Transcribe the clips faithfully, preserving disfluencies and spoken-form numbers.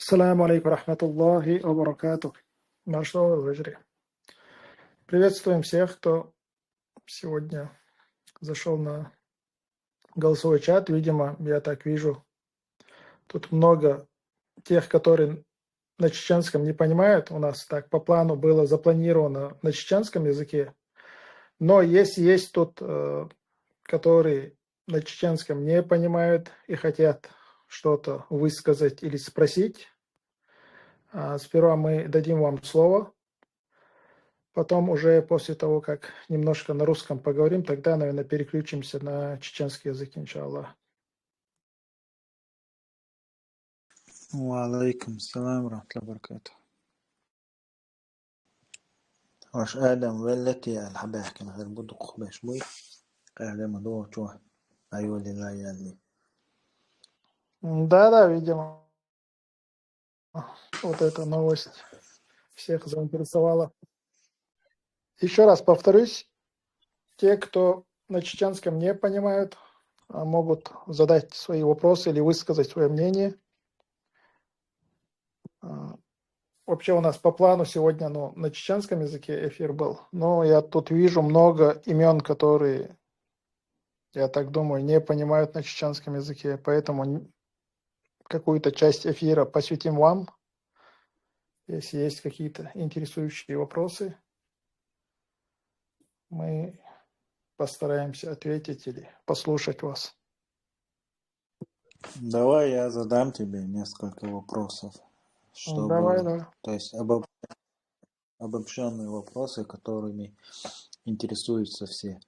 السلام عليكم ورحمة الله وبركاته. Маршалла вежри. Приветствуем всех, кто сегодня зашел на голосовой чат. Видимо, я так вижу, тут много тех, которые на чеченском не понимают. У нас так по плану было запланировано на чеченском языке. Но если есть тут, э, которые на чеченском не понимают и хотят что-то высказать или спросить, а, сперва мы дадим вам слово. Потом уже после того, как немножко на русском поговорим, тогда, наверное, переключимся на чеченский язык, иншаллах. وعليكم السلام ورحمة الله وبركاته. Ваш Адам веллети аль хабехкин гъер будукъ беш буй. Къайдема ду чу. Айвали ла ялли. Да, да, видимо. Вот эта новость всех заинтересовала. Еще раз повторюсь, те, кто на чеченском не понимают, а, могут задать свои вопросы или высказать свое мнение. А, вообще у нас по плану сегодня, ну, на чеченском языке эфир был, но я тут вижу много имен, которые, я так думаю, не понимают на чеченском языке, поэтому н- какую-то часть эфира посвятим вам. Если есть какие-то интересующие вопросы, мы постараемся ответить или послушать вас. Давай я задам тебе несколько вопросов, чтобы, Давай, да. То есть обоб- обобщенные вопросы, которыми интересуются все.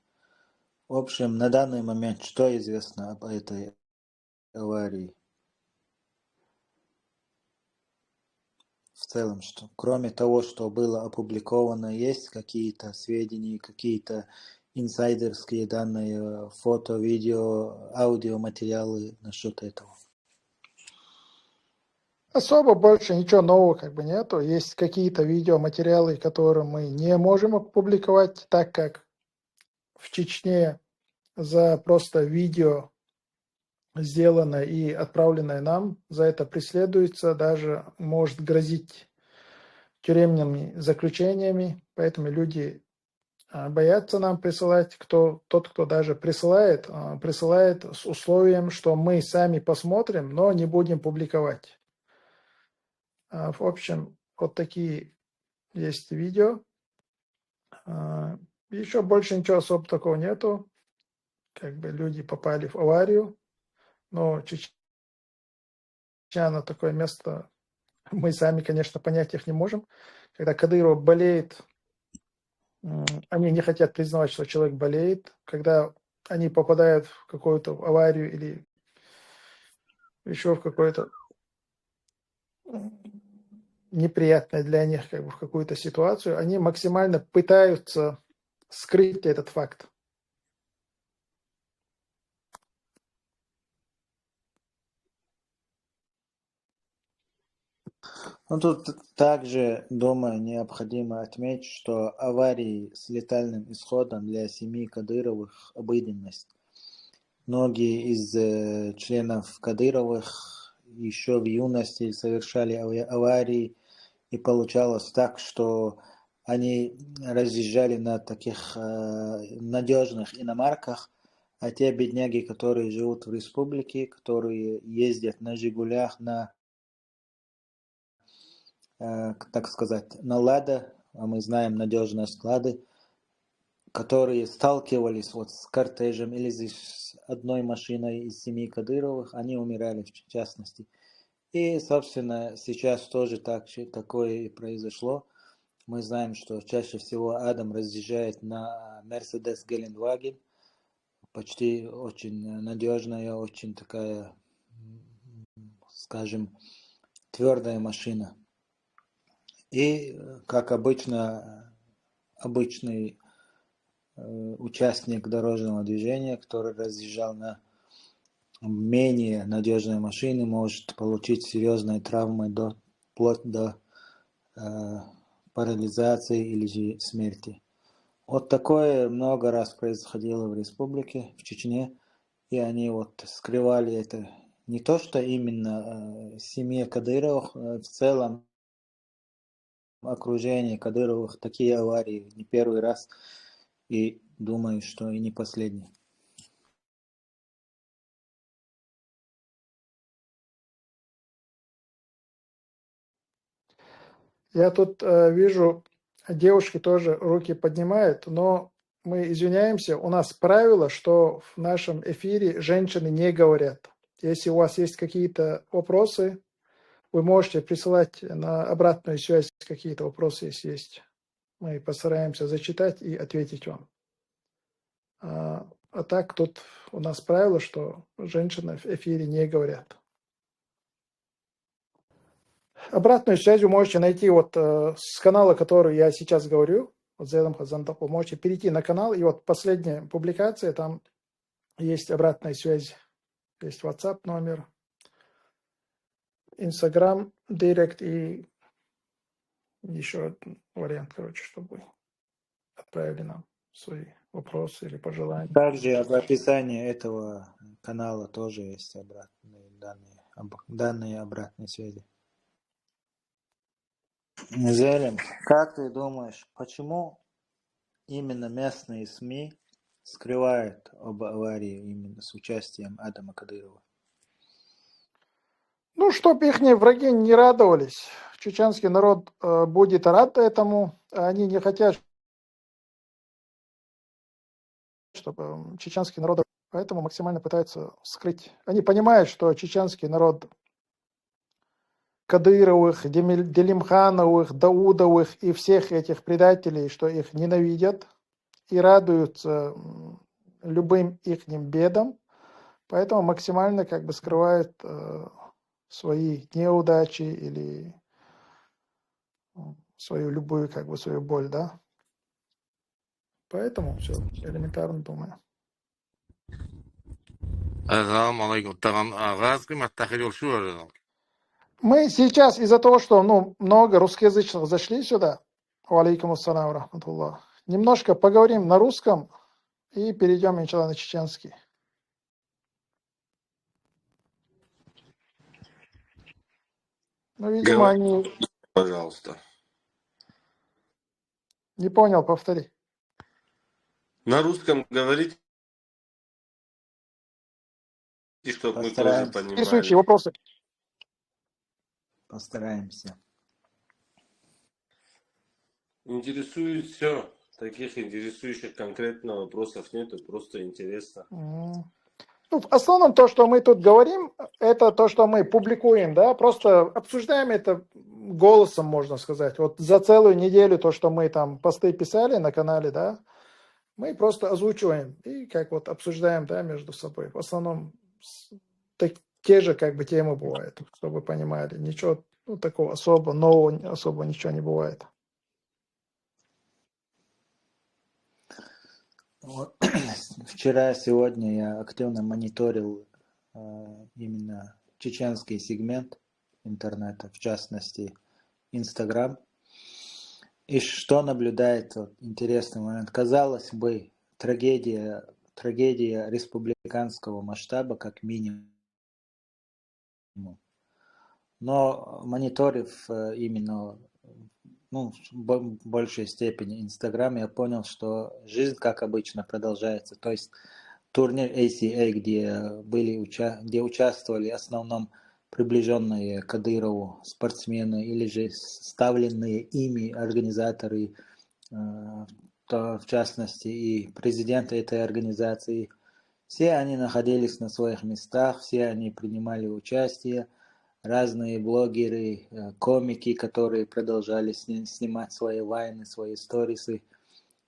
В общем, на данный момент что известно об этой аварии? В целом, что кроме того, что было опубликовано, есть какие-то сведения, какие-то инсайдерские данные, фото, видео, аудиоматериалы насчет этого? Особо больше ничего нового как бы нету. Есть какие-то видеоматериалы, которые мы не можем опубликовать, так как в Чечне за просто видео, сделанное и отправленное нам, за это преследуется, даже может грозить тюремными заключениями. Поэтому люди, а, боятся нам присылать. Кто, тот, кто даже присылает, а, присылает с условием, что мы сами посмотрим, но не будем публиковать. А, в общем, вот такие есть видео. А, еще больше ничего особо такого нету. Как бы люди попали в аварию, но Чечня, такое место, мы сами, конечно, понять их не можем. Когда Кадыров болеет, м, они не хотят признавать, что человек болеет. Когда они попадают в какую-то аварию или еще в какое-то, м, неприятное для них, как бы, в какую-то ситуацию, они максимально пытаются скрыть этот факт. Ну, тут также, думаю, необходимо отметить, что аварии с летальным исходом для семьи Кадыровых — обыденность. Многие из, э, членов Кадыровых еще в юности совершали ава- аварии, и получалось так, что они разъезжали на таких, э, надежных иномарках, а те бедняги, которые живут в республике, которые ездят на «Жигулях», на, э, так сказать, на «Лада», а мы знаем надежность «Лады», которые сталкивались вот с кортежем или с одной машиной из семьи Кадыровых, они умирали в частности. И, собственно, сейчас тоже так, же- такое и произошло. Мы знаем, что чаще всего Адам разъезжает на Mercedes Geldwagen, почти очень надежная, очень такая, м, скажем, твердая машина. И, э, как обычно, обычный, э, участник дорожного движения, который разъезжал на менее надежной машине, может получить серьезные травмы до, вплоть до, э, парализации или же смерти. Вот такое много раз происходило в республике, в Чечне, и они вот скрывали это не то, что именно э, семье Кадыровых, э, в целом окружение Кадыровых такие аварии не первый раз, и думаю, что и не последний. Я тут э, вижу, девушки тоже руки поднимают, но мы извиняемся, у нас правило, что в нашем эфире женщины не говорят. Если у вас есть какие-то вопросы, вы можете присылать на обратную связь какие-то вопросы, если есть. Мы постараемся зачитать и ответить вам. А, а так тут у нас правило, что женщины в эфире не говорят. Обратную связь вы можете найти вот э, с канала, который я сейчас говорю, вот Зелем Хазандак, вы можете перейти на канал, и вот последняя публикация, там есть обратная связь, есть WhatsApp номер, Instagram Direct и еще один вариант, короче, чтобы вы отправили нам свои вопросы или пожелания. Также в описании этого канала тоже есть обратные данные, об- данные обратной связи. Зелим, как ты думаешь, почему именно местные СМИ скрывают об аварии именно с участием Адама Кадырова? Ну, чтоб их враги не радовались. Чеченский народ э, будет рад этому. Они не хотят, чтобы м, чеченский народ... Поэтому максимально пытаются скрыть. Они понимают, что чеченский народ Кадыровых, Демиль- Делимхановых, Даудовых и всех этих предателей, что их ненавидят и радуются м, любым ихним бедам. Поэтому максимально как бы скрывают э, свои неудачи или м, свою любую как бы свою боль, да. Поэтому все элементарно, думаю. Ассаламу алейкум. Тамам, а, газ кыйматтахы жол шу арада. Мы сейчас из-за того, что ну, много русскоязычных зашли сюда, ва алейкум ассалам ва рахматуллах, немножко поговорим на русском и перейдем, иншаллах, на чеченский. Ну, видимо, Говори, они... пожалуйста. Не понял, повтори. На русском говорите, чтобы мы тоже Постараемся. Интересующие понимали. Вопросы. Постараемся. Интересует все. Таких интересующих конкретно вопросов нету, просто интересно. М. Ну, в основном то, что мы тут говорим, это то, что мы публикуем, да, просто обсуждаем это голосом, можно сказать. Вот за целую неделю то, что мы там посты писали на канале, да, мы просто озвучиваем и как вот обсуждаем, да, между собой. В основном с- так, те же как бы темы бывают, чтобы вы понимали. Ничего ну, такого особо нового, особо ничего не бывает. Вот. Вчера, сегодня я активно мониторил э, именно чеченский сегмент интернета, в частности, Инстаграм. И что наблюдается, вот, интересный момент. Казалось бы, трагедия, трагедия республиканского масштаба, как минимум. Но мониторив э, именно ну, в бо- большей степени Инстаграм, я понял, что жизнь, как обычно, продолжается. То есть турнир A C A, где были уча- где участвовали в основном приближенные Кадырову спортсмены или же составленные ими организаторы, э, то, в частности и президенты этой организации, все они находились на своих местах, все они принимали участие, разные блогеры, э, комики, которые продолжали сни- снимать свои вайны, свои сторисы,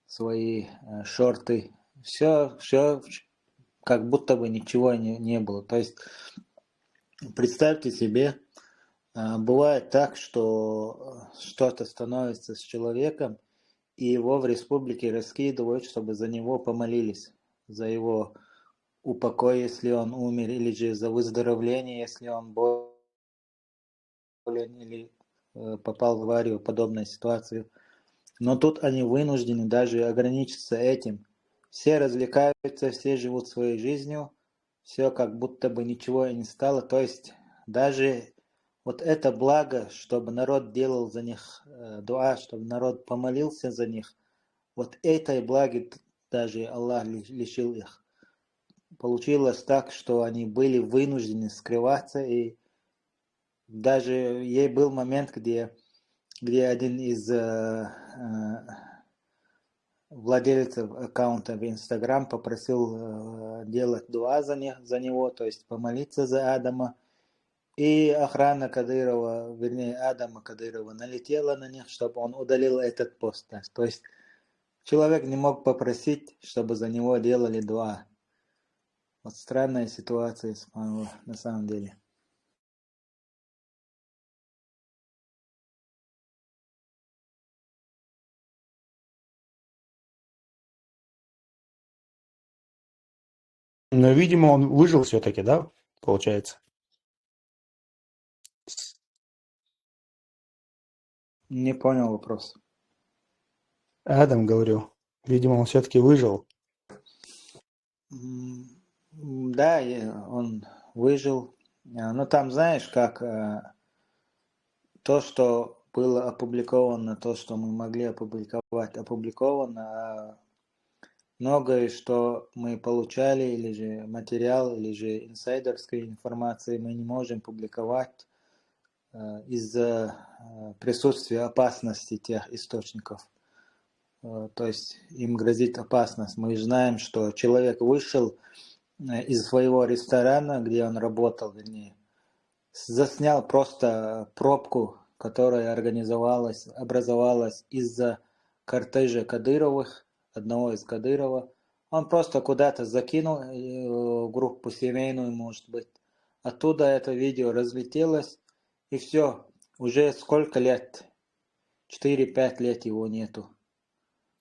свои э, шорты. Все, все как будто бы ничего не, не было. То есть представьте себе, э, бывает так, что э, что-то становится с человеком, и его в республике раскидывают, чтобы за него помолились, за его упокой, если он умер, или же за выздоровление, если он болен или э, попал в аварию, подобную ситуацию. Но тут они вынуждены даже ограничиться этим. Все развлекаются, все живут своей жизнью, все как будто бы ничего и не стало. То есть даже вот это благо, чтобы народ делал за них э, дуа, чтобы народ помолился за них, вот этой благи даже Аллах лишил их. Получилось так, что они были вынуждены скрываться, и даже ей был момент, где, где один из э, э, владельцев аккаунта в Instagram попросил э, делать дуа за, них, за него, то есть помолиться за Адама. И охрана Кадырова, вернее, Адама Кадырова налетела на них, чтобы он удалил этот пост. То есть человек не мог попросить, чтобы за него делали дуа. Вот странная ситуация, на самом деле. Но, видимо, он выжил все-таки, да, получается? Не понял вопрос. Адам говорил. Видимо, он все-таки выжил. Да, он выжил. А, ну, там, знаешь, как э, то, что было опубликовано, то, что мы могли опубликовать, опубликовано, а многое, что мы получали, или же материал, или же инсайдерской информации мы не можем публиковать э, из-за э, присутствия опасности тех источников. Э, то есть им грозит опасность. Мы знаем, что человек вышел э, из своего ресторана, где он работал, вернее, заснял просто пробку, которая организовалась, образовалась из-за кортежа Кадыровых, одного из Кадырова. Он просто куда-то закинул э, группу семейную, может быть. Оттуда это видео разлетелось, и все. Уже сколько лет? Четыре-пять лет его нету.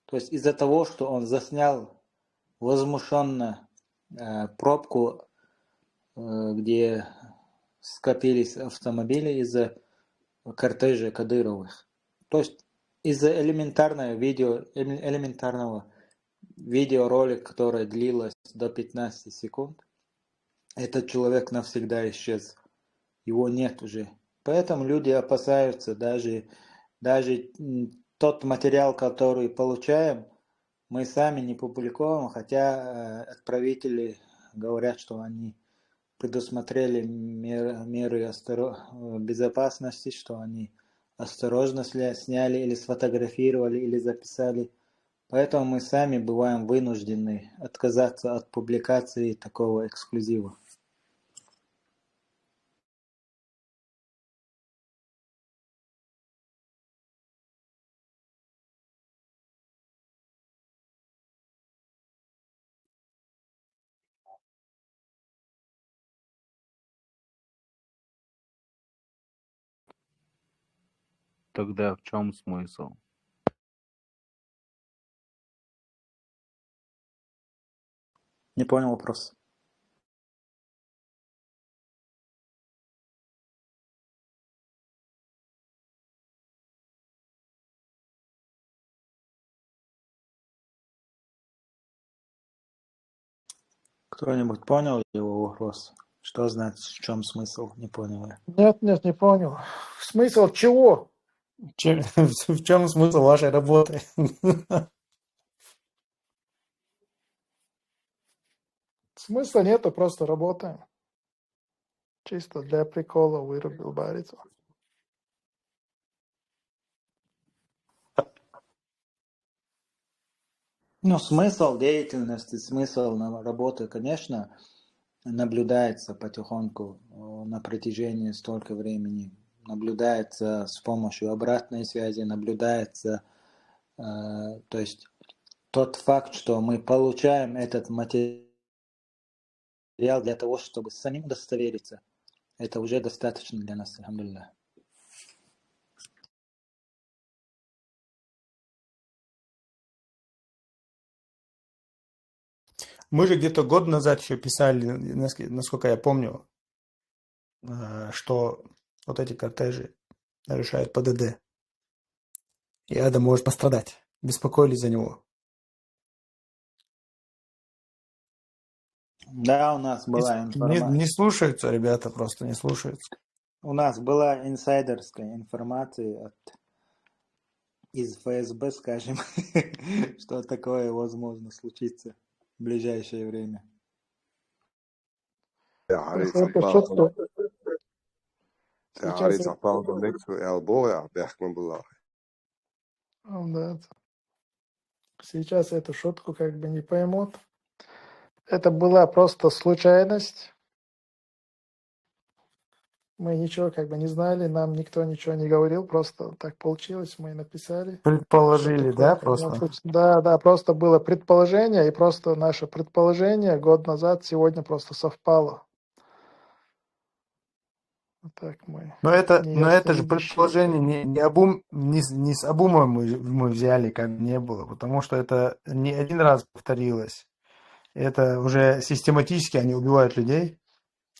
То есть из-за того, что он заснял возмущенно э, пробку, э, где скопились автомобили из-за кортежа Кадыровых. То есть из-за элементарного видео, элементарного видеоролика, которое длилось до пятнадцати секунд, этот человек навсегда исчез. Его нет уже. Поэтому люди опасаются даже, даже тот материал, который получаем, мы сами не публикуем, хотя э, отправители говорят, что они предусмотрели мер, меры осторож, безопасности, что они осторожно сня, сняли или сфотографировали, или записали. Поэтому мы сами бываем вынуждены отказаться от публикации такого эксклюзива. Тогда в чем смысл? Не понял вопрос. Кто-нибудь понял его вопрос? Что значит, в чем смысл? Не понял я. Нет, нет, не понял. Смысл чего? Чем, в чем смысл вашей работы? Смысла нету, просто работаем. Чисто для прикола вырубил Барицу. Ну, смысл деятельности, смысл работы, конечно, наблюдается потихоньку на протяжении столько времени. Наблюдается с помощью обратной связи, наблюдается, э, то есть тот факт, что мы получаем этот материал для того, чтобы самим удостовериться, это уже достаточно для нас, алхамдулилля. Мы же где-то год назад еще писали, насколько я помню, э, что вот эти кортежи нарушают ПДД. И Адам может пострадать. Беспокоились за него. Да, у нас Не, была не, информация. Не слушаются ребята, просто не слушаются. У нас была инсайдерская информация от, из Ф С Б, скажем, что такое возможно случиться в ближайшее время. Ja, hari Это sapālu, шутка. ja, hari Сейчас это, sapālu, neksu elboja, behkman была. Да. Сейчас эту шутку как бы не поймут. Это была просто случайность. Мы ничего как бы не знали, нам никто ничего не говорил, просто так получилось, мы написали. Предположили, Такое да, как бы просто? случ- Да, да, просто было предположение, и просто наше предположение год назад сегодня просто совпало. Вот так мы Но это, не но это же ясно предположение не, не, обум, не, с- не с обума мы, мы взяли, как не было, потому что это не один раз повторилось. Это уже систематически они убивают людей,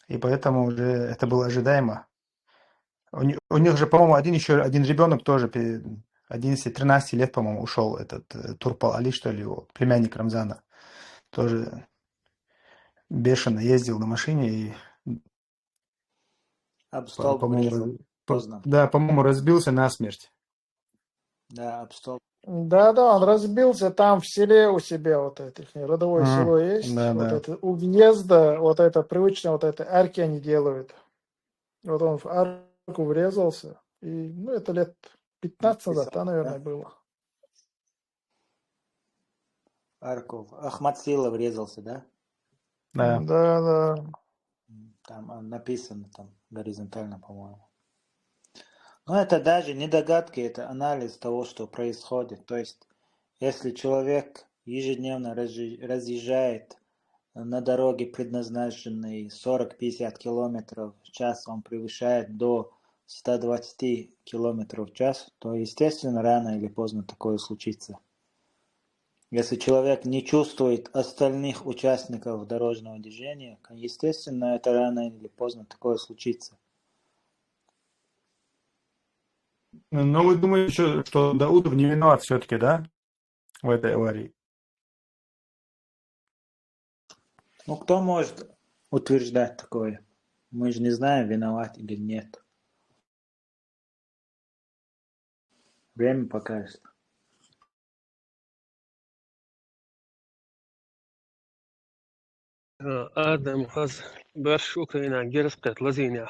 и поэтому уже это было ожидаемо. У, ни- у них же, по-моему, один еще, один ребенок тоже, пе- одиннадцати-тринадцати лет, по-моему, ушел этот э, Турпал Али, что ли, его, племянник Рамзана. Тоже бешено ездил на машине и, Об по- столб врезал по-моему, по- поздно. Да, по-моему, разбился насмерть. Да, об столб. Да, да, он разбился там в селе у себя, вот это их родовое М, село есть, Да, вот да. это у въезда, вот это привычно, вот это арки они делают. Вот он в арку врезался, и, ну, это лет пятнадцать назад, да, наверное, было. Арков. Ахмат Сила врезался, да? Да. Да, да. М, Там а, написано там горизонтально, по-моему. Но это даже не догадки, это анализ того, что происходит. То есть, если человек ежедневно разъезжает на дороге, предназначенной сорок-пятьдесят километров в час, он превышает до ста двадцати километров в час, то, естественно, рано или поздно такое случится. Если человек не чувствует остальных участников дорожного движения, естественно, это рано или поздно такое случится. Но вы думаете, что, что Даудов не виноват все-таки, да? В этой аварии. Ну, кто может утверждать такое? Мы же не знаем, виноват или нет. Время покажет. Адам хаз барш Украина герскат лазиня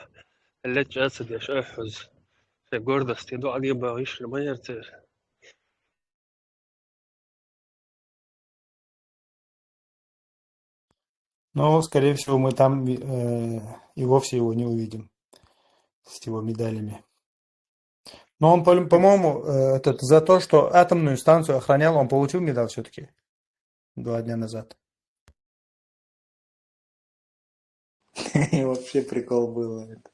леча цадеш ахуз. Се гордости до али багиш майерцер. Но, скорее всего, мы там э, и вовсе его не увидим с его медалями. Но он, по- по-моему, э, этот, за то, что атомную станцию охранял, он получил медаль все-таки два дня назад. И вообще прикол был это.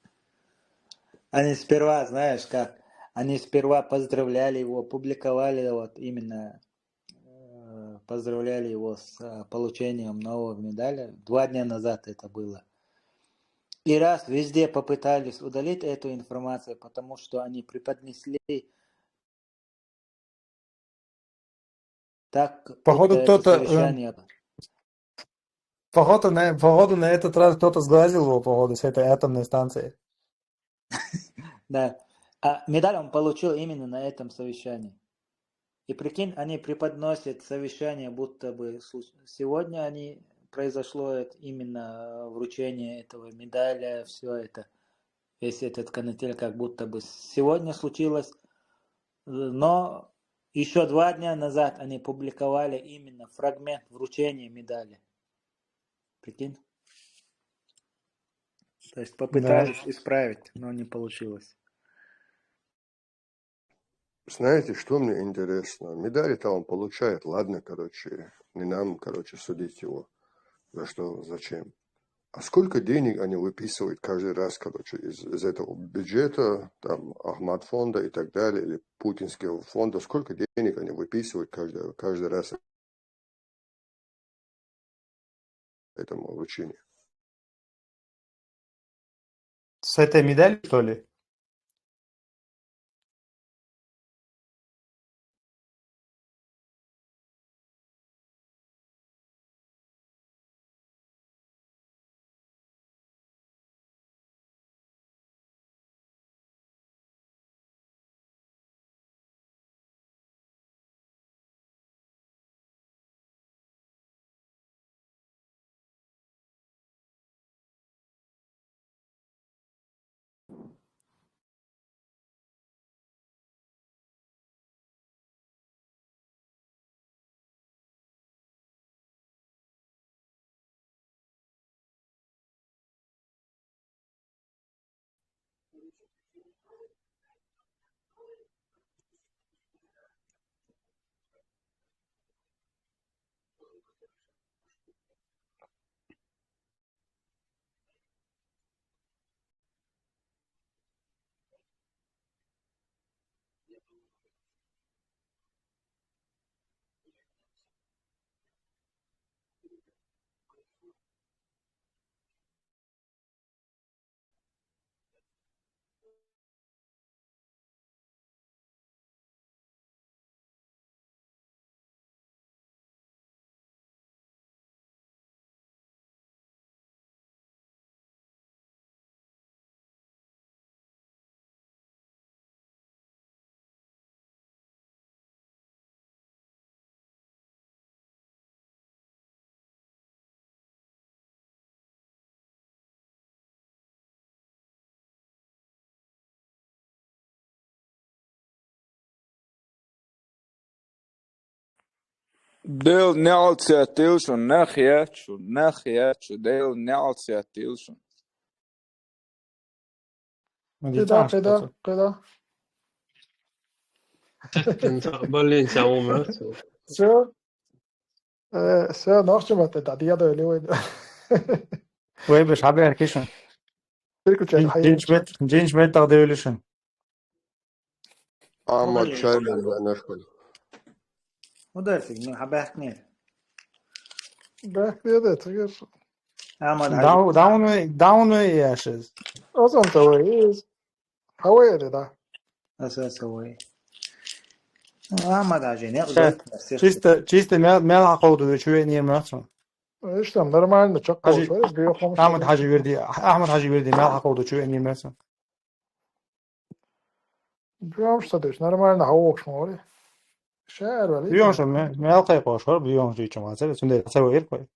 Они сперва, знаешь как, они сперва поздравляли его, публиковали вот именно, э, поздравляли его с э, получением нового медаля. Два дня назад это было. И раз везде попытались удалить эту информацию, потому что они преподнесли так, Походу, будто это кто-то, э, совещание. Походу на, походу, на этот раз кто-то сглазил его, походу, с этой атомной станции. Да. А медаль он получил именно на этом совещании. И прикинь, они преподносят совещание, будто бы слу- сегодня они произошло это, именно вручение этого медаля, все это, весь этот канитель как будто бы сегодня случилось. Но еще два дня назад они публиковали именно фрагмент вручения медали. Прикинь? То есть Да. Попытались исправить, но не получилось. Знаете, что мне интересно? Медали-то он получает, ладно, короче, не нам, короче, судить его. За что, зачем? А сколько денег они выписывают каждый раз, короче, из, из этого бюджета, там, Ахмат фонда и так далее, или путинского фонда, сколько денег они выписывают каждый, каждый раз этому вручению? С этой медалью, что ли? Дела неӀалт цецдийла шун, нах яц шун, нах яц шун, Дела неӀалт цецдийла шун. Кхида, кхида, кхида. Блин, самому. Всё. Э, всё, нахчу мат, да, я даю левый. Вай, беш, хабар кишан. Переключай, хай. Джинч мет, джинч мет тагъдевлишин. Амма чайлан ванашкун. Удар фиг, ну, хабар не. Да, я да, ты говоришь. Амма да. Даун, даун, даун яшиз. Озон того из. Хавай да. Аса, аса, вай. Амма да же, не, чисто, чисто мел, мел хакъовду чуе не мацун. Ишта нормально, чакъ хажи, Ахмад хажи верди, Ахмад хажи верди, мел хакъовду чуе не мацун. Бюйом шта деш, нормально хавокш мори. Шар вали. Бюйом шта ме, мел кай кош, бюйом шта чама, це сунде, це вер кой.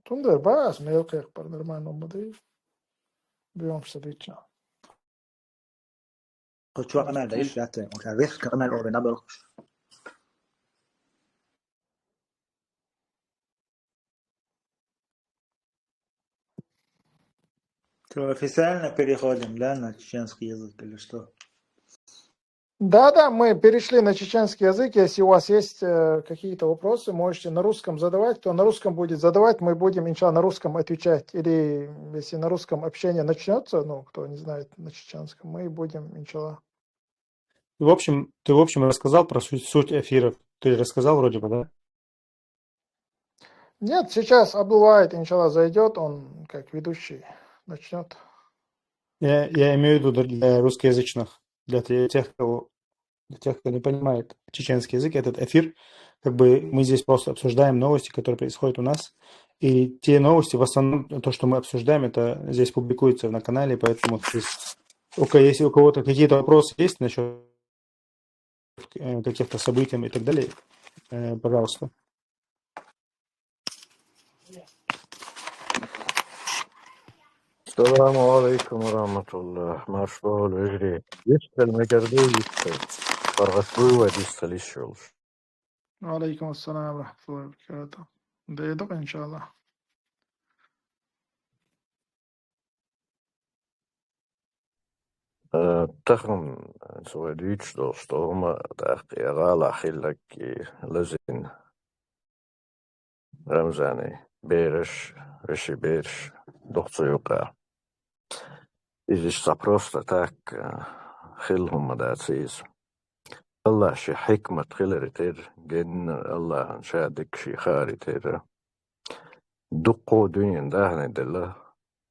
Тундер бас, мел кай пар нормально модей. Бюйом шта деча. Кочо канал да иш ятэ, он кавех канал орена белкуш. Что, официально переходим, да, на чеченский язык или что? Да, да, мы перешли на чеченский язык. Если у вас есть э, какие-то вопросы, можете на русском задавать. Кто на русском будет задавать, мы будем, иншалла, на русском отвечать. Или если на русском общение начнется, ну, кто не знает на чеченском, мы будем, иншалла. В общем, ты, в общем, рассказал про суть, суть эфиров. Ты же рассказал вроде бы, да? Нет, сейчас Абдулвахид, иншалла, зайдет, он как ведущий начнет. Я, я имею в виду для русскоязычных, для те- тех, кого, для тех, кто не понимает чеченский язык, этот эфир, как бы мы здесь просто обсуждаем новости, которые происходят у нас, и те новости, в основном то, что мы обсуждаем, это здесь публикуется на канале, поэтому то есть, у ко- если у кого-то какие-то вопросы есть насчет э, каких-то событий и так далее, э, пожалуйста. Саламу алейкум ва рахматуллах. Марш бол, вежри. Дистел мегерде дистел. Паргас буйва дистел иш йолш. Ва алейкум ассалам ва рахматуллахи ва баракатух. Дейдук, иншалла. Э, тахан, э, цо вай дуьйцуш долуш долу хӀума тӀаккха и гӀала хилларг и лазийна Рамзанан бераш, вешин бераш, дукха цу юкъа. Иза иштта просто так, э, хилла хӀума дац иза. АллахӀан шен хьикмат хиларе терра, геннара АллахӀан ша дика шен хааре терра. Дуккха дуьненан дахне делла,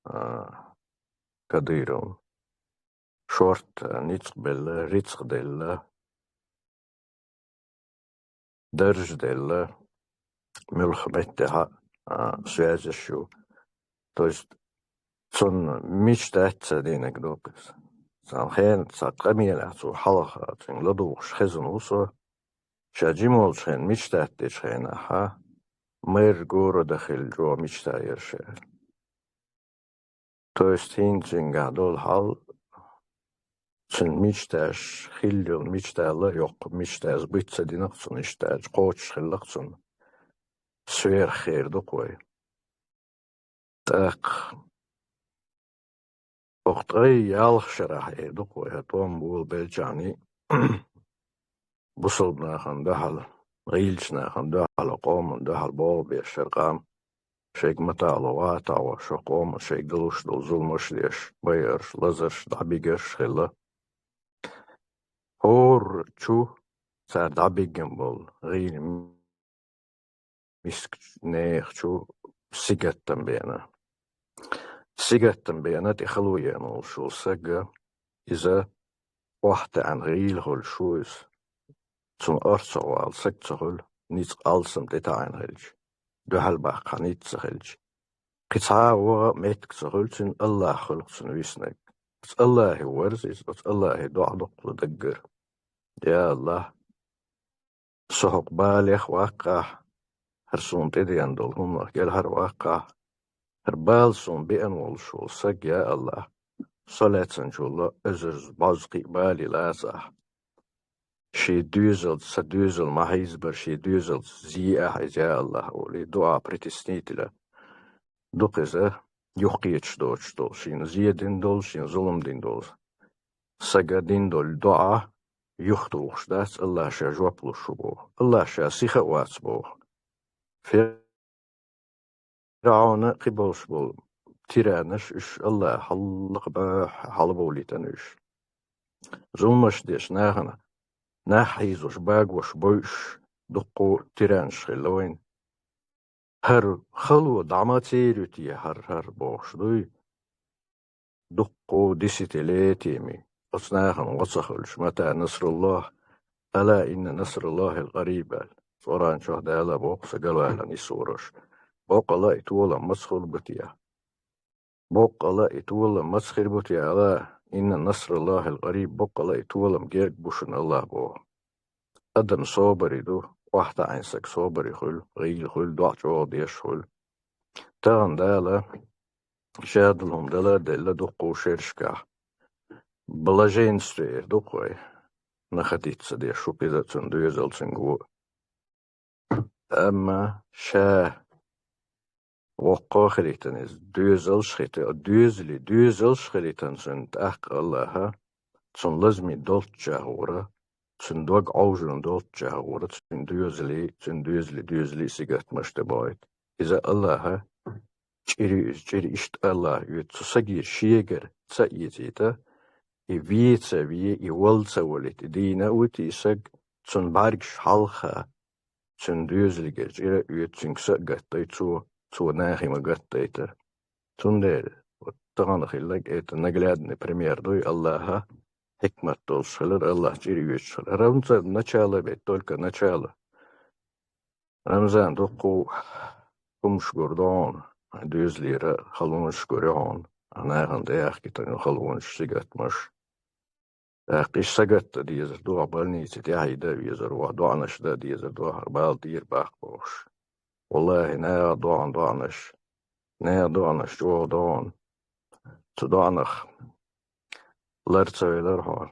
а, Кадыровна. Шорта, а, ницкъ белла, рицкъ делла, дарж делла, муьлхха меттехь а, а, связеш ю. То есть, цунна мича дац ца дийнарг доккхуш. Цхьана хенахь цхьа къамелехь цо хьалха цуьнга ладугӀуш хезна ву со. Ша жима волчу хенахь мича дац дечу хенахь, мэр города хилла чӀогӀа мича яра ша. То есть, хӀинца цуьнгахь долу хьал, цуьнан мичташ, хилла йолу мичта лайоккху мичтас быц ца динарг цунна иштта аьлча, кхочуш хилларг цунна. Сверххер ду-кх вай. ТӀаккха Оха ткъе ялх шарахь эр ду-кх вай хӀара тӀом болабелчахьана, бусалба нахана дуьхьал, гӀийлачу нахана дуьхьал, къомана дуьхьал болх беш хӀара къам, шайга маталуш, ваталуш, шо къоман шайга далуш долу зуламаш деш, байарш, лазарш, дӀабигарш хилла. ХӀора чу цара дӀабигна болу гӀийла мискачу нехан чу сингаттам беана. Сингаттам беана, тӀе хало еана волуш волу саг, иза охьатаьӀна гӀийла хуьлуш ву иза. Цунна орцахвала саг ца хуьлу, ницкъ алсам тӀетаьӀна хилча, дуьхьал баккхахь ницкъ ца хилча. Кхин цхьа а ваха а меттиг ца хуьлу цуьнан, АллахӀ хуьлу-кх цунна виснарг. Оцу АллахӀе верза иза, оцу АллахӀе доӀа ду-кх цо даггара. Я АллахӀ, со хӀокху балех ваккхахь, хӀара суна тӀедеана долу хӀуманах кӀелхьара ваккхахь, хӀара бала суна беана волуш волу саг, я АллахӀ, со лаьцначул а эзарза бӀозза кхин а бале лацахь. Шен доьзалца, сан доьзал ма хьийзабара, шен доьзалца зе ахь иза, я АллахӀ, олий, доӀа притеснителя ду-кх иза, юхакхеташ доцуш долу, шена зе дина долу, шена зулам дина долу сага дина долу доӀа юхатухуш дац, АллахӀа ша жоп луш ву боху. АллахӀа ша сиха а вац боху. ФирӀавна а, кхин болуш болу тиранаш, уьш АллахӀа хьаллакха бохьа хьалабовлийтина уьш. Зуламаш деш нахана, нах хьийзош, багош бойуш дуккха а тиранаш хилла вайна. ХӀара хало дӀа ма церан ю те, хӀара, хӀара бохуш дуй? Дуккха а десятилетиями оцу нахана гӀо ца хуьлуш, мата насруллахӀ, ала инна насруллахӀил къариб аьлла. Къуръан чохь Дала боху, сан галваьлла нисвараш. Боккъала и толам маца хуьлу бу те? Боккъала и толам маца хир бу те, ала инна насруллахӀил къариб, боккъала и толам герга бу шуна, АллахӀа боху. Адам собаре ду, охьатаьӀна саг собаре хуьлу, гӀийла хуьлу, доӀа чӀогӀа деш хуьлу. Тахана Дала ша долу хӀума дала а делла дуккха а шерашкахь. Блаженстве эр ду-кх вай, находиться деш ву-кх иза, цуьнан доьзал цуьнга ву. Амма ша воккха а хилийтина иза, доьзалш а хилийтина, доьзали, доьзалш а хилийтина цуьнан, тӀаккха АллахӀа цунна лазаме долччохь гӀура, цуьнан дог Ӏовжина долччохь гӀура, цуьнан доьзале, цуьнан доьзале, доьзале сингаттамаш тӀебоуьйту. Иза АллахӀа чӀир ю иза, чӀир иштта АллахӀа оьцу цу саге шегара ца эцийта, и вен ца вен, и вала ца валийта, и дийна а вуьту и саг, цуьнан бӀаьргаш хьалха, цуьнан доьзалигара чӀир а оьцу, цуьнга са а гатдайта цо, цо нахе ма гатдайта. Цундела, вот тахана хилларг это наглядный пример дуй, АллахӀа хьикмат долуш хилар, АллахӀа чӀир оьцуш хилар. Рамзан начало ведь, только начало. Рамзан дуккха а хӀумаш гур ду хьуна, хьайн доьзалера халонаш гур ю хьуна, хьан нахана тӀеяхкийтина халонаш, сингаттамаш. ТӀаккха иштта сагатдан дезар ду хьо, больнице тӀаьхьа дан а везар ву хьо, доӀанаш дан а дезар ду хьо, хӀара бала дийр баккха бохуш. ВаллахӀи, наха доӀан доӀанаш, наха доӀанаш чӀогӀа ду хьуна. Цу доӀанах лар ца велар хьо,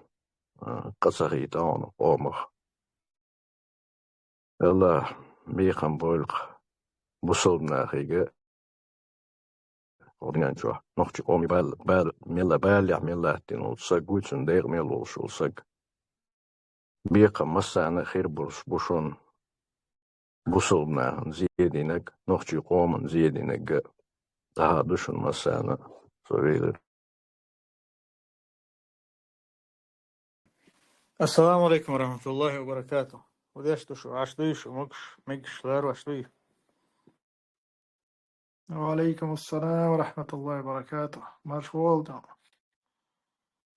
а, къа ца хийта хьуна къомах. АллахӀа бекхам бойла-кх бусалба нахе а, хӀокху дуьнен чохь нохчийн къоман бал-, бал-, милла-, балехь милла латтийна волу саг вуй, цуьнан декъа мел волуш волу саг. Бекхам массарна а хир болуш бу шуна, бусалба нахана зе динарг, нохчийн къомана зе динарг а. Ахьа ду шуна массарна а со велира. Ассаламу алейкум ва рахматуллахи ва баракатух. Хьо деш ду шу, Ӏаш дуй шу, могуш, мегаш лар ваш дуй? Ва алейкум ассалам ва рахматуллахи ва баракатух. Марш волда.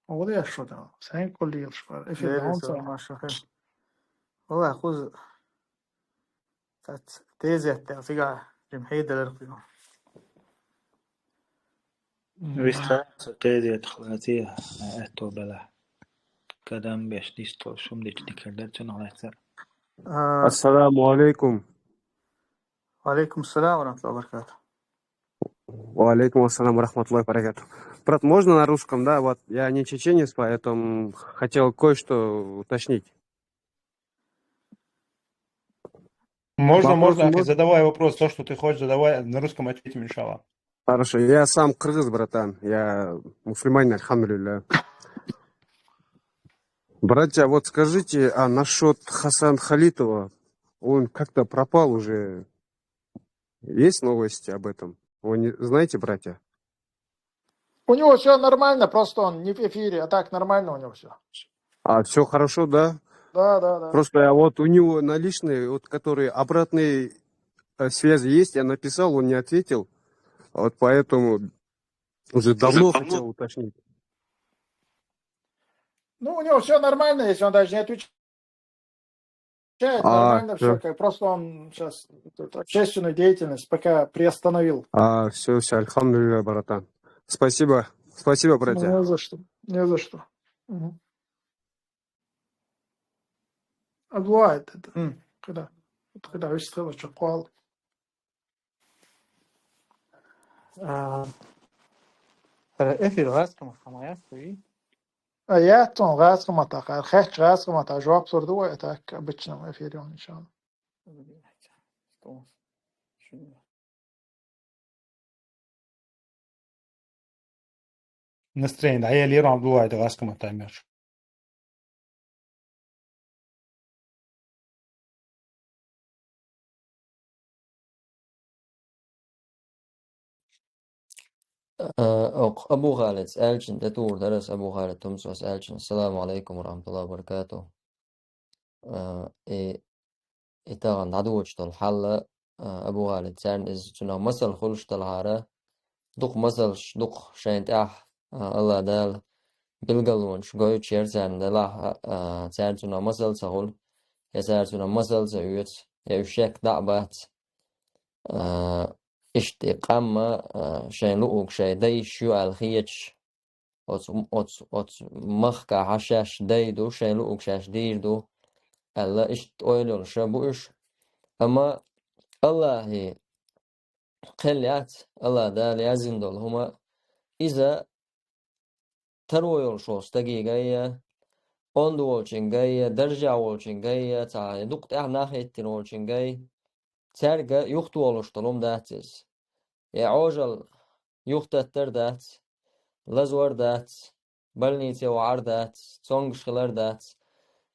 Хьо деш шу дан? Сайн куллийлаш бар. Эфир Деррис даун ца. Марш хир. Валлахи, кхуза цац тезет тӀе цигахь жимхье далар кхуьнан. Мгм. Вист ца тезет хилац, аьтто белахь. Кадам беш дистхуьлуш хӀума дича дикар дара цунах лаьцна. А. Ассаламу алейкум. Ва алейкум салам ва рахматуллахи ва баракатух. Ва алейкум ассалам ва рахматуллахи ва баракатух. Брат, можно на русском, да? Вот я не чеченец, поэтому хотел кое-что уточнить. Можно, вопрос можно, можно? Задавай вопрос, то, что ты хочешь, задавай, на русском ответим, иншаллах. Хорошо, я сам кыргыз, братан. Я мусульманин, альхамдулилля. Братья, вот скажите, а насчет Хасан Халитова, он как-то пропал уже. Есть новости об этом? Вы не знаете, братья? У него все нормально, просто он не в эфире, а так нормально у него все. А, все хорошо, да? Да, да, да. Просто я вот у него наличные, вот которые обратные э, связи есть, я написал, он не ответил. Вот поэтому уже давно хотел уточнить. Ну, у него все нормально, если он даже не отвечает. А, Нормально все, всё. Как просто он сейчас общественную деятельность пока приостановил. А, все, все, альхамдулилля, братан. Спасибо. Спасибо, братья. Не за что. Не за что. Мгм. А бывает это. М, Когда? Вот Когда выстрел, что кол. А, э, Эфир гӀазкхамат хӀама яц вай? А я тон гӀазкхамат ахар, хеч гӀазкхамат а жоп сурду вай, а так обычно эфире он, иншалла. Настроение, да, я леру Абдулла, это гӀазкхамат а меш. Э, ок, Абу Халид, аьлча, тӀе тур дарас Абу Халид тумсос аьлча. Ассаламу алейкум ва рахматуллахи ва баракатух. Э, и, и тагӀан дӀадочу долу хьалла, э, Абу Халид, царна иза цунах масал хуьлуш далахьара, дукха масалш, дукха шайн тӀехь, э, Алла Дала билгалонаш гойтуш яра царна делахь, э, царна цунах масал ца хуьлу, я цара цунах масал ца оьцу, я уьш шек дӀа а бац. А, иштта и къам, а, шайн луъург шайн дайш ю аьлла хеташ, оцу, оцу, оцу махкахь шаьш дай ду, шайн луъург шаьш дийр ду аьлла, иштта ойла йолуш бу уьш. Амма Аллахье кхел яц, Алла Дала яздина долу хӀума, иза таро йолуш волу стаге гай, онда волчуьнга гай, даржехь волчуьнга гай, цхьа дукха тӀаьхьа нах хӀиттина волчуьнга гай, цаьрга юхатолуш долу хӀума дац иза. Я Ӏожалла юхататтар дац, лазвар дац, больнице вахьар дац, цомгуш хилар дац.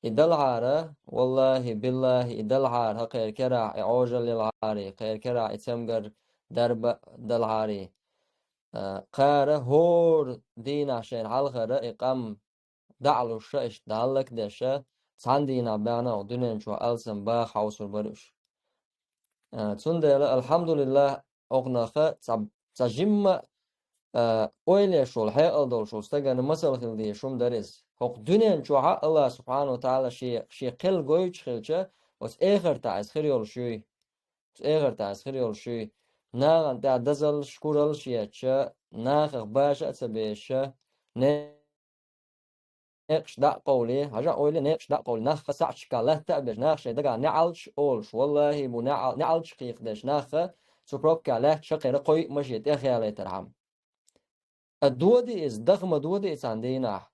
И далхьара, валлахи, биллахи, и далхьара, хӀокхеран керахь и Ӏожалла ялхьари, кхеран керахь и цамгар дарба далхьари. А, кхара хӀора дийнахь шайна хьалхара и къам даӀалуша, иштта дӀаллакдеша, цхьана дийнахь баьхна оха дуьнен чохь алсам баха хьовсур бара уьш. А, цундела, алхьамдулиллах, окху наха цхьа, цхьа жимма, а, ойла еш волу, хьекъал долуш волу стагана масал хила дезаш хӀума дара иза. ХӀокху дуьнен чохь а Аллах субхьана ва тагӀала шен, шен кхел гойтуш хилча, оцу эхартахь иза хир йолуш юй. Оцу эхартахь иза хир йолуш юй. Нахана тӀехь дазаллаш, кураллаш етташ, нахах баша а ца беша, не некъаш дӀа а къовлий, хьажа а ойла, некъаш дӀа а къовлий, нахха сахьташкахь латта а беш, нах шайн дагахь неӀалт олуш, валлахи, бу неӀал-, неӀалт кхайкхадеш, нахха цу пробкехь лаьтташ хӀокхеран кхойъу машен тӀехъялийтархьама. А доди иза, даха ма доди и цхьана дийнахь.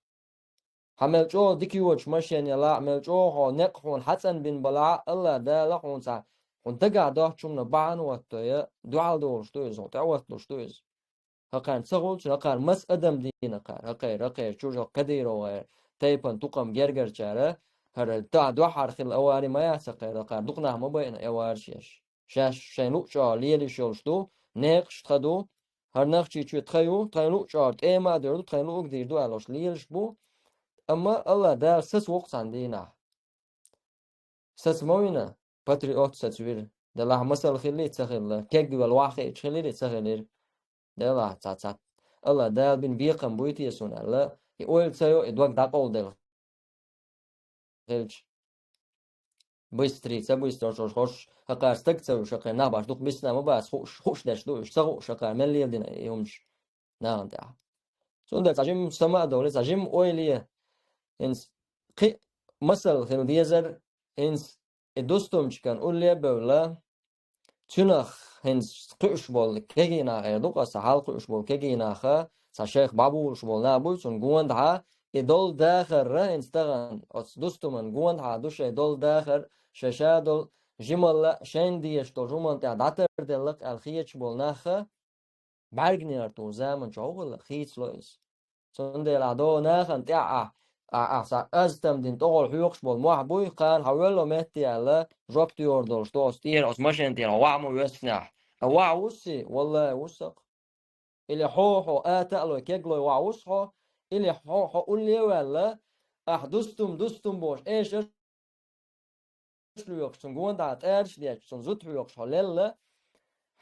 Хьан мел чӀогӀа дика йоцуш машен ялахь а, мел чӀогӀа хьо некъ хьуна хьацӀанбина балахь а, Алла Дала хьуна цхьа, хьуна дагахь доцучу хӀуманна бахьана хӀоттадой, дуьхьал долуш ду иза, хьуна тӀе а хӀотталуш ду иза. ХӀокхарна ца хуьлучу, хӀокхара маса адам дийна кхара, хӀокхеран, хӀокхеран чу, хӀокху Кадыровгара тайпана тукхам гергарчара, хӀара тӀехь дуьххьара хилла авари ма яц хӀокхеран, хӀокхара дукха нах ма байина и авариш еш. Шаьш шайн луъу чӀогӀа лелаш йолуш ду, некъаш тхан ду, хӀара Нохчийчоь тхан ю, тхайн луъу чӀогӀа тӀема а дер ду, тхайн луъург дийр ду аьлла лелаш бу. Амма Алла Дала саца воккху цхьана дийнахь. Саца ма вина, патриот саца вира. Делахь масал хилли ца хилла, кегвелла ваха хиъча хилира, ца хилира. Делахь ца, ца, Алла Дала бина бекхам буй те суна аьлла, и ойла ца йо, и дог дӀакъовладелла хилча. Быстри, ца быстро шош хош, хӀокхара стаг ца вуьш, хӀокхеран нах баш дукха бисна ма бац, хууш, хууш деш ду уьш, ца хууш, хӀокхара мел леладина и хӀумаш нахана тӀехь. Цундела цхьа жимма сама а довлий, цхьа жимма ойла е. ХӀинца кхин а масал хила дезар, хӀинца и дустумчикан улле а бевлла, цуьнах хӀинца кхуьуш болу кегий нах эр ду-кх аса, хьал кхуьуш болу кегий наха, цхьа шайх бӀабулуш болу нах буй, цунна гондахьа, и долу дахарра, хӀинца тахана оцу дустуман гондахьа ду шайн долу дахар, шайн ша долу жималла, шайна дезаш долу жуман тӀехь дӀатарделла-кх аьлла хеташ болу наха, бӀаьрганегӀар тоха заман чу хьовхалла хийцало иза. Цундела ахь догӀу нахана тӀехь ахь, ахь, ахь сан аз там дина тӀогӀол хьоькхуш болу мохь буй, кхана хьан велло метте аьлла, жоп туьйхур долуш ду оцу тӀера, оцу машен тӀера, ваха ма воьссинехь. Ткъа ваха вуссий, валлахӀи, вуссакх. Или хьо, хьо ата а лой, кеглой ваха вусс хьо, или хьо, хьо улле а ваьлла, ахь дустум, дустум бохуш, эшарш лоькхуш, цунна гонда тӀараш детташ, цунна зуда хьоькхуш хьо лелла,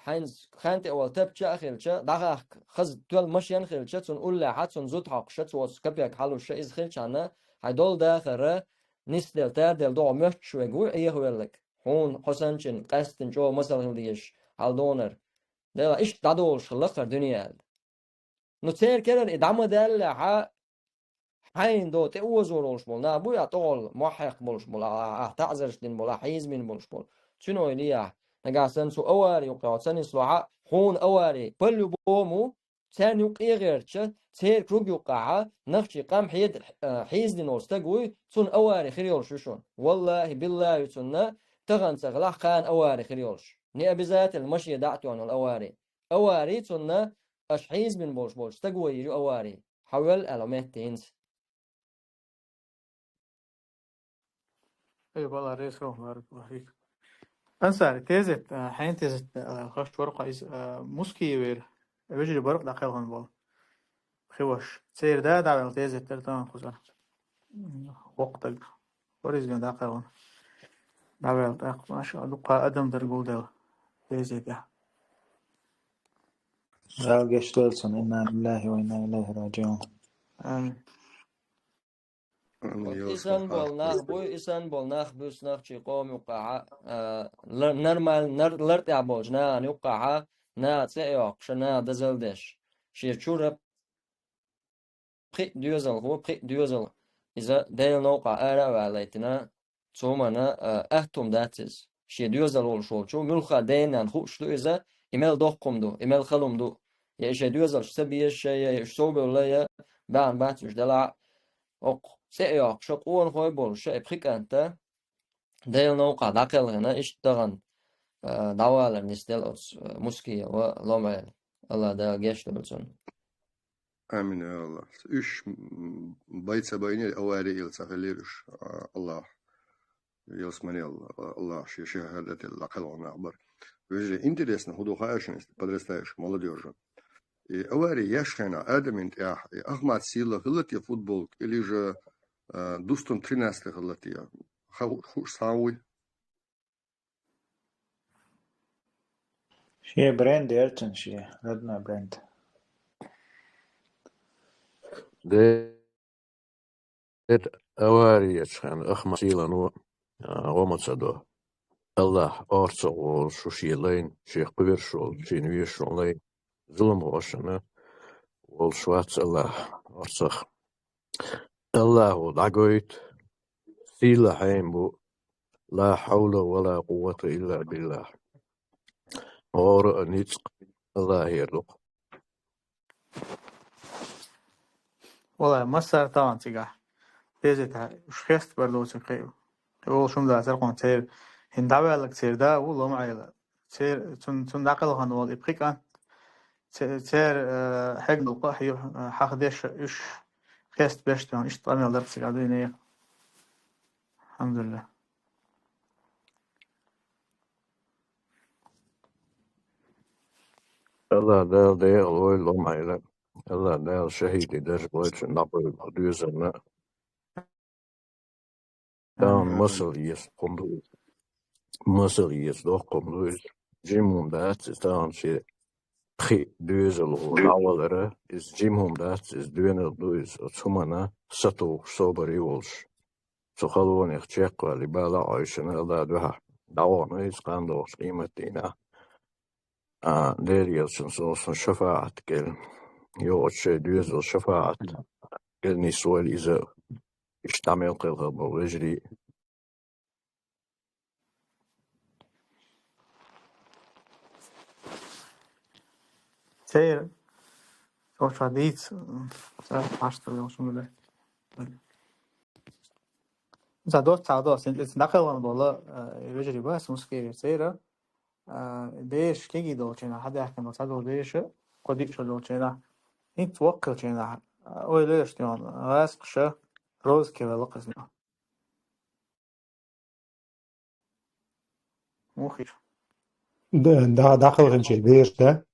хьайна хан тӀе волу тапча а хилча, дӀахахка хаза тоьлла машен а хилча, цунна уллехьа, цунна зуда хьокхуша, цо оцу капек хьалуша, иза хилчхьана, хьайн долу дахара нисделла, тараделла догӀу моьттуш верг вуй Ӏехавелларг. Хьуна, хьо санначун, къаьсттина чӀогӀа масал хила дезаш, хьал догӀунара. Дела, иштта дӀадолуш хилла хӀара дуьне аьлла. Ну, церан керара и дӀа ма даьллехьа, хьайна до тӀе озор волуш болу нах буй, ахь тӀогӀолла мохь хьекха болуш болу, ахь, ахь таӀзарш дина болу, ахь хьийзамин болуш болу. Цуьнан ойла е ахь. Нагахь санна цу авари юккъехь оцу нисло хьа, хьуна авари, по-любому, царна юккъе а гӀертача, церан круг юккъехьа, нахчий къам хьеда, а, хьийзадина волу стаг вуй, цунна авари хир йолуш ю шуна. Валлахи, биллахи, цунна тахана ца хилахь, кхана авари хир йолуш. Не обязательно машен дӀа а тоьхна волу авари. Авари цунна аша хьийзабина болуш болчу стага йийр ю авари. Хьан велла аьлла метта хӀинца. Эй, бала, рейс рохмар, баракаллаху фик. Ансари, тезет, а, хьайн тезет, а, хаш вара кхо иза, а, Муские вер. Вежарий баркъ дӀакхелхина болу. Хиваш. Церан да дӀаваьлла тезет тера тахана кхузара. М, воккха таг. Вара иза дӀакхелхина. ДӀаваьлла тӀаккха, маша Аллах, дукха адам дара гулдела. Тезет, а. Дала гечдойла цунна, инна лиллахи ва инна илайхи раджиун. Амин. Амин, вот йолуш исан хьан болу нах буй, исан болу нах буьйцу нахчий къома юккъахьа, а, лар-, нормально, нар-, лартӀехь болчу нахана юккъахьа, наха цӀе а йоккхуша, наха дозалла деш. Шен чуьра пхиъ доьзалхо, пхиъ доьзал иза Делан новкъахь ара а валийтина, цу хӀуманна, а, атта хӀума дац иза. Шен доьзал волуш волчу, муьлхха дена-нанна хууш ду иза, и мел доккха хӀума ду, и мел хала хӀума ду. Я и шайн доьзалш ца безаш, я, я уьш совбевлла, я бахьана бац уьш делахь а. ХӀокху цӀе а йоккхуша, къонахой болуша, и пхи кӀанта Делан новкъахь дӀакхелхина, иштта тахана, а, дӀавалар нисделла оцу, а, Муские ва Ломаэла. Аллах Дала гечдойла цунна. Амин, я Аллах. Уьш, м, бай ца байнера, авари а ца хилира уьш, а, Аллах. Ялсманел, а, Аллах шен шахӀадател дӀакхелхина нах бара. Вежарий, интересно, хӀун ду хаьа шуна, подрастающих молодёжи. И авари еш хенахь адамийн тӀехь, и Ахмат Сила хилла те футболка, или же, а, Дустун тринадцатый хилла те? Ха-, хууш цхьа вуй? Шен бренд яра цуьнан, шен родной бренд. Де-, эта авария ечу хенахь Ахмат Силано, а, гӀо ма ца до. Аллах орцах волуш ву шен лайна, шен кхоьруш волу, шена везаш волу лайна, зуламхошна волуш вац Аллах орцах. Аллахо дӀагойту, сила хьайна бу, ла хьавла ва ла къуввата илла биллах. ГӀора а, ницкъ а Аллахера ду-кх. Валлай, массара а тахана цигахь. Деза тӀехь уьш хеста бара доцург кхин. Кхин волуш хӀума дацара кхунна церан. ХӀинца дӀаваьлларг церан да ву, Ломаэла. Цер-, цун-, цунна дӀакхелхина волу и пхи кӀант. Цер-, церан, э, хьегна долу къа а хьоьху, э, хьахдеш уьш хеста беш тахана. Иштта къамел дара цигахь дуьйна. Алхьамдулиллах. Аллах Дала декъала войла Ломаэла. Аллах Дала шахӀидийн дарж бойла цунна, дӀакъевла доьзална. Тахана масал еза хӀума ду иза. Масал еза доккха хӀума ду иза. Жима хӀума дац иза, тахана шен пхи доьзалхо дӀавалара. Иза жима хӀума дац иза, доьналла ду иза. Оцу хӀуманна сатухуш, собаре а волуш. Цу халонех чекхваьлла, бала а Ӏойшина, Аллах дуьхьа дӀавахана иза кхана догӀучу къематдийнахь. А, Дела елчан со, сан шафаӀат кӀел. Йо, оцу шайн доьзал шафаӀат кӀел нисвойла иза, иштта дӀа мел кхелхина болу вежарий. Церан, цо ша дийца, цара хьашт йолуш хӀума ду. За доц цхьа доц, синтӀа дӀакхелхина болу, а, вежарий бац, Муские церан. А, бераш кегий долчу хенахь хьадаьхкина цхьадолу бераш, кхо-диъ шо долчу хенахь, хӀинца воккхачу хенахь, ойла еш, дегӀан, гӀазкхаша роза кхевелла кхезна. Мухир. Да, да, дӀакхелхинчий бераш, да?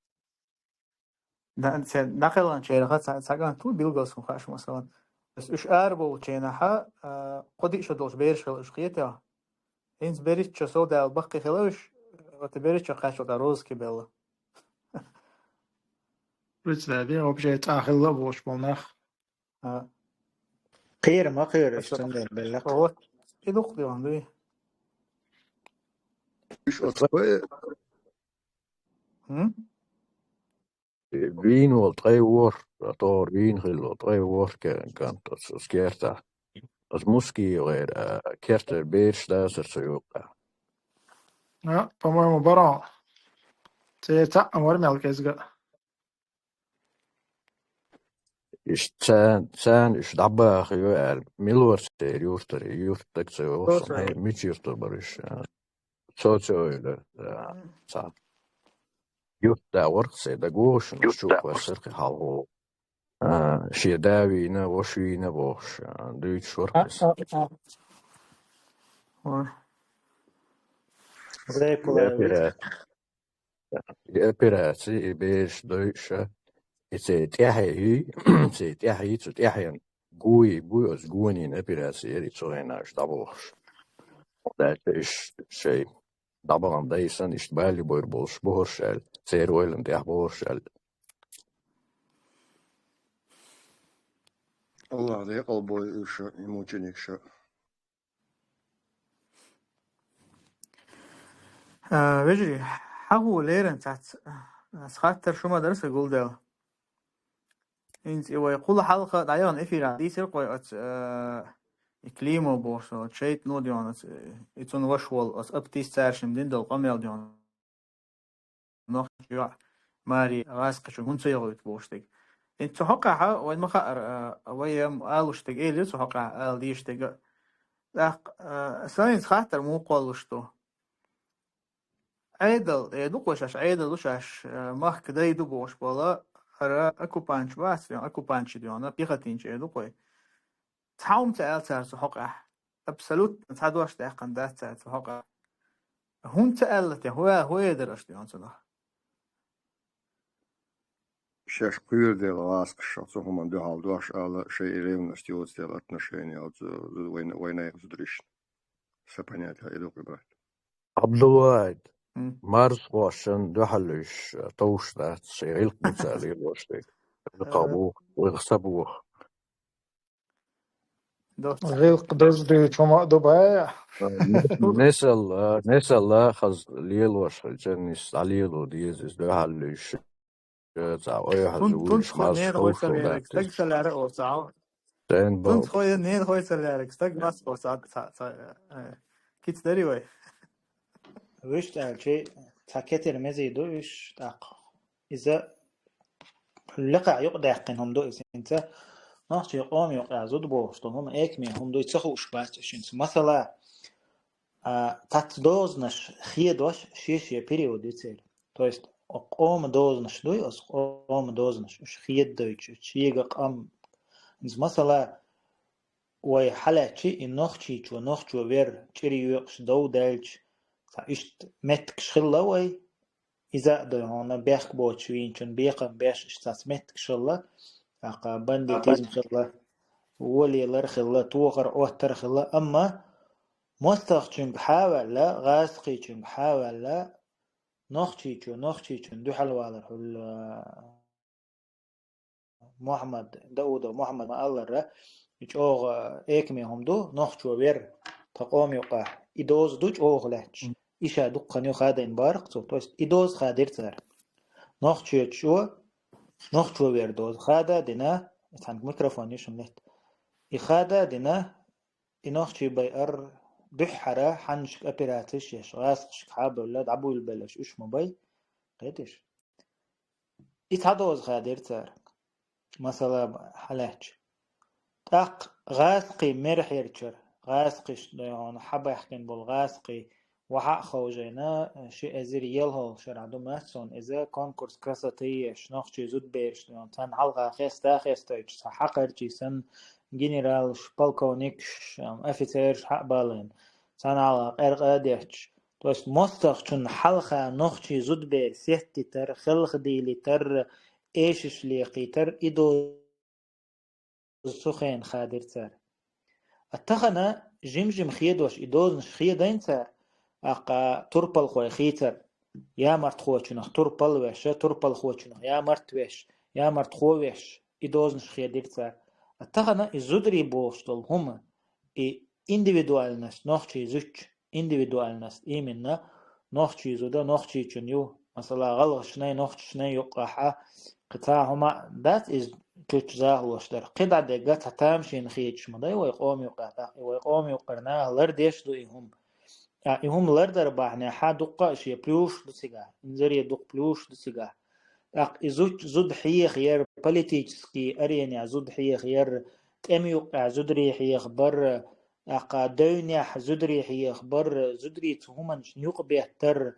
Да, це дӀакхелхинчерах ца-, цхьа кӀант ву билггал схьа хууш, масала. Ас уьш арабовлучу хенахь, а, кхо-диъ шо долуш бераш хилла уьш, хетий? ХӀинца берриччо совдаьлла баккхий хилла уьш, оцу берриччо кхаччалц роза кхебелла. Представь, вообще цӀа хилла а болуш болу нах. А. Кхера ма кхера, иштта цундела беллакх. Вот. И дукха дегӀан дуй. Уьш оцу кхо- М? Вийна волу ткъе ворхӀ, а тохара вийна хилла волу ткъе ворхӀ ке-, кӀант оцу, оцу кертахь. Оцу муьский гӀера, а, кертара бераш дацара цу юккъехь. А, по-моему, баро. Церан цхьаъ а вара мел кӀезга. Иштта царна, царна уьш дӀабаха ю аьлла, мила вара церан юьртара, юьртан стаг ца йогӀуш, Цо ца хьайн мича юьртара бара уьш, а, цо ца ойла, а, Мгм. цхьа. Юьртда вара-кх церан дагахь, уьш чу кхоьссира кхин хьалха. А, шен да вийна, ваша вийна бохуш, а, дуьйцуш вара-кх иза. А, а, а. Ой. Зайкулаевич. Операци. И операци, и бераш дойуш, и церан тӀаьхье хӀуьй, церан тӀаьхье, цу тӀаьхьенна гуй буй, оцу гонийн операци яра и цу хенахь уьш дӀабохуш. Дальше уьш шайн дӀабахана дайсан, иштта балли бойр болуш бохурш аьлла, церан ойланна тӀехь бохурш аьлла. АллахӀа декъал бойла уьш, и мученикаш. А, вежарий, хьан хӀу леран цац, ас хаттар шу ма дара сан гулдел. ХӀинца и вай кхула хьалха дӀаяхана эфирахь дийцира-кх вай оцу, а, и Климов бохуш, оцу шайтӀано дегӀан оцу, и цунна ваша волу, оцу аптист цаьршимма дина долу къамел дегӀан. Нохчи йоӀ маре гӀазкхичунна хӀунда ца яхуьйту бохуш дерг. ХӀинца цу хьокъехь вайн ма хаара, а, вай ам алуш дерг, элира цу хьокъехь ала дезаш дерг. ТӀаккха, а, сан хӀинца хаттар муха кхоллалуш ду? Ӏедал, э, ду-кх вай шаьш, Ӏедал ду шаьш, э, махка дай ду бохуш бола, хӀара оккупанташ бац вен, оккупанташ дегӀана, пехотинчий э ду-кх вай. Цхьа хӀума ца аьлла цара цу хьокъехь. Абсолютно цхьа дош даьккхина дац цара цу хьокъехь. ХӀунда ца аьлла те, хӀун а-, хӀун эр дара аша дегӀана цунах? Шаьш кхоьру дела гӀазкхаша цу хӀуманна дуьхьал дош ала, шайн и ревность йоцу дела отношение оцу вайн, вайнах зударшна. Сан понятие и ду-кх, брат. Абдулвахид, М. марзхошна дуьхьал уьш товш дац, шайн гӀиллакх бу цара лелош дерг. Э. Кхаъ бу, вайх са боху. Доц. ГӀиллакх даза дуьйцу хӀума а ду бай. Несалла, несалла хаза лелош хилча, нис дӀалело деза, иза дуьхьал уьш. Цхьа ойхьаза Тун-, вуьйш тунца марш нера хой ховшал ца лериг, дац стаг иза. Ца лаьра оцу Ӏа. Шайн бал. Тунца хой, нера хой ца лериг, стаг марш оцу Ӏа, ца, ца, э, кица дари вай. Вуьшта аьлчи, цхьа кетера мезий ду уьш тӀаккха. Иза лекхахь юкъадаьккхина хӀума ду иза хӀинца. Нохчийн къоман юкъахь зуда бохуш долу хӀума экаме хӀума ду, и ца хууш бац уьш хӀинца. Масала, а, цхьацца дозанаш хедош шен-шен период ю церан. То есть, къоман дозанаш дуй, оцу къоман дозанаш, уьш хедадойтуш, шега къам. ХӀинца, масала, вай хьалаьцчи и Нохчийчо, нохчо вер, чӀир йоькъуш дов даьлча, цхьа иштта меттигаш хилла вай, иза а дай хьуна, бехк боцуш вийначун бекхам беш, иштта цхьацца меттигаш хилла, тӀаккха бандитизм хилла, волелар хилла, тохар, Ӏоттар хилла, амма мостагӀчуьнга хьа а ваьлла, гӀазкхичуьнга хьа а ваьлла, нохчийчо, нохчийчун дуьхьал валар хьуьлла. Мухьаммад, Даудов Мухьаммад ма-аллара, и чӀогӀа экаме хӀума ду, нохчо вер, тхан къоман юкъахь. И доза ду чӀогӀа лаьтташ. И ша дуккха хан ю хадийна бара-кх цо. То есть и доза хадийра цара. Нохчочо, нохчо вер доза хада а дина, цхьаьнга микрофон ю шуна летта. И хада а дина, и нохчий байар дуьххьара хьаннашка операцеш еш, гӀазкхашка хьа а бевлла, дӀабуьйлабелларш уьш ма бай. Кхетиш? И цхьа доза хадийра цара. Масала, хьалаьцча. ТӀаккха гӀазкхий мер хьерчара, гӀазкхиш, дойхьона, хьабаьхкина болу гӀазкхий, вахьа а ховжайна, ши эзир ялхалгӀа шера ду массо а иза конкурс красоты еш, нохчий зудбераш, царна хьалха хеста хестайча, цхьа хьакхарчий санна генералаш, полковникаш, ам, офицераш хьа а балийна, царна хьалха къеркъа а детташ. То есть мостагӀчун хьалха нохчий зудбер сеттитар, хелхадийлитар, эшаш лекхийтар, и до- цу хенахь хадийра цара. А тахана жим-жим хедош и дозанаш хедайна цара, аккха турпалхой хийцар, ямартхочунах турпал веш, турпалхочунах ямарт веш, ямартхо веш, и дозанаш хедира цара. А тахана и зударий бохуш долу хӀума, и индивидуальность, нохчий зудчун индивидуальность, именно, нохчий зуда нохчийчун ю, масала, гӀалгӀашнай, нохчашнай юккъехь а, кхин цхьа хӀума дац иза чучча захалош дара. КхидӀа дегга цхьа тамашийна хеташ ма дай вай къоман юккъехь, тӀаккха и вай къоман юккъера наха лардеш ду и хӀума. А, и хӀума лардар бахьанехь дуккха а шен плюсаш ду цигахь, инзаре дукха плюсаш ду цигахь. ТӀаккха и зуд, зуда хьеха яр, политический аренехь зуда хьеха яр, тӀеман юккъехь зударий хьеха бар, тӀаккха девнехь зударий хьеха бар, зударий цу хӀуманашна юкъабеттар,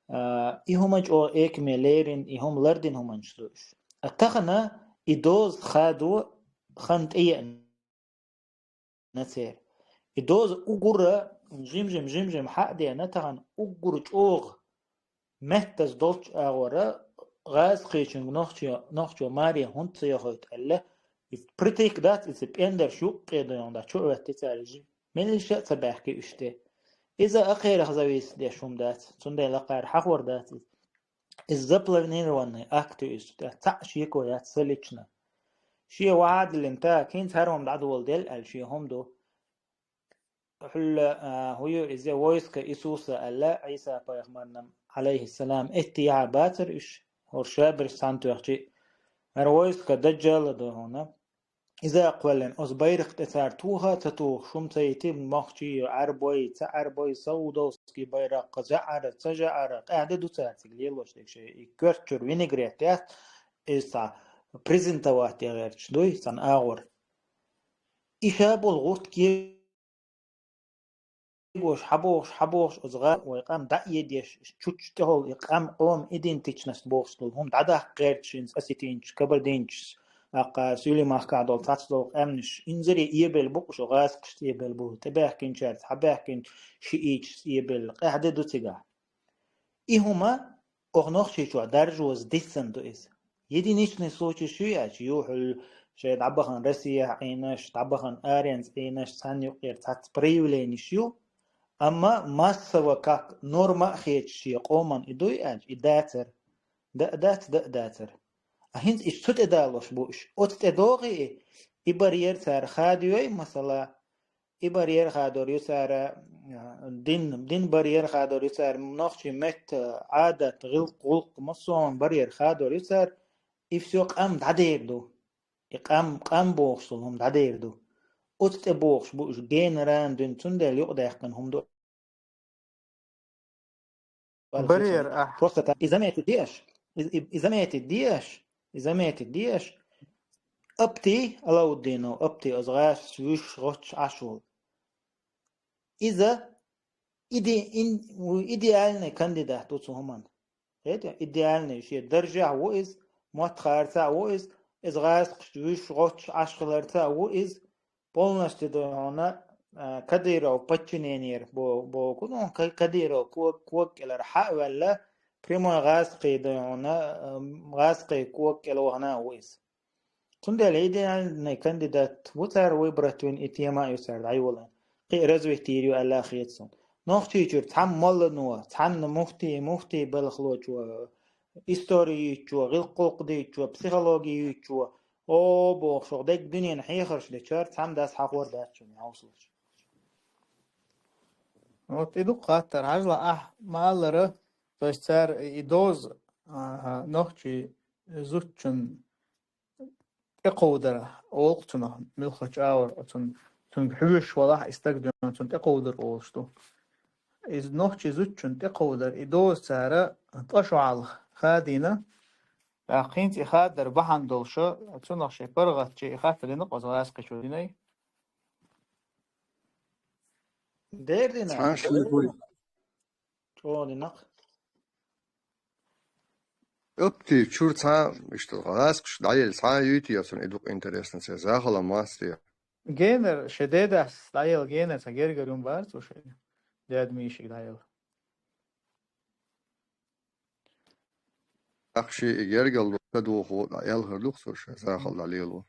а, и хӀума чӀогӀа экаме лерина, и хӀума лардина хӀуманаш ду уьш. А тахана и доза хадо хан тӀееана церан. И доза уггара жим-жим, жим-жим хьа а деана, тахана уггара чӀогӀа меттаза долчу агӀора гӀазкхичуьнга нохчо, нохчо маре хӀунда ца йохуьйту аьлла, и притик дац, иза пӀендарш юккъе дойгӀна чу а хӀоьттий цара, меллаша а ца баьхки уьш тӀе. Иза а кхерах зависит деш хӀума дац, цундела кхара хьахор дац иза. Иза запланированный акт ю иза, цхьаъ шеко яц сан лично. Шен ваӀда лин та, хӀинца хӀара хӀума дӀадоладел аьлла шен хӀума ду. Хьуьлла, а, хӀу ю иза войска Исуса аьлла, Ӏийса-пайхамарна, Ӏалайхиссалам, эттехьа бацара уьш, хӀора шаберш цхьаьна тоьхчи. ХӀара войска Даджала ду хьуна. Иза а кхоьллина, оцу байракх тӀе цара тоха а ца тоха, шума ца йити, мохчий, Ӏаьрбой, ца Ӏаьрбой, саудовский байракх, жаӀара, ца жаӀара, къаьхьа де ду цара цига лелош дерг шайн, и коьрта чуьра винегрет яц, иза цхьа презентовать ян гӀерташ дуй, цхьана агӀор. И ша болу гӀурт кегош, хьабохуш, хьабохуш, оцу гӀа вай къам дӀа а едеш, чучча тӀехула и къам, къоман идентичность бохуш долу хӀума дӀадаккха гӀерташ, хӀинца осетинчаш, кабардинчаш, аккха Суьйлийн махкахь долу цхьацца долу къаьмнаш, инзаре эбелла бу-кх шу, гӀазкхашца эбелла бу, тӀебаьхкинчаьрца, хьабаьхкинчу шиъичашца эбелла, къаьхьа де ду цигахь. И хӀума оха Нохчийчохь даржоза диссан ду иза. Единичный случайш ю аьлча, ю хьуьлла шайн дӀабахана Россияхь Ӏийнаш, дӀабахана аренца Ӏийнаш, цхьанна юккъера цхьацца проявленеш ю, амма массово как норма а хеташ шен къоман и дуй аьлча, и дацара. Да а дац, да а дацара. А хӀинца иштта цу тӀе далош бу уьш. Оцу тӀе догӀий и, и барьер цара хадайой, масала, и барьер хадор ю цара, а, дин, дин барьер хадор ю цара, нохчийн метта, Ӏадат, гӀилкх, гӀуллакх, массо а барьер хадор ю цара, и всё къам дӀадер ду. И къам, къам бохуш долу хӀума дӀадер ду. Оцу тӀе бохуш бу уьш генаран дуьйна, цундела юкъадаьккхина хӀума ду. Барьер, ахь. Просто так. И заметить деш, и, и, и заметить деш, и заметить деш, Апти, Алауддинов Апти, оцу гӀазкхашца вуьш гӀоттуш Ӏаш волу. Иза иде-, ин-, идеальный кандидат ву цу хӀуманна. Хетий? Идеальный, шен даржехь ву иза, мотт харцахь ву иза, иза гӀазкхашца вуьш гӀоттуш Ӏаш хиларца а ву иза, полностью ду хьуна, а, Кадыров подчинениера бо-, боху, ну, Ка-, Кадыров ког-, ког кӀелара хьа а ваьлла, прямой гӀазкхий ду хьуна, а, гӀазкхий ког кӀел вахана а ву иза. Цундела идеальный кандидат ву цара выбрать вина, и тема а ю цара дӀайолийна. Кхин а развитие йийр ю аьлла хета суна. Нохчийчуьра цхьамма моллано, цхьамма муфтий, муфтий балхалочо, истори йуьйцучо, гӀиллакх-гӀуллакх дуьйцучо, психологи юьйцучо, о, бохуш, оха дерриг дуьненан хьехарш дечара цхьамма дас хьахор дац шуна, хьовсалаш. Вот и ду-кх хаттар, хьажал ахь ма-аллара, то есть цара и доза, а, нохчий зудчун тӀекховдар олу-кх цунах, муьлххачу агӀор, цунна, цуьнга хьоьжуш валахь и стаг дуьйна, цунна тӀекховдар олуш ду. Иза нохчий зудчун тӀекховдар, и доза цара ткъа шо хьалха хадийна, тӀаккха хӀинца и хадар бахьана долуш, цунах шайн паргӀатче и хаттар дина-кх оцу гӀазкхичо, динай? Дера дина. Цхьана шен вуй. чӀоагӀа динах. Апти чур цхьа, иштта гӀазкхаш дӀаелла цхьа юйти яцун, и дукха интересно ца захала масти. Генер, ше дедас дӀаелла генер, ца гергар юм бар цу ше. Дед мишик дӀаелла. Ахши и гергал ка духу, дӀаелхар дух цу ше, захал дӀалелу.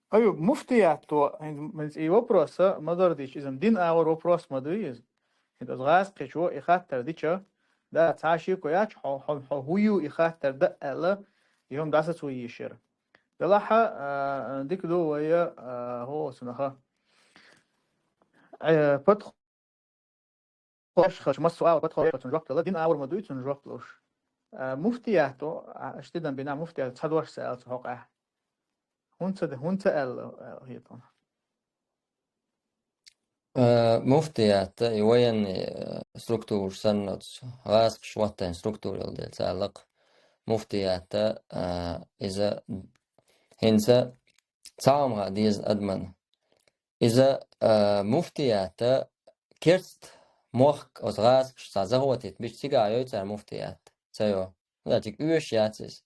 Аю, муфтият то, хӀинца и вопрос, а, ма дардич, изам дин авар вопрос ма дуй из. ХӀинца аз гӀазкхичо и хаттар дича, да, цхьа шико яч, хьо, хьо, хьо хӀу ю и хаттар да аьлла, и хӀума даса цу йишира. Далахьа, а, дика ду вая, а, хӀо цунаха. Э, подх-, подхош хач, массу авар подхош хач, цун жоп дала, дин авар ма дуй, цун жоп луш. А, муфтият то, а, штидан бина муфтият, цхьа дош са аьлла цу хьокъехь. ХӀунца де-, хӀунца аьлла, аьлла хетон. Э, муфтиятта и военный, э, структураш санна оцу гӀазкхаш ваттайн структура йолу дела ца аьллакх. Муфтиятта, э, иза хӀинца цхьа хӀума деза адаман. Иза, э, муфтиятта керст мохк оцу гӀазкхаш цхьа захватит бича цигахь йой цара муфтиятта. Ца йо. Значит, оьшуш яц иза.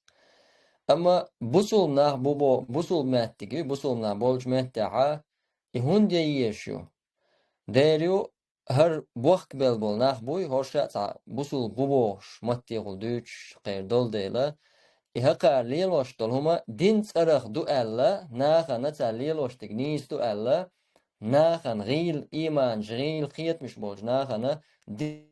Амма бусулба нах бу бо-, бусулба меттиг ю, бусулба нах болчу меттехьа, и хӀунда ян езаш ю? Дера ю, хӀара бохк бел болу нах буй, хӀорша а цхьа бусулба бу бохуш, маттехула дуьйцуш кхера долу дела, и хӀакхара лелош долу хӀума дин цӀарах ду аьлла, нахана цара лелош дерг нийса ду аьлла, нахана гӀийла, ийманаш гӀийла кхетамаш болчу нахана ди-,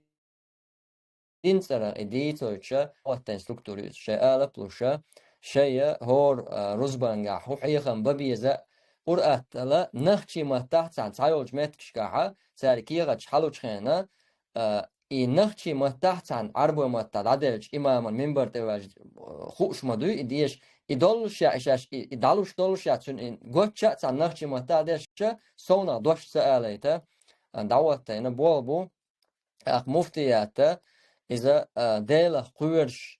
дин цӀарах и дийцойтуша, хӀоттайн структура ю иза, шайн алап луша, шайя хӀора, а, рузбангахь хӀун хьехам бан беза, ур аттала, нахчий маттахь цхьана цхьайолчу меттигашкахьа, цара кехаташ хьалучу хенна, а, и нахчий маттахь цхьана Ӏарбой маттахь дӀаделлачу имаман мимбар тӀе ваьжна, а, хууш ма дуй и деша, и доллушехь, и шаьш, и, и дӀалуш доллушехь, цуьнан и гочча а цхьана нахчий маттахь дешча, совнах дош ца алайта, а, дӀахӀоттайна болх бу. ТӀаккха муфтиятта иза, а, Делах кхоьруш,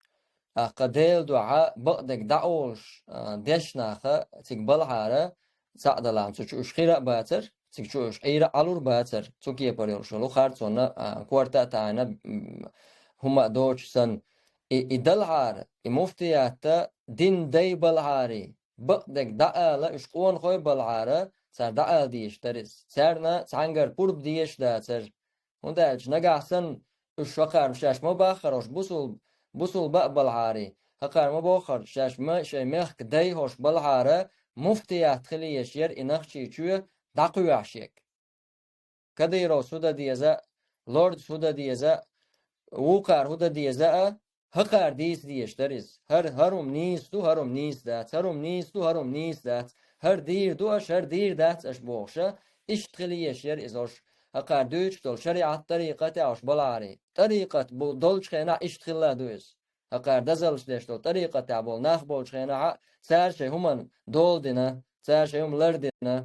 тӀаккха Делан дуьхьа бакъдерг дӀаолуш, а, дешнаха цига балхьара, цхьаъ далахь цу чу уьш хира а бацара, цига чу уьш Ӏийра а Ӏалур бацара, цу кепара йолуш йолу харцонна, а, корта а таӀийна, м, хӀума а доцуш санна. И, и далхьара, и муфтиятта дин дай балхьарий, бакъдерг дӀаала уьш къонахой балхьара, цара дӀаала дезаш дара иза. Царна цхьаьнгара пурба дезаш дацара. ХӀунда аьлча нагахь санна уьш хӀокхарна шаьш ма баххара, уьш бусул-, бусулба а балхьарий, хӀокхара ма боххара, шаьш ма шайн мехка дай хӀорш балхьара, муфтият хила езаш яра и Нахчийчоь дӀакхоьхьуш ерг. Кадыровс хӀун дан деза а, Лордас хӀун дан деза а, вукхара хӀун дан деза а, хӀокхара дийца дезаш дара иза. ХӀара, хӀара хӀума нийса ду, хӀара хӀума нийса дац, хӀара хӀума нийса ду, хӀара хӀума нийса дац. ХӀара дийр ду аша, хӀара дийр дац аша бохуша, иштта хила езаш яра иза хӀорш. ХӀокхара дуьйцуш долу шариӀат тӀарикъат а хӀорш балхьарий. ТӀарикъат бу долчу хенахь иштта хилла ду иза. ХӀокхара дозаллаш деш долу тӀарикъатехь болу нах болчу хенахь а цара шайн хӀуманна дола дина, цара шайн хӀума лардина.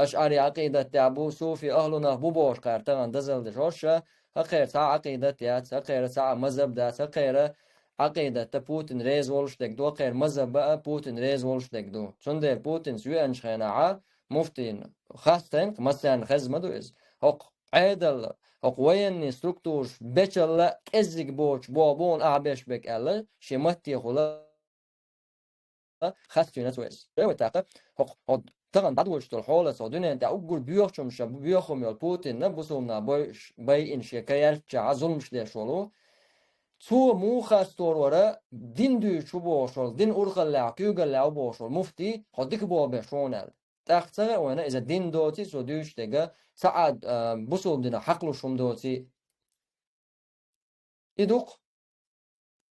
Ашъари Ӏакъидатехь бу, суфи ахлунах бу бохуш кхара тахана дозалла деш хӀорш а, хӀокхеран цхьа а Ӏакъидат яц, хӀокхеран цхьа а мазхӀаб дац, хӀокхеран Ӏакъидатта Путин реза волуш дерг ду, хӀокхеран мазхӀаб а Путин реза волуш дерг ду. Цундела Путинца веанчу хенахь а муфтийна хастайна, массарна хезна ма ду иза. ХӀокху Ӏедалла, хӀокху военный структураш бечалла кӀеззиг боцуш болх бу хьуна ахьа беш берг аьлла, шен маттехула хастийна цо иза. Вай тӀаккха, хӀокху, хӀо тахана дӀадоьдуш долу хьолаца, хӀо дуьнен тӀехь уггар боьхачу хӀумнаш боьха хӀума йолу Путинна бусулба нах бойуш, байина шен каярччахьа зуламаш деш волу. Цо муха хастор вара, дин дуьйцуш ву бохуш волу, дин урхаллехь, куьйгаллехь ву бохуш волу муфтий, хьо дика болх беш ву хьуна аьлла. ТӀаккха ца хаьа вайна иза дин доций, цо дуьйцуш дерг, цхьа а, а, бусулба динах хьакхалуш хӀума доций. И ду-кх,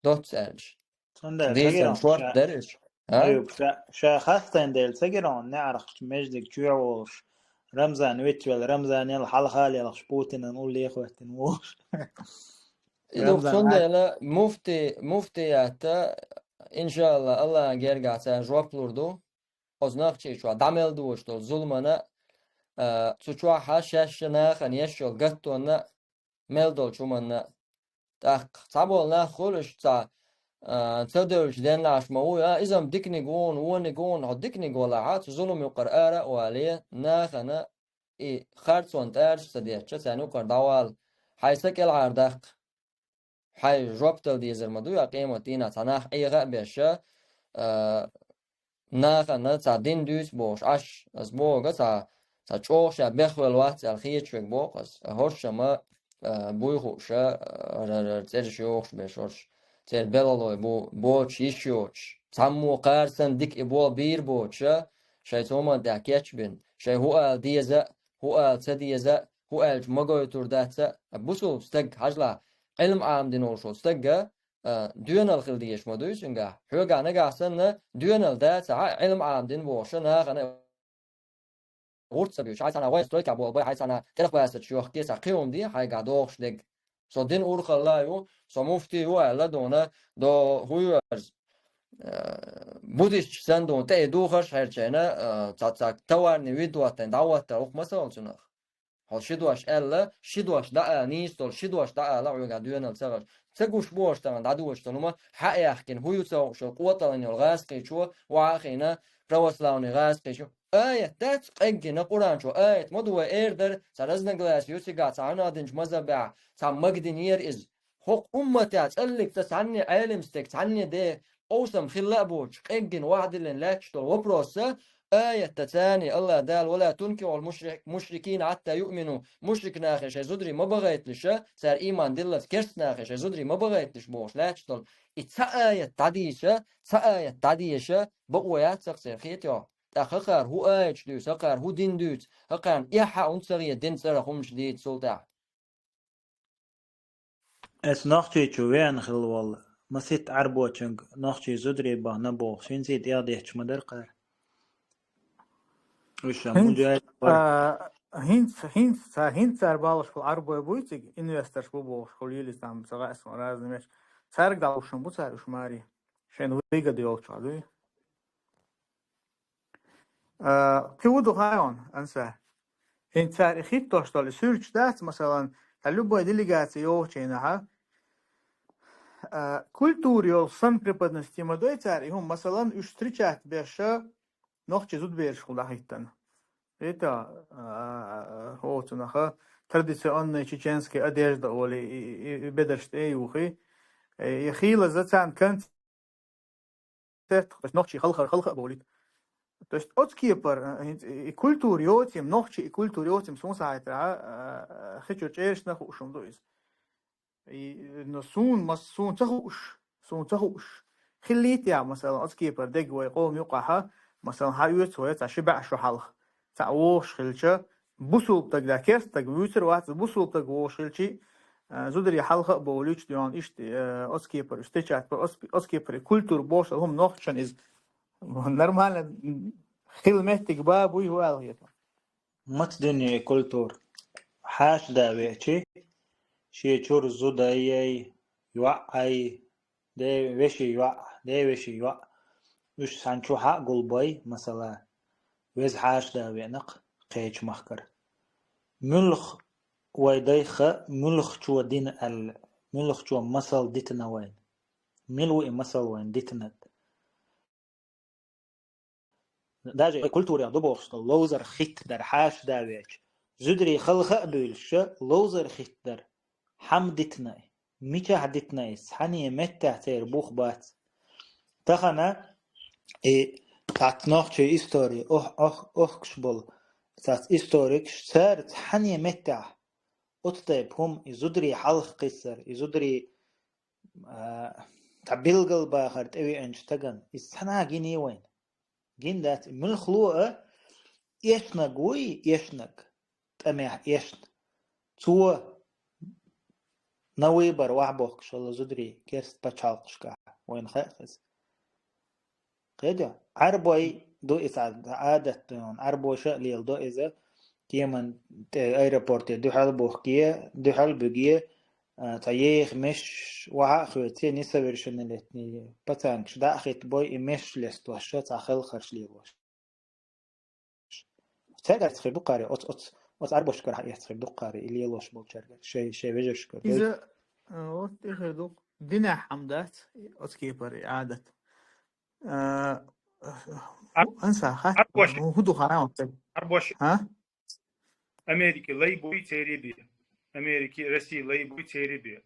доцца аьлча. Цундела дийцар ца гира шорта ша, дара уьш. А? Аюб, ша, ша хастайн дела ца гира хьуна, неӀархчу междиг чоь волуш, Рамзан витвелла, Рамзанел хьалха лелхаш Путинан улле хӀоьттина волуш. И ду-кх, Рамзан, цундела муфти, муфтиятта, иншаалла, Аллахьан гергахь цара жоп лур ду. Оцу Нахчийчохь дӀа мел доцуш долу зуламана, а, цу чохь а шаьш нахана еш йолу гаттонна а, мел долчу хӀуманна а. ТӀаккха цхьаболу нах хуьлу уьш цхьа, а, ца девлчу деннахьаш ма вуй, а, иза-м диканиг ву хьуна, вониг ву хьуна, хьо диканиг валахь а, цу зулам юкъара ара а вале, нахана и харцонна тӀараш а ца детташ, царна юкъара дӀавала хьай са кӀелгӀардаккха. Хьай жоп дала дезар ма дуй, а къематдийнахь цхьа нах Ӏеха а беша, а, нахана цхьа дин дуьйцу бохуш, Ӏаш, ас боху, цхьа, цхьа чӀогӀа ша бехвелла вац аьлла хеташ верг боху ас. ХӀорш-м, а, буй хууш, а, р-, р-, цӀераш йохуш берш хӀорш. Церан белхалой бу, боцуш, йиш йоцуш. Цхьаммо кхара санна дика и болх бийр боцуш, а, шайн цу хӀуманна тӀехь кечбина. Шайн хӀун ала деза а, хӀун ала ца деза а, хӀун аьлча ма гойтур дац а, бусулба стаг, хьажалахь, Ӏилма Ӏамадина волуш волу стагга, а, доьналла хила дезаш ма дуй цуьнгахь. Хьоьгахь нагахь санна доьналла дац а, хьан Ӏилма Ӏамадина бохуш нахана гӀурт ца буьйш, хьайн цхьана гӀой стройкахь болу бай, хьайн цхьана тӀерхбасаташ йохке, цхьа кхин хӀума де, хьайгахь догӀуш дерг. Со дин урхалла а ю, со муфти а ю аьлла дуна, до хӀу ю аьлла, а, буддисташ санна дуна, тӀе и духарш хьерчайна, а, цхьа, цхьа товарный вид ваттайна, дӀахӀоттар, хӀокху масал цунах. Хьо ши дош аьлла, ши дош дӀаала, нийса долу ши дош дӀаала, хьоьгахь доьналла ца гӀаш. Ца гуш бохуш тахана дӀадоьдуш долу хӀума, хьан а яхкина, хӀун ю ца хууш йолу къотӀаллина йолу гӀазкхичо, охьа а хиъна, православный гӀазкхичо. Аят дац, къеггина Къуръан чу аят ма ду вай эр дара, цхьа разногласие ю цигахь, цхьа хьанал динчу мазхабехь, цхьа магадинера иза. ХӀокху умматехь цӀаллиг ца цхьанне Ӏелам стаг, цхьанне де къовсам хилла а боцуш, къеггина вахдиллина лаьтташ долу вопросца, аятта царний Аллах Дала: «Ва ла тункихьул мушри-, мушрикина хьатта юъмину», мушрик нахе шайн зударий ма бахайталаш, цара ийман диллалц керст нахе шайн зударий ма бахайталаш бохуш лаьтташ долу. И цхьа аят дӀадийша, цхьа аят дӀадийша, бакъо яц-кх церан хетахь. ТӀаккха хӀокхара хӀун аяташ дуьйцу, хӀокхара хӀун дин дуьйцу, хӀокхарна эхь а хӀунда ца хета дин цӀарах хӀуманаш дийца цул тӀаьхьа? Ас Нохчийчу веана хилла волу, маситта Ӏарбочуьнга нохчий зударий бахана бохуш, хӀинца тӀех детташ ма дара кхара. Уьш ша хӀинца, муджахид бара. А, хӀинца, хӀинца, ца-, хӀинца цара балош болу Ӏарбой буй цига, инвесторш бу бохуш, хӀу лелийца там ца хаьа суна разный меш. Цаьрга дӀалуш бу цара уьш маре. Шайна выгода йолчохь дуй. А, кхин хӀун ду хаьий хьуна, Ансар? ХӀинца цара и хӀиттош долу и суьрташ дац, масалан, цхьа любой делегация йогӀучу хенахь, а, культура йолу санна преподнести ма дой цара и хӀума, масалан, уьш встречать беш нохчий зудаберашкахула дӀахӀиттина. Это, а, хӀоцунаха традиционная чеченская одежда олий, и, и, и бедарш тӀе а юхий, и, и хийлаза царна концерт, то есть нохчий халхар халха а бовлийта. То есть оцу кепара, а, хӀинца и культура йоцийла, нохчий и культура йоцийла, суна схьахетарехь, а, а, хи чуьра чӀерашна хууш хӀума ду иза. И, но суна, мас-, суна ца хууш, суна ца хууш. Хиллийта а, масалан, оцу кепара дерг вай къоман юкъахь, масалан, хьаоьцу вай цхьа ши бӀе шо хьалха. Цхьаъ вогӀуш хилча, бусулба стаг, да, керста стаг вуьйцур вац, бусулба стаг вогӀуш хилчий, а, зударий хьалха а бовлуьйтуш дуьйна иштта, а, оцу кепара встречать, оцу, оцу кепара культура бохуш хӀума нохчашна иза нормально хила меттиг ба буй хӀу аьлла хета. Маца дуьне культура? Хьаша да веачи, шен чуьра зуда ай, йоӀ ай, де-, вешин йоӀ, де-, вешин йоӀ. Уьш цхьана чу хьа а гулбой, масала, веза хьаша да веана-кх кхечу махкара. Муьлха вай дайх а, муьлххачо дина аьлла, муьлххачо масал дитина вайна? Мила ву и масал вайна дитинарг? Даже культурех ду бохуш долу ловзар хитта дара хьаша да веача. Зударий халха а буьйлуш, ловзар хитта дара. Хьан дитина и? Мичахь дитина иза? Цхьанне меттехь церан бух бац. Тахана и цхьацца нохчийн истори ох-, ох-, охкуш болу цхьацца историкаш, цара цхьанне меттехь оцу тайпа хӀума, и зударий хьалха кхиссар, и зударий, а, цхьа билгал бахар тӀевеанчу стагана, иза цхьанхьа гиний вайна? Гина дац, и муьлхха ло а, эшнаг вуй, эшнаг, тӀамехь эшна. Цо на выбор охьабохкуш хилла зударий керста пачхьалкхашкахь, вайна хаьа иза. Кхетий? Ӏарбой ду иза, Ӏадат ду, Ӏарбоша а леладо иза, кеман тӀе аэропорте дуьхьал бухке, дуьхьал буьге, а, цхьа еха меш охьа а хоьце, несовершеннолетний пацанкаш дӀа а хитта бой, и меш лестош, цхьа хелхарш лелош. Цаьргара хир ду кхаре, оц-, оц-, оцу Ӏарбошкара хьаэцна хир ду кхаре, и лелош болчаьргара, шай, шай вежаршкара. Иза, а, вот и хир ду. Динехь хьама дац, оцу кепара и Ӏадат. А, Ар-, Анса, хат, Ӏарбош-, хӀун ду хаьа оцу? Ӏарбош-, хӀа? Америки лай буй церий бен. Америки, России лай буй церий бе.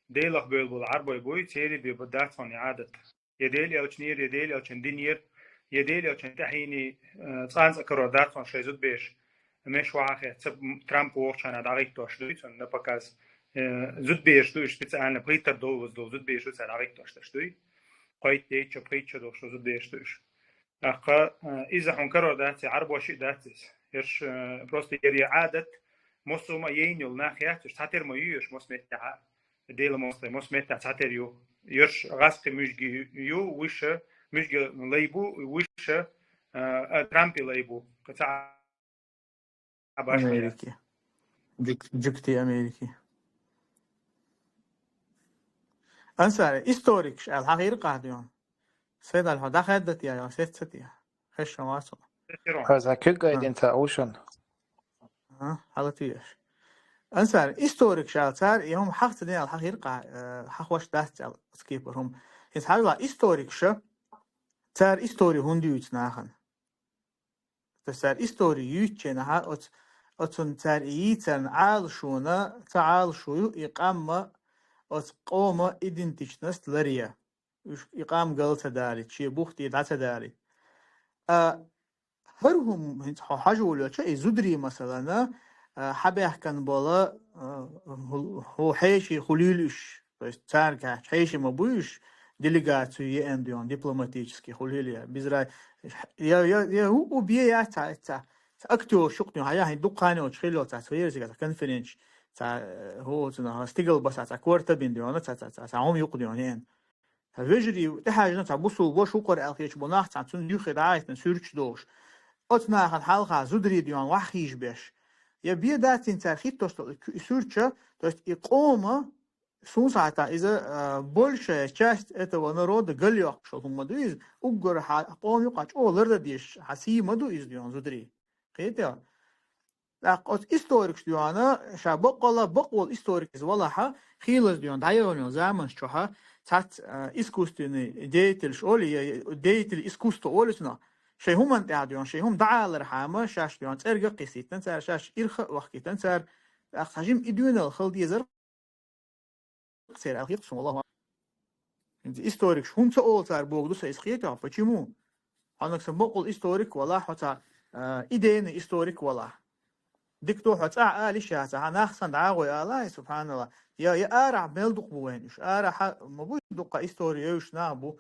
Делах бел бол Ӏарбой буй церий бе, бо дац хьона Ӏадат. Я Дела элчанера, я Дела элчан динера, я Дела элчан тӀаьхьийний, э, цкъа-цкъа карор дац хьона шоай зудбеш. Меш вахе, ца Трамп вохчана дагиктош дуй, цун на показ. Э, зудбеш дуй, специально пхийтар доллаз дол зудбеш дуй, ца дагиктош дуй. Кхойтта, дейча, пхийтта доллаш зудбеш дуй. ТӀаккха, э, иза хьона карор дац, Ӏарбош дац из. Ерш, э, просто ер я Ӏадат, мосума ейнил нах яц, цхьатер ма юеш, мос меттаха. Дела мостай, мос меттаха цхьатер ю. Ерш гӀаскхи муьжги ю, виша, муьжги лай бу, виша, э, э, Трампи лай бу. Каца Америки. Жук-, жугти Америки. Ансар, историкаш аьле хьахийра къахьдуйон. Сайдал хьо дӀахаьддат я, я сеццат я. Хеша вацо. Хаза куьг гайдин ца ушан. А, хьалат веш. Ансар, историкаш аьле цар, я хӀума хьахца ден аьле хьахийра къа-, э, хьахош дац аьле скипар хӀума. Хиз хьажла историкаша, цар истори хӀунда юйцу нахана. То есть цар истори юьйцученахьа оц-, оцун цар и йийцарна Ӏалашона, ца Ӏалашо ю, и къамма оц къома идентичность ларъя. Уьш и къам гал ца дари, че бухти дӀа ца дари. А, хӀар хӀума хӀинца хьо хьажа волча, и зударий, масалана, а, хьабаьхкан бола, а, хӀу-, хӀу хьеший хулийла уьш. То есть царга хьаьча хьеший ма буй уьш, делегацию еан дуйон, дипломатический хулийла я. Бизра-, я, я, я, у, у бе я ца, ца, ца актёр шук дуйон, хьая хӀин дукха хани оч хило ца, ца ерсига ца конференц, ца, э, хӀу, ца на стигал баса, ца корта бин дуйон, ца, ца, ца, ца хӀума юк дуйон, еан. Ца вежарий тӀехьажна ца бусул вош укхар аьлхеча бу нах ца цун юхе дӀаайтна суьрч долуш. Оц нахана хьалха зударий дуйон ваххийш беш. Я бе дацин цар хиттош суьрча, то есть и къома, сун сахьата иза, а, большая часть этого народа гал йоккхуш хӀума ма ду иза, уггар хьа-, къома юкъа чӀогӀа ларда деш, хьа сий ма ду иза дуйон зударий. Кхетий? ТӀаккха оцу историкаш дуьхьана, ша баккъала, бакъволу историк иза валахьа, хийлаза дуьхьана дӀайогӀуна заманаш чохьа, цац, а, искусственный деятельш олу, я, я, деятель искусства олу цунах, шайн хӀуманна тӀехь дуьхьана, шайн хӀума дӀаалархьама, шаьш дуьхьана цӀерга а кхиссийтина цара, шаьш ирха а вахкийтина цара, тӀаккха цхьа жима и дуьйналла хила дезара, церан аьлла хета суна, валлахӀи. ХӀинца историкаш хӀунда ца олу цара богу ду сан иза хетахь, почему? Хьаннаг сан бакъволу историк валахь, хьо ца, а, идейный историк валахь. Дика ду хьо цӀахь ала йиш яц, хьан нах сан дӀагӀой ала, субханалла. Я, я арахь мел дукха бу вайн уьш. Арахьа ма буй дукха истори йовш нах бу.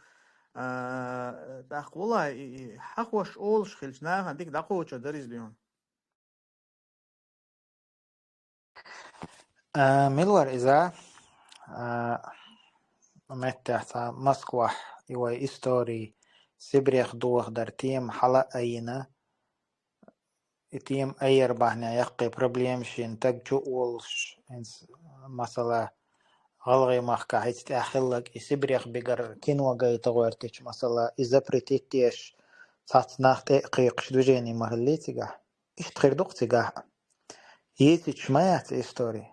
А, тӀаккха валахь, и, и, хьахош олуш хилча нахана дика дӀакхочур дара иза дуьйна. А, мила вара иза? А, меттехь цхьа Москвахь и вай истори Сибрех дохадар тема хьала а айина. И тема айар бахьанехь яккхий проблема шен таг чу а волуш, хӀинца, масала, гӀалгӀай махкахь хӀинца тӀехь хилларг и Сибрех бигар кино гайта гӀоьртича, масала, и запретить деш, цхьацца нах тӀе а кхойкхуш движение ма хиллий цигахь. Иштта хир ду-кх цигахь а. Йийцича ма яц истори.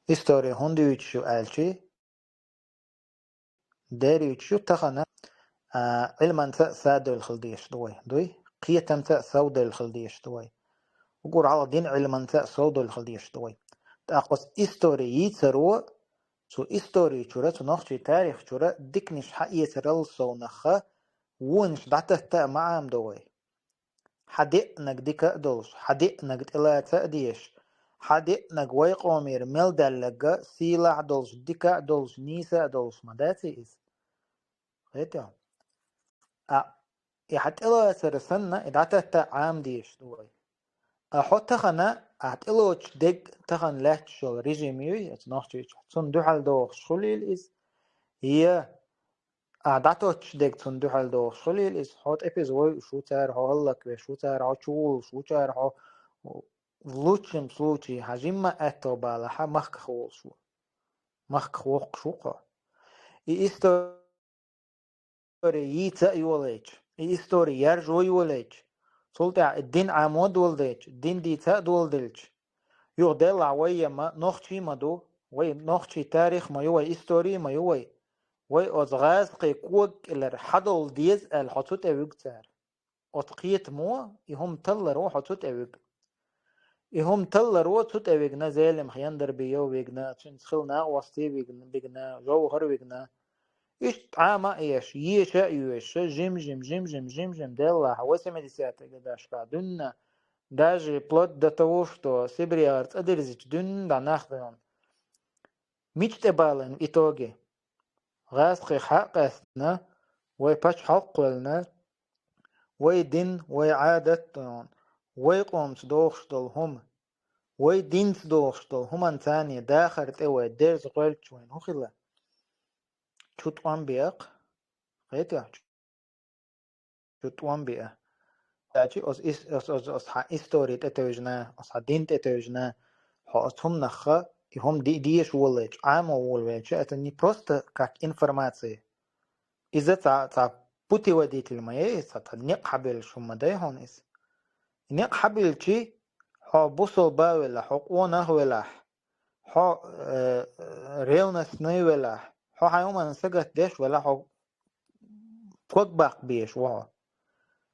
Истори хӀунда юьйцуш ю аьлчи, дера юьйцуш ю тахана, а, Ӏилманца а садойлла хила дезаш ду вай, дуй? Кхетамца а совдойлла хила дезаш ду вай. Угур хьалха дин Ӏилманца а совдойлла хила дезаш ду вай. ТӀаккха оцу истори йийцаро, цу истори чура, цу нохчийн тарих чура диканаш хьаэцарал совнаха, вонаш дӀататта а ма Ӏамадо вай. Хьан деънаг дика а долуш, хьан деънаг тӀелаца а дезаш, хьан деънаг вай къомера мел даьлларг а сийлахь а долуш, дика а долуш, нийса а долуш ма даций иза? Хетий? А, и хьан тӀелацар санна, и дӀататта а Ӏамадезаш ду вай. А хьо тахана, ахь тӀелоцуш дерг тахана лаьтташ йолу режим юй, оцу Нохчийчохь, цунна дуьхьал дохуш хуьлийла иза, я а дӀатоттуш дерг цунна дуьхьал дохуш хуьлийла иза, хьо тӀепиза войуш ву цара, хьо хӀаллаквеш ву цара, хьо чувуллуш ву цара, хьо в лучшем случае хьан жимма аьтто балахь, хьан махках волуш ву. Махках воккхуш ву хьо. И истори йийца а йолайча, и истори яржо а йолайча, цул тӀаьхьа и дин Ӏамо а доладайча, дин дийца а доладелча, юха деллахь вай емма нохчий а ма ду, вай нохчий тарих а ма ю, вай истори а ма ю вай. Вай оцу гӀазкхийн кога кӀелара хьадовла деза аьлла хьо цу тӀе вуьгу цара. Оцу кхетамо и хӀума таллар ву хьо цу тӀе вуьгу. И хӀума талларо цу тӀе вигна, Зелимха Яндарбиев вигна, цуьнца хилла накъостий вигна, бигна, Жовхар вигна. Иштта Ӏама а еш, еша а йоьша, жим-жим, жим-жим, жим-жим деллахь, восьмидесятые годашкахь дуьнна, даже вплоть до того, что Сибрегара цӀа дирзича дуьнна дӀа нах дойна. Мича тӀе балийна в итоге? ГӀазкхий хьа а къаьстина, вай пачхьалкх кхоьллина, вай дин, вай Ӏадат а, вай къомца догӀуш долу хӀума, вай динца догӀуш долу хӀуманца а дахар тӀе вай дерза гӀоьллича вайна хӀун хилла? Чу тӀом беа-кх. Кхетий хьо? Чу тӀом беа. Аьлча, оцу ис-, оцу, оцу, оцу хьан истори тӀетевжина, оцу хьан дин тӀетевжина, хьо оцу хӀуманах, и хӀума де-, деша волавелча, Ӏамо волавелча, это не просто как информация. Иза цхьа, цхьа путеводитель ма яй, цхьа, цхьа некъ хьабеллаш хӀума ма дай хьуна иза. Некъ хьабеллчи, хьо бусалба велахь, хьо къонах велахь, хьо, э, ревностный велахь, хьо хьайн хӀуманна сагатдеш велахь, хьо ког баккха безаш ву хьо.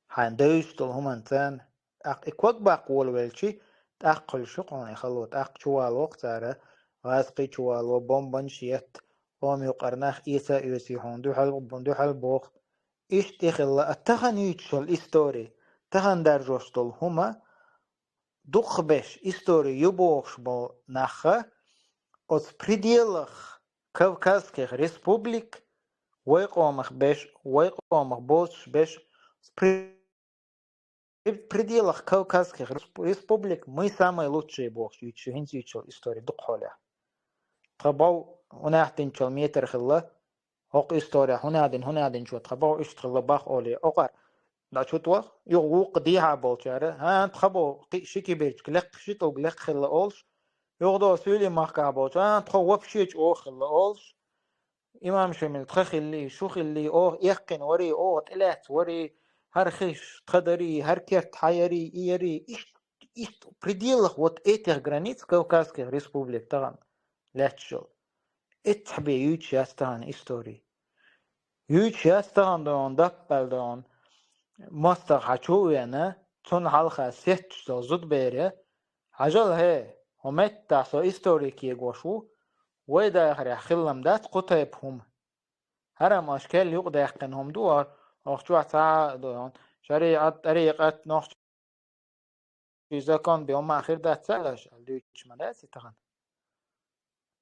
Хьайна девзаш долу хӀуманна царна. ТӀаккха и ког баккха волавелчи, тӀаккха хуьлуш ю хьуна и хало, тӀаккха чувало-кх цара, гӀазкхий чувало, бомбанаш етта, къома юкъара нах эца а оьций хьуна, дуьхьал, дуьхьал боху. Иштта и хилла, а тахана юьйцуш йолу истори, тахана даржош долу хӀума, дукхахберш истори ю бохуш болу нах, оцу пределах Кавказских республик, вай къомах беш, вай къомах боцуш беш, при-, пределах Кавказских респ-, республик мы самые лучшие бохуш юьйцуш ю хӀинца юьйцуш йолу истори дукха хьолехь. Тхан бов хӀунах динчул метр хилла, хӀокху история хӀунах дина, хӀунах динчо тхан бов иштта хилла бах олий, окхар дӀа чу тӀох, юха вукху дехьа болчара, хӀан, тхан бов кхин ши кибирчиг лекха, ши тӀулг лекха хилла олуш, юха до суьйлийн махкахь болчу, хӀан, тхо вообще чӀогӀа хилла олуш, имам Шемил тхан хиллий, шу хиллий, оха эккхина варий, оха тӀелаьцна варий, хӀара хиш тхан дарий, хӀара керт хьан ярий, и ярий, иштта, иштта пределах вот этих границ Кавказских республик тахана лаьтташ йолу. Эццахь бен юьйцуш яц тахана истори. Юьйцуш яц тахана догӀун, даппал догӀун, мостагӀа хьан чу а вена, цунна хьалха сетташ долу зудабере, хьажал хӀе, хӀун меттахь со истори кегош ву, вай дахарехь хиллам дац кху тайпа хӀума. ХӀара-м аша кел юкъадаьккхина хӀума ду, оху чохь цхьа а ду, шариӀат, тӀарикъат, нохчийн закон бен хӀума хир дац ца аьлла аша, аьлла дуьйцуш ма дац и тахана.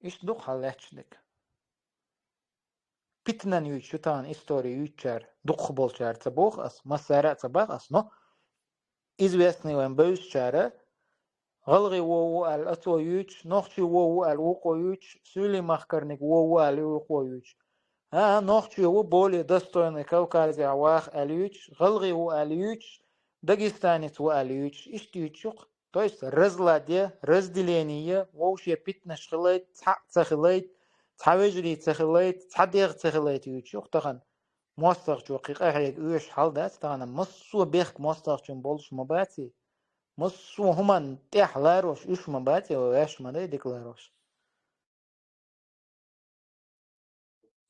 Иштта ду-кх хьан лаьтташ дерг. Питанан юьйцуш ю тахана истори юьйцучара, дукхахболчара ца боху ас, массара а ца боху ас, но известный вайн бевзачара, гӀалгӀа вон ву аьлла, ацо юьйцуш, нохчи вон ву аьлла, вукхо юьйцуш, суьйлийн махкарниг вон ву аьлла, вукхо юьйцуш. ХӀан, нохчи ву более достойный Кавказехь ваха аьлла юьйцуш, гӀалгӀа ву аьлла юьйцуш, дагестанец ву аьлла юьйцуш, иштта юьйцуш ю-кх. То есть разладе, разделение, вовше питанаш хилайта, цхьаъ ца хилайта, цхьа вежарий ца хилайта, цхьа дегӀ ца хилайта юьйцуш ю-кх тахана. МостагӀчо кхин къахьега оьшуш хьал дац тахана, массо а бехк мостагӀчун болуш ма баций. Массо а хӀуманна тӀехь ларош уьш ма баций, вай ваьш ма дай дика ларош.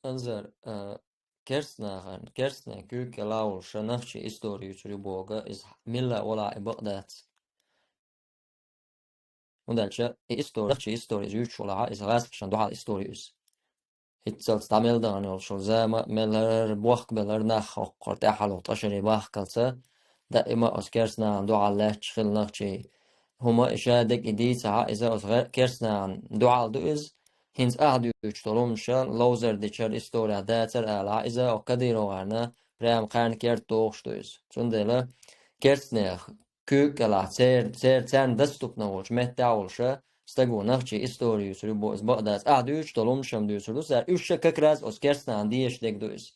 Анзар, а, керстанахана, керстанех куьйга кӀела волуш нахчий истори юьйцур ю боху, иза милла а волахь и бакъ дац. ХӀунда аьлча и истори, нахчий истори иза юьйцуш волахь, иза гӀазкхашна дуьхьал истори ю иза. ХӀинццалц дӀа мел дахана йолуш йолу зама а, мел хӀара бохк белара нах хӀокхура тӀаьхьалур тӀашаре бахкалца, даима оцу керстанахана дуьхьал лаьтташ хилла нахчий. ХӀума и шадерг и дийцахь, иза оцу гӀе-, керстанахана дуьхьал ду иза, хӀинца ахь дуьйцуш долу хӀуманаш ловзар дичара, исторехь дацара алахь, иза оцу КадыровгӀарна прямо кхарна керта дохуш ду иза. Цундела керстанех куьйга кӀелахь цер-, цер-, царна доступно волчу меттехь а волуша, стаго нахчий истори юьйцур ю боху иза бакъ дац. Ахь дуьйцуш долу хӀуманаш-м дуьйцур ду цара, уьш ша как раз оцу керстанахана дезаш дерг ду иза.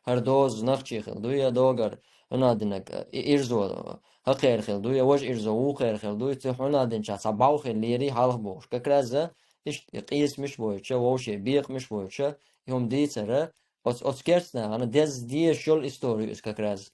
ХӀара доза нахчий хила дуй я догар, хӀунах динарг, и ирзо хӀокхеран хила дуй я важа ирзо вукхеран хила дуй, цу хӀунах динчохь цхьа бӀов хир лерий хьалха бохуш. Как раз а иштта и къийсамаш а бойтуша, вовше бекхамаш а бойтуша, и хӀума дийцара, оцу, оцу керстанахана деза дезаш йолу истори ю иза как раз.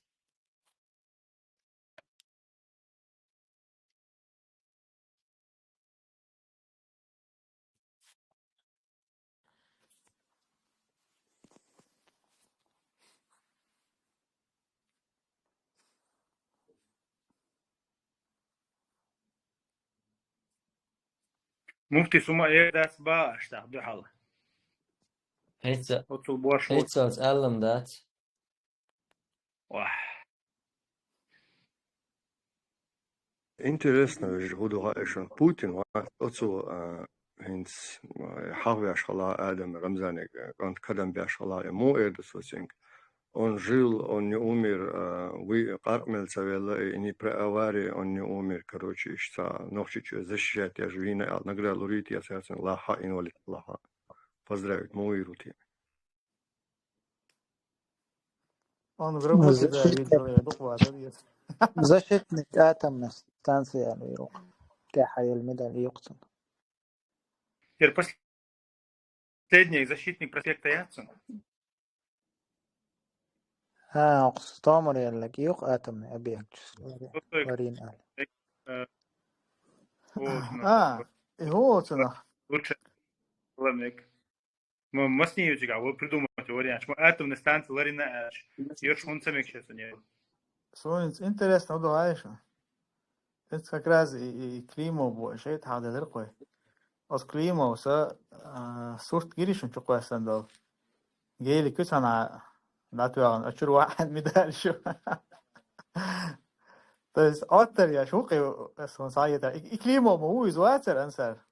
Муфтис хӀума эр дац бааш тӀаккха дуьхьал. ХӀинца, Оцул бош хӀинца аьллам дац. Вах. Интересно, вежа хӀу ду хаьа шуна. Путин вац оцу, а, хӀинца, а, хьахвеш хала Адам Рамзанега, кӀант кадам беш хала, и муха эр ду со цуьнга? Он жил, он не умер, а, вы къаркъа мел ца велла, и не при аварии он не умер, короче, иштта нохчичо защищать еш вийна аьлла, награда лурийта я царцан лахьа, инвалид лахьа. Поздравить, муха вийр ву те? Он в работе, да, видел я, буквально, есть. Защитник атомной станции аьлла вийр ву. ТӀаьхьа елла медаль юкъцун. Теперь последний защитник проспекта яц цун? А, окху стомар еллаг юкъ атомный объект. Ларин аьлла. Э, вот, А, и хӀун оцунах? Лучше. Ладно. Ма-, масни южига, вот придумать вариант. Ма атомная станция ларина аш. Йош хун самек сейчас у него. Суинц интересно, удалайша. Это как раз и, и, и Климов бу, шейт хьалделар кхой. Оц Климов са, а, сурт гиришун чукхвасан дал. Гели куцана датваган, ачур вахан медаль шу. То есть, оттар я, шуқи, сон саета. И, и Климов ма уиз вацар ансар.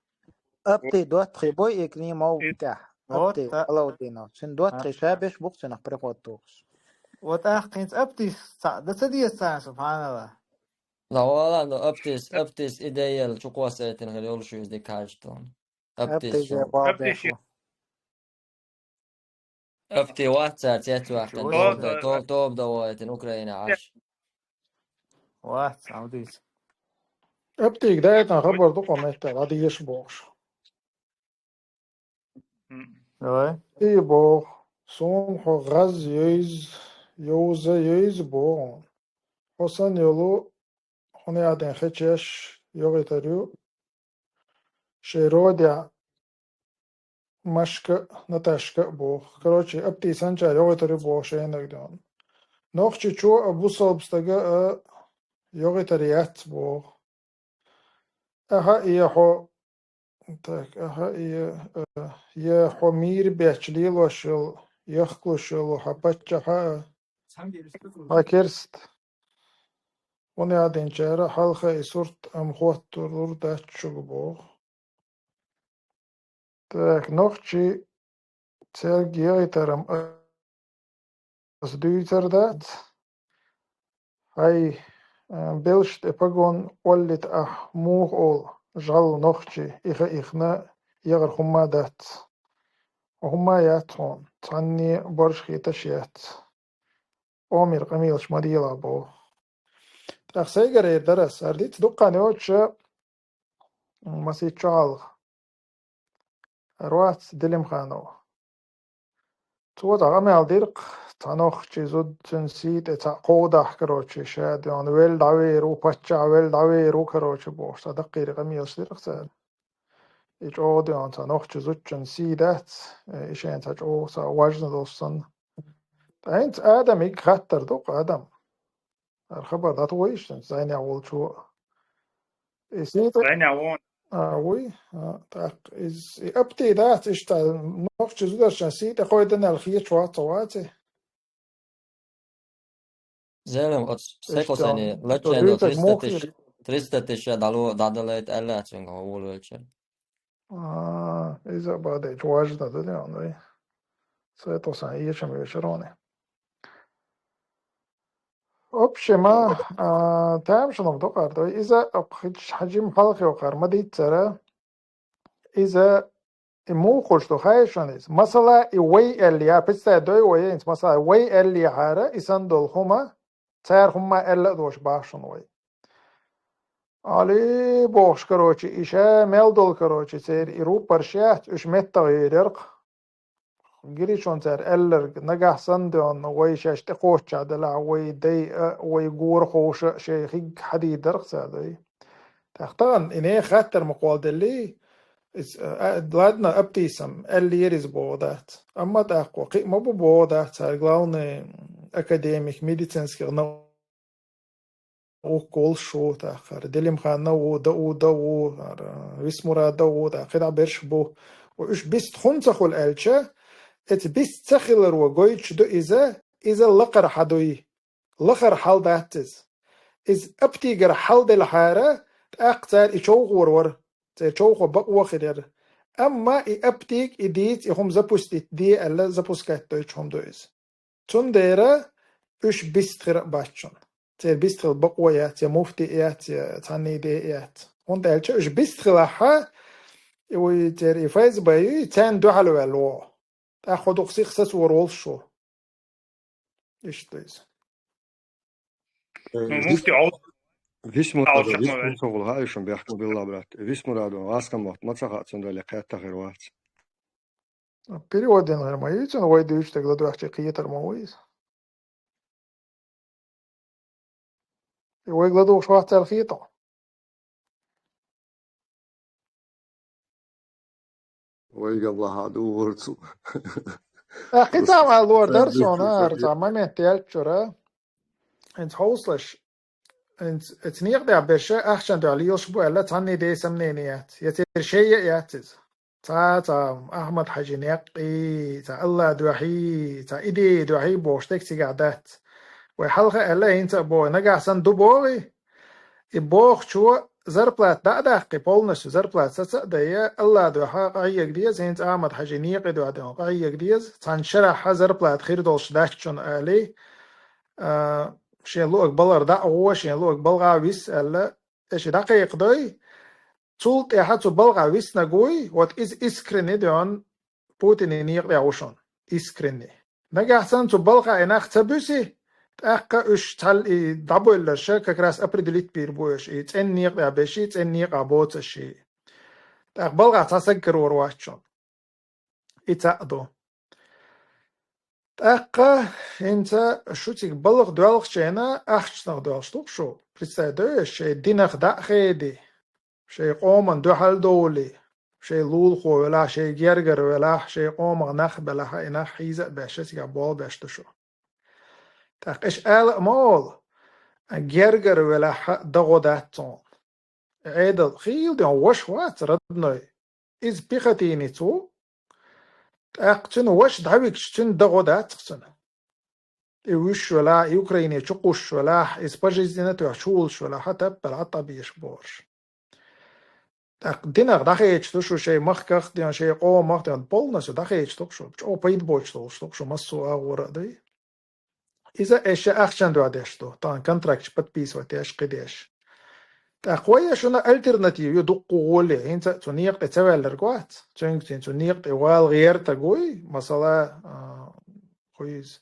Апти доттхи бой и Климов И тя. Вот, Апти та- Алаудинов. Цин доттхи А. Шабеш бук цинах приход тухс. Вот ах, хинц апти ца, да ца диас ца, субханаллах. Ла вала, но аптис, аптис идеял чукъвасайтин гъир йолуш юзди каждон. Аптис Аптис шо. я бабеху. Апти вац цецвахтан Чего? Тоб да, тоб, тоб да вайтин Украина аш. Вац, амдис. Аптик да это хабар дукъа метта, лади еш бохш. Давай. И бох, сум хо газ йойз, йоуза йойз бох. Хосан йолу хӀуна яхь ден хечеш йогӀитар ю. Шеродя Машка, Наташка а боху. Короче, аптий санчара йогӀитар ю боху шайнаг дон. Нохчичо а бусалб стага а йогӀитар яц боху. Аха, и хьо Так, аха, и, э, я хьо мийра бечу лелош йолу, яхкалуш йолу хьан паччахьа а, хьан керст. Вон ядинчара хьалха и сурт ам хоттур лур дац шуга боху. Так, нохчи церг яйтарам ас дуьйцар дац. Хьай, а, белш тӀе погон оллита ахь муха олу, жал нохчи, иха-ихна ягӀар хӀумма дац. Хьо хӀумма яц хьуна, цхьанне борш хеташ яц. Омир къамелаш ма делахь боху. ТӀаккха сайгара эр дара ас, ара диц дуккха йоцуша, масийччо хьалха. Руац Делимханов. Цо цхьа къамел диркх, цхьа нохчи зуда цуьнан сий тӀе цхьаъ кховдахь, короче, ша дуьхьал велла дӀавер ву, паччахь велла дӀавер ву, короче, бохуш, цхьа даккхийра къамелаш диркх цара. И чӀогӀа дуьхьал цхьа нохчи зудчун сий дац, э, и шайна цхьа чӀогӀа цхьа важна долуш санна. ТӀаьхьа хӀинца Адамиг хаттар ду-кх, Адам. Ара хабар дӀатухуй иштта, зайнехь волчо. И сий тӀе Зайнехь вон. А, вуй? А, тӀаккха иза, и апти дац иштта, нохчи зударшан сий тӀе кхойдан аьлла хеташ вац ца ваци? Зелем, оц Иштта, секхусани, оцу лаччайна дуьйцург триста тысяч, мухир. Триста тысяч дӀало-, дӀадалайта аьлла цуьнга хьо волавелча. А, иза а бадайча важна ду де, вай. Сай тӀе сан ешам вешароне. Общем, а, а, тамашалам дукъар ду. Иза хич хьажим хьалхе вахар ма дийццара. Иза и муха хуш ду, хаьий шуна иза? Масала, и вай аьлла я, представь дой вай, инца масала, вай аьлла яхьара, и сан долу хӀума, цара хӀумма аьлла а дош бахьа шуна вай. Али бохуш, короче, иша мел долу, короче, церан и рупорш яц, уьш меттах йийр яркх. Гиришон цара аьлларг, нагахь санна доьгӀна, вай шаьш тӀекхоччехь делахь, вай дай а, вай гора ховша а шайн хиг хьадийр дарх цара дай. ТӀаккха тахана и нехан хаттар ма кхолделлий, иза, а, ладно, аптийсам, аьллера иза боху дац. Амма тӀаккха кхиъ ма бу боху дац, цара главный академик медицинских наук гӀуккулш ву, тӀаккха Делимханна ву, Дауда ву, ара, Висмурада ву, тӀаккха кхидӀа берш бу. Ва уьш бист хӀунда ца хуьлу аьлча, эца бист ца хиларо гойтуш ду иза, иза лакхара хьал дуй. Лахара хьал дац иза. Иза аптигара хьал делахьара, тӀаккха цара и човхор вара. Церан човхо бакъо хир яра. Амма и аптиг, и дийца, и хӀума запустить де аьлла, запускать дойтуш хӀума ду иза. Цундела уьш бист хир а бац шуна. Церан бист хила бакъо яц, я муфти яц, я цхьанний де яц. ХӀунда аьлча уьш бист хилахьа, и вуй церан и ФСБ юй, царна дуьхьал ваьлла вогӀу. ТӀаккха хьо дукха сиха сацор волуш ву. Иштта иза. Э, Ну, вис-, муфти Ӏов-, Висмурадо, Ӏовшахмат ваьлла. Висмурадо гӀулхьа ишун бехк билла, брат. Висмурадо гӀаскам вахт ма ца хаьа, цундела кхетта хир вац. Перевод дина хир ма ю, цуьнан вай дуьйцу тӀе ладоьгӀча кхетар ма ву иза. И вайга ладугӀуш вац аьлла хетахь. Вайга Аллахьа дугӀур цу. Ткъа кхин цхьа а лор дара суна, ара цхьа момент яьлча чуьра. ХӀинца хьовсалаш, хӀинца оцу некъа тӀехь берш ахчан дуьхьа лелаш бу аьлла, цхьанний дей сомнени яц. Я церан шайя а яц иза. Цхьа, цхьа Ахьмад-Хьаьжин некъий, цхьа Алла дуьхьий, цхьа идея дуьхьий бохуш дерг цигахь дац. Вай хьалха а аьлла, хӀинца а боху, нагахь санна ду бохий, и бохучо зарплата дӀа а даккхий, полностью зарплата саца а дайя, Алла дуьхьа къахьега деза, хӀинца Ахьмад-Хьаьжин некъий дуьхьа ден къахьега деза, цхьана шарахь зарплата хир долуш дац шуна алий, а, шен луъаг балгӀара дӀа а гӀо, шен луъаг балгӀа а вис аьлла, и ши дӀакхайкхадой, цул тӀаьхьа цу балгӀа виснаг вуй, вот иза искренне доьгӀна Путинан некъа тӀехь ву шуна. Искренне. Нагахь санна цу балгӀа и нах ца буьси, тӀаккха уьш цхьаьл и дӀабойлларш как раз определить бийр бу уьш, и цӀенна некъа тӀехь берший, цӀенна некъахь боцурший. ТӀаккха балгӀа цхьа саг карор вац шуна. И цхьаъ ду. ТӀаккха хӀинца шу цига балха доьлхучу хенахь ахчанах доьлхуш ду-кх шу. Представь, дой, шайн динах дӀа а хеди, шайн къоман дуьхьал довли, шайн лулахо велахь, шайн гергара велахь, шайн къомах нах белахь, и нах хьийза а беш, цигахь болх беш ду шу. ТӀаккха аша ала а ма олу, гергара велахь а дан гӀо дац цунна. Ӏедал хийла ден ваша вац, родной. Иза пехотинец ву. ТӀаккха цуьнан ваша дӀавигча, цуьнан дан гӀо дац-кх цуьнан. И вуьш велахь, и Украине чу кхуссуш велахь, иза пожизненно тоьхча чу вуллуш велахь, хьан таппар хьан тӀабеша бохуш. ТӀаккха динах дӀахедаш ду шу шайн махках а ден, шайн къомах а ден, полностью дӀахедаш ду-кх шу, чӀогӀа пайда боцуш долуш ду-кх шу массо а агӀора а дуй. Иза эша ахчан дуьхьа деш ду, тахана контракташ подписывать еш, кхидеш. ТӀаккха вай шуна альтернатива ю дуккха гӀоле, хӀинца а цу некъа тӀе ца ваьлларг вац, цуьнга цуьнан цу некъа тӀе вала гӀертарг вуй, масала, а, хӀу иза,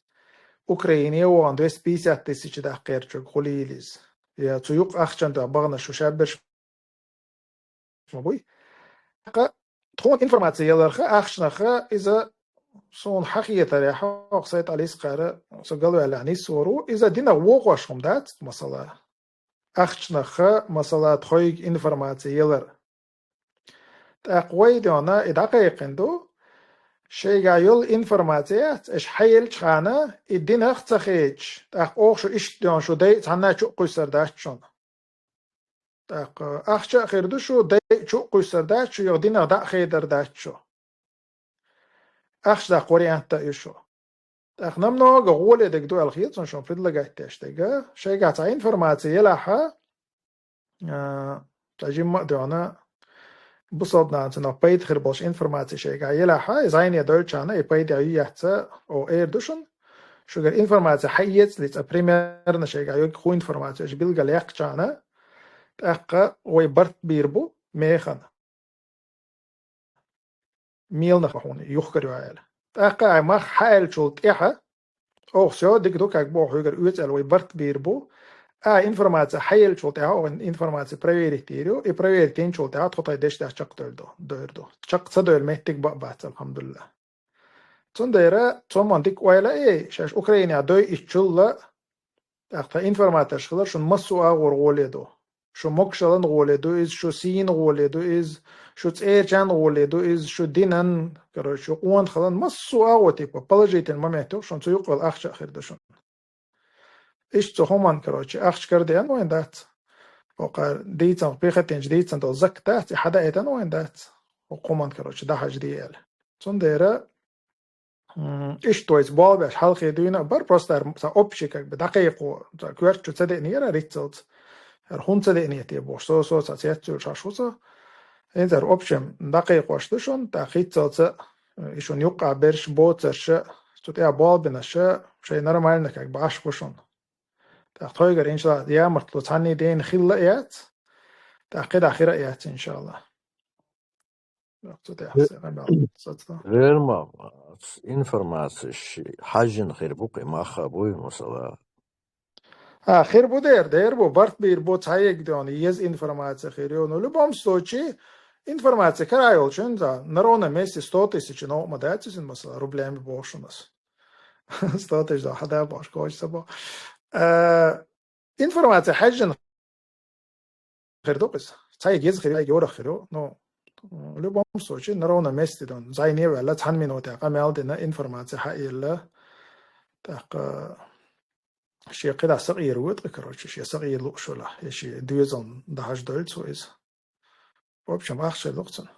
Украине а вахана двести пятьдесят тысяч даккха гӀертачуьнга хуьлийла иза. Я цу юкъа ахчан дуьхьа бахана шу шаберш ма буй. ТӀаккха тхуна информация яларха, ахчанах, иза суна хьан хетарехь, хӀокху сайта Ӏалис кхара со галваьллехь нисвор ву, иза динах вокхош хӀума дац, масала. Ахчанах, масала, тхойга информация ялар. ТӀаккха вай дена и дӀакхайкхина ду, шайгахь йолу информация яц, аша хьаелчхьана, и динах ца хедаш, тӀаккха оха шу иштта дена шу дай цхьанна чу а кхуьссар дац шуна. ТӀаккха ахча а хир ду шу, дай чу а кхуьссар дац шу, юха динах дӀа а хедар дац шу. Ахча даккха вариант а ю шу. ТӀаккха намного гӀоле дерг ду аьлла хета суна шуна предлагать деш дерг. Шайгахь цхьа информация елахьа, а, цхьа жимма а доьгӀна, бусалба нахана цунах пайда хир болуш информация шайгахь елахьа, и зӀене дойлучарна и пайда ю яц, о, эр ду шуна. Шуьгара информация хьаэцале цкъа примерно шайгахь йогу хӀун информация аша билггал яьккхачарна, тӀаккха вай барт бийр бу механа. Мелнах хьуна юхкар ю аьлла. ТӀаккха ай мах хьааьллачул тӀаьхьа, оха всё, дика ду, как боху, хьоьгара оьцу аьлла вай барт бийр бу. А информация хьаеллачул тӀаьхьа оха информация проверить дийр ю, и проверить динчул тӀаьхьа тхо тхайн дешдеш чекхдевр ду, девр ду. Чекх ца девлла меттиг баъ бац, алхьамдулиллахӀ. Цундела цоман дика ойла а ей, шаьш Украинехь дой иччулла, тӀаккха тхан информаторш хилар шуна массо а агӀор гӀоле ду. Шу могушаллан гӀоле ду иза, шу сийна гӀоле ду иза, шу цӀерачан гӀоле ду иза, шу динан, короче, шу къонахалан, массо а агӀо, типа, положительный момент ю, шуна цу юккъал ахча а хир ду шуна. Иштта цу хӀуман, короче, ахча карадеана вайн дац. Окъа дийцан, пехотинчу дийцан долу закат дац, и хьадаийтана вайн дац. Окъа хӀуман, короче, дахьажа деала. Цундела, м, иштта вайца болбеш хьалхе дуьйна а бара, просто ара ца общий, как бы, дӀакхайкхо, ца коьртачу ца деънера риццалц. ХӀара хӀун ца деъне те бохуш, со, со ца цецвуьйлуш хьаш ву со. ХӀинца ара общем дӀакхайкхош ду шуна, тӀаккха хӀинццалца, и шуна юккъа берш, боцарша, цу тӀехь болбинаша, шайн нормально, как бы, Ӏаш бу шуна. ТӀаккха тхойгара, иншалла, ямартло цхьанний дена хилла а яц, тӀаккха кхидӀа хира а яц, иншалла. Цу тӀехь се къамел сацло. Верма, информацеш хьаьжжина хир бу-кх и, мах а буй, масала. А, хир бу дера, дера бу, барт бийр бу, цхьа егга дона, еза информация хир ю. Ну, в любом случае, информация кара йолчун, да, на ровном месте сто тысяч, но ма дац, масала, рублями боху шуна ас. Сто тысяч да, хьада бохуш, коча ца боху. Э, информация хьаьжжина хир ду иза. Цхьа егга еза хир ю, егга йорах хир ю. Ну, в любом случае, на ровном месте дон. Зайне а ваьлла, цхьана минуте къамел дина, информация хьаелла. ТӀаккха шен кхидӀа сакъера ву тӀаккха, короче, шен сакъера лууш вала, я шен доьзална дахьаш дойлу цо иза. В общем, ахча ду-кх цунна.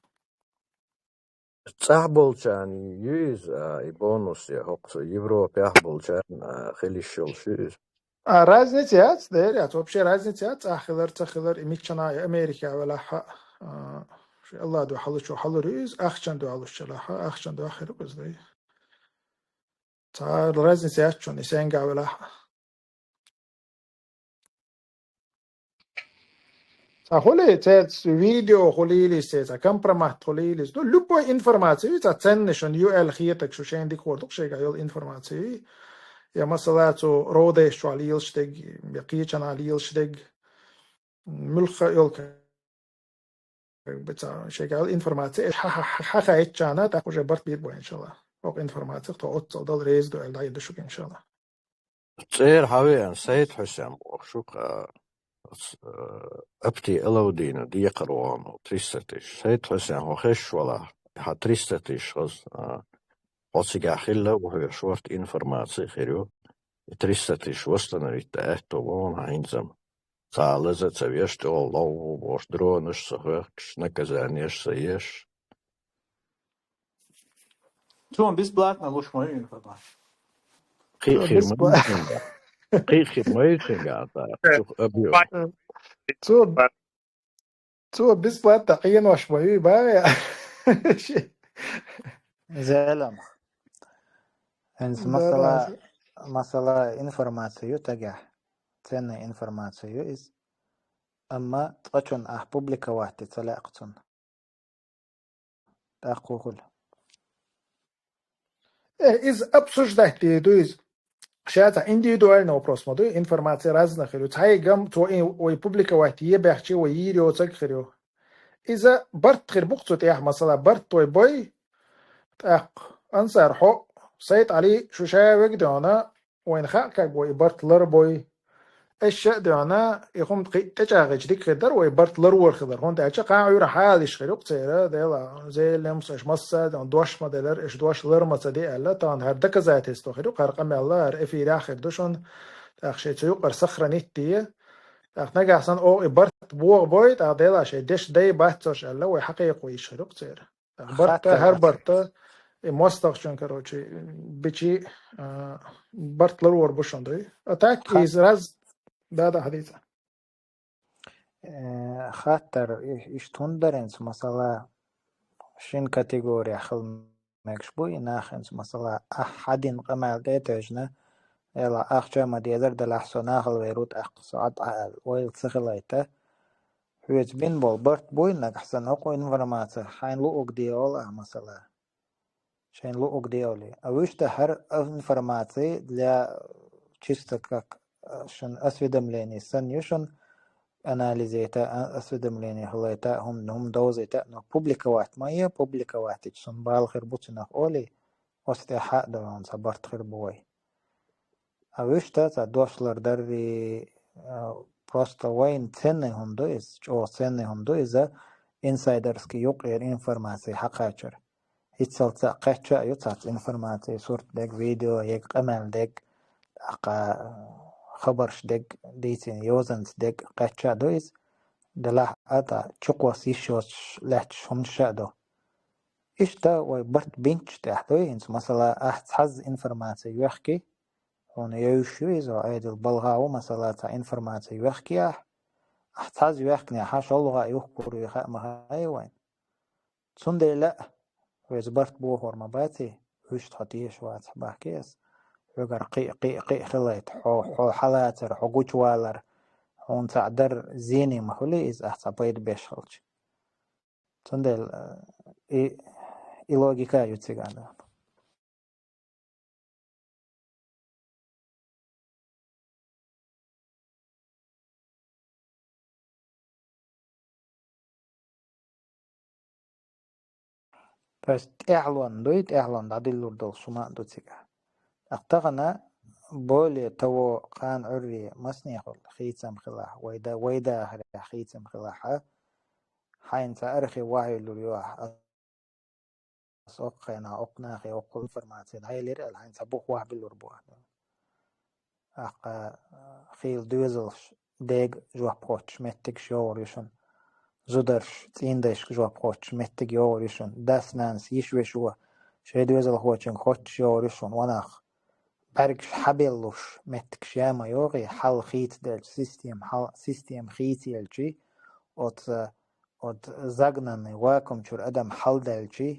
ЦӀахь болчарна ю иза, а, и бонус, я хӀокху Европехь болчарна, а, хила йиш йолуш ю иза? А, разница яц, дера яц, вообще разница яц, цӀахь хилар, ца хилар, и миччана, и Америка велахь а, а, ши Аллах дуьхьа хьалучу хьалур ю иза, ахчан дуьхьа луш чалахь а, ахчан дуьхьа хир ю иза, да. Цхьа разница яц чунна, и сенга велахь а. Цхьа хуьлий, цец видео хуьлийла иза, цец компромат хуьлийла иза. Ну, любой информация, цхьа ценна шуна ю аьлла хетарг, шу шайна дика хӀор ду-кх шайгахь йолу информация. Я, масала, цу родеш чохь лелаш дерг, я кхечанхьа лелаш дерг. Муьлхха а йолу, как бы, цхьа шайгахь йолу информация, хьа-, хьа-, хьа-, хьахаийтчарна, тӀаккха уже барт бийр бу, иншалла. ХӀокху информацих тхо оццул дала реза ду аьлла дӀайина ду шуьга, иншалла. ЦӀера хьан веана, Сайд-Хьусен бохуш ву-кх, а, оцу, а, Апти Алаудина декхар вахана, триста тысяч. Сайд-Хьусен, хьо хезаш валахь, хьан триста тысяч хаза, а, хьо цигахь хилла а ву, хьоьга шорта информаци а хир ю. И триста тысяч восстановить дан аьтто вахана хьан хӀинца-м. Цхьа а лаза а ца веш, тӀехула ловву бохуш, дронаш а ца хоьхкуш, наказанеш а ца еш. Цо бесплатно луш ма ю информацию. Кхин а хир ма ю цуьнга. Кхин а хир ма ю цуьнга, а, цух объём. Цо, цо бесплатно къенош ма ю, баьгӀе. Зелам. ХӀинца масала, масала информация ю тагехь. Ценная информация ю иза. Амма ткъа чунна ахь публиковать де ца лаьа-кх цунна. ТӀаккха хӀун хуьлу? Э, иза обсуждать де ду иза. Ша цхьа индивидуальный вопрос ма ду, информация разная хир ю. Цхьа и гам, цо и вай публиковать е баьхчи, вай йийр йоцург хир ю. Иза барт хир бу-кх цу тӀехь, масала, барт вай бой. ТӀаккха, Ансар, хьо, Сайд-Ӏали, шу ша вега дона, вайна хаьа, как бы, и барт лар бой. Эшша а доьгӀна, и хӀума кхин а тӀечӀагӀича дика хир дара вай барт ларвар хилар, хӀунда аьлча кхаа Ӏуьйра хьалиш хир ю-кх церан, Дела, зеллемс, аша массара а доьгӀна, дош ма делара, аша дош лар ма ца де аьлла, тахана хӀара доказательство хир ю-кх, хӀара къамел а, хӀара эфирехь хир ду шуна, тӀаккха шайн цу юкъара сохранить де. ТӀаккха нагахь санна оха и барт богӀу бой, тӀаккха Дела шайн деш дай бац аша аьлла, вай хьакхайкхо йиш хир ю-кх церан. Барта, хӀара барта, и мостагӀчун, короче, бичи, а, барт ларор бу шуна дуй. А так, из раз, да, да, хьадийца. Э, хаттар и-, иштта хӀунда дара хӀинца, масала, шина категория хила мегаш бу, и нах хӀинца, масала, ахь хьан дина къамел тӀе а тевжина, эла ахча а ма дезар, делахь со нахала вер ву тӀаккха, со Ӏад Ӏа аьлла, ойла ца хилайта. Хьоьца бина болу барт буй нагахь санна хӀокху информаци, хьайна луъург де олу ахь, масала. Шайна луъург де олий. А вуьшта хӀара информаци для чисто как, а, шун осведомление санна ю шун анализ яйта, а, осведомление хилайта, хӀума, хӀума довзийта, но публиковать ма е, публиковать йича шун бала хир бу цунах олий, оцу тӀехь хьа а довлан ца барт хир бу вай. А вуьшта цхьа дош лардарри, а, просто вайн ценный хӀума ду иза, чӀогӀа ценный хӀума ду иза, инсайдерский юкъера информаци хьакхачар. ХӀинццалц а кхечча а ю цац информаци, сурт дег, видео ег, къамел дег, тӀаккха, а, хабарш дег дийцина, йозанца дег кхаьчча а ду иза, делахь а тӀа чукхосса йиш йоцуш лаьтташ хӀуманаш а ду. Иштта вай барт бинчу тӀехь дуй хӀинца, масала, ахь цхьазза информаци йоьхки, хьуна йовзуш ю иза, Ӏедал балха ву, масала, цхьа информаци йоьхки ахь, ахь цхьазза йоьхкинехь, хьан шолгӀа а юхкур ву хаьа ма хаьа вайн. Цундела а, веза барт бохор ма баций, вуьшта хьо тешаш вацахь бахкий ас. Хьоьгара кхиъ, кхиъ, кхиъ хилайта, хьо, хьо хьалацар, хьо гучувалар, хьуна цхьаъ дар зене ма хуьлий иза, ахь цхьа пайда беш хилча. Цундела, э, и, и логика а ю цигахь. То есть тӀаьхьалонна дуй, тӀаьхьалонна дӀадиллур долуш хӀума а ду цигахь. ТӀаккха тахана более того кхана Ӏуьрре массанехула хийцам хилахь, вай да-, вай дахарехь хийцам хилахь, хьайна цхьа архив вахьуьллур ю ахь, ас окху хенахь окху нахе окху информаци дӀаелира аьлла, хьайна цхьа бух вахьбиллур бу ахь. ТӀаккха, а, хийла доьзалш дега жоп хоттуш меттигаш йогӀур ю шуна, зударш, цӀийндайшка жоп хоттуш меттиг йогӀур ю шуна, дас-нанас, йиш-вешо шайн доьзалхочуьнга хоттуш йогӀур ю шуна, ванах, бӀаьргаш хьабеллуш меттигаш я ма йогӀий, хьал хийцаделча, система хьал, система хийцаелчий, оцу, оцу загнанный вакуум чуьра адам хьалдаьлчий,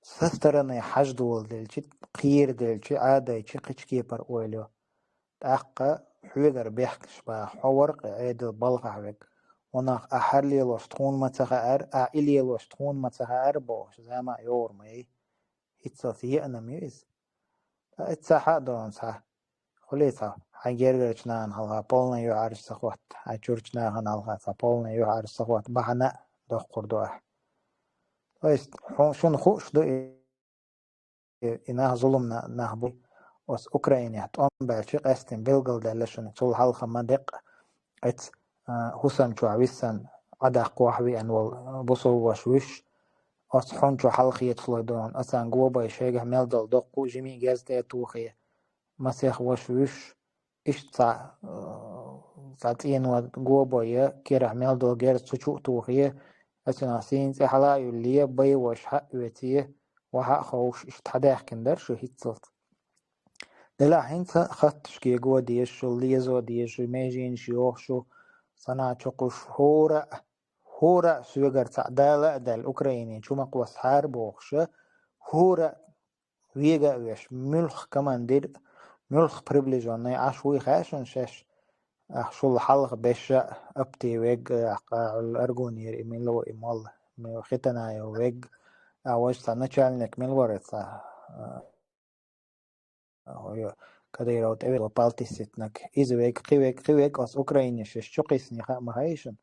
со стороны хьаждоладелчи, кхераделчи, Ӏадайчи кхечу кепара ойла йо. ТӀаккха хьоьгара бехкаш баха, хьо вара-кх и Ӏедал балхахь верг. Ванах, ахь хӀара лелош тхуна ма ца хаьара, ахь и лелош тхуна ма ца хаьара бохуш, зама а йогӀур ма яй. ХӀинццалц еанам ю иза. Ткъа эцца хьа а догӀун цхьа. Хуьлий цхьа, хьайн гергарчу нахана хьалха полный юьхьӀаьржа ца хӀотта, хьайн чуьрачу нахана хьалха цхьа полный юьхьӀаьржа ца хӀотта бахьана а доккхур ду ахь. То есть, хьун-, шуна хууш ду и, и нах зулам на-, нах бу. Оцу Украинехь тӀом баьлчи къаьстина билгалдаьлла шуна, цул хьалха ма деккъа. Эц, а, хӀусам чохь виссана Ӏадаккха вахьа веана волу бусалба ваша вуьш, оцу хьун чу хьалхеташ лой догӀун, ацан гобай шайгахь мел долу доккху жимий геза тӀе а тухий, масех ваша вуьш, иштта цхьа, э, цхьа цӀено гобо я, керахь мел долу герз цу чу а тухе, ацунах сийна цӀе хьала а юьлле, бай ваша хьа а оьце, вахьа а ховш, иштта хьадаьхкина дара шу хӀинццалц. Делахь хӀинца хатташ кего деза шу, лезо деза шу, меженаш йоху шу, санна чокхуш хӀора а, хӀора а соьгара цхьаъ Дала а даьлла Украине чу ма кхоссахьара бохуша, хӀора а вега а веш, муьлхха командир, муьлхха приближённый Ӏаш вуй хаьа шуна шаьш? Ахь шул хьалха беша а, Апти вег, ахь къахьуьлла Аргунера и мила ву и молла, м-, Хитанаев вег, а важа цхьа начальник мила вара цхьа, а, а, хӀо ю, Кадыров тӀе вега палтисситнаг. Иза вег, кхин вег, кхин вег, оцу Украине шаьш чу кхиссане хаьа ма хаьа шуна?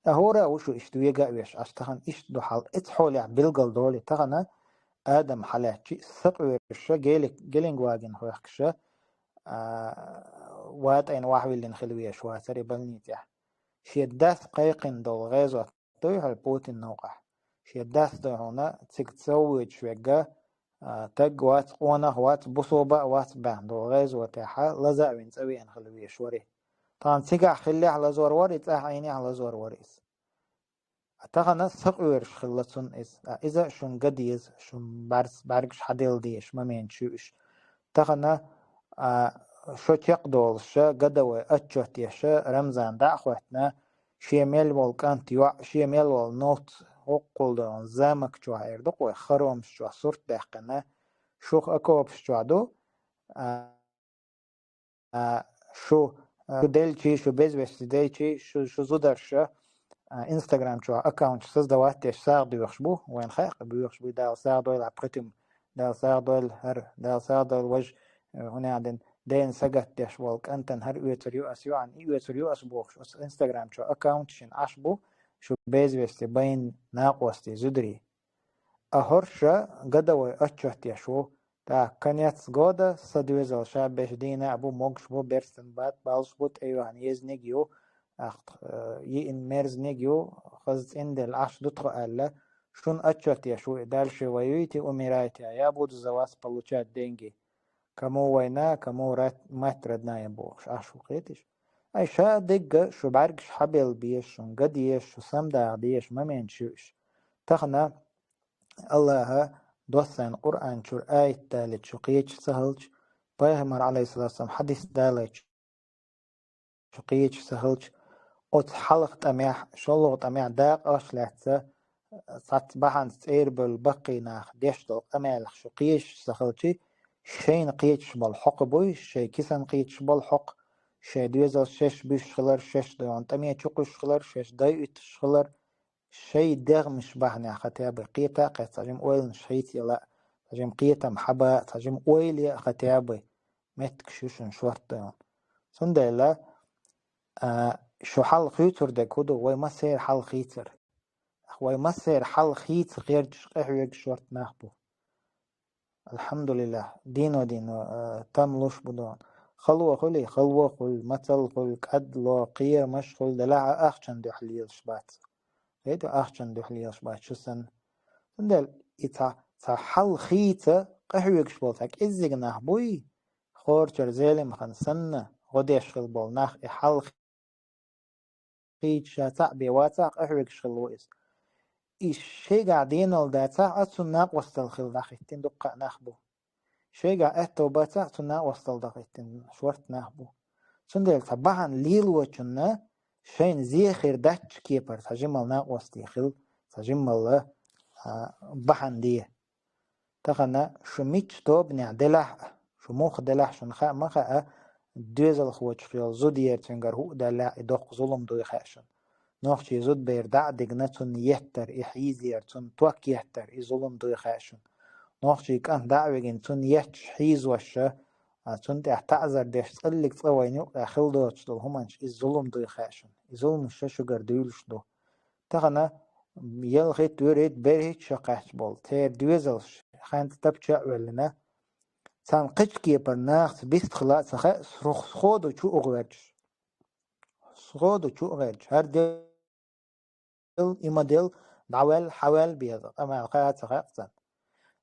Ткъа хӀора а ву шу иштта вега а веш, аш тахана иштта ду хьал. Эцу хьолехь билгал долий, тахана адам хьалаьцчи сакъоьруша, гели-, гелингваген хьоьхкуша, а, ватӀайна вахьвиллина хила веш вацара и больницехь. Шен дас кхайкхина долу гӀезот дуй хьуна Путин новкъахь? Шен дас дуй хьуна цига ца воьдуш вегга, а, таг вац, къонах вац, бусалба а вац баьхна долу гӀезотехьа лаза а вина цӀа веана хила веш вара и. Тхан цигахь хиллехь лазор вара и, цӀахь Ӏийнехь лазор вара иза. А тахана сакъоьруш хилла цунна иза. А иза шуна ган деза, шун бӀаьрс-, бӀаьргаш хьаделла дезаш, момент шу уьш. Тахана, а, шо чекхдолуша, гадавай отчет еша, Рамзан дӀа а хӀоьттина, шен мел волу кӀант йоӀ, шен мел волу новц хӀоккхул долу замок чохь эр ду-кх вай, хоромаш чохь сурт даьккхина, шух окопаш чохь ду, а, а, шу, а, шу делчи, шу безвести делчи, шу, шу зударша, а, Instagram чохь аккаунт создавать деш сагӀа доьхуш бу, вайн хаьа, боьхуш бу, Дала сагӀа дойла, а, пхи тим, Дала сагӀа дойла, хӀара, Дала сагӀа дойла, важа, э, хӀунехдина, дена сагатдеш волу кӀантана хӀара оьцур ю ас, йоӀана и оьцур ю ас бохуш, оцу Instagram чохь аккаунт шина Ӏаш бу, шу безвести байна накъостий, зударий. А хӀорша гадовой отчет еш ву. Так, конец года, сан доьзал ша беш дийна а бу, могуш бу, берстан бат, балш бу, тӀейоьхна езниг ю, ахт, э, йиъна мерзниг ю, хаза цӀинделла Ӏаш ду тхо аьлла, шун отчет еш ву и, дальше воюйте, умирайте, а я буду за вас получать деньги. Кому война, кому рат-, мать родная бохуш, ахьа шу кхеташ. Ай, ша дегга шу бӀаьргаш хьабелла безаш, шун га дезаш, шу самдагӀа дезаш, моменташ ю иш. Тахана Аллаха доссайн Къуръан чур аят далит шу кхеташ ца хилча, Пайхамар, алейхиссалату вассалам, хьадис далайт шу кхеташ ца хилча, оцу хьалха тӀамехь, шолгӀа тӀамехь дакъа аш лаьцна, цхьацца бахьанца цӀерабевлла баккхий нах деш долу къамелах шу кхеташ ца хилча, шайна кхеташ болу хьокха буй, шайн кисан кхеташ болу хьокха, шайн доьзалш шаьш буьсуш хилар, шаьш дойгӀун тӀаме чукхуьссуш хилар, шаьш дайуьйтуш хилар, шайн дегӀмаш бахьанехь хатя бай, кхета а кхетта, цхьа жима ойланаш хийца яла, цхьа жима кхетам хьаба, цхьа жима ойла а хатя бай, меттигаш ю шуна шортта дойгӀун. Цундела, а, шу хьал хуьйцур дерг хӀун ду, вай массеран хьал хийцар. Вай массеран хьал хийца гӀерташ къахьоьгуш шортта нах бу. Алхьамдулиллах, дино-дино, а, там луш бу дона. Хало хуьлий, хало хуьлу, мацалла хуьлу, кӀадло, кхерамаш хуьлу, делахь а ахчан дуьхьа лелаш бац. Хеду ахчан дуьхьа лелаш бац шу санна. Цундела и цхьа, цхьа хьал хийца къахьоьгуш болу цхьа кӀеззиг нах буй, хорчар Зелимхан санна, гӀо деш хила болу нах и хьал хийца ша цхьаъ бен вацахь, къахьоьгуш хилла ву иза. И шайгахь денал дацахь а, цунна накъосталла хила дӀахӀиттина дуккха а нах бу. Шайгахь аьтту бацахь а, цунна накъосталла дӀахӀиттина шортта нах бу. Цундела цхьа бахьана лелочунна шайна зе хир дац кепара цхьа жималла накъостий хила, цхьа жималла, а, бахьана де. Тахана шу мичча тобанехь делахь а, шу муха делахь шуна хаа ма хаа, доьзалхочух йолу зуда яра цуьнгара хӀуъа даьллехь, и доккха зулам дуй хаьа шуна. Нохчийн зудабер дӀа а дигна, цунна еттар, и хьийзаяр, цунна ток еттар, и зулам дуй хаьа шуна. Нохчийн кӀант дӀа а вигина, цунна етташ хьийзош, а, цунна тӀехь таӀзар деш, цӀаллиг цкъа вайна юкъахь хила доцуш долу хӀуманаш, иза зулам дуй хаьа шуна. И зуламаш ша шуьгара дуьйлуш ду. Тахана ялхитта, вуьрхӀитта, берхӀитта шо кхаьчча болу церан доьзалш хьаьнца тапча а ваьллина, царна кхечу кепара нахаца бист хила а ца хаьа, схо-, схо ду чу угӀа верчаш. Схо ду чу а гӀерча, хӀара дел, и ма дел, дӀаваьлла, хьаваьлла беза, къамел кхаа ца хаьа царна.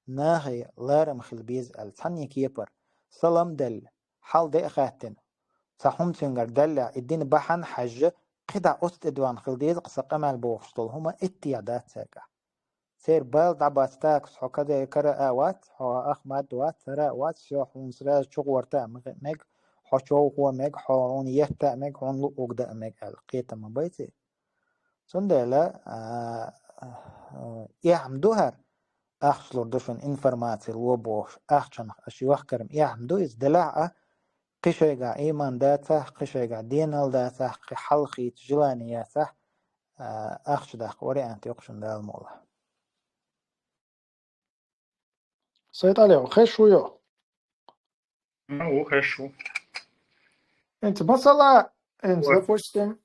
Нахе ларам хила беза аьлла, цхьанне кепара, салам а делла, хьал де а хаьттина, цхьа хӀума цуьнгара даьллехь, и дина бахьана хьаьжжа, кхидӀа оцу тӀедоьгӀна хила деза-кх сан къамел бохуш долу хӀума иттех дац цаьргахь. Церан бала дӀабац такус, хьо каде кара а вац, хьо Ахмад вац, хӀара а вац, всё, хьуна сразу чугӀорта а мега, хьо човхо а мега, хьо хьуна етта а мега, хьуна луъург даа а мега аьлла, кхетам ма бай церан. Цундела, а, а, эхь-м ду хӀара, ахча лур ду шуна информаци ло бохуш, ахчанах аша йохкар-м эхь-м ду иза, делахь а, кхин шайгахь ийман дацахь, кхин шайгахь денал дацахь, кхин хьал хийца желание яцахь, а, ахча даккха вариант йоккху шуна Дала мукъалахь. Сайталев, хеш ву йо? Ну, хеш ву. ХӀинца масала, хӀинца, ой, допустим,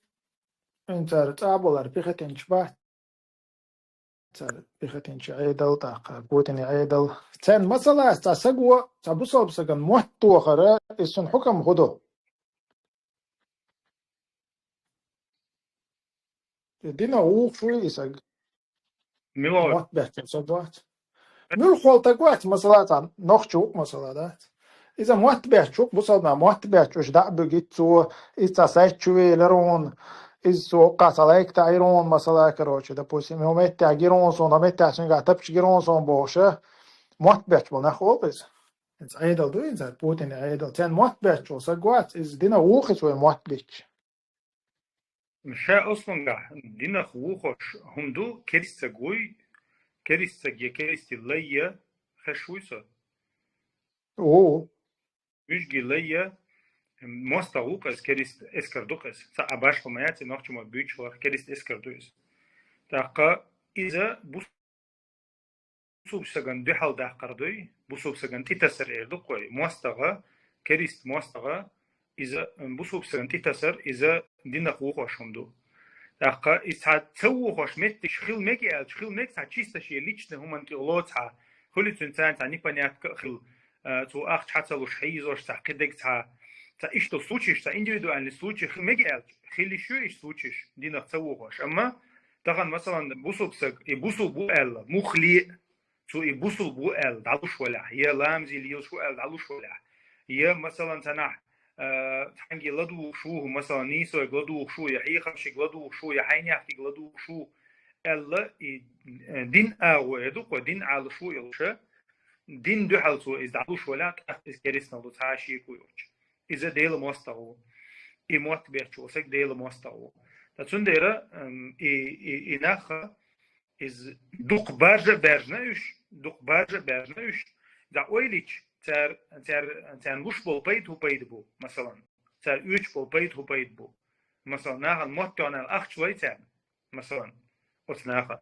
хӀинца цӀа болар пехотинчу бац, цара пехотинчу Ӏедал, тӀаккха Путине Ӏедал. Царна масала, цхьа саго, цхьа бусалба саган мотт тохара, иза цуьнан хьукам хӀун ду? Дина вухуш вуй и саг? Мила ву? Мотт бетташ саг вац. Муьлххол таг вац, масала, цхьа нохча ву, масала, дац. Иза мотт бетташ ву, бусалба нах мотт бетташ, уьш дӀа а буьгуьйту цо, иза цхьа сайт чу велира хьуна, иза цо уккха цхьа лайк таӀийра хьуна, масала, короче, допустим, хьо меттехь гира хьуна суна, хьо меттехь цуьнгахь тапча гира хьуна суна бохуша, мотт бетташ болу нах олу иза. ХӀинца Ӏедал ду, хӀинца Путине Ӏедал. Царна мотт бетташ волу саг вац, иза дина вуху иза вай мотт бетташ. Ша аслангахь динах вухуш хӀума ду, керист саг вуй, керист саг я, керисти лай я, хеш вуй со? Ву. Уьжги лай я, мостагӀа ву-кх иза, керист эскар ду-кх иза. Ца а башхо ма яц, нохча ма буьйцуш вара, керист эскар ду иза. ТӀаккха иза бус- бусалба сагана дуьхьал даккхар дуй, бусалба сагана тӀетасар эр ду-кх вай, мостагӀа, керист мостагӀа, иза, м, бусалба сагана тӀетасар, иза динах вухуш хӀума ду. ТӀаккха иза цхьа ца вухуш меттигаш хила мега аьлча, хила мега цхьа чисто шен личный хӀуманна тӀе ло цхьа, хуьли цуьнан царна цхьа непонятка а хила, а, цо ахча хьа ца луш хьийзош цхьа кхидерг цхьа, цхьа иштта случайш, цхьа индивидуальный случай хила мега аьлча, хила йиш ю иштта случайш, динах ца вухуш. Амма тахана, масалан, бусалба саг, и бусалба ву аьлла, муххале а, цо и бусалба ву аьлла дӀалуш валахь, я ламазе лелаш ву аьлла дӀалуш валахь, Я, масалан, цхьанахь, а, цхьаьнге ладугӀуш ву, масалан, нийсойга ладугӀуш ву, я хьехамшига ладугӀуш ву, я хьайнехкига ладугӀуш ву, аьлла, и, э, дин агӀо я ду-кх, дин Ӏалаш ву йолуша, дин дуьхьал цо иза дӀалуш валахь, тӀаккха иза керстанал ду цхьа а шеко йоцуш. Иза Делан мостагӀа ву. И мотт бечу саг Делан мостагӀа ву. Ткъа цундела, м, и, и, и нах, иза дукха баржа а баьржина уьш, дукха баржа а баьржина уьш, дӀа ойла йича, цар, цар, царна луш болу пайда хӀун пайда бу, масалан, цар оьцуш болу пайда хӀун пайда бу, масалан, нахана мотт тоьхна аьлла ахча лой царна, масалан, оцу нахана.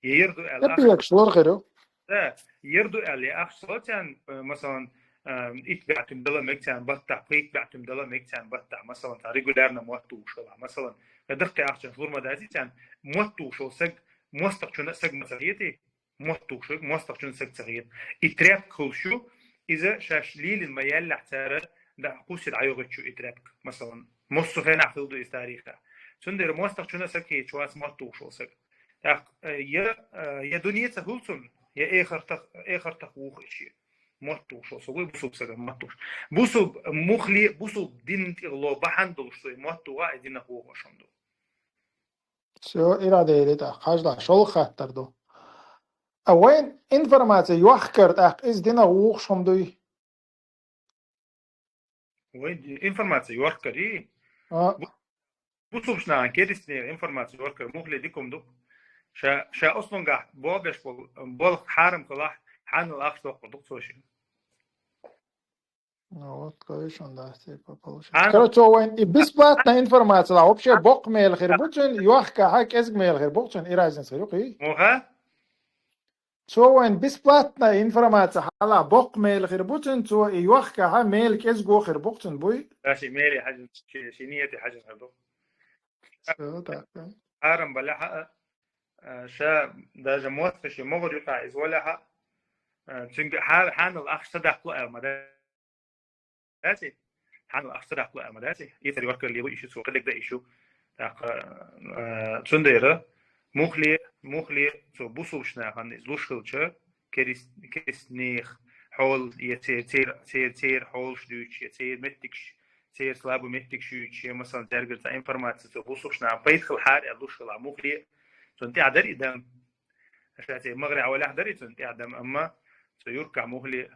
Я ер ду аьлла ахча. Тапехаш лор хир ю. Да, ер ду аьлла, я ахча лой царна, э, масалан, э, итт бӀе туьма дала мега царна баттахь, пхийтта бӀе туьма дала мега царна баттахь, масалан, цхьа регулярно мотт тухуш хилахь, масалан, я даккхий ахчанаш лур ма дац царна, мотт тухуш волу саг, мостагӀчунна а саг ма ца хетий, мотт тухуш верг мостагӀчунна а саг ца хета. И тряпка хуьлуш ю, иза шаьш лелийна ма яьллехь цара, да, кхуссий дӀайохуьйтуш ю и тряпка, масалан. Массо а хенахь хилла ду иза тарихехь. Цундела мостагӀчунна а саг хеташ вац мотт тухуш волу саг. ТӀаккха, э, я, э, я дуьне ца хуьлу цунна, я эхартах, эхартах вуху и шен. Мотт тухуш волу саг вуй, бусулба сагана мотт тухуш. Бусулба муххале а, бусулба динна тӀехь ло бахьана долуш цо и мотт тухахь, и динах вухуш хӀума ду. Всё, ира дели тӀаккха. Хьажал, шолгӀа хаттар ду. А вайн информаци йохкар тӀаккха иза динах вухуш хӀума дуй? Вайн информаци йохкарий? А. Бу-, бусулба нахана керстанера информаци йохкар муххале дика хӀума ду. Ша, ша оцунгахь боху беш болу, болх хьарам хилахь, хьанал ахча доккхур ду-кх цо шен. Ну вот, короче, он, да, типа, получается. А, ну. Короче, вайн и бесплатная информация, да, вообще боккха мел хир бу цуьнан, йохкахь кӀезиг мел хир бу цуьнан, и разница хир ю-кх. Муха? Цо вайн бесплатная информация хьала боккха мел хир бу цуьнан, цо и йохкахь мел кӀезиго хир бу цуьнан, буй? Да, ши меле хьажин, ши, ши нияте хьажин хир бу. Всё, так, да. Хьарам балахь а, а, ша даже мотт хи ши могӀар юкъахь иза валахь а, а, цуьнга хьа-, хьанал ахча ца даккхало аьлла ма дац. Хьанал ахча ца даккхало аьлла ма дац. Эцар йохкар лело и шу, цо кхидерг дан и шу. ТӀаккха, а, цундела муххале, муххале цо бусулба нахана иза луш хилча, керис-, керстанех хьол, я цер-, цер-, цер-, церан хьолаш дуьйцуш, я церан меттигаш, церан слабый меттигаш юьйцуш, я, масалан, цаьргара цхьа информаци цо бусулба нахана пайда хилахьара аьлла луш хилахь муххале, цунна тӀехь дара и дан. Ша церан магӀарехь валахь дара и цунна тӀехь дан, амма цо юркахь муххале.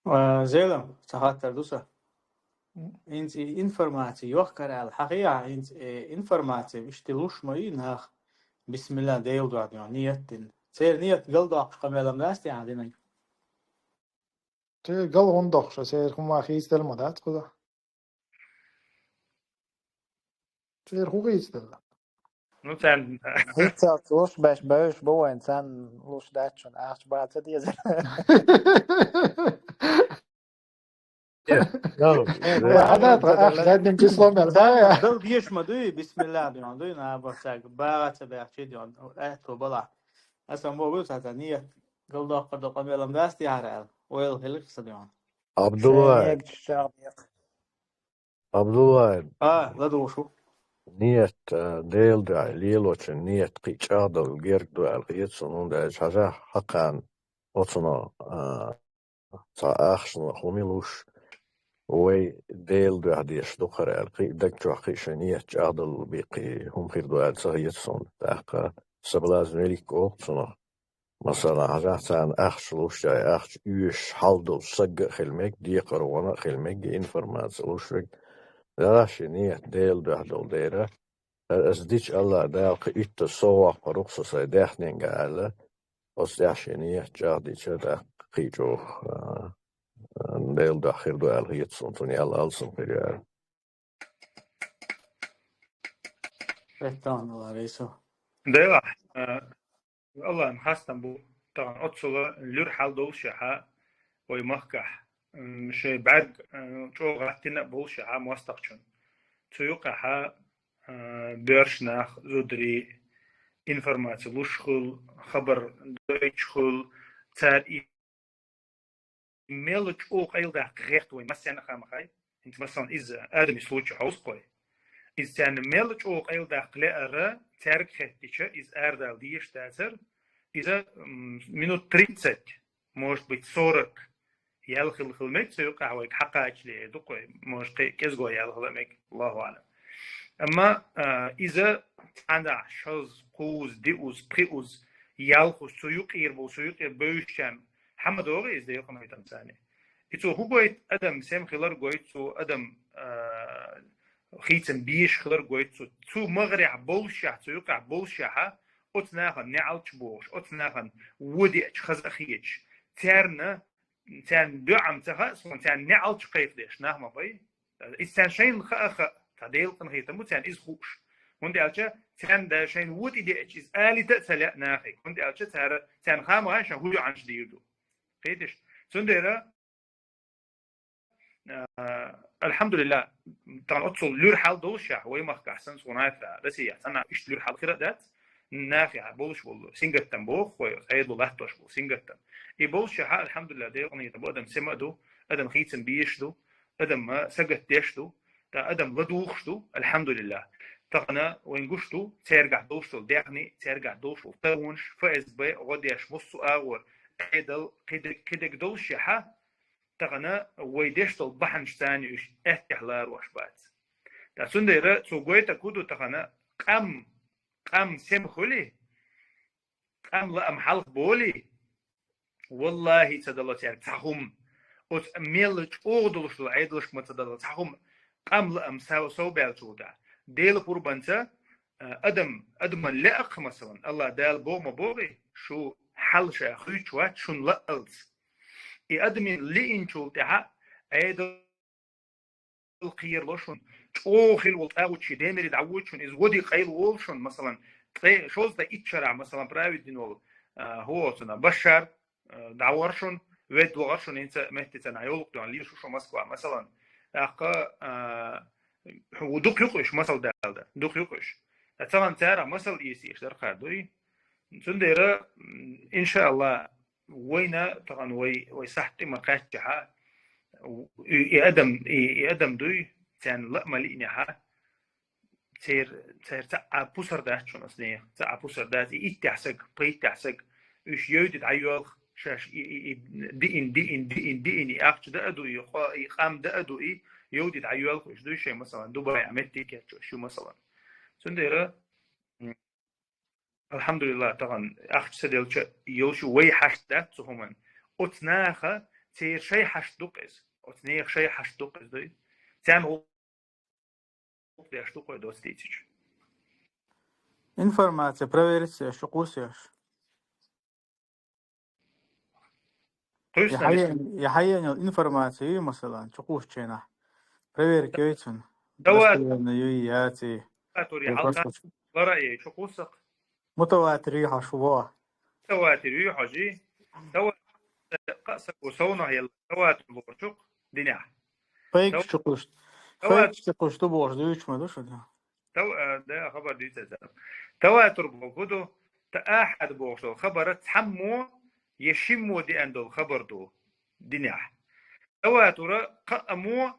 А, Зелам, цхьа хаттар ду сан. ХӀинца и информаци йохкар аьлла хьахийахь, хӀинца, э, информаци иштта луш ма ю нах, бисмилла, Делан дуьхьа дуьйна, ният дина. Церан ният галдоккхуш къамел-м дац те ахьа динарг? Церан гал хӀунда доккхуш, церан хӀума хийцаделла ма дац кхузахь? Церан хӀун хийцаделла? Ну, царна. ХӀинца луш беш бевзаш бу вайн, царна луш дац шуна, ахча бан ца дезара. Э, да. Ва хьадатра, ахча задним числом ял, да, я? Дала дезаш ма дуй, бисмилла дуй, дуй, набахтаг, бага ца баьхчи дуй, аьтту балахь. Аса ма вуй цхьа ният, галдоккхур ду къамел-м дац те ахьа аьлла, ойла хилира сан дуй. Абдулла. Шайн мегаш чӀагӀдекъа. Абдулла. А, ладугӀуш ву. Ният, а, Делан дуьхьа лелочун ният кхин чӀагӀдала герга ду аьлла хета суна, хӀунда аьлча хьажахь хьакхана оцунах, а, цхьа ахчанах хӀума луш, вай Делан дуьхьа деш ду хӀара аьлла, кхин а даг чохь кхин а шайн ният чӀагӀдала бен кхин хӀума хир ду аьлла ца хета суна. ТӀаккха соблазн веллиг олу цунах. Масала, хьажахь царна ахча луш, я ахча оьшуш хьал долу сагга а хила мега, декхар вана а хила мега, информаци луш верг. Дала шен ният Делан дуьхьа долу дера, аса дича Аллах Дала кхин а итт совгӀат паргӀат со сайн даьхнинга аьлла, оцу тӀехь шен ният чӀагӀдича, тӀаккха кхин а чӀогӀа, а, а, Делан дуьхьа хир ду аьлла хета суна, цунна ял алсам хир яра. Беттан Алла, Рейсо. Делахь, а, Аллахьан хастам бу, тахана оццула луьра хьал долуш яхьа, вай махкахь, м, шайн бӀаьрг, а, чӀогӀа гӀаттина а болуш яхьа мостагӀчун. Цу юкъахьа, а, боьрша нах, зударий, информаци луш хуьлу, хабар дойтуш хуьлу, цара и мел чӀогӀа къайладаккха гӀерта вайн массарна а хаа ма хаьа. ХӀинца, масалан, иза адамийн случай хьовза-кх вай. Иза царна мел чӀогӀа къайладаккха лаьара, цаьрга хеттича, иза арадала дезаш дацара. Иза, м, минут тридцать, может быть, сорок ял хила, хила мег, цу юкъахь вайга хьакхачале ду-кх вай, может, кхе-, кӀезиго ял хила мег, Аллаху аӀлам. Амма, а, иза цхьаннахьа шозза, кхузза, диъазза, пхиъазза, ялхазза, цу юкъера болу, цу юкъера бевзачарна хьа ма догӀий иза, декъана хетам царна. И цо хӀун гойту, адам сема хилар гойту цо, адам, а, хийцам безаш хилар гойту цо. Цу магӀарехь боллушехь, цу юкъехь боллушехь, оцу нахана неӀалт бохуш, оцу нахана вон деача хаза а хеташ, царна, царна доӀа ца хаьа суна, царна неӀалт кхайкхадеш нах ма бай. Иза царна шайна хаа а хаьа, цхьа Делан къинхетам бу царна иза хууш. ХӀунда аьлча царна да шайна вон тӀе деача, иза алийта а ца лаьа нахе. ХӀунда аьлча цара, царна хаа ма хаьа шайна хӀун йоӀанаш дийр ду. Кхеташ? Цундела, а, алхьамдулиллахӀ, тахана оццул луьра хьал доллушехь, вай махкахь санна, суна хетарехь, Россехь санна иштта луьра хьал хир а дац, нахехь болуш болу сингаттам боху вай, Ӏедало латтош болу сингаттам. И боллушехь, алхьамдулиллахӀ, Делан къинхетам бу, адам сема а ду, адам хийцам безаш ду, адам, а, сагатдеш ду, ткъа адам ладугӀуш ду, алхьамдулиллахӀ. Тахана вайна гуш ду, цаьргахь долуш долу даьхни, цаьргахь долуш долу тагонаш, ФСБ, гӀо деш, массо а агӀор, Ӏедал, кхидерг, кхидерг доллушехь, тахана вай деш долу бахьанаш царна уьш аьттехьа ларош бац. Ткъа цундела цо гойтург хӀун ду тахана, къам, къам сема хуьлий, къам лаам хьалха болий, валлахӀи, ца дало цаьрга цхьа хӀума. Оцу мелла чӀогӀа долуш долу Ӏедалшка ма ца дало цхьа хӀума, къам лаам сов-, совбаьллачул тӀаьхьа. Делан пурбанца, а, адам, адаман лаьа-кх, масалан, АллахӀ Дала боху ма бохий, шу хьал ша хуьйцуш вац шуна лаалц. И адамийн лиъначул тӀаьхьа Ӏедал кхерало шуна, чӀогӀа хилла волу тӀагӀучу демире дӀавоьду шуна, иза вон де къайлаволу шуна, масалан, ткъе шовзткъе итт шарахь, масалан, править дина волу, а, хӀун оцунах, Башар, а, дӀавахара шуна, ведда вахара шуна, хӀинца меттица нах йовлакх дуьйна лийр шу, шу Москва, масалан. ТӀаккха, а, хӀу-, дукха ю-кх уьш, масал далда, дукха ю-кх уьш. Ткъа цхьана царах масал эца еш дара кхара дуй. Цундела, м, иншааллахӀ, вайна тахана вай, вай сахьт тӀе ма кхаьччахьа, и, и адам, и, и адам дуй, царна лаа ма лиънехьа, цер-, цер цхьа а пусар дац шуна ас нехан, цхьа а пусар дац, и иттехь саг, пхийтта саг, уьш йовди дӀайоьлху, шаьш и, и, и диъин, диъин, диъин, диъин, и ахча даа ду, и къо-, и къам даа ду, и йовди дӀайоьлху, уьш дуй шайн, масалан, Дубай а меттиг кеччо, шу, масалан. Цундела, м, АлхьамдулиллахӀ, тахана ахча ца делча, йолуш вай хьашт дац цу хӀуман. Оцу наха церан шай хьашт ду-кх иза. Оцу нехан шай хьашт ду-кх иза, дуй. Царна гӀуллакх деш ду-кх вай доцца дийцича. Информация проверить еш, чукхуссаш. Кхуьйсу Я нах хьаен-, я хьаенал информация ю, масалан, чукхуссучу хенахь. Проверка йой цунна. Давай. Достоверно юй, яций. Давай, тур, я Давай, хьалха. Просто. Лара ей, чукхуссакх. Мутаватир ю хьо шу во. Мутаватир ю хьо жи. Давай. Кхаа саго совнах елла. Таватур бохучух динехь. Фейк Тав-, чукхуссу. Тават-, Фейк чукхуссу бохуш дуьйцуш ма ду шу. Тав-, а, да, хабар дийца ца. Таватур боху ду, та ахьад бохуш долу хабара цхьаммо я шиммо деана долу хабар ду динехь. Таватура кхаамо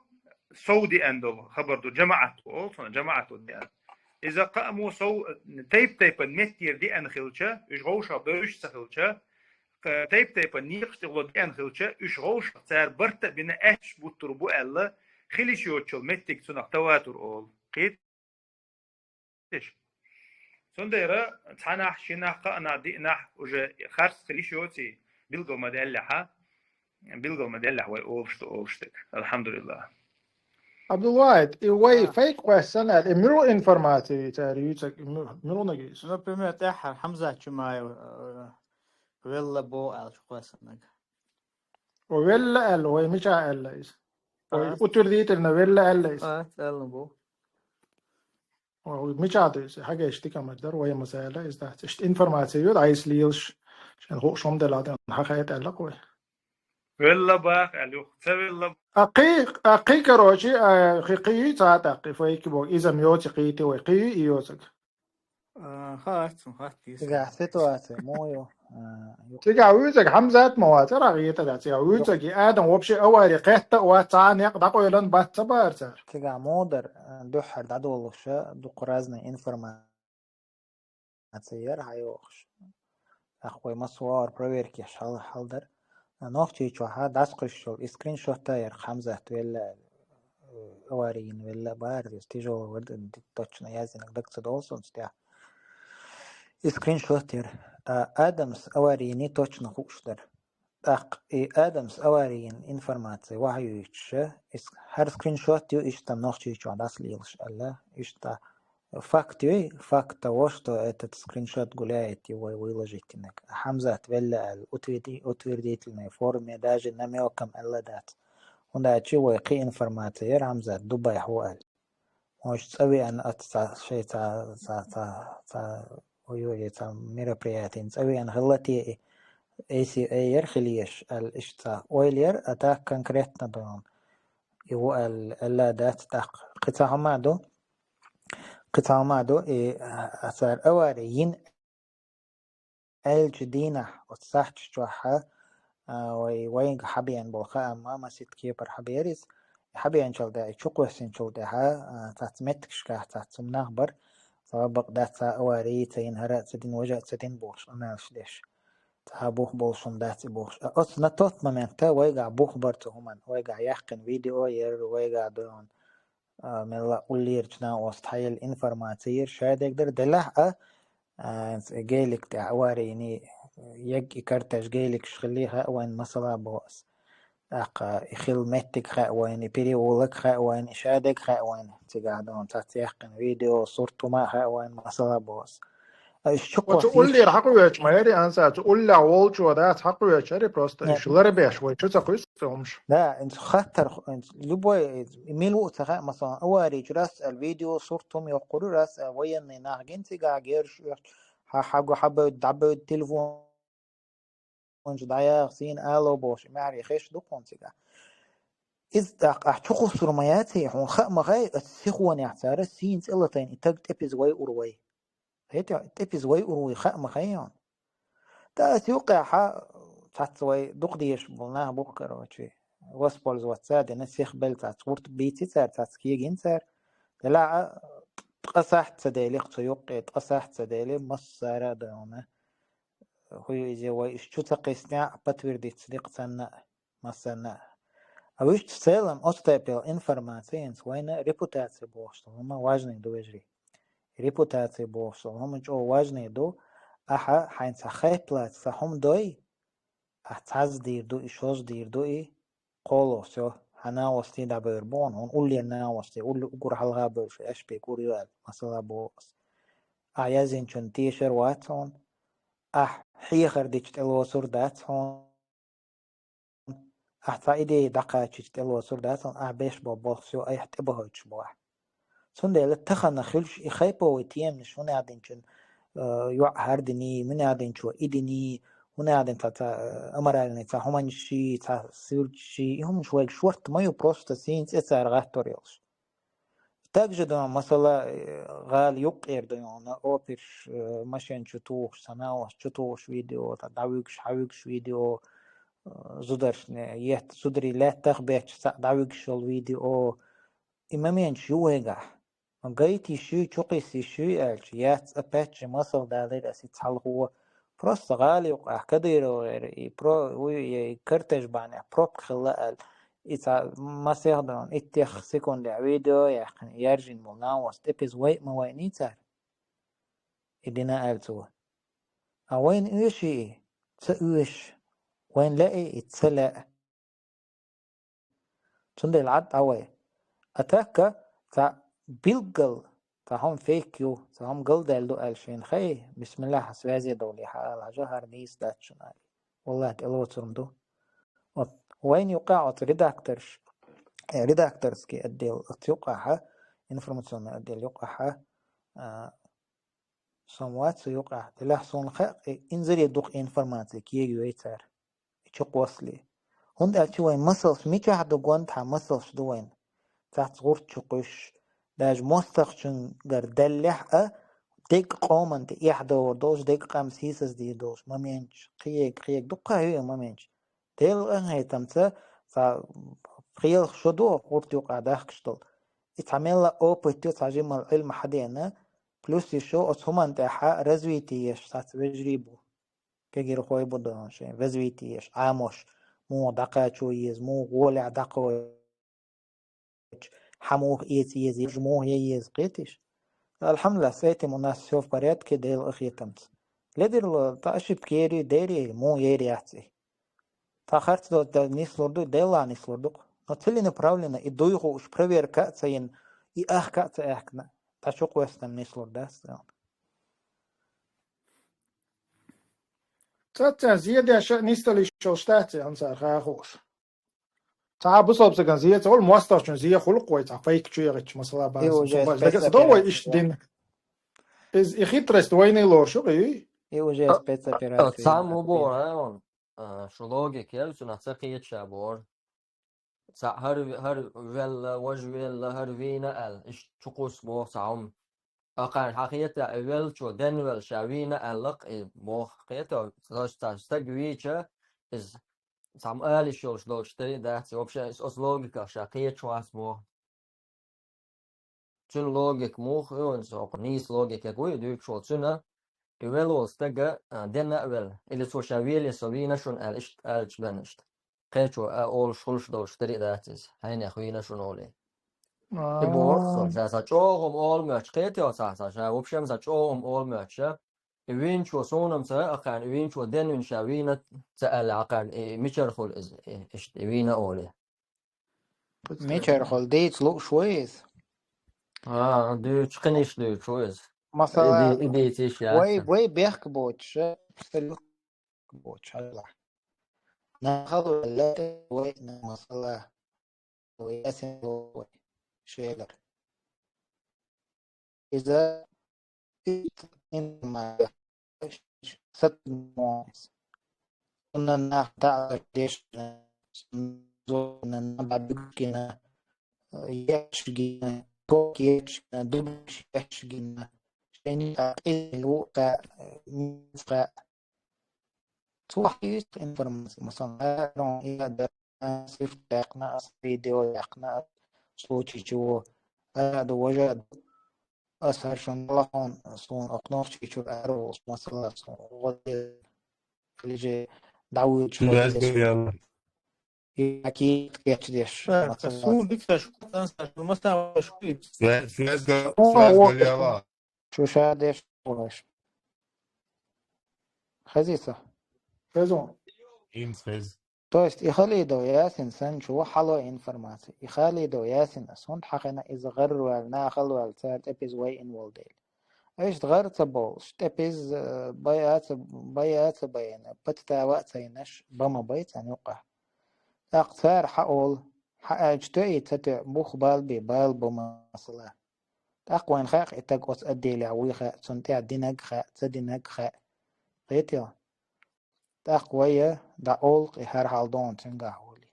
сов деана долу хабар ду, жамаӀат олу цунах, жамаӀато деана. Иза кхаамо сов, тайп-тайпана меттера деана хилча, уьш гӀовшах бевзаш ца хилча, кха-, тайп-тайпана некъаш тӀехула деана хилча, уьш гӀовшах цара барт а бина аьшпаш буттур бу аьлла, хила йиш йоцучул меттиг цунах таватур олу. Кхет- Теш. Цундела цхьанахь, шинахь, кхаанахь, диънахь уже харц хила йиш йоций, билгал ма даьллехьа, билгал ма даьллехь вай олуш ду олуш дерг. АлхьамдулиллахӀ. Абдулвахид, и вай А. фейк кхоьссина аьлла, и мила информация цара юьйцург, и мила, мила нагийс? Например, тӀаьххьара Хьамзат Чимаев, э, велла бо аьлла кхоьссинарг. О, велла аьлла, вай мича аьлла иза? Вай А. утвердительно велла аьлла иза? А, аьлла бу. Вай мича ду иза? Хьагайш дика ма дара, вай ма сайла иза дац. Иштта информация ю, айс лийлаш, шен хууш хӀума делла дан, хьан хайта аьлла кхой. Велла бах, аьлла юх, ца велла. А кхи, а кхи, короче, а кхи, кхи ю цхьа тӀаккхи, фейки бо, иза м йоци кхийти вай, кхи ю и йоцаг. А, хаттам, хаттийса. Цигахь ситуация мо ю? А, ю- Цигахь вуьйцаг Хьамзат ма вацара гӀетара, цигахь вуьйцаг и адам вообще авари кхетта а вац, цхьа а некъ дӀакъойлан бац ца бара цара. Цигахь мо дара, а, дуьххьара дӀадолуша дукха разная информация яра хьайохуш. Ахь вай массо а вар проверкеш хьал-, хьалдар. Нохчийчохьа дӀасакхуьссуш йола и скриншот а яр Хьамзат велла, э, аварийна велла бара, тяжело вар, д-, точно яздинарг даг ца долу суна тӀехь. И скриншот яр. А, Адамс аварийна точно хууш дара. ТӀаккха и Адамс аварийна информация вахьа юьйцуша, и с-, хӀара скриншот ю, иштта Нохчийчохь дӀасалелаш аьлла, иштта факт ю, факт того, что этот скриншот гуляет, его выложить инаг. Хьамзат велла аьлла, утверди-, утвердительной форме, даже намёком аьлла дац. ХӀунда аьлча вай кхин информация яр Хьамзат Дубайхь ву аьлла. Может, цӀа веана аца ца, шайн ца, ца, ца, ца, ой, ой, ца мероприятиен цӀа веана хилла те и, эси эй яр хила еш аьлла, иштта ойла яр, а так конкретно дойн. И ву аьлла, аьлла дац тӀаккха. Кхин цхьа хӀума ду, кхин цхьа хӀума ду, и, а, цара авари йина аьллачу дийнахь, оцу сахьташ чохь, а, вай, вайга хьабеана болу хаамма, масийтта кепара хьабеара иза. Хьабеанчул тӀаьхьа, и чукхоьссинчул тӀаьхьа, а, цац меттигашкахь, цац цум нах бара, цхьа бакъ дац, цхьа авари ца йина, хӀара а ца дина, важа а ца дина бохуш, аналаш деш. Цхьа бух болуш хӀума дац и бохуш. А оцу на тот моментта вайгахь бух бара цу хӀуманна, вайгахь яьккхина видео яра, вайгахь дойн а, мелла уллерчу накъост хьаелла информация яра, шадерг дара, делахь а, а, гелик тӀехь аварийни, яг и карташ геликаш хилли хаьа вайн масала боху ас. ТӀаккха и хилла меттиг хаьа вайн, и переулок хаьа вайн, и шадерг хаьа вайн, цигахь дон цац яьккхина видео, сурт хӀума хаьа вайн масала боху ас. А, уьш чу Оцу кхоссийша уллера хьакхоьвечу ма яри, анса, цу уллехь волчо дац хьакхоьвечу яри просто. Нет. Уьш ларбеш вай чу ца кхуьссу хӀумаш. Да, инца хаттар, инца любой, мила ву ца хаьа, масалан, аварийчу раз аьлла видео, сурт хӀума йоккхур ю, раз аьлла военный нах гин цигахь герш оьхча, хьа-, хьаго хьабевдда, дӀабевдда телефончу дӀаяха, сийна ало бохуш, и маьхьарий хеш ду кхуна цигахь. Иза тӀаккха ахь чу кхуссур ма яций, хьуна хаа ма хаьа, оцу сихонехь цара сийна цӀе латайна и таг тӀепиза вай ур вай. ХӀетте, тӀепиза вай ур вуй хаа ма хаьа хьуна. Ткъа аса юккъехьа цац вай дукха дезаш болу нах бу-кх, короче, воспользоваться а дина, сих белла цац гӀурт бийци цара, цац кегин цара. Делахь а ткъа сахьт ца дели-кх цу юккъе, ткъа сахьт ца дели, массара а дойна. ХӀу ю иза вай, уьш чу ца кхиссинехь а, подтвердиться ди-кх царна а. Массарна а. А вуьш в целом оцу тайпа йолу информаци, хӀинца вайна репутация бохуш долу хӀума важный ду, вежарий. Репутация бохуш долу хӀума чӀогӀа важный ду. Ахьа хьайна цхьа хайп лаца цхьа хӀума дой, ахь цхьазза дийр ду и, шозза дийр ду и, кхоло, всё, хьан накъостий дӀабевр бу хьуна, хьуна уллера накъостий, улле уггар хьалха бевр шу, аьшпиг ур ю аьлла, масала боху ас. Ахь яздинчунна тешар вац хьуна, ахь хьехар дича тӀелоцур дац хьуна. Ахь цхьа идея дӀакхачийча тӀелоцур дац хьуна, ахь беш бо болх всё айхьа тӀебахуьйтуш бу ахь. Цундела тахана хуьлуш и хайповый теманаш хӀунда аьлла динчун, э, йоӀ хӀара диний, муьнан аьлла динчо и диний, хӀунда аьлла дин цхьа, цхьа, э, аморальный цхьа хӀуманаш ший, цхьа суьрташ ший, и хӀуманаш вайга шорта ма ю, просто сийна цӀе цара гӀаттор йолуш. Также ду, масала, э, гӀала юккъера ду хьуна, оперш, э, машен чу тухуш, санаос чу тухуш видео, та дӀавуьгуш, хьавуьгуш видео, э, зударшна етта, зударий лаьттах бетташ цхьаъ дӀавуьгуш йолу видео. И моменташ ю вайгахь. Гайта йиш юй, чукхисса йиш юй аьлча, яц, опять же, масал далийра аса и цхьалхо. Просто гӀала юккъехь Кадыровера и про-, уй, и кортеж бахьанехь пробка хилла аьлла, и цхьа масех дон, иттех секундехь видео а яьккхина, яьржина болу накъост тӀепиза вай а ма вайний цара. И дина аьлла цо. А вайна оьший и? Ца оьшу. Вайна лаьий и? Ца лаьа. Цундела Ӏад Ӏа вай. А так а цхьа билггал, цхьа хӀума фейк ю, цхьа хӀума галдаьлла ду аьлла шайна хаий, бисмиллахь, связе довлий хьан ала хьажа, хӀара нийса дац шуна алий. Валлахь, тӀелоцург ду. Вот, вайна юккъехь оцу редакторш, э, редакторский отдел, оцу юккъехьа, информационный отдел юккъехьа, а, со-м вац цу юккъехь. Делахь суна хаьа, э, инзаре дукха информаци кегайой цара. И чу кхоссале. ХӀунда аьлча вайн масалш мичахь ду гонтахьа, масалш ду вайн. Цац гӀурт чу кхуьссуш, даже мостагӀчуьнгара даллехь а, дерг къоман тӀе эхь довр долуш, дерг къам сийсаздийр долуш моменташ, кхиега, кхиега дуккха а ю и моменташ. Делан къинхетамца цхьа пхи-ялх шо ду гӀурт юкъа дахкаш долу. И цхьа мелла опыт ю, цхьа жимма Ӏилма хьадеана, плюс ещё оцу хӀуманна тӀехьа развитие еш цхьацца вежарий бу. Кегирхой бу дан шайн, развитие еш, Ӏамош. муха дӀакхачо еза, муха гӀолехь дӀакхочу, хьан муха эца еза, муха я еза, кхетиш? Альхьамдулиллахь, с этим у нас всё в порядке, Делан къинхетамца. Ледарло, тӀа ошибка ери, дери, муха ери яц и. Цхьа харц доцу да нислур ду, Делла нислур ду-кх. Но целенаправленно и дуй хууш, проверка а ца йина, и ахка а ца аьхкина, цхьа чукхоьссина нислур дац цӀена. Цаццаьн зен деш а нисдалийта йиш йолуш дац и, хӀинца цара хаа хууш. Цхьа бусалба стагана зен ца хуьлу, мостагӀчун зен хуьлу-кх вай цхьа фейк чу яхийтча, масала, И база. Уже Цу база дага ца до вай спецоперация. Иштта дина. Иза и хитрость вайна лоруш ю-кх и? И уже А, спецоперация. Цхьаммо боху, а, вон, а, шу логика яра, цунах ца кхета ша боху. Цхьаъ хӀара, хӀара велла, важа велла, хӀара вийна аьлла, иштта чукхуссу боху цхьа хӀума. Акхарна хьан хета, и веллачо, денвелла ша вийна аьлла-кх и боху, кхета, ца, ца стаг вийча, иза цхьа ма ала йиш йолуш долчу тера дац, и вообще оцу логиках ша кхеташ вац боху. Цуьнан логика муха ю, хӀинца хӀокху нийса логика вуй дуьйцуш волу, цуьнан и велла волу стага, а, денна а велла, или цо ша веле со вийна шуна аьлла, иштта аьлча бен иштта. Кхечо а олуш хуьлуш долуш тера а дац иза, хьенех вийна шуна олий. И боху со, А. ша сан чӀогӀа хӀума олу моьттуш, кхетий хьо цхьа, сан ша вообще сан чӀогӀа хӀума олу моьттуш, ша. И вийначо суна-м ца хаьа, и вийначо денвина ша вийна ца аьлла, хьан хаьа, и мичара хуьлу иза, и, иштта, и вийна олий. Мичара хуьлу, дийца лууш вуй иза? А, дуьйцу, кхин иштта дуьйцу ву иза. Масала, И ди-, и дийца йиш яц вай, сан. Вай бехк боцуш, абсолютно боцуш, хьажал. Нахала вай лаьтта вай, на, масала, вай ясен вай шелар. Иза информация сатмос. Уна нах таӀа дешна, зона на бабюшкина, яшгина, кок яшгина, дубаш яшгина. Шайни а къилука, муфка. Цо хьийста информация, масалан, Аарон и да, сифт яьккхина ас, видео яьккхина ас, случай чего, ара ду, важа ду. Ас хӀара шун балахон, суна окху нохчий чуьра ара волуш, масала, суна гӀо де, или же дӀавуьйчу Шуна гӀо де. Аз галъяла. И акийт кечдеш, А, масала. Суна дика шу, шу, шу, масала, шу. Шуна, шуна аз га-, О, шуна аз о, галъяла. Шу ша деш ваш. Хезий со? Хезон. Им хез. То есть и Халидов Ясин санна чу хьало информация. И Халидов Ясин ас хӀунда хьахина, иза гӀарра ваьлла, нахала ваьлла, цара тӀепиза вайина волу дела. Иштта гӀар ца бовлуш, тӀепиза, э, бай а ца, бай а ца байна, подстава а ца йинаш, бан ма бай царна юкъахь. ТӀаккха цара хьаолу, хьааьлча тоьий, ца тоьа, бух бала бе, бала бо, масала. ТӀаккха вайна хаьа и таг оцу отделехь вуй хаьа, цунна тӀехь динарг хаьа, ца динарг хаьа. Кхетий хьо? ТӀаккха вай дӀаолу-кх и хӀара хьал догӀу цуьнгахь волий.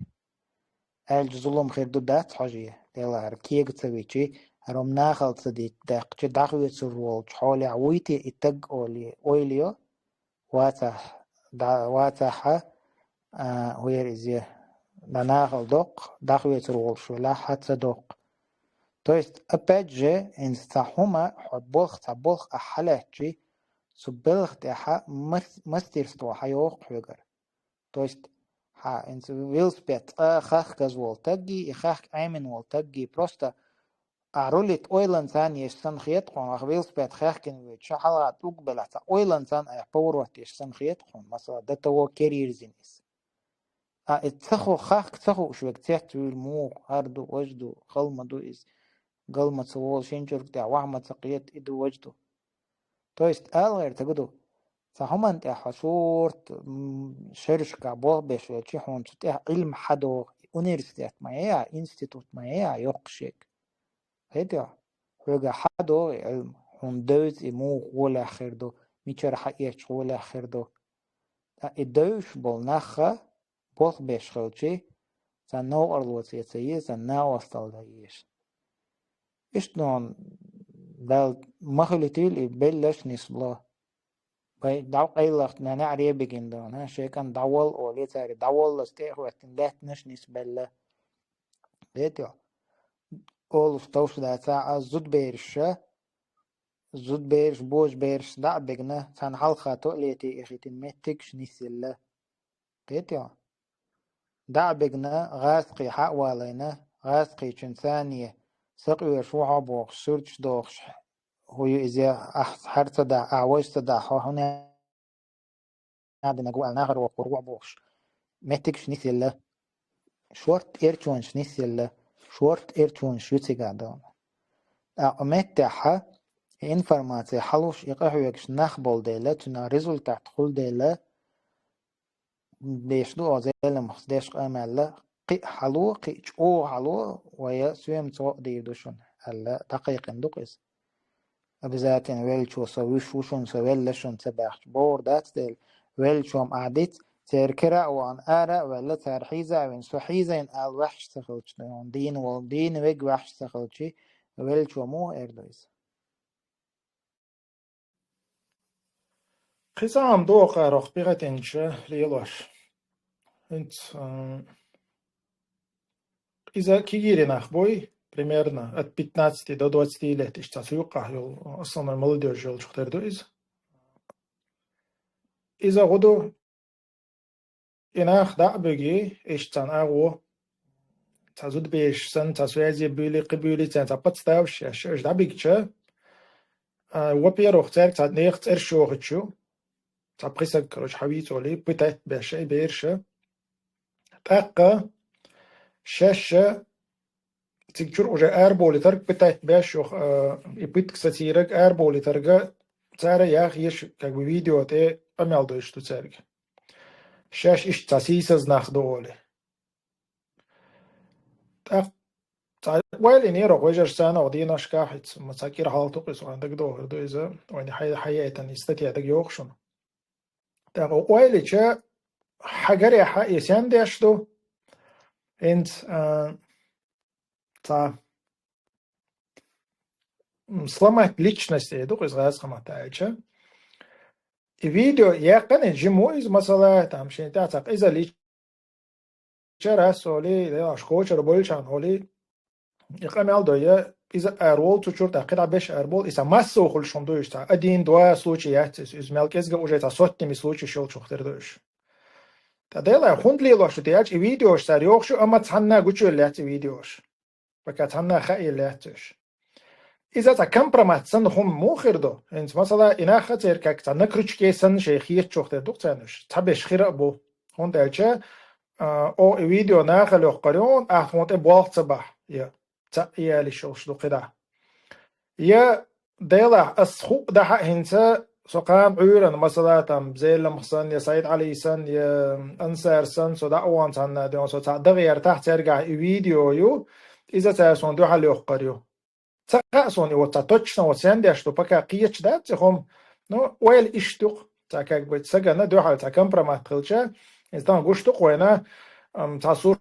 Аьлча зулам хир ду дац хьожий, делахьара кега ца вичий, хӀара хӀума нахала ца дитта даьккхичи, дӀахоьцур волчу хьолехь вуй те и таг олий, ойла йо, вацахь, дӀа-, вацахьа, а, хӀера иза, дӀа нахала доккху, дӀахоьцур волуш велахь, хьан ца доккху. То есть, опять же, хӀинца цхьа хӀума, хьо болх, цхьа болх ахь хьалаьцчи, цу белха тӀехьа мас-, мастерство хьайогӀу хьоьгара. То есть, хьан хӀинца велосипед цкъа хахказа волу таггий, и хахка Ӏемина волу таггий, просто ахь рулит ойланца еш санна хета хьуна, ахь велосипед хаьхкина воьдуш, хьалха тӀулг белахь, цхьа ойланца айхьа поворот еш санна хета хьуна, масала, до того керйирзина иза. А и ца хо-, хахка ца хууш верг цецвуьйлу муха, хӀара ду, важа ду, хала ма ду иза, гал ма ца волу, шина чург тӀехь ваха ма ца кхета, и ду, важа ду. То есть, алгӀер тага ду, цхьа хӀуманна тӀехь хьо сурт, м, шерашкахь болх беш велчи, хьуна цу тӀехь Ӏилма хьадогӀу, университет ма яй, институт ма яй, йоккха шег. Хетий хьо? Хьоьга хьадогӀу и Ӏилма, хьуна девза и муха гӀолехь хир ду, мичара хьаэцча гӀолехь хир ду. Ткъа и девзаш болу нахха болх беш хилчи, царна новкъарло ца еза, царна накъосталла дан еза. Иштта нуна Дала ма хуьлуьйтийла и беллаш нисло. Вай дӀакъайлахт нана Ӏаре бигина дона, шайн кӀант дӀаволла олий цаьрга, дӀаволлалц тӀе а хӀоьттина, лаьттанаш нисбелла. Хетий хьо? Олуш товш дацахь а, зудабераш, зудабераш, божабераш дӀа а бигна, царна хьалха туалете а хийтина меттигаш нисъелла. Хетий хьо? дӀа а бигна, гӀазкхий хьа а валийна, гӀазкхийчун царна сакъоьруш ву хьо бохуш, суьрташ дохуш, хӀу ю иза, ахь хьар ца дахь, ахь вайша ца дахь, хьо хӀунда динарг ву аьлла, нахара воккхур ву бохуш, меттигаш нисъелла, шортта эрчонаш нисъелла, шортта эрчонаш ю цига дона. ТӀаккха меттехьа и информаци хьалуш, и къахьоьгуш нах болу дела, цуьнан результат хуьлу дела, деш ду оха Зеламхас деш къамаьлла, кхин а хьало, кхин а чӀогӀа хьало, вай соьмаца гӀо а дийр ду шуна, аьлла, дӀакхайкхина ду-кх иза. Обязательно веллачо со вуьш ву шуна, со велла шуна ца баьхча, бохур дац дела, веллачо-м ахь диц, церан кара а вахана, ара а ваьлла, цара хьийза а вина, со хьийзийна ала ваьхьаш ца хилча, дийна вол-, дийна вега ваьхьаш ца хилча, веллачо муха эр ду иза? Кхин цхьа хӀума догӀу-кх хӀара хӀокху пехотинца лелош. ХӀинца, м, иза кегийрхой нах буй, примерно от пятнадцати до двадцати лет, иштта цу юккъехь йолу, основной молодёжь йолчух тера ду иза. Иза гӀо ду, и нах дӀа а буьгий, иштта царна агӀо, цхьа зудабераш санна, цхьа связи буьйлий, кхин буьйлий, царна цхьа подставаш еш, уьш дӀабигча, а, во-первых, цаьрга цхьа нехан цӀераш йохуьйтуш ю, цхьа пхи саг, короче, хьан вийца олий, пытать беш и бераш. ТӀаккха шаьш цига чуьра уже арабовлийтарг пытать беш йоху, а, и пытка сацийраг арабовлийтарга цара яха еш, как бы, видео тӀе къамел дойуш ду цаьрга. Шаьш иштта цхьа сийсаз нах ду олий. ТӀаккха цхьа ойла йинера-кх вежаршна царна оха дийнашкахь, хӀинца ма цхьа кӀира хьал ту-кх иза, вайн дагадогӀур ду иза, вайна хьай-, хьаяйтина и статья дагайогӀу шуна. ТӀаккха ойла йича, хьан гарехь и сен деш ду? ХӀинца, а, цхьа, м, сломать личность эр ду-кх иза гӀазкхийн маттахь аьлча. И видео яьккхина, жима ву иза, масала, там шен тӀехь цхьа къиза личность чара ас олий, я аш кочара болчарна олий, и къамел дой, я иза араволу цу чуьра, тӀаккха кхидӀа беш араволу, иза массо а хуьлуш хӀума ду уьш, цхьа один-два случай яц иза, иза мел кӀезга уже цхьа соттами случай йолчух тера ду уьш. Ткъа Делахь хӀунда лелош ду те аьлча, и видеош цара йохуш ю, амма цхьанна гучуйолла яц и видеош. Пока цхьанна хаийла яц уьш. Иза цхьа компромат санна хӀума муха хир ду? ХӀинца, масала, и нах а церан как цхьа на крючке санна шайн хетачух тера ду-кх царна уьш. Цхьаберш хир а бу. ХӀунда аьлча, а, оха и видео нахала йоккхур ю, ахь тхуна тӀе болх ца бахь, я цхьаъ ялийш йолуш ду кхидӀа. Я Делахь ас хӀуъа дахьа а хӀинца, со кхана Ӏуьйранна, масала, там, Зеламха санна, я Саид-Ӏали санна, я Ансар санна, со дӀа а вахана цхьанна а дуьйна, со цхьаъ дагӀертахь цаьргахь и видео ю, иза цара суна дуьхьал йоккхур ю. Ца хаьа суна и вот цхьа точно вот сен деш ду, пока кхеташ дац и хӀума. Ну, ойла иштта ю-кх, цхьа как бы сагана дуьхьал цхьа компромат хилча, иза тахана гуш ду-кх вайна, ам, цхьа сурт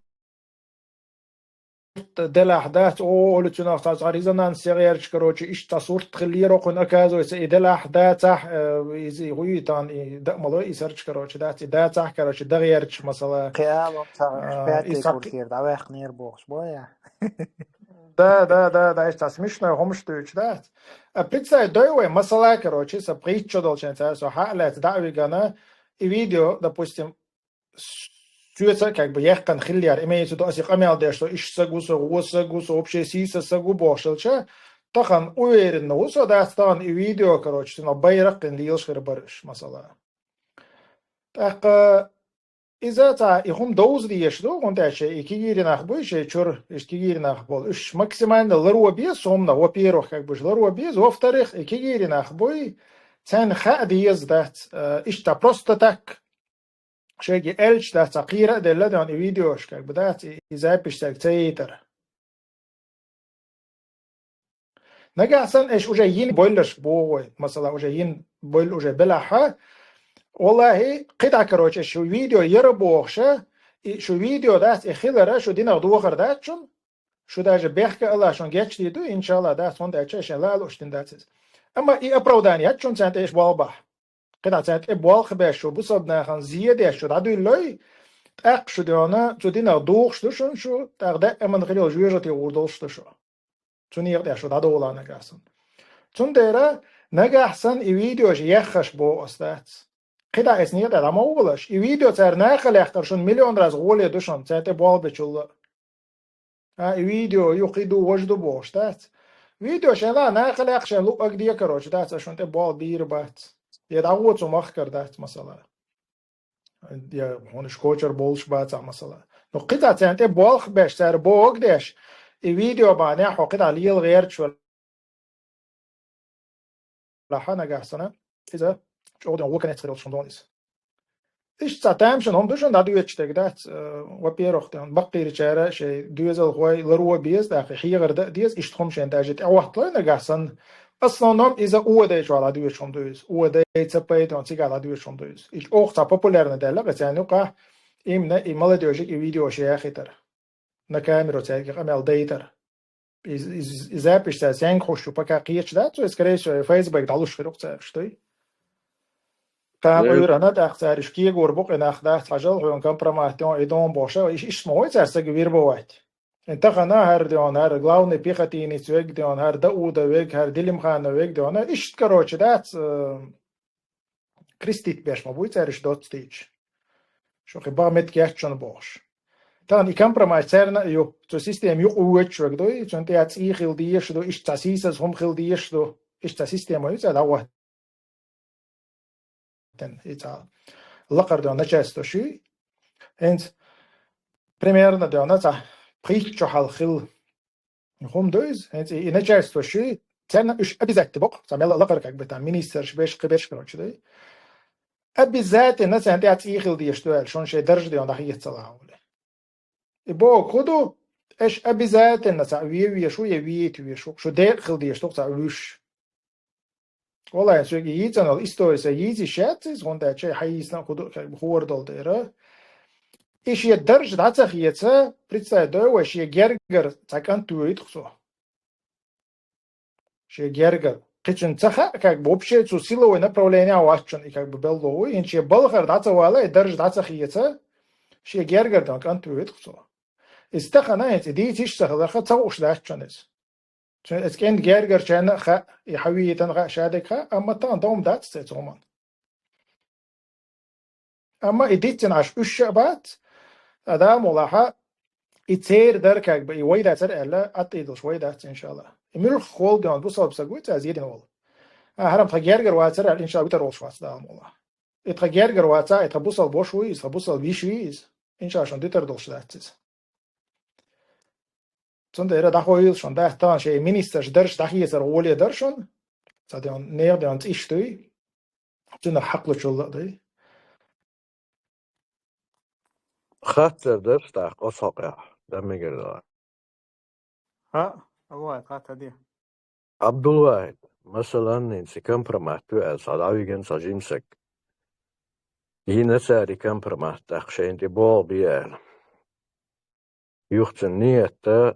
делахь дац, о, олу цуьнах цхьа, цхьа резонанс ян гӀерташ, короче, иштта цхьа сурт хиллера кхуьнан, оказывается, и делахь дацахь, э, иза и гӀуьйтан, и да а ма ло и сарч, короче, дац, и дацахь, короче, дан гӀерташ, масала. Кхин алам цхьа, а, пятый и сак- курсера дӀаваьккхинера бохуш, бо я? Да, да, да, да, иштта смешной хӀумаш дуьйцуш дац. А представь, дой вай, масала, короче, сан пхийтта шо долчу хенахь цара со хьа а лаьцна дӀа а вигана, и видео, допустим, соьца как бы яьккхина хиллера, имеется в виду, аса и къамел деш, со иштта саг ву, со вон саг ву, со вообще сийсаз саг ву бохуш хилча, тахана уверенно ву со дац, тахана и видео, короче, цунах байракх а йина лелаш хир бара уьш, масала. ТӀаккха иза цхьа и хӀума довза дезаш ду, хӀунда аьлча и кегийрхой нах буй шайн чуьра, иштта кегийрхой нах болу. Уьш максимально ларбе беза со хӀуманах, во-первых, как бы уьш ларбе беза, во-вторых, и кегийрхой нах буй, царна хаа деза дац, э, иштта просто так шайга аьлча дац, цхьа кхера а делла, дона и видеош, как бы, дац, и, и запись цаьрга ца яйтар. Нагахь санна аша уже йина бойлаш боху вай, масала, уже йина бойла уже белахь, валлахӀи, кхидӀа, короче, аша шу видео яра бохуша, и шу видео дац, и хилара шу динах дохар дац шуна, шу даже бехке а ала шуна гечдийр ду, иншалла, дац, хӀунда аьлча шайн ла а лууш дина дац иза. Амма и оправдание яц шуна царна тӀе аша болх бахь. КхидӀа царна тӀе болх беш шу, бусалба нахана зе деш шу дӀадуьллой, тӀаккха шу дена, цу динах духуш ду шуна шу, тӀаккха даиман хир йолу жоьжахате гӀур долуш ду шу. Цу некъа тӀехь шу дӀадовла нагахь санна. Цундела нагахь санна и видеош еххаш боху ас дац. кхидӀа эс некъа тӀа дӀа ма волаш. И видео цара наха лаьхкар шуна миллион раз гӀоле ду шуна, цаьрна тӀе болх бечул а. А, и видео ю, кхы ду, важа ду бохуш дац. Видео шайна наха лаьхка шайн луъаг де, короче, дац, аш шуна тӀе болх бийр бац. Я дӀагӀо цу махкара дац, масала. Я хьуна шкочар болуш бацахь, масала. Ну, кхидӀа цаьрна тӀе болх беш, цара бохург деш, и видео бахьанехь хьо кхидӀа лела гӀерташ вара. Лахьа нагахь санна, иза чӀогӀа ден воканец хир йолуш хӀума ду иза. Иштта цхьа тамашийна хӀума ду шуна дӀадоьдуш дерг дац, э, во-первых, тӀе баккхийчара шайн доьзалхой ларо беза, тӀаккха хьехар дан а деза, иштта хӀума шайн даже тӀехӀоттало нагахь санна. Основном иза ОВД чохь дӀадоьдуш хӀума ду иза. ОВД, ЦП тӀе цигахь дӀадоьдуш хӀума ду иза. И чӀогӀа цхьа популярно даьлла, кхин царна юкъахь именно и молодёжига и видео шеяхийтар. На камеру цаьрга къамел дайтар. И, и, и запись цара сенга хуш ю, пока кхеташ дац, цо, скорее всего, ФСБ-га дӀалуш хир ву цара, что и? Кхана Э, Ӏуьйранна тӀаккха цара иштта кегор бу, къинах дац, хьажал, хьуна компромат де, и дон бохуша, иш, иш ма вой цара сага вербовать. И тахана хӀара де, хӀара главный пехотинец верг де, хӀара Дауда верг, хӀара Делимханов верг де, иштта, короче, дац, э, крестить беш ма буй цара иштта доцца дийча. Шо кхин бага меттиг яц шуна бохуш. Тахана и компромат царна а ю, цу система юкъа воьдуш верг ду, и цунна тӀехь цӀий хила дезаш ду, иштта цхьа сийсаза хӀума хила дезаш ду, иштта цхьа система ю цара дӀагӀоттина. И цхьа лакхара де начальство шуьй. ХӀинца примерно де цхьа пхийтта шо хьалха хилла хӀума ду иза. ХӀинца и, и начальство шуьй, царна уьш обязательно боккху, цхьа мел а лакхара, как бы, там, министрш беш, кхиберш, короче, ду. Обязательно царна тӀехь цӀий хила дезаш ду аьлла, шуна шайн даржа де дӀахеца ца лахьа волу. И боху хӀун ду, аша обязательно цхьаъ вен везаш ву я вийта везаш ву, шу декъа хила дезаш ду цхьаъ вуьш. Валлахьи, соьга йийцина йолу истори сан йийца йиш яц иза, хӀунда аьлча хьан йийцина а хӀун ду, как бы, хӀора долу дера. И шен даржа дӀа ца хеца, представь, дой вай, шен гергара цхьа кӀант воьйту-кх цо. Шен гергара. Кхин цуьнан ца хаьа, как бы, вообще цу силовой направление вац шуна и, как бы, белло ву. ХӀинца шен балхара дӀа ца вала, и даржа дӀа ца хеца, шен гергара дан кӀант воьйту-кх цо. Иза тахана хӀинца и дийца йиш ца хиларх ца хууш дац шуна иза. Цуьнан иза кӀентан гергарчарна а хаьа, и хьан вийта хаьа, шадерг хаьа, амма тахана дан дац цу хӀуманна. Амма и диццина Ӏаш уьш а бац, а, Дала мукъ лахь, и церан дара, как бы, и вай дацара аьлла, аттӀийдалш вай дац, иншалла. И муьлхха хӀолла де бусалба саг вуй цара зен дина волу. А, хӀара-м тхан гергара вацара аьлла, иншалла, витар волуш вац, Дала мукъ лахь. И тхан гергара вац, и тхан бусалба ваша вуй иза, тхан бусалба йиша вуй иза. Иншалла, шуна дитар долуш дац иза. Цундела дӀахойла шуна, дац, тахана шайн министраш дарш дӀахецар гӀоле дара шуна. Ца де, нехан де цӀиш дуй. Цуьнан хьакъ лучул а дуй. Хаттар дарш тӀаккха оцу хьокъехь, дан мегар дала. ХӀаъ, авай, хаттар де. Абдулвахид, масалан, хӀинца компромат ду аьлла, цхьа дӀавигина цхьа жимсаг. Йина цара и компромат тӀаккха шайна тӀе боху бе аьлла. Юха цуьнан ниятта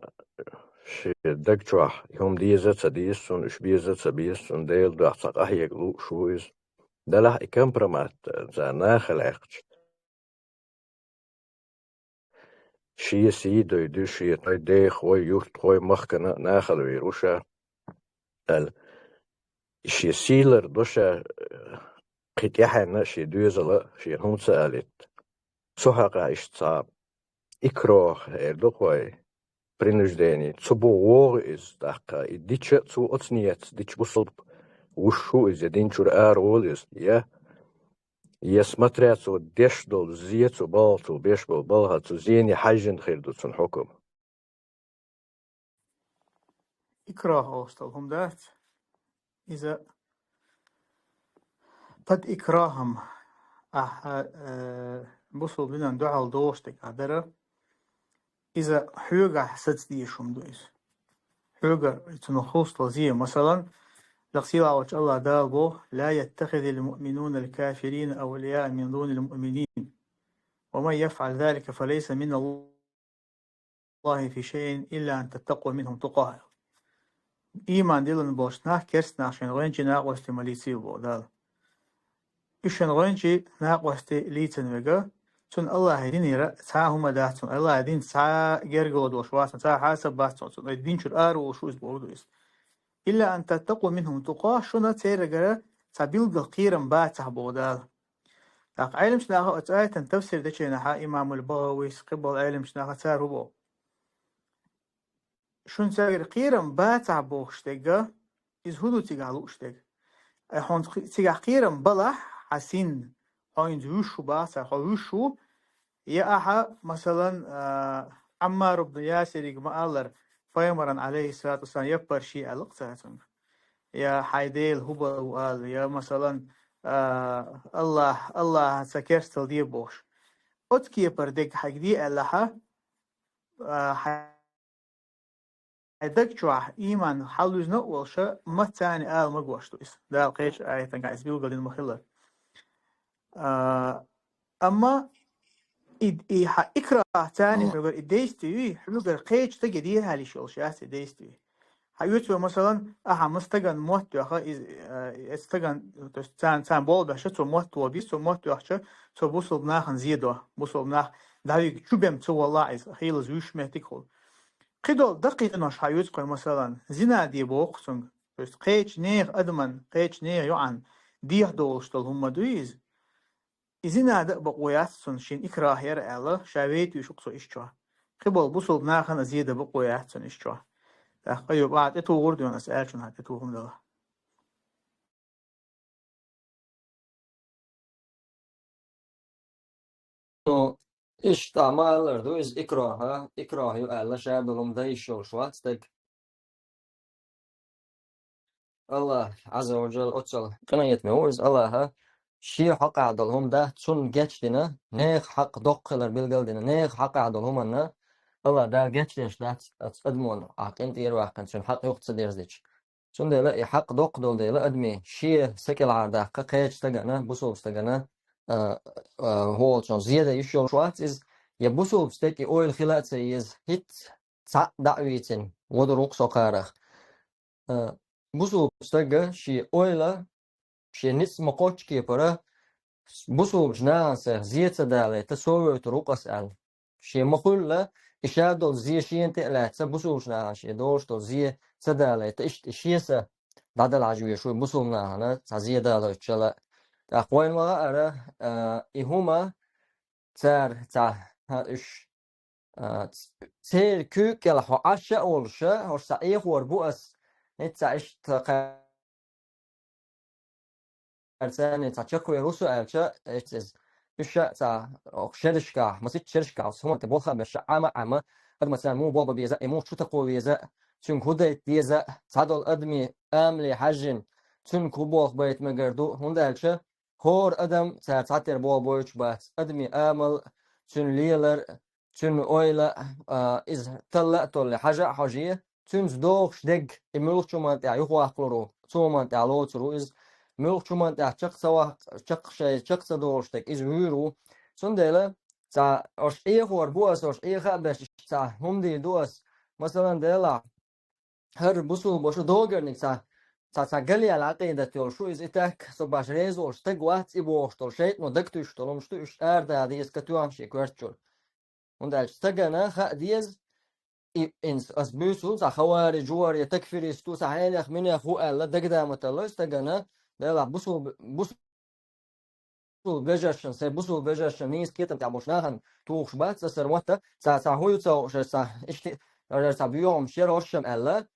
шен даг чохь и хӀума деза а ца деза цунна, уьш беза а ца беза цунна, Делан дуьхьа цхьа къахьега лууш ву иза. Делахь и компромат цара наха лаьхкича, шен сий дойду, шен тхой дехахой, юртахой, махкана а нахала вийр ву ша. Аьлла, шен сийлар до ша, кхин тӀаьхьенна а шен доьзала, шена хӀума ца алийта. Цу хьокъехь иштта цхьа икрах эр ду-кх вай, принуждение. Цу бу вогӀу иза, тӀаккха и дича, цо оцу ниятца дича бусалба вуьш ву иза, я дин чуьра ара волу иза, я, я смотря цо деш долу зе, цо балха, цо беш болу балха, цу зене хьаьжжина хир ду цуьнан хьукам. Икрах олуш долу хӀума дац. Иза под икрахом ахьа, э, бусалба динан дуьхьал догӀуш дерг ахь дара. Иза хьоьгахь саца дезаш хӀума ду иза. Хьоьгара цунах хӀустал зе, масалан, лакха сийлахь волчу АллахӀ Дала боху: «لا يتخذ المؤمنون الكافرين أولياء من دون المؤمنين ومن يفعل ذلك فليس من الله في شيء إلا أن تتقوا منهم تقاة». Ийман диллина болчу нах, керста нах шайн гӀоьнчий накъостий ма лийцийла боху Дала. Уьш шайн гӀоьнчий накъостий лийцина верг, цунна АллахӀан динера цхьа а хӀума дац, цунна АллахӀан динца цхьа а гергарло долуш вац, цхьа а хьасаб бац цунна, цунна дин чуьра ара волуш ву иза бохург ду иза. «إلا أن تتقوا منهم تقاة», шуна церагара цхьа билггал кхерам бацахь боху Дала. ТӀаккха Ӏелимчу наха оцу аятан тафсир дечийнахьа имамул БагӀавис, кхиболу Ӏелимчу наха цара хӀу боху? Шуна цаьргара кхерам бацахь бохуш дерг, иза хӀун ду цигахь лууш дерг? Э, хьуна кхи-, цигахь кхерам балахь, хьан син, хьо хӀинца вуьш ву баха цара, хьо вуьш ву, я ахьа, масалан, а, Ӏаммар ибн Ясириг ма-аллара, пайхамаран, алейхиссалату вассалам, яппар ши аьлла-кх цара цуьнга. Я хьайн Дела хӀу бала ву ала, я, масалан, а, Аллах, Аллаха ца керстал де бохуш. Оцу кепара дерг хьайга де аьллахьа, а, хьайн даг чохь ийман хьаллуьзна а волуша, маца царна ала магош ду иза. Дала кхечу аятан иза билгалдина ма-хиллара. А, амма и, и хьан икрахь царна хьоьгара и действие, хьоьгара кхечу стаге дехьалиш йолуш яц и действие. Хьан оьцу вай, масалан, ахьа ма стаган мотт тоьхна, иза, а, эцу стаган, то есть царна, царна болх беш, цо мотт вобийса, цо мотт тоьхча, цо бусулба нахана зе до, бусулба нах дӀавига чу бен ца воллахь иза, хийлаза вуьш меттиг хула. Кхидолу даккхий къинош хьан оьцу кхой, масалан, зина де боху цуьнга. То есть кхечу нехан адаман, кхечу нехан йоӀан дехьа долуш долу хӀума ма дуй иза. И зина дан а бакъо яц цунна, шен икрахь яра аьлла, ша вейтуьйш ву-кх цо иштта чохь. Кхиболу бусулба нахана а зе дан бакъо яц цунна иштта чохь. ТӀаккха Айюб, ахьа тӀетухур ду хьуна аса аьллачунна, хьан тӀетухур ма дала. Ну, иштта ма-аллара ду иза икрахь, икрахь ю аьлла, ша долу хӀума дан йиш йолуш вац стаг. Аллах Ӏазза ва Джалла оццул къинхетаме ву иза, Аллаха шен хьакъехь долу хӀума дац, цунна гечдина, нехан хьакъ доккха хилар билгалдина, нехан хьакъехь долу хӀуманна Аллах Дала гечдеш дац оцу адамо, ахь къинтӀера ваьккхина, цуьнан хьакъ юха ца дерзадича. Цундела и хьакъ доккха долу дела, адаме шен са кӀелхьардаккха кхечу стагана, бусулба стагана, а, а, хӀолчун зе дан йиш йолуш вац иза, я бусулба стеган и ойла хила а ца еза, хӀинцца цхьаъ дӀа а вийцина, вадур ву-кх со кхарах. А, бусулба стага шен ойла, шен ницкъ ма кхоччу кепара, бусулбачу нахана сайх зе ца далийта, со воьйтур ву-кх аса аьлла. Шен ма-хуьллу, и ша долу зе шена тӀе а лаьцна, бусулбачу нахана шен долуш долу зе ца далийта, иштта и шен са дӀадала хьажа везаш ву бусулба нахана цхьа зе далойтучул а. ТӀаккха вайна ма-хаъара, а, и хӀума цара цхьа, хьан уьш, а, ц-, церан куьйга кӀел хьо Ӏаш а волуша, хӀорш цхьа Ӏехор бу ас, хӀинцца иштта кхаьрца царна цхьа чекхвер ву со аьлча, эццаза. Уьш а цхьа, ох, шерашкахь, масийтта шерашкахь, со хӀуманна тӀе болх а беш, Ӏама а Ӏама, адамаца муха болх бан беза, и муха чу такхо веза, цуьнга хӀун дайта деза, цхьадолу адамийн амале хьаьжжина, цуьнга хӀун болх байта мегар ду, хӀунда аьлча хӀора адам цара цхьатера болх бойтуш бац, адамийн амал, цуьнан лелар, цуьнан ойла, а, иза талла а толле, хьажа а хьожий, цуьнца догӀуш дерг, и муьлхачу хӀуманна тӀехь юхаваккхалур ву, цу хӀуманна тӀехь лоцур ву иза, муьлхачу хӀуманна тӀехь чекх ца ваккха, чекх шайн, чекх ца догӀуш дерг, иза вуьйр ву. Цундела, цхьа, хӀорш Ӏехор бу аса, хӀорш Ӏеха а беш, цхьа хӀума дийр ду аса. Масалан, делахь, хӀара бусулба ваша догарниг цхьа, цхьа, цхьа галъяьлла Ӏакъидат йолуш ву иза, и тӀаккха со баш реза волуш стаг вац и бохуш долу шайтӀано дагатуьйсуш долу хӀумаш ду, уьш арадала деза катоьхна шен коьртачуьра. ХӀунда аьлча стагана хаа деза, и, инс, ас буьйцу цхьа хавариж ву хӀара, я такфирист ву, цхьа хьенех-минех ву аьлла, дагадама таллой стагана, делахь бусулба, бусулба вежаршна, сайн бусулба вежаршна нийса кхетам тӀехь болуш нахана тухуш бац аса хӀара мотт, цхьа, цхьа хӀун ю ца хууш, цхьа, ишти, цхьа боьхамаш яра хӀоршшам аьлла,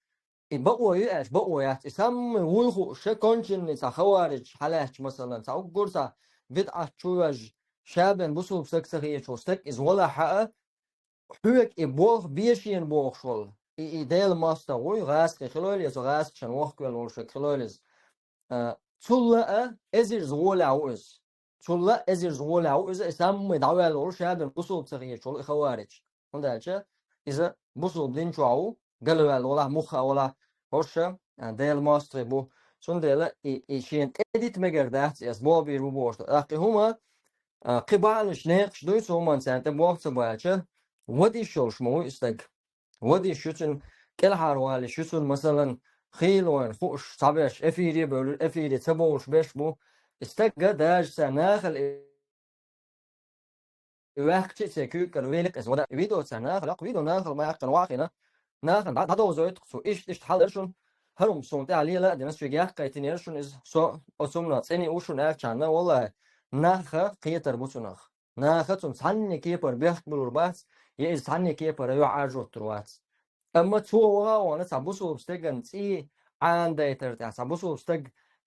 и бакъо ю аьлча, бакъо яц. И самый вуй хууш, конченный цхьа хавариж хьалаьцча, масалан, цхьа уггар цхьа бидӀат чу ваьжжа, ша бен бусулба стаг ца хеташ волу стаг, иза валахь а, хьоьга и болх бе шена бохуш волу. И, и Делан мостагӀа вуй, гӀазкхи хилойла, я цу гӀазкхашна вохкавелла волуш верг хилойла иза. А, цул а эзарза гӀолехь ву иза. Цул а эзарза гӀолехь ву иза, и самый дӀаваьлла волу, ша бен бусулба ца хеташ волу и хавариж. ХӀунда аьлча иза бусулба дин чохь ву, галваьлла валахь, муха а валахь, хӀорш а, а, Делан мостагӀий бу. Цундела и, и шена тӀедита мегар дац, и ас болх бийр бу бохуш ду. ТӀаккха и хӀума, а, кхин бахьанаш, некъаш дуй цу хӀуманна, царна тӀе болх ца баьлча, вада йиш йолуш ма ву и стаг. Вада йиш ю цуьнан, кӀелхьарвала йиш ю цуьнан, масалан, хийла вайна хууш, цхьаберш эфире а бевлла, эфире ца бовлуш берш бу. И стаг а даже цара нахала и ваьккхича а, церан куьйга кӀел велира иза вада. Видео цара нахала йоккху, видео нахала ма яьккхина, вахийна. Нахана дӀа-, дӀадовзойту-кх цо, иштта, иштта хьал дара шуна. ХӀара хӀума суна тӀехь лела а дина, ас шуьга яккхийтинера шуна иза. Со оцу хӀуманах цӀена ю шуна аьллачарна, валлахӀи, наха кхетар бу цунах. Наха цунна цхьанне кепара бехк балур бац, я иза цхьанне кепара юьхьӀаьржоттур вац. Амма цо ваха а вахана цхьа бусулба стеган цӀий Ӏанадайтар тӀехь, цхьа бусулба стаг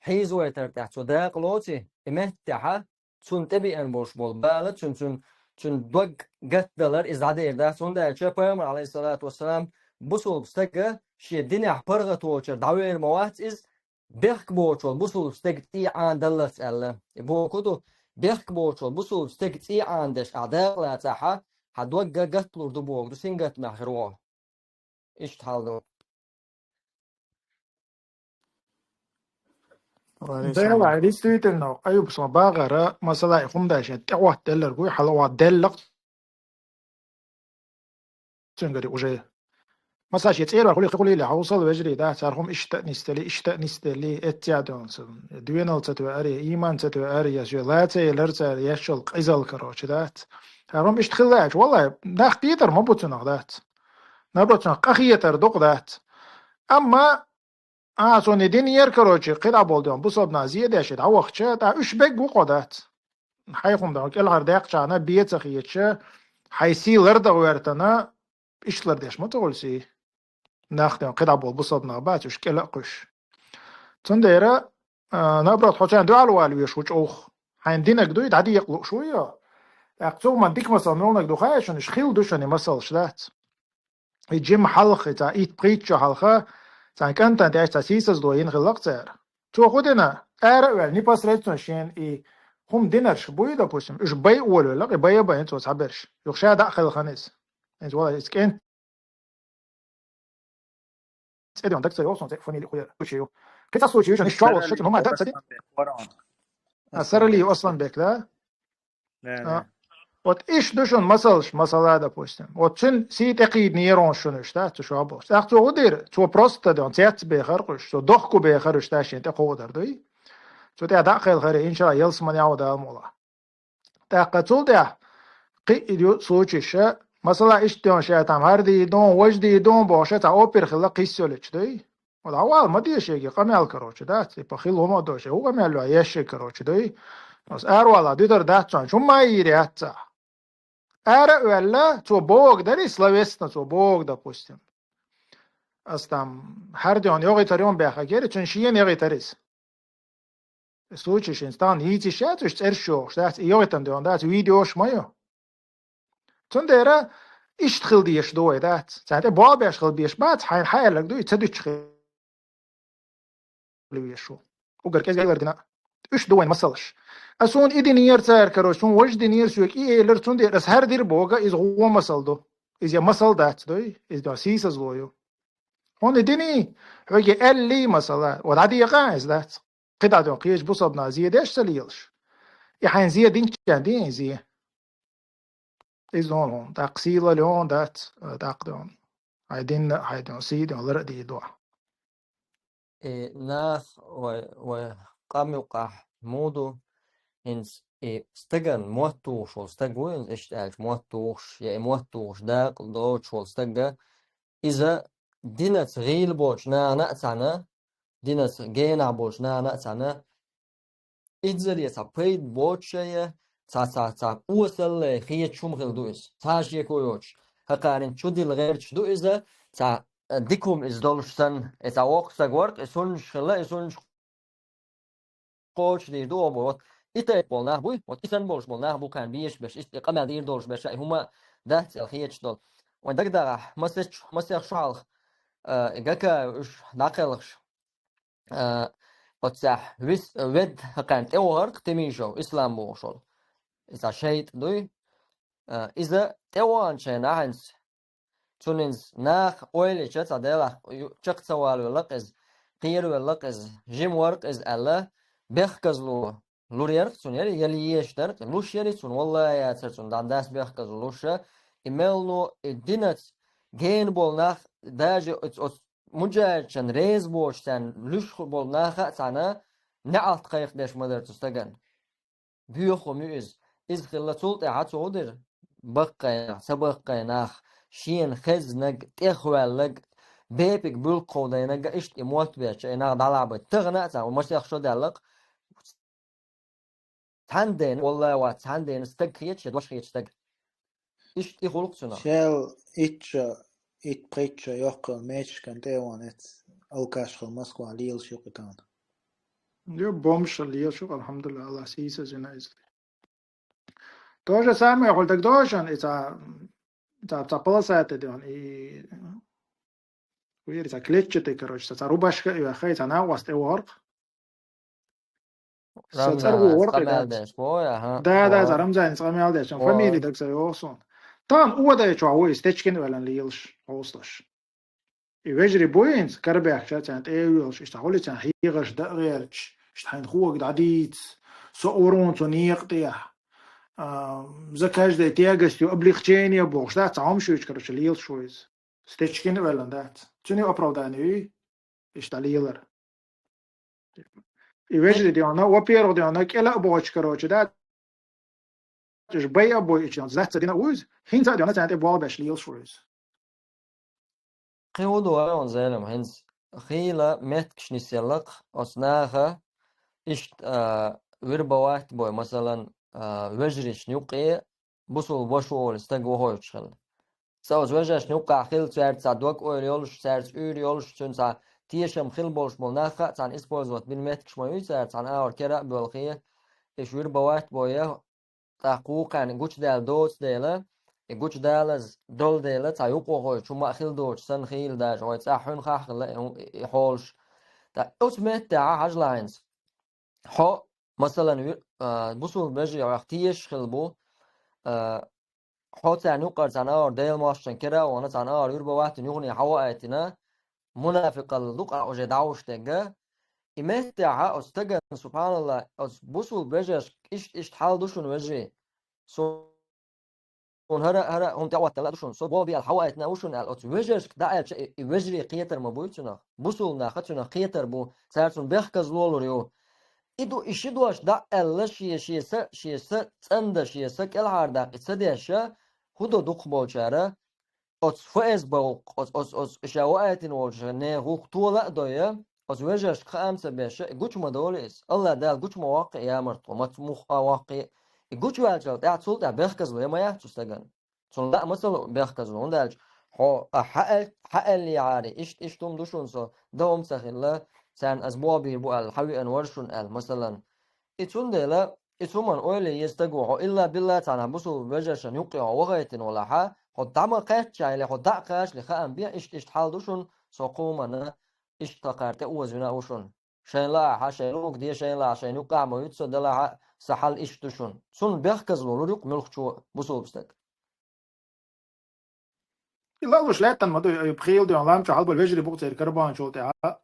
хьийзавайтар тӀехь цо дакъа лоций, и меттехьа цунна тӀебеана болуш болу бала, цуьнан, цуьнан, цуьнан дог гатдалар иза дӀадер дац, хӀунда аьлча Пайхамар, Ӏалайхиссалату вассалам, бусулба стага шен динехь паргӀат волчуьра дӀавер ма вац иза, бехк боцуш волу бусулба стеган цӀий Ӏанадаллалц аьлла. И бохург ду, бехк боцуш волу бусулба стеган цӀий Ӏанадеш ахь дакъа лацахьа, хьан дог гатдалур ду бохург ду, сингаттамехь хир ву хьо. Иштта хьал ду. Ва алейкум салам. Дела, действительно, Аюб, сан багара, масала, и хӀума дай шен тӀехӀотта делларг вуй, хьала ван деллакх, цуьнгари уже. Масала, шен цӀера ваьр хуьлий, хуьлийла, хьовсал вежарий, да, цара хӀума иштта а нисделли, иштта а нисделли, эцця а доьнца, дуьйналла ца тоьари, ийман ца тоьари, я шен лаца елар цара, я шел къизал, короче, дац. Цара хӀума иштта хилла аьлча, валлай, нах кхетар ма бу цунах, дац. Наоборот, цунах къахетар дукха дац. Амма А, цунна и динера, короче, кхидӀа болу ден, бусалба нах зе а деш, и дӀавахча, тӀаккха уьш бегга ву кхо дац. Хьайн хӀума дан, кӀелхьара даьккхачарна бен ца хеташ, хьайн сий лардан гӀоьртана, иштта лардеш ма ца хуьлу сий. Нах ден, кхидӀа болу бусалба нах бац, уьш кӀела а кхуьйсуш. Цундела, а, наоборот, хьо царна дуьхьал вала везаш ву чӀогӀа. Хьайн динарг дуй, дӀадекъа лууш вуй хьо. ТӀаккха цу хӀуманна дика масал муьлханиг ду хаьий шуна, уьш хилла ду шуна и масалш, дац. И жима хьалха, и цхьа итт-пхийтта шо хьалха, цхьана кӀантана тӀехь цхьа сийсаздо йина хилла-кх цара. Цо хӀун дина, ара а ваьлла, непосредственно шена и хӀума динарш буй, допустим, уьш бай а волавелла-кх, и бай а байна цо цхьаберш. Юха ша дӀа а хилла хана иза. Иза вала, иза кӀентан цӀе ден, даг ца йогӀу суна, цӀе, фамилия кху яра, случай ю. Кхин цхьа случай ю шуна, иштта чохь волуш шу, ну, ма дан ца дин. А, Саралиев Асланбек, да? Да, а, да. Вот иштта ду шуна масалш, масала, допустим. Вот цуьнан сий тӀекхийдинера хьуна шуна уьш, да, цу шо болуш. ТӀаккха цо хӀун дира? Цо просто ден, цец бехара уьш, цо дохко бехара уьш, да, шен тӀе кховдар дуй. Цу тӀе дӀа а кхелхара, иншалла, ялсамане а ву Дала мукъ лахь. ТӀаккха цул тӀаьхьа кхин а ю случайш, масала, иштта ден ша там хӀара дийр ду, важа дийр ду бохуш, цхьа опер хилла кхийсса йолчу дуй. Вала, вала, ма де шега къамел, короче, да, типа, хила хӀума а до ше, хӀун къамел ю, ешшиг, короче, дуй. Аса аравала дуьтар дац цунна, хӀумма а йийр яц цхьа. Ара а ваьлла, цо боху дара, словесно цо боху, допустим. Аса там, хӀара ден йогӀуьйтар ю баьхна гери, цуьнан шена йогӀуьйтар иза. Случай шен стагана йийцийша яц уьш цӀераш йохуш, дац, и йогӀуьйтан ден, дац, видеош ма ю. Цундела иштта хила дезаш ду вай, дац. Царна тӀе болх беш хила безаш бац, хьайна хьаьлларг ду, и ца дуьтуш хила везаш ву. Уггар кӀезиг лардина. Уьш ду вайн масалаш. Ас суна и динера цара, короче, суна важа динера соьга и элира, цундела ас хӀара дира боху, иза гӀо масал ду. Иза я масал дац, дуй? Иза сийсазло ю. Хьуна и диний, хьоьга аьллий масала, ва дӀадекъа иза дац. КхидӀа ден кхечу бусалба нах зе деш ца лелаш. И хьайн зе динчарна дин и зе. Иза хьуна, тӀаккха сийлалла хьуна дац, тӀаккха ден. Хьайн динна, хьайн ден, сий ден, лар а дийр ду. И нах вай, вай къам юкъахь муха ду, хӀинца и стагана мотт тухуш волу стаг ву, хӀинца иштта аьлча мотт тухуш, я и мотт тухуш дакъа доцуш волу стага, иза динаца гӀийла боцу нахана а цхьаьна, динаца генахь болчу нахана а цхьаьна, иззале цхьа пайда боцуш а, цхьа, цхьа, цхьа осалле хеташ хӀума хила ду иза. Цхьа а шеко йоцуш, хӀокхарин чу дилла гӀерташ ду иза, цхьа, э, дика хӀума иза долуш санна, и цхьа воккха стаг вара-кх, и суннаш хилла, и суннаш кхочушдийр ду оха боху. Вот и тайпа болу нах буй, вот и санна болуш болу нах бу кхарна безаш берш, иштта и къамел дийр долуш берш, и хӀума дац аьлла хеташ долу. Вайн дагадагӀахь, масех, масех шо хьалха, э, и Гакаев уьш дӀакхелхаш, а, оццехь вис-, ведда хӀокхарна тӀевахара-кх Тимишев, Ислам бохуш волу. Иза шайтӀа дуй. А, иза тӀеваханчу хенахь хӀинца, цунна иза наха ойла йича, цхьа Делахь ю-, чекх ца валавелла-кх иза, кхеравелла-кх иза, жима вара-кх иза аьлла, бехказло лур яра-кх цунна, яра, яла езаш дара-кх, луш яра цунна, валлахӀи яцара цунна, дӀа дас бехказло луш а, и мел но, и динаца гена болу нах, даже оц-, оц-, муджахӀидашна реза боцуш, царна луьйш болу наха а цхьаьна неӀалт кхайкхадеш ма дара цу стагана. Боьха хӀума ю иза. Иза хилла цул тӀаьхьа цо хӀун дира? Баккхий нах, ца баккхий нах, шена хезнарг, тӀехваьлларг, бепиг буьллу кховдайнарг а иштта и мотт бетташ, и нах дӀалахьбайта. Тахана а цхьа, масех шо даьлла-кх, Цхьана дена, валлахӀи, вац, цхьана дена стаг хеташ, я дош хеташ стаг. Иштта и гӀулакх цунах. Шел итт шу, итт-пхийтта шу йоккха мечешкан тӀе а вахана, эц алкаш хила Москва лелаш юкъе тахана. Ю, бомж лелаш юкъе, алхьамдулиллахӀ, Аллах сийсаз вина иза. То же самое хул даг дошан, и ца, ца, ца полосатый дён, и вери ца клетчатый, короче, ца, ца рубашка и вахай, ца на вас тӀе ворх. Со Рамзан цӀаргу ас ворх и къамел дац. Деш, бой, аха, Да, да, бой. За Рамзан ас къамел деш, Бой. Фамилия даг са йохсон. Тан удаечо вой, стечкин велан лилш, хосташ. И вежри буинц, карбяхча цан тӀе а вуьлш, иштта хьули цан хьегӀаш да гӀерч, иштта хьайн хог дӀадийц, со урун цу некъ тӀехь. А, за каждой тягостью облегчение бохуш, да, ца хьомшуьйч, короче, лелаш ву иза. Стечкин а велан дац. Цуьнан оправдание юй, иштта лелар. И вежри деона, во-первых, деона, кӀела а бохуч, короче, да, уж бай а бой ичи, он зац дина вуйз, хӀинца а деона, цан тӀе болбеш лелаш вуйз. Кхин хӀун ду вай он зелем хӀинца? Хийла меттигаш нисъеллакх, оцу наха иштта, а, вирбовать бой, масалан, а, вежаришна юккъе бусул ваша волу стаг вохуьйтуш хилла. Цкъа оцу вежаршна юккъахь хилла цаьрца цхьа дог-ойла йолуш, цаьрца уьйр йолуш, цуьнан цхьа тешам хилла болуш болу нах а цхьана использовать бина меттигаш ма юй цара, цхьана агӀор кера а боьлхий, и шу вирбовать бой, тӀаккха вукхарна гучудаьлла доцу дела, и гучудалаза долу дела, цхьа юкъахойчу хӀума а хила доцуш санна хийла даже, вай цӀахь хьуьнхахь а хилла и хӀу-, и хьолаш. ТӀаккха оцу меттехь хьажа лахьанца. Хьо, масалан, ви-, а, бусул бежи хьох тешаш хилла бу, а, хьо царна юккъара цхьана агӀор Делан мостагӀчун кера а вахана, цхьана агӀор вирбовать бина юхане хьаваийтина, мунафикъалла ду-кх ахь уже дӀавуш дегга. И меттехь оцу стагана, субханалла, оцу бусул бежашка иштта, иштта хьал ду шуна, вежарий. Суна хӀара, хӀара хӀума тӀехӀоттала а ду шуна, со болу бел хьаваийтина а ву шуна аьлла, оцу вежаршка дӀааьлча, и, и вежарий кхетар ма буй цунах. Бусул наха цунах кхетар бу, цара цунна бехказло лур ю. И ду, и ши дош дӀа а аьлла, шен, шен са, шен са цӀанда, шен са кӀелхьардаккха и ца деш, хӀун до дукхахболчара? Оцу ФСБ гӀуллакх, оцу, оцу, оцу ша ваийтина волчу нехан гӀуллакх тола а дой, оцу вежаршка хаам ца беш, и гучу ма долу иза. Алла Дала гучу ма воккху и ямартло, маца муха а воккхий. И гучуваьлчул тӀаьхьа цул тӀаьхьа бехказло я ма яц цу стагана. Цунна лаа ма ца лу бехказло, хӀунда аьлча хьо, а, хьаэл-, хьаэллехьара, иштта, иштта хӀума ду шуна со, дан хӀума ца хилла, царна ас бохбийр бу аьлла, хьан веана вара шуна аьлла, масалан. И цундела, и цу хӀуманна ойла е стаг ву хьо, илла-билла цхьана бусул вежаршна юккъе хьо вахайтина валахьа, хьо дӀа ма кхаьчча, или хьо дӀа а кхачале, хаам бе, иштта, иштта хьал ду шуна, со кху хӀуманна, иштта тхан кхара тӀе оза вина а ву шуна. Шайн лаахьа, шайн луг де, шайн лаахьа, шайн юккъахь ма вуьту со, делахьа, сан хьал иштта ду шуна. Цунна бехказло лур ю-кх муьлххачо бусулба стаг. И лалуш лаьттан ма ду, и пхийла дуьйна лам чу хьалбал вежарий бу-кх церан карбанчул тӀаьхьа.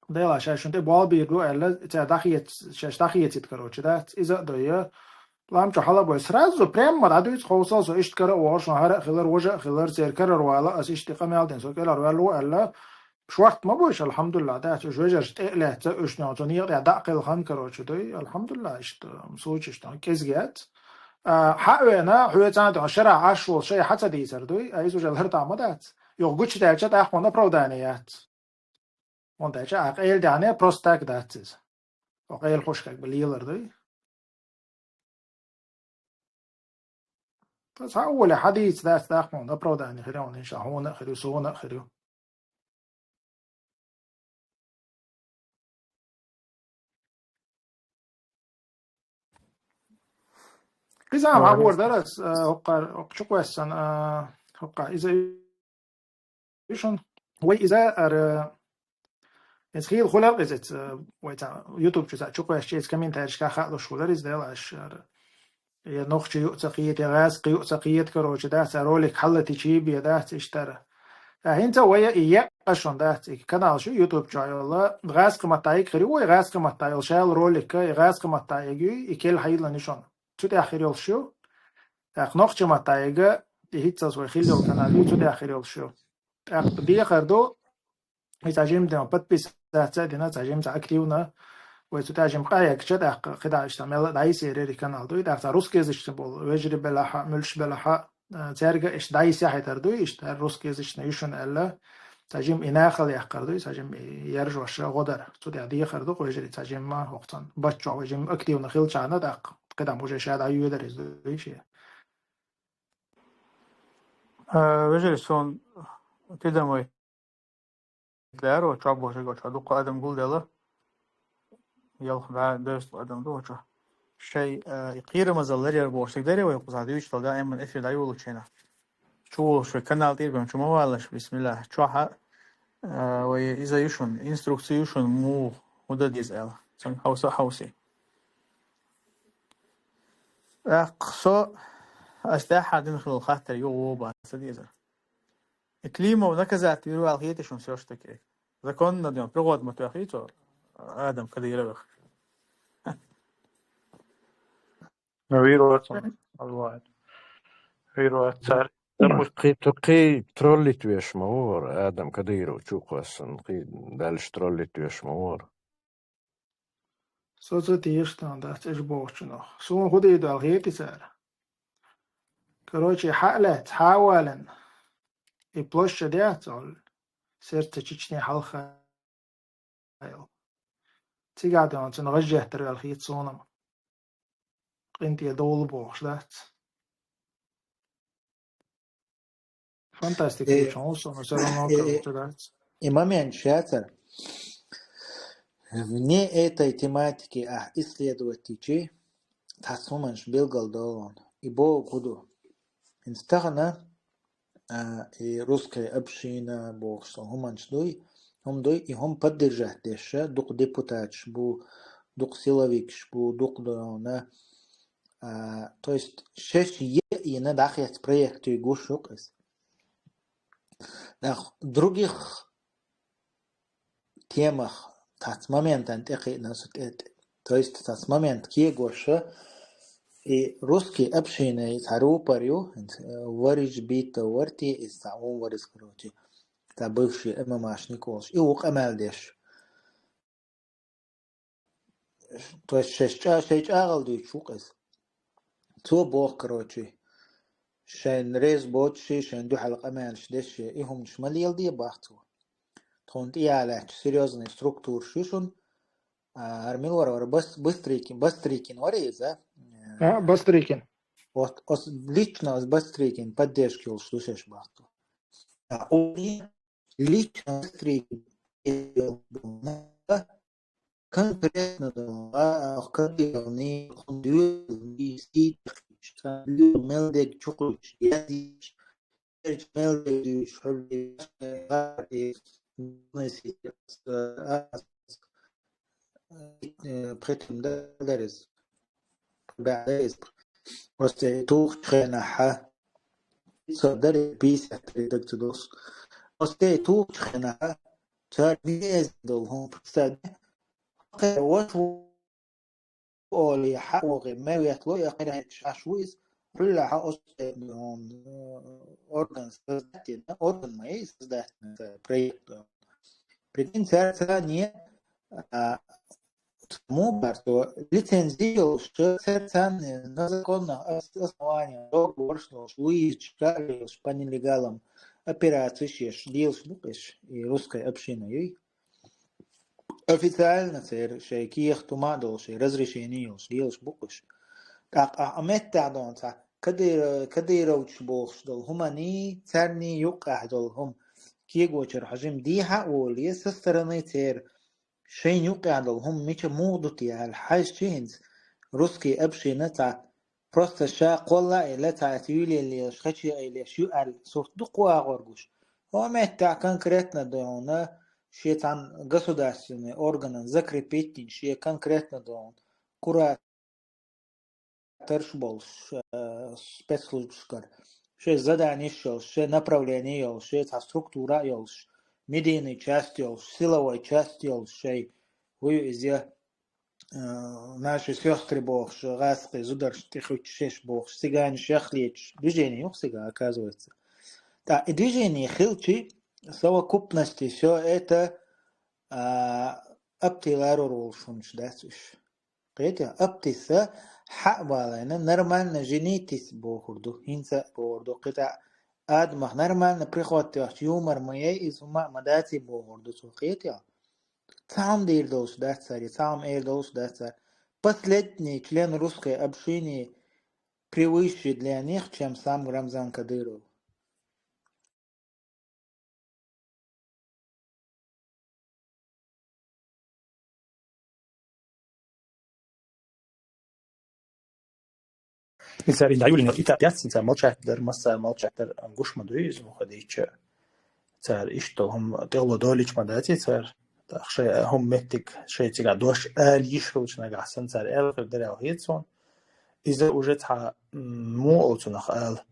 Дела, шаьш шуна тӀе болбийр ду аьлла, цара дӀахеца, шаьш дӀахецийта, короче, дац? Иза а дойя. Лам чу хьалабой. Сразу прямо дӀадуьйцу хьовсал со, иштта кара а вогӀур, шуна хӀара а хилар, важа а хилар, церан карара вала, ас иштта къамел дина, со кӀелхьарваьлла ву аьлла. Шорта ма бу уьш, алхьамдулиллахӀ, дац, уьш вежарш тӀе а лаьцна, уьш ньо цу некъа тӀехь дӀа а кхелхана, короче, дуй, алхьамдулиллахӀ, иштта, м, случай иштта, кӀезиг яц. А, хьан а вена, хьоьца а дуьхьа шарахь Ӏаш волу шай хьан ца дийцар дуй, а иза уже лартахь ма дац. Юха гучудаьлча, тӀаккха хьуна оправдание яц. ХӀунда аьлча а къайла даьхьне просто так дац иза. Оха къайла хьуш как бы лелар дуй. Цхьа а воле хьадийца дац, тӀаккха хьуна оправдание хир ю, хьуна, иншалла, хьуна а хир ю, суна а хир ю. Кхин заман хьан гӀора дара ас, а, хӀокхара, хӀокху чу кхоьссана, а, хӀокху иза ю шуна. Вай иза ара, иза хийла хулар иза, а, вай цхьа YouTube чу цхьа чу кхоьссича, иза комментарийшкахь хаалуш хулар иза, дела аш ара. Я нохчи юа ца кхета, я гӀаьскхи юа ца кхета, короче, да, цхьа ролик хьаллатичий бе, дац, иштара. Ткъа хӀинца вай и екъа шуна, дац, и канал шу YouTube чохь йолу, гӀаьскхи маттахь хир ю вай, гӀаьскхи маттахь йолу шайла ролик, и гӀаьскхи маттахь ю, и кел хьайла ю шуна. Цу тӀехь хир йолуш ю. ТӀаккха нохчи маттахь, и хӀинца вай хилла йолу канал ю, цу тӀехь хир йолуш ю. ТӀаккха дехар ду, и цхьа жимма ден подписаться а дина, цхьа жимма, цхьа активна. Вай цу тӀехь жимма къахьегча, тӀаккха кхидӀа иштта мелла а дӀайисъяр и канал ду. И тӀаккха цхьа русский язычный болу, вежарий белахь а, муьлш белахь а, а, цаьрга а иштта дӀайисъяхьийтар ду, иштта хӀара русский язычный ю шуна аьлла. Цхьа жимма и нахала яккхар ду, цхьа жимма и яржош гӀо дара. Цу тӀехь дехар ду, вежарий цхьа жимма хӀокху цхьана баччохь вай жимма активна хилчахьана, тӀаккха Кхидам уже ша дӀайоьдар иза, дуй ше. Э, вежарий, сон тидам вай лаьро, чӀоагӀа бошига чӀоагӀа дукха адам гулделла. Ялх бӀаь дезткъа адам ду чӀоагӀа. Шай, э, и кхерамазалла ларъяр бохуш цига даре вай кхузахь дуьйцуш дала даиман эфир дӀайолучу хенахь. Чу волуш вай канал тӀера бен чу ма валлаш, бисмиллахь. Чохь а, э, вай иза ю шуна, инструкция ю шуна, муха, хӀун дан деза аьлла. Цунна хьовса а хьовсий. ТӀаккха со ас тӀаьхьа дина хилла хаттар юха вон бан ца дезара. И Климов наказать вир ваьлла хетий шуна всё ж таки? Законно ден, пригод ма тоьхий цо Адам Кадыровых. Ну, вир вацун, Аллах. Вир вац цара. Допустим, Кхин, кхин троллить веш ма вара Адам Кадыров чу кхоссана, кхин дальше троллить веш ма вара. Со ца теша тан дац, эш бохучунах. Суна хӀун дийр ду аьлла хетий цара? Короче, хьа а лаьцна, хьа а валийна, и площадь яц, олу, сердце Чечни хьалха. Цигахь дуьйна цунна гӀажжеттар ваьлла хета суна-м. КъинтӀера довла бохуш дац. Фантастика Э, ю, чон, со, всё равно э, э, короче дац. И момент шацар. Вне этой тематики, а, исследовать йичи, цхьацца хӀуманаш билгалдолун. И боху хӀун ду? ХӀинца тахана, а, и русская община бохуш сан хӀуманаш дуй, хӀума дуй, и хӀума поддержать деш, дукха депутаташ бу, дукха силовикаш бу, дукха дона. А, то есть шеш е йина дӀахецна проект ю гуш ю иза. Нах других темах цхьацца моментан тӀекхиъна со тӀе-, тӀе-, то есть цхьацца момент кегоша, и русский община цхьа рупор ю, хӀинца, э, Вариш Бита вар те, иза цхьа вон вар иза, короче, цхьа бывший ММАшник волуш, и ву къамел деш. То есть шайн чӀа-, шайн чӀагӀал дуьйцуш ву иза. Цо боху, короче, шайн реза боцуш, шайн дуьхьал къамелаш деш, и хӀуманаш ма леладе бах цо. Тхуна тӀе ялаьтташ серьёзный структураш ю шуна. А, хӀара мила вара, вара Бас-, Бастрыкин, Бастрыкин вара иза? А, Бастрыкин. Вот, ос-, лично ас Бастрыкин поддержка йолуш ду шаьш бах цо. А, у лично Бастрыкин конкретно дала, а, Кадыровни, хун дуьйцу, мел дег чукхуьйтуш, яздеш, мел дег дуьйцуш, хьуьлле, э, пхи тӀум дар иза. БӀаьда иза. Оцу тӀе тухучу хенахь, со даре пятьдесят редакция долуш. Оцу тӀе тухучу хенахь, цара веза долу хӀума представь. Хьо кхера ваша ву олий, хьа а вогӀий, мел ветло, я кхера хьеташ Ӏаш ву иза. Хьуьллахьа оцу тӀе, м, орган создать дина, орган ма ю создать дина проект. Прикинь, цара царна, а, Муха бара цо лицензи йолуш, церан царна на законных ос-, основаниях договораш долуш, вуьйцуш, ка а лелаш, по нелегалам операцеш еш, лелаш бу-кх уьш, и русская община юй. Официально церан шайн кехат хӀума а долуш, шайн разрешение йолуш, лелаш бу-кх уьш. ТӀаккха ахьа меттехь дона цхьа Кадыр-, Кадыровчаш бохуш долу хӀуманий, царний юккъехь долу хӀума кегочара хьожим дехьа а воле, со стороны церан шайна юккъехь долу хӀума мича муха ду те аьлла, хьаьжча хӀинца русский община цхьа просто ша кхолла а елла, цхьа аса юьйле лелаш, хаче а еллеш ю аьлла, сурт ду кху агӀор гуш. Хьо меттехь конкретно дона, шен цхьана государственный органан закрепить дина, шен конкретно дона, кура- тарш болуш, э, спецслужбашкара. Шайн заданиш йолуш, шайн направление йолуш, шайн цхьа структура а йолуш, медийный часть йолуш, силовой часть йолуш, шайн хӀу ю иза, э, наши сестры бохуш, гӀазкхи зударшна тӀехуьттуш шеш бохуш, цыганаш яхлеташ, движение юха цыган, оказывается. ТӀаккха и движение хилчи, совокупности, всё это, а, аптиларор волуш хӀумаш дац уьш. Кхетий, аптиса хьа а балайна, нормально женитесь бохур ду, хӀинца а бохур ду, кхин цхьа адамах нормально приход йохчу юмор ма яй, иза хӀума а ма даций бохур ду цо, кхетий. Цхьа хӀума дийр долуш дац цара, цхьа хӀума эр долуш дац цара. последний член русской общины превыше для них, чем сам Рамзан Кадыров. Ицар инда юлин ита пятница молчать дар, масса молчать дар, ангуш ма дуй из мухадича. Цар иштта хӀума тӀехло долича ма дац цар. ТӀаккха шоай хӀума меттиг шоай цига дош ала йиш хилча нагахь санна цар аьлла хир дара аьлла хет сона. Иза уже цхьа, м, муха оал цунах ала.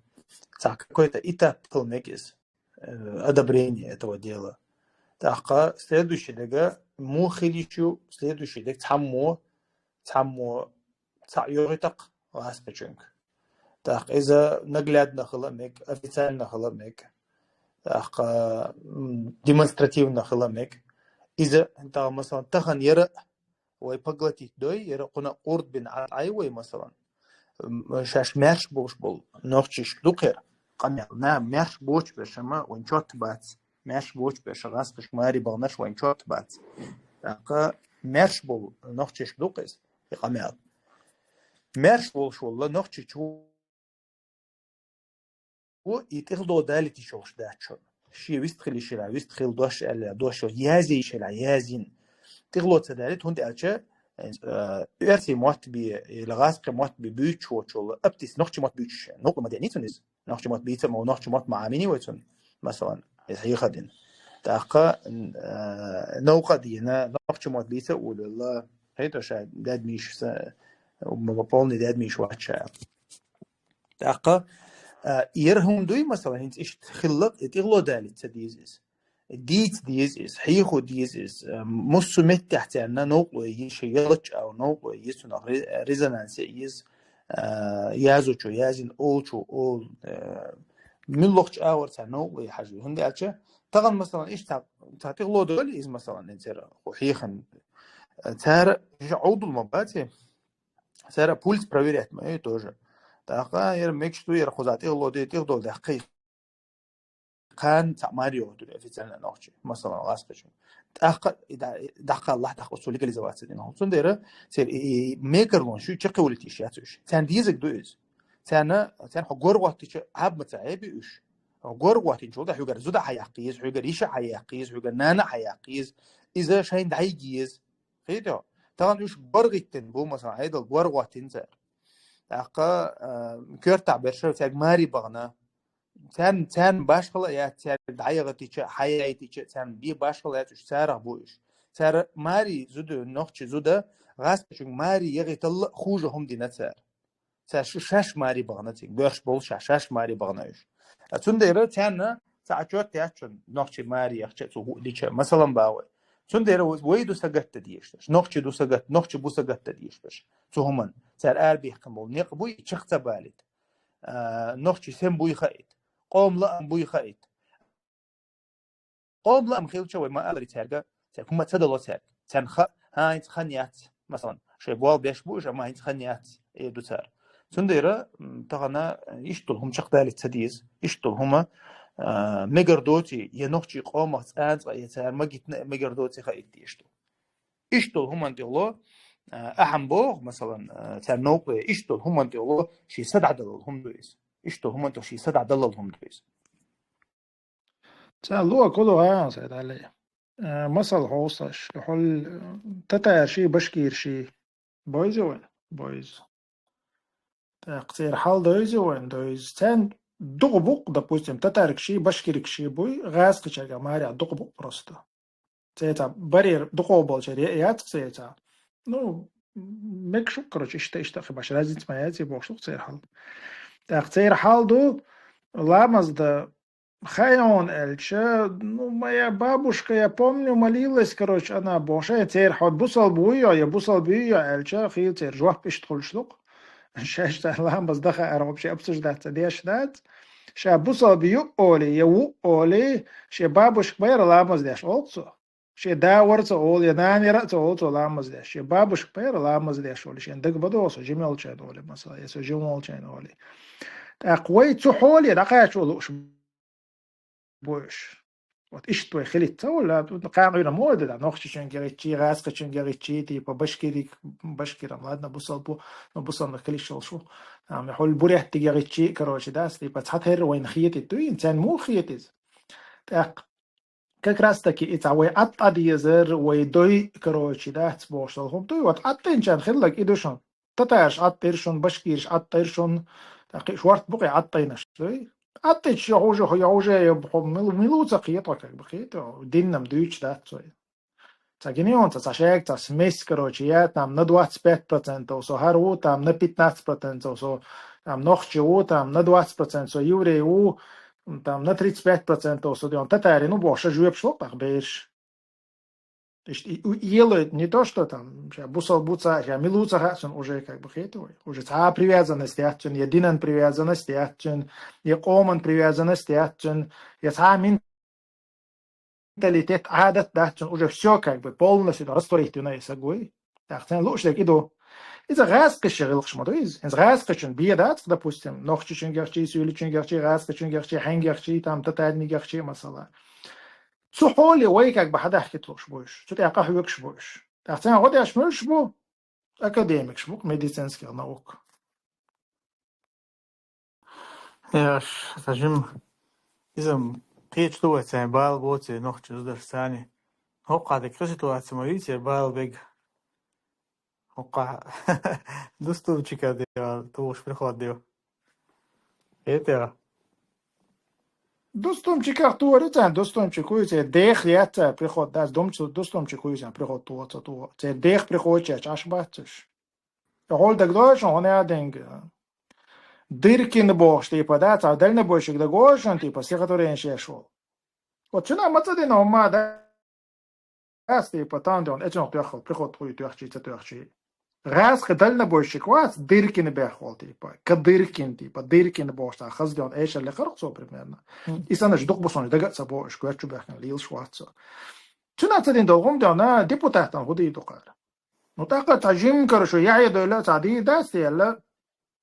Цхьа какой-то этап хила мег иза, э, одобрение этого дела. ТӀаккха следующий дега муха хила йиш ю, следующий дега цхьаммо, цхьаммо цхьаъ йогӀийта-кх гӀазкхичунга. ТӀаккха иза наглядно хила мег, официально хила мег. ТӀаккха, м, демонстративно хила мег. Иза, тӀаккха, масалан, тахан яра вай поглотить дой, яра кхуна къурд бина Ӏай вай, масалан. М, шаьш маьрша болуш болу нохчаш ду-кх яра. Къамел, на, маьрша боцуш берш ма вайн чот бац. Маьрша боцуш берш, гӀазкхашка маре баханарш вайн чот бац. ТӀаккха маьрша болу нохчаш ду-кх иза, и къамел. Маьрша волуш волу нохчичо и тӀехло далийта йиш йолуш дац шуна. Шен вист хила йиш йолу, вист хила, дош аьлла, дош йолу, язъе йиш йолу, язйина. ТӀехло ца далийта, хӀунда аьлча, э, оьрсийн мотт бен, или гӀазкхийн мотт бен буьйцуш воцуш волу, аптис нохчийн мотт буьйцуш, новкъа ма деъний цунна иза. Нохчийн мотт бийца ма, нохчийн мотт ма Ӏамийний вай цунна, масалан, иза хьехадина. ТӀаккха, э, новкъа а дина, нохчийн мотт бийца а волавелла, хӀета ша даьдмийша, полный даьдмийша вац ша. ТӀаккха, а, яра хӀума дуй, масалан, хӀинца иштта хилла-кх, и тӀехло далийта ца деза иза. Дийца деза иза, хьехо деза иза, а, массо а меттехь царна новкъа лой еза, шайн яллачу агӀор новкъа лой еза, цунах ре-, резонанс еза, а, яздечо язйина, олучо олу, а, муьлххачу агӀор царна новкъа лой хьажа. ХӀунда аьлча, тахана, масалан, иштта цхьа, цхьа тӀехло долий иза, масалан, церан хьехам, а, цара Ӏовдал ма бац, цара пульс проверять ма ю тоже. ТӀаккха яра мегаш ду, яра кхузахь тӀехло де, тӀехло даьккхи. Кхана цхьаъ маре йогӀур ю официально нохчий, масалан, гӀазкхичунга. ТӀаккха и да-, дӀакхаллахь, тӀаккха оцу легализоваться дина хӀума. Цундела церан и, и мекарлонаш ю чекхвалийта йиш яц уьш. Царна дезарг ду иза. Царна, царна хьо гор гӀоттича, Ӏаба ма ца Ӏеби уьш. Хьо гор гӀоттийначул тӀаьхьа хьоьгара зуда хьаяккха еза, хьоьгара йиша хьаяккха еза, хьоьгара нана хьаяккха еза. Иза шайна дӀайига еза. Кхетий хьо? Тахана уьш гор гӀиттина бу, масалан, Ӏедал гор гӀоттийна цара. ТӀаккха, а, коьртахь берш цаьрга маре бахана. Царна, царна башхала а яц, цаьрга дӀаяхийтича, хьаяийтича, царна бен башхала а яц, уьш царах бу уьш. Цара маре зуда, нохчийн зуда, гӀазкхичунга маре яхийталла а хуже хӀума дина цара. Цара ш-, шаьш маре бахана цига, боьрша болу шаьш, шаьш маре бахана уьш. А цундела царна цхьа отчёт яц шуна, нохчий маре яхча а, цу хӀуъа дича а, масалан, боху вай. Цундела вай ду сагатдан дезаш берш, нохчий ду сагат-, нохчий бу сагатдан дезаш берш. Цу хӀуманна цара арабехкам болу некъ буй, чекх ца балийта. А, нохчий сема буй хаийта, къоман лаам буй хаийта. Къоман лаам хилча вай ма аларе цаьрга, цаьрга хӀума ца дало цаьрга. Царна ха-, хӀан, хӀинца хан яц, масалан, шайн болх беш бу уьш, амма хӀинца хан яц, эр ду цара. Цундела, м, тахана иштта долу хӀума чекхдалийта ца деза, иштта долу хӀума, а, мегар доций, я нохчийн къомах цкъа а цкъа, я цара магитна а мегар доций хаийта дезаш ду. Иштта долу хӀуманна тӀехула, а, ахьа ма боху, масалан, а, царна новкъа лой, иштта долу хӀуманна тӀехула шен са дӀадалал хӀума ду иза. Иштта долу хӀуманна тӀехула шен са дӀадалал хӀума ду иза. Ца луъа кулу гӀан сай дале. Э, масал хьовсаш, хьол татарши, башкирши. Бойза вайн? Бойза. Так, церан хьал дойза вайн? Дойза. Царна дукха букъ, допустим, татаркши, башкиркши буй, гӀазкхичаьрга маря дукха букъ просто. Цеца барьер дукха болчар е-, яц цеца. Ну, мекшук, короче, ишта, ишта хи баш разница ма яц, бохуш ду церан хьал. Так, церан хьал ду, ламаз да хайон аьлча, ну, моя бабушка, я помню, молилась, короче, она бохуш, э, церан хьо бусалба вуй йо, я бусалба вуй йо аьлча, хила церан жоп ишта хуьлуш ду. Шаьш цара ламаз даха ара вообще обсуждаться деш дац. Ша бусалба ю оли, я ву оли, шен бабушка бара ламаз деш олу цо. Шен да вара ца олу, я нана яра а ца олу цо ламаз деш. Шен бабушка бара ламаз деш олу, шен дага бадо со жимелчайн олу, масала, я со жимолчайн олу. ТӀаккха вай цу хьоле дӀакхачо лууш бу уьш. Вот иштта вай хилица вала, кхаьна гӀуьра мо да, Нохчийчуьнга гӀиччи, ГӀаьскхичуьнга гӀиччи, типа, башкирик, башкирам, ладно, бусалба, но бусалба хилиш йолуш ву. Там, я хьул буряттига гӀиччи, короче, да, типа, цхьатерра вайна хетит дуй, царна муха хетиза? ТӀаккха как раз таки и цхьа вай ӀатӀа дезар, вай дой, короче, дац бохуш долу хӀума дуй, вот ӀатӀинчарна хилларг и ду шуна. Татараш ӀатӀира шуна, башкираш ӀатӀира шуна, тӀаккха и шорта букъе ӀатӀийнаш дуй. ӀатӀича я хьужа, я хьужа, я хьо мил-, милуца кхетӀо, как бы, кхетӀо, диннам дуьйцуш дац цо. Ца гинеонца, ца шег, ца смесь, короче, я там на двадцать пять процентов со хӀара ву, там на пятнадцать процентов со, там нохчи ву, там на двадцать процентов со еврей ву, там на тридцать пять процентов со ден татарин ву бохуш, жоьпаш ло тӀаккха бераш. Иштта и, и, ело не то, что там, ша бусал буца, ша милуца хаьа цунна уже, как бы, хетавой. Уже цхьа привязанность яц цунна, я динан привязанность яц цунна, я къоман привязанность яц цунна, я цхьа менталитет, Ӏадат дац цунна, уже всё, как бы, полностью растворить вина и сагой. Так, цен луш дек иду. Иза гӀаьскхиша гӀилхаш ма ду иза. Иза гӀаьскхичун бе дац, допустим, нохчичун гехчи, суьйличун гехчи, гӀаьскхичун гехчи, хьен гехчи, там, татарни гехчи, масала. Цу хьоле вай как бы хьадахкит луш буйш, цу тӀехь къахьоьгуш буйш. ТӀаккха цхьаьна гӀо деш муьлш бу, академикаш бу, медицинских наук. Яш, ца жим, иза кхечу ду вай цхьаьна бала боций нохча зударш царни. ХӀокху дика ситуация ма вийцера бала бега. ХӀокху Дустумчика де, тухуш приход де. ХӀетера. Дустумчиках тори царна, Дустумчик хуй церан дех яц цара приход дац, Думчу-, Дустумчик хуй царна приход тухо ца тухо. Церан дех приходчаьрчу Ӏаш бац уьш. Я хьол дагадогӀу шуна хӀун аьлла денга? Дыркин бохуш, типа, да, цхьа дальнобойщик дагадогӀу шуна, типа, стихотворение еш волу. Вот цуьнан ма ца дина хӀумма, да? Ас, типа, там, де он, эцунах тоьххал, приход хуй тоьхчий, ца тоьхчий. ГӀаьскхи дальнобойщик вац, Дыркин беххол, типа, Кадыркин, типа, Дыркин бохуш, цхьа хаза де он, эшар лекхарх цо примерно. Мгм. И санаш дукха бу шуна, дага а ца бохуш, коьртачу бехкана лелаш вац цо. Цуьнан ца дина долу хӀума де он, а, депутатан хӀу дийр ду кхара? Ну, тӀаккха цхьа жимкара шу яхье дойла, цхьа дийр дац те аьлла,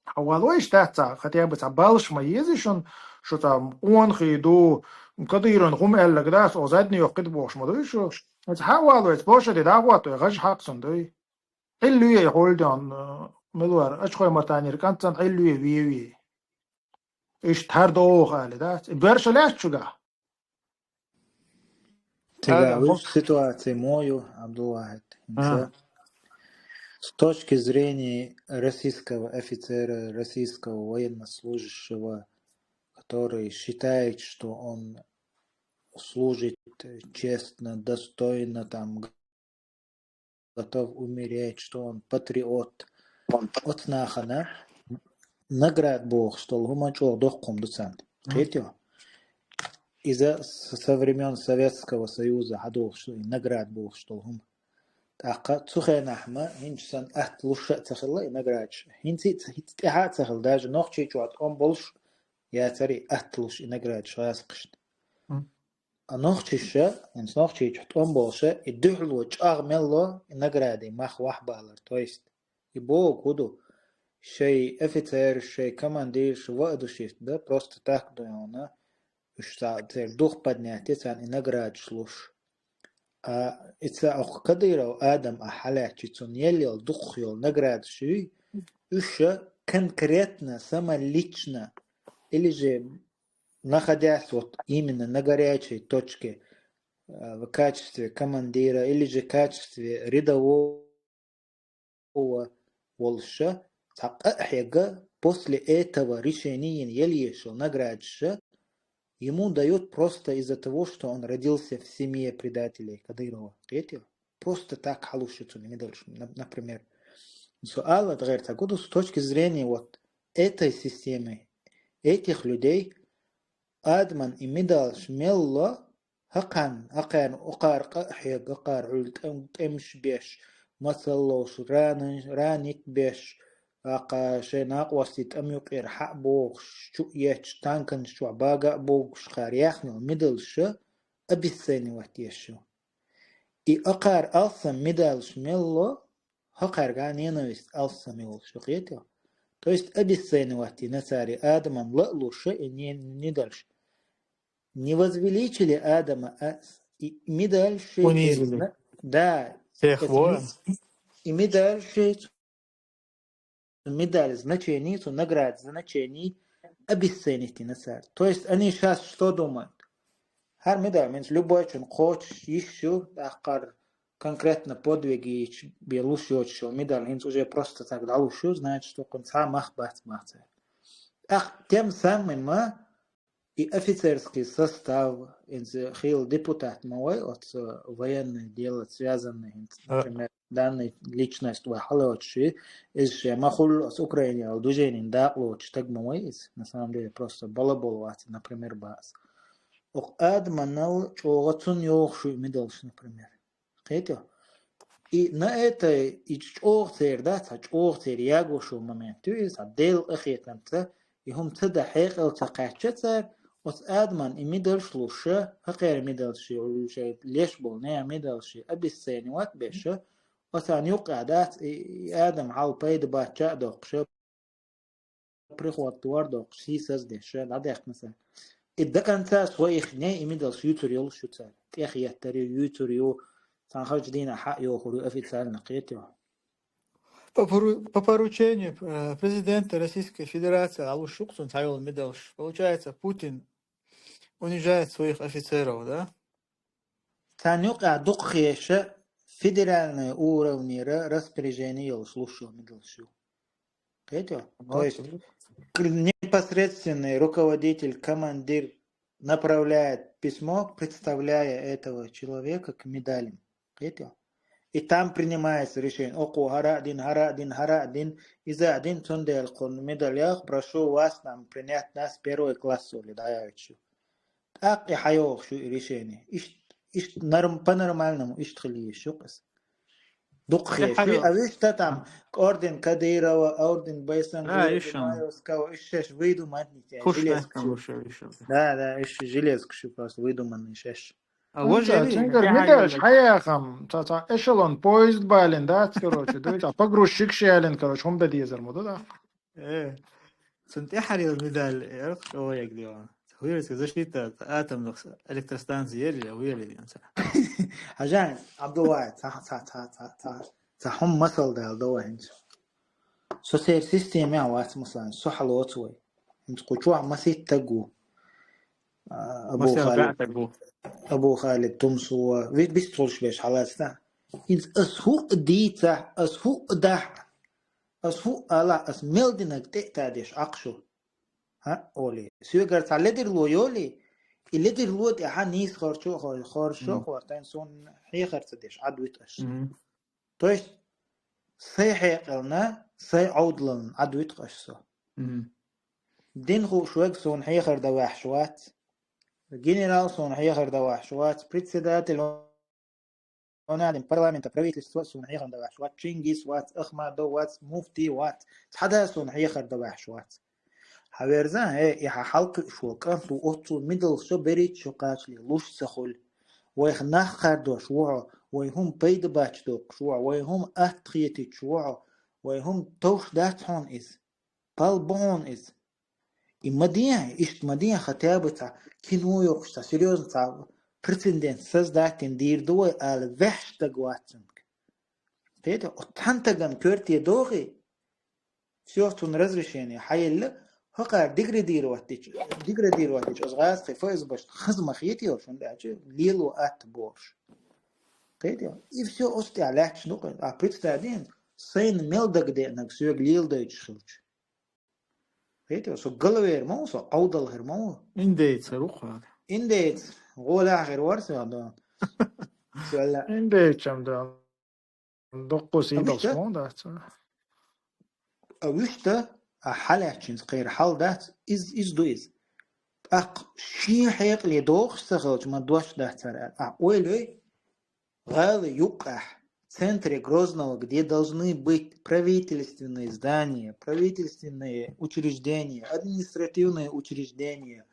хьан валой иштта дац цхьа, хотя бы цхьа баллаш ма еза шуна, шу цхьа къонахий ду, Кадыран хӀума аьллаг дац, о задний йоккхит бохуш ма дуй шу. Цхьа хьан валой, площади дӀахӀоттой, гӀаж хьакхсун дуй. Ӏилла ве хьуьлда он, мила вара, ачхой матанера кӀант цан Ӏилла ве, ве, ве. Иштта хӀара догӀу хали дац. И боьрша лаьцчугахь. Цигахь Ага, вуьш бо- ситуация мо ю, Абдулвахид? А. С точки зрения российского офицера, российского военнослужащего, который считает, что он служит честно, достойно, там, готов умереть, что он патриот. Оцу нахана наград бохуш долу хӀума чӀогӀа доккха хӀума ду царна. Мгм. Кхетий? Иза с-, со времён Советского Союза хьадохуш ду, и наград бохуш долу хӀума. ТӀаккха цу хенахь ма хӀинца санна атта луш а ца хилла и наградаш. ХӀинца а ца, хӀинца тӀаьхьа а ца хилла, даже нохчий чохь тӀом болуш яцара и атта луш и наградаш гӀаскхашна. Мгм. А нохчиша, хӀинца нохчий чохь тӀом болуша, и дуьхьало чӀагӀ мелло, и награди мах вахьбалар. То есть, и боху хӀу ду, шайн офицераш, шайн командираш ваъдаш йист да, просто так ду йона, уьш цхьа церан дух поднять, царна и наградаш луш. А и ца окху Кадыров Адам а хьалаьцчи, цунна елла йолу дукхах йолу наградаш юй, уьш конкретно, самолично, или же находясь вот именно на горячей точке, э, в качестве командира или же качестве рядового волуша, цхьа къа а хьегга, после этого решения елла ешал наградиша, ему дают просто из-за того, что он родился в семье предателей Кадырова. Кхетий? Просто так хьалуш ю цунна медалш, нап-, например. Со ала гӀерта гуду с точки зрения вот этой системы, этих людей, Адаман и медалш мелло, хӀокхарна, хӀокхарна, хӀокхара къа а хьегга, хӀокхара Ӏуьллу тӀем-, тӀемаш беш, мацаллош, рана-, ранить беш, хӀокхара шайн накъостий тӀам юкъера хьа а бохуш, чу а етташ, танканаш чохь бага а богуш, хӀокхара яьхна йолу медалша обесценивать еш ю. И хӀокхара алсам медалш мелло, хӀокхаьрга ненависть алсам йолуш ю, кхетий? То есть обесценивать йина цара и Адаман ла а луша, и не-, медалш. Не возвеличили Адама, а и медаль шесть. Унизили. Да, Всех это воин. ми- и медаль шесть. Медаль значение, цу награда значение обесценить на цар. То есть они сейчас что думают? Хар медаль, минц любой чин кхочуш, йиш ю, тӀаккха конкретно подвиги йича бе луш йоцуш йолу медаль, хӀинца уже просто так дӀалуш ю, значит, что кхунца мах бац, бац. Ах, тем самым а и офицерский состав, инца хила депутат ма вай, оцу военное дело связанное, инца, А. например, данная личность вай хьалоцуш, иза ше ма хуьлу оцу Украинехула движенин дакъалоцуш стаг ма вай иза. На самом деле, просто балабол вац, например, бац. Окху Адаманал чӀогӀа цунна йогӀуш ю и медалш, например. Кхетий? И на это, и чӀогӀа церан, да, цхьа чӀогӀа церан ягош йолу момент ю иза, цхьа Делан къинхетамца, и хӀума ца дан хьекъал ца кхаьчча цара, оцу Адаман и медалш луш, хӀокхеран медалш, шайн леш болу нехан медалш обесценивать беш, оцарна юккъехь дац, и, и Адам хьал пайда бачча а доккхуш, приход тор доккхуш, сийсаз деш, дӀадаьккхина цара. И до конца своих дней и медалш юьйцур йолуш ю цара. ТӀехъеттар ю, юьйцур ю, цхьана хазачу дийнахь хьа а йохур ю официально, кхетий? По пору-, по поручению, э, президента Российской Федерации дӀалуш ю-кх цунна цхьайолу медалш. Получается, Путин унижает своих офицеров, да? Царна юкъа дукха хеша федеральный уровнера распоряжение йолуш луш йолу медалш ю. Кхетий? То есть непосредственный руководитель, командир направляет письмо, представляя этого человека к медалям. Кхетий? И там принимается решение. Окхо хӀара а дина, хӀара а дина, хӀара а дина, иза а дина, цундела кхунна медалях, прошу вас там принять нас в первый класс, олий, дӀаяьлча. ТӀаккха и хьайогӀуш ю и решение. Иштта, иштта норм-, по-нормальному иштта хила йиш ю-кх иза. Дукха хеша. А вуьшта там орден Кадырова, орден Байсангура, Да, ишан. Дунаевского, уьш шаьш выдуманный те, Кхушна железкаш ю. кам шу вишал. Да, да, уьш железкаш ю, просто выдуманный шаьш. А вот же Цуьнгара медалш хьаяхам, ца, ца эшелон поезд балин, да, короче, да, ца погрузчик шелин, короче, хӀума дан дезар ма ду, да. Э, цун тӀаьхьарел медаль, эрх чӀогӀа ягдига. Хуьйрацкий защита атомных электростанций ели, уели динца. Хьажа, Абдулла, ца, ца, ца, ца, ца, ца хӀума масал дала до вайнца. Со церан системехь вац, масалан, со хьалоцу вай. ХӀинца кху чохь масийтта стаг ву. А, Абу Масел Халид, баьӀтаг бу. Абу Халид Тумсо, вит бистхуьлуш беш хьалаца. ХӀинца ас хӀуъа дийцахь, ас хӀуъа дахь, ас хӀуъа алахь, ас мел динарг тӀе а тадеш Ӏакху шу. ХӀаъ, олий. Соьгара цхьа ледарло йолий, и ледарло тӀехьа нийса хорчо а хор-, хоршо а Мгм. хортайн, суна хьехар ца деш, Ӏад вуьту аш. Мгм. То есть, сайн хьекъална, сайн Ӏовдалална Ӏад вуьту аш со. Мгм. Дин хууш верг суна хьехар дан ваьхьаш вац. Генерал суна хьехар дан ваьхьаш вац. Председатель, он один парламента, правительство суна хьехар дан ваьхьаш вац. Чингис вац, Ахмадов вац, муфти вац. Цхьа да суна хьехар дан ваьхьаш вац. Хьан верзан, хӀе, и хьан хьалкхуьуш волу кӀант ву оццул мидалш берриччо кхачале луш ца хуьлу. Вайх нах кхардош ву хьо, вай хӀума пайда бач доккхуш ву хьо, вай хӀума атта хетийча ву хьо, вай хӀума товш дац хьуна иза. Пал бу хьуна иза. И ма дехьа, иштта ма дехьа, хотя бы цхьа кино йоккхуш, цхьа серьёзно, цхьа прецедент создать дина дийр ду вай ала ваьхьаш стаг вац цуьнга. Кхета, оцу цхьана стагана коьрте дохий, всё, цунна разрешение хьаелла, хӀокхара деградировать дича, деградировать дича, оцу гӀазкхийн ФСБшна хаза ма хетий, хӀунда аьлча лело атта бохуш. Кхета, и всё, оцу тӀехь лаьтташ ду, а представь дийна, сайна мел дагадеанарг соьга леладойтуш хилча. Кхета, со галвер ма ву, со Ӏовдал хир ма ву. Индейцер ву хьо. Индейц, гӀолахь хир вара со, да. Со аьлла. Индейчам, да. Доккху А сийдалш вуьшта? ма дац. А вуьшта, а хьалаьччинца кхера хьал дац, из, из ду иза. ТӀаккха шен хьекъале дохуш ца хилча, ма дош дац хӀара. А ойла йой, гӀала юккъехь, в центре Грозного, где должны быть правительственные здания, правительственные учреждения, административные учреждения,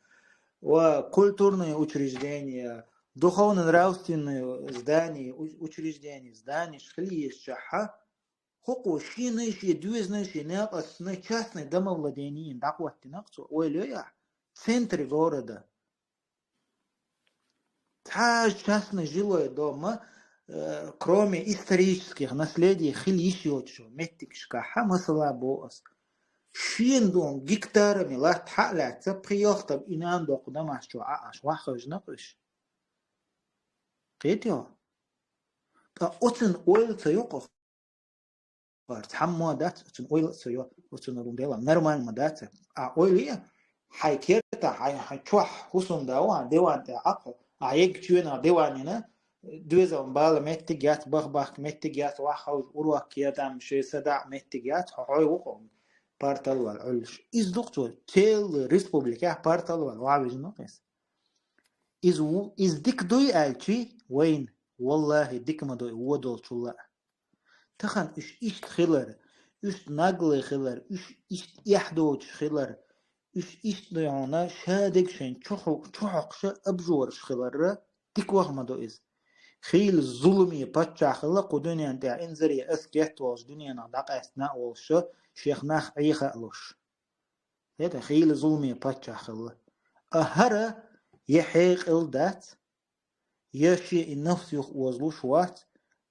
ва культурные учреждения, духовно-нравственные здания, у-, учреждения, зданеш хила езачохь, хӀокхо шена, шен доьзална, шен накъосташна частное домовладение дӀахӀоттина-кх цо, ойла йой ахь, в центре города. Цхьа а частный жилой дом, э, кроме исторических наследий, хила йиш йоцуш меттигашкахь, масала боху ас. Шена дон гектарами латта хьа а лаьцна, пхи-ялх стаг и нана доккху Дамасчо Ӏа Ӏаш ваххавжина уьш. Кхетий хьо? Ткъа оцун ойла ца йоккху хӀара цхьаммо а дац, оцун ойла а ца йо, оцун Дела нормально ма дац. А ойла е, хьайн керта, хьайн, хьайн чохь хӀусамда ву, хьан диван тӀе Ӏа кхо, а егга чоьнах диванина, доьзална бала меттиг яц, бах-бахка меттиг яц, ваххавжа урок кедам, шен садаӀа меттиг яц, хьо хьой ву хьо, партал вала Ӏуьллуш. Иза ду-кх цо, цела республикехь партал вала, вахьа вижина кхес. Иза ву, иза дика дуй аьлчи, вайна, валлахӀи, дика ма дуй, вон долчул а. Тахана уьш иштта хилар, уьш наглый хилар, уьш иштта эхь доцуш хилар, уьш иштта дуй хьуна, ша дерг шайн чу хьо-, чу хьокхуша обжораш хиларра, дика ваха ма ду иза. Хийла зуламе паччахь хилла кху дуьнен тӀехь инзаре ас гетта волуш дуьненах дӀакъаьстина а волуш, шех нах Ӏеха а луш. ХӀета хийла зуламе паччахь хилла. А хӀара я хьекъал дац, я шен и нафс юха озалуш вац,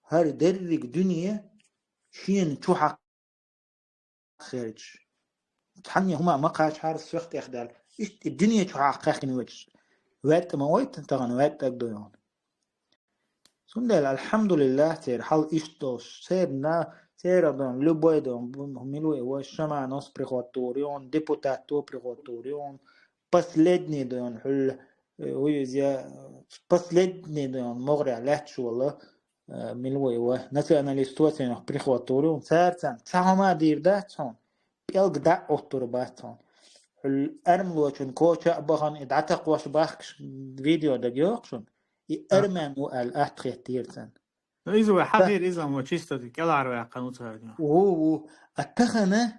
хӀара дерриг дуьне шена чу хьакха херчаш. Цхьанне хӀума ма кхачахьара соьх тӀехдаьлла. Иштта и дуьне чу хьакха кхаьхкина воьдуш. ВаьтӀа ма вайта тахана, ваьтӀа тӀаг ду йогӀу. Цундела, алхьамдулиллахь, церан хьал иштта долуш, церан на-, церан дон, любой дон, бу-, мила вай, вай шаманос приход тур ю, депутатто приход тур ю, последний дон, хьуьлла, э, вуй иза, последний дон, могӀарехь лаьтташ волу, э, мила вай, вай, националисто церан приход тур ю, цара царна цхьа хӀума дийр дац хьуна, пӀелг дӀа а оттур бац хьуна. Хьуьлла армлочун коча а бахана, и дӀатакхош бахкаш видео дага йоху шуна? И армян ву аьлла атта хеттера царна. Ну, иза вай хьахийра, иза мо чисто кӀелхьарваьккхина ву цара. Ву, ву. А тахана,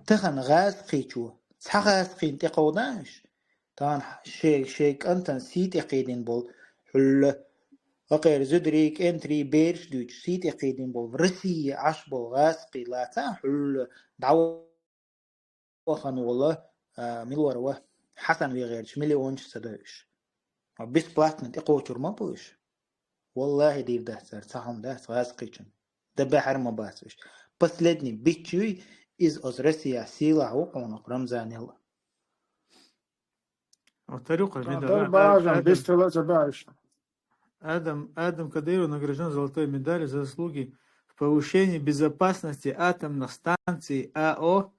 тахана гӀазкхичо, цхьа гӀазкхийна тӀекховда уьш? Тахана шен, шен кӀантана сий тӀекхийдина болу, хьуьлла, акхера зударий, кӀентарий, бераш дуьйцуш, сий тӀекхийдина болу, в России Ӏаш болу гӀазкхий лаца, хьуьлла, дӀа вахана волу, а, мила вара ва, Хьасан вегӀерчу миллиончу ца дойуш. Бесплатно тӀекхочур ма бу уьш. ВаллахӀи, дийр дац цара, цхьа хӀума дац гӀазкхичун. Дан баьхьар ма бац уьш. Последний биччуй иза оцу Россия сийлахь ву хьуна Рамзанел. Вот тарюха, Дан меда, дар а, бажан, а, бистала ца баьш. Адам, Адам Кадыров награжден золотой медалью за заслуги в повышении безопасности атомных станций АО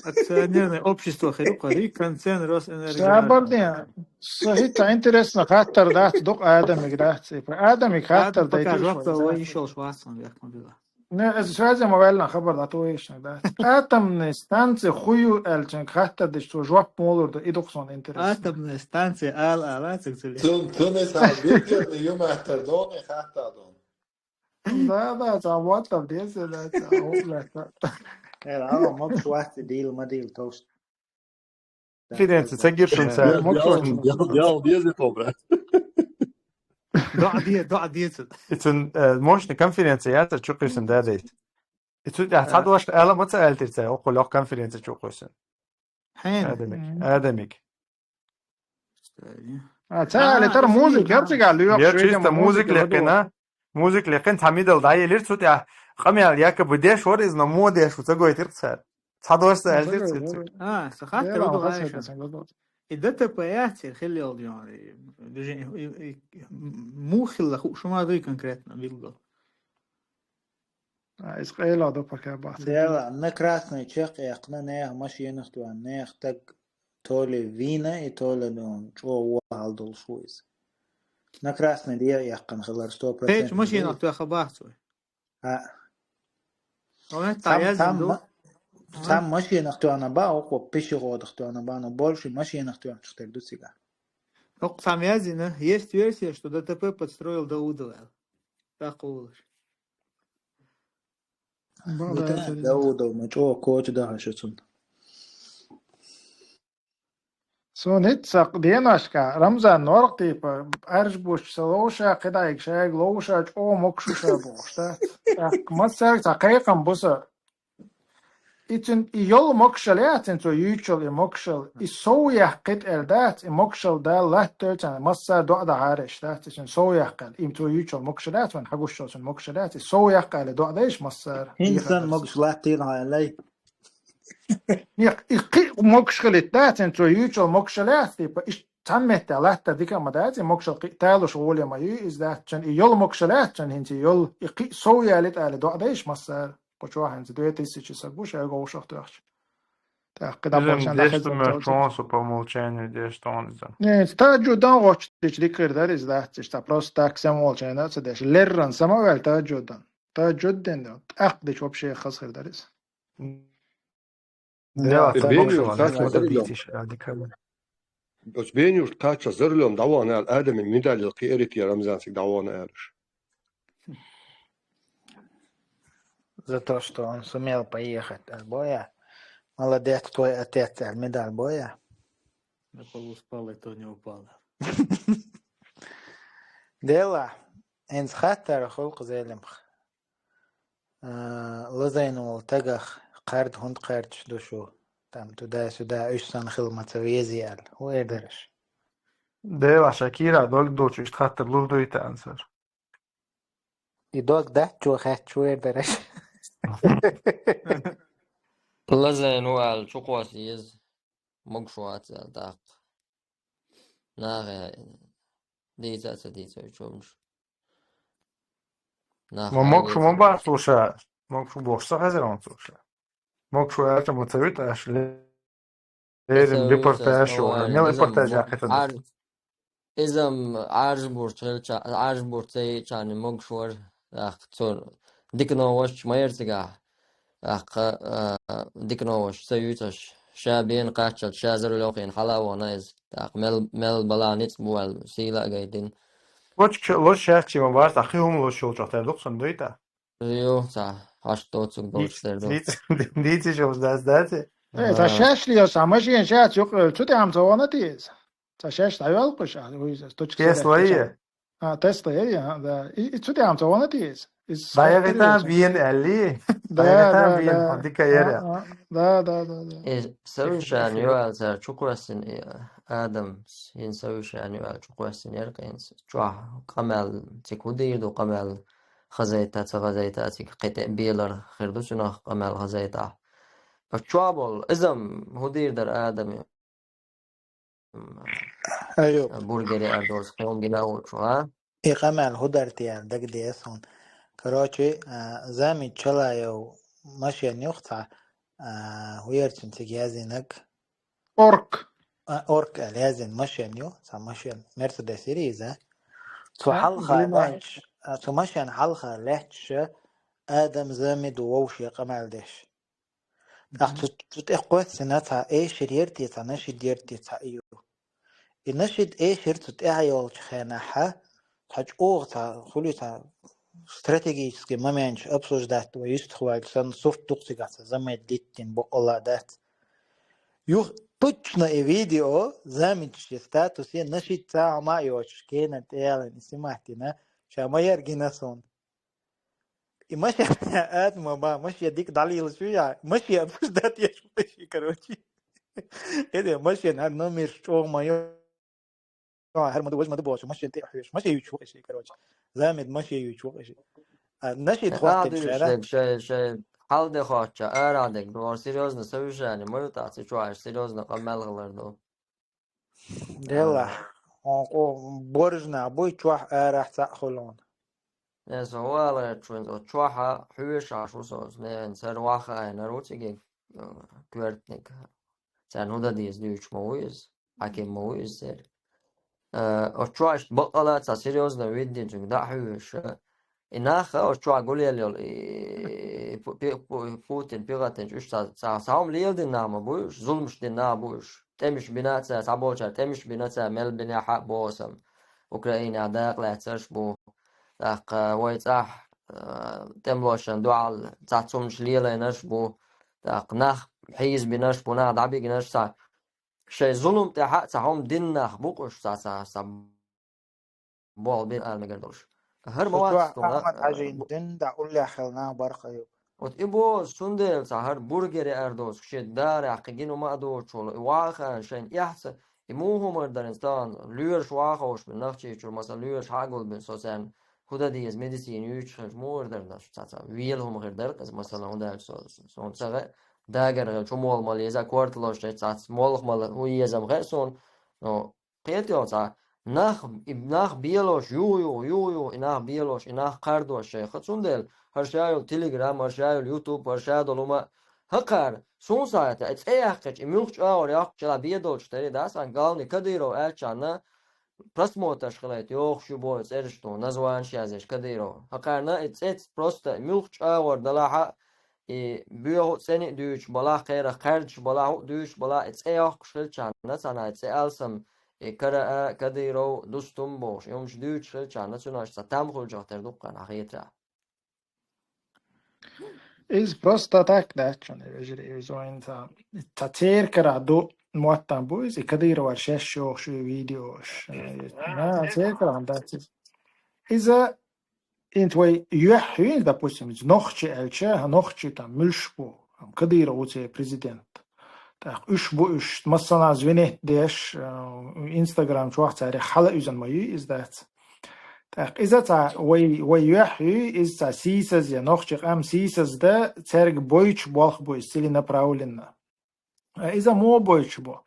акционерное общество хирукъари концерн Росэнерго. Сабарде, сахита интересно хаттар дац, дукъ Адамиг дац. Адамиг хаттар дай пока жоп дала, ишолш вацан век ма била. Не, эс связи ма ваьллан хабар дац, то ешна дац. Атомная станция хую элчанг хаттар деш, цо жоп молур да, и дукъ сон интересно. Атомная станция ал ала цик цили. Цун, цун эс а бетер, юматар дон, хатта дон. Да, да, ца ватав деза, да, ца, о, да, ца. Э, ала, мокш вахти дил, ма дил, товш. Конференция, ца гиршин ца. Мокш вахти. Дел, дел, дел, дел, дел, брат. Доа де, доа де, ца. Ицун, э, мощный конференция, я, ца, чу кхисан, да, дейт. Ицу, я, ца дош, ала, ма ца альтир, ца, около конференция чу кхисан. Хьен. Адамик, адамик. А, ца а, летар музыка, я цига луёк, я чисто музыка лекхина, музыка лекхин, ца мидал да елир цу тя, къамял якобы деш вар из, но мо деш, ца гойтир цар. Ца дош ца альтир цу. А, са хаттар ду гайша. И ДТП яцир, хилли олдён. Даже и, и, и, м-, мухилла ху-, шума дуй конкретно, билгал. А, иза къайла до пока бац. Дела, на красный чекх яьккхина, нехан машинах тоьхна, нехан таг то ли вийна, и то ли, ну, чӀогӀа вахьал долуш ву иза. На красный де яьккхина хилар сто процентов. Кхечу машинах тоьхна бац вай. А. Цхьа, цхьа ма-, цхьа машинах тоьхна бац, окхо пешеходах тоьхна бац, но больше машинах тоьхначух тера ду цига. Окху цхьа язйина, есть версия, что ДТП подстроил Даудов аьлла. ТӀаккха волуш. Бала Даудов, ма чӀогӀа коча дахьаш цунна. Суна хӀинца цхьа деношка, Рамзан норх типа, арж буш ца ловша, кхидӀайг шайга ловша, чӀогӀа мокшуша бохуш, да? ТӀаккха массаьрга цхьа кхайкхам бу сан. и цуьнан и йолу могушалла яц, цуьнан цо юьйцуш йолу и могушалла, и сов яккхийта аьлла дац, и могушалла Дала латтадойла царна, массара а доӀа дахьара аьлла дац, и цуьнан сов яккха аьлла, и цо юьйцуш йолу могушалла яц, вайн хьан гуш йолу цуьнан могушалла яц, и сов яккха аьлла доӀа дайша массара а. ХӀинца санна могуш латтийна хьан аьлла? Некъ, и кхин а могуш хилийта дац, цуьнан цо юьйцуш йолу могушалла яц, типа, иштта цхьана метте латтар дика а ма дац, и могушалла кхин а талуш гӀоле ма ю, иза дац, цуьнан и йолу могушалла яц, цуьнан хӀинца и йолу, и кхин а сов ялийта аьлла доӀа дайша массара. Кху чохь хӀинца две тысячи саг бу шайга вовшах тоьхча. ТӀаккха кхидӀа Иза болчарна деш дӀахезна ма цо чохь со по умолчанию деш тхуна иза. Не, тахӀажжудан гӀоттуьйтуш дика хир дара иза дац, иштта просто так самоумолчание а ца деш. Леррина сама а ваьлла тахӀажжудан. ТахӀажжуд ден ду. ТӀаккха дича вообще хаза хир дара иза. Да, Дела, И ца бен могуш ю, ван, тахӀажжуд ца дийциш а дика. Оцу бен юрт кхаччалц за рулём дӀавахана аьлла, Адаме медаль кхиарития Рамзан цига дӀавахана аьлла уьш. За то, что он сумел поехать, а, боя. Молодец, твой отец, а, медаль боя. На полу спал, и то не упал. Дела, хӀинца хаттар хуьлу-кх Зелимха. А, лазийна волу тагах кхарда хӀунда кхаьрдаш ду шу? Там туда-сюда, уьш санна хила ма ца везий аьлла. ХӀун эр дара аша? Дела, ша кийра дог долчу иштта хаттар лур дуй таьӀна сара. И дог дац чо хаьтташ вер дара аша. Лазийна ву аьлла чукхосса еза, могуш вац аьлла тӀаккха. Нахе дийца а ца дийца уьш хӀумаш. Нах Ма хьайн могуш ма веза. Бац ву ша, могуш ву бохуш ца хезара ван цо ша. Могуш ву аьлча ма ца вуьту аша. Леррина репортаж ю, мел репортаж яьккхийтина. Иза-м Ӏаржбурч хилча, Ӏаржбурч ца йиъчарна могуш вара, тӀаккха цо дика новкъосташ ма яра цигахь. ТӀаккха, а, дика новкъосташ ца юьйцуш, ша бен кхаччалц, ша за руль йохийна хьала а вахана иза. ТӀаккха мел, мел балахь ницкъ бу аьлла, сийла а гайтина. Точка лозуш яц чи ма бац, а кхин хӀума лозуш йолчохь тера ду-кх сан дуй тӀаккха? Ю, ца, хьашт доцург долчу тера ду. Дийц-, дийциш йолуш дац, дац и? Э, ца А. шаьш лелаш, ца машен шаьш юкъа, цу тӀехь ма ца вахана те иза? Ца шаьш дӀайоьлхуш, а, вуй иза, точка Тесла сидак е? А, Тесла е, а, да. И, и цу тӀехь ма ца вахана те иза? Иза ДӀаяхийтан схьаьттира бен аьлли? Да, ДӀаяхийтан да, бен, да. Хьан дика яра. А, а, да, да, да, да. И совещание ю аьлла цара чукхоьссина, и Адамс, хӀинца совещание ю аьлла чукхоьссина яра кхинца. Чохь къамел, цига хӀун дийр ду къамел хазайта, ца хазайта, цига кхин тӀе белар хир ду цунах къамел хазайта. Чохь болу, иза-м хӀун дийр дара Адаме? М, Аюб. Бургери ардос кхин гина волчу, а? И къамел хӀун дара те аьлла дагадеа суна. Короче, а, Замид Чалаев машен юха цхьа, а, хӀун яра цуьнан цига яздинарг? Орк. А, Орк аьлла яздина машен ю, цхьа машен, Мерседес йира иза. Цу А, хьалха блин, лаьтташ, а, цу машен хьалха лаьтташ Адам Замид ву вовше къамел деш. ТӀаккха Мгм. цу, цу тӀе кхоьссина цхьа эшар яра те, цхьа нашид яра те, цхьа и ю. И нашид эшар цу тӀаьхьа йолчу хенахь, цхьа чӀогӀа цхьа хуьлу цхьа стратегический моменташ обсуждать вай юьстахваьлча санна сурт дукха цигахь цхьа замет диттина бакъалла дац. Юха точно и видео замечаш статусе нашид цхьа хьума а йоцуш, кенан тӀе ялийна и снимать дина, ша ма яра гина суна. И машен атма ба, машен дика дӀалелаш ю я, машен обсуждать еш ву теши, короче. Эде машен хӀара номерш чӀогӀа ма ю. ХӀара ма ду, важа ма ду бохуш, машен тӀе а хьоьжуш, машен юьйцуш ву теши, короче. Замид машен юьйцуш ву теши. А, нашид хӀоттина шара. Шай, шай, хьал де хоттча, ара дерг, ну, серьёзно совещание ма ю тӀаккха, цу чохь серьёзно къамел хилар ду. Делахь, А. хьо кху боржнах буй чохь арахь цхьаъ хуьлун. Э, со валарчун, со чохьа хьоьжуш Ӏаш ву со, нехана цара ваха айнар ву цига, э, коьртаниг. Царна хӀун дан деза дуьйцуш ма ву иза, хьаким ма ву иза церан. Э, оцу чохь иштта баккъала а цхьа серьёзно вид динчуьнга дӀа а хьоьжуш, э, И нах, оцу чохь гулъелла йолу, и Пу-, Пи-, Пу-, Путин, Пигатинчу уьш цхьа, цхьа, цхьа хӀума леладина нах ма бу уьш, зуламаш дина нах бу уьш. ТӀемаш бина а ца, цхьаболчара тӀемаш бина а ца, мел бина а хьа а боху сан. Украинехь дакъа лаьцнарш бу. ТӀаккха вай цӀахь, а, тӀемалошна дуьхьал цхьацца хӀуманаш лелийнарш бу. ТӀаккха нах хьийзабинарш бу, нах дӀабигнарш цхьа. Шайн зулам тӀехь а цхьа хӀума дина нах бу-кх уьш, цхьа, цхьа, цхьа болх бина ала мегар долуш. ХӀара ма вац тхуна, Ахьмад-Хьажин а, бу- дин да уллехь хила нах барх а ю. Вот и бо цундела цхьа хӀара бургере ардоцу шен дарехь кхин гина ма а доцучул, и ваха шайна эхьца, и муха хӀумар дарна стан лоьраш ваховш бен нахчийчур, масала, лоьраш хьагул бен со царна хӀу дан деза медицина юьйцуш хилча, муха хӀумар дарна дац, цхьа-цхьа вела хӀума хир дара, иза, масала, хӀун даьлча со, суна ца гӀе, дагар хилча, хӀу молла ма леза, корталош, цхьацца молла ма хӀу езам хир суна, но кхетий цхьа, нах, и нах белош, юха-юха, юха-юха, и нах белош, и нах кхардош шайха. Цундела, хӀара ша йолу Telegram, хӀара ша йолу YouTube, хӀара ша долу ма, хӀокхара, суна сахьта, и цӀе яьккхича, и муьлххачу агӀор йоккхучу ла бен долчу таре дац, сан гални Кадыров аьллачарна, просмотраш хилайта йохуш ю боху цӀераш ду, названаш язъеш Кадыров. ХӀокхарна и цӀе просто муьлххачу агӀор далахьа, и боьха а цӀена а дуьйцуш балахь, кхерах кхаьрдаш балахь, хӀу а дуьйцуш балахь, и цӀе йоккхуш хилчарна, цхьана и цӀе алсам, и Кара а, Кадыров, Дустум бохуш, и хӀумаш дуьйцуш хилчарна, цуьнан аша цхьа там хуьлучух тера дуккха хетарехь. Иза просто так дац, чуьнан вежарий, иза вайн ца, ца церкарахь ду, моттам бу иза, и Кадыровар шаьш йохуш ю видеош. Э, на, церкарахь дац иза. Иза, инт вай юьхь хӀуьйна, допустим, иза нохчи аьлча, нохчи там муьлш бу, Кадыров ву церан президент. ТӀаккха уьш бу, уьш массанхьа звенет деш, э, Instagram чохь царех хьала уьзан ма юй иза дац. ТӀаккха иза цхьа вай, вай юьхь юй, иза цхьа сийсаз я, нохчи къам сийсаз да, цаьрга бойтуш болх бу иза целенаправленно. Э, иза муха бойтуш бу?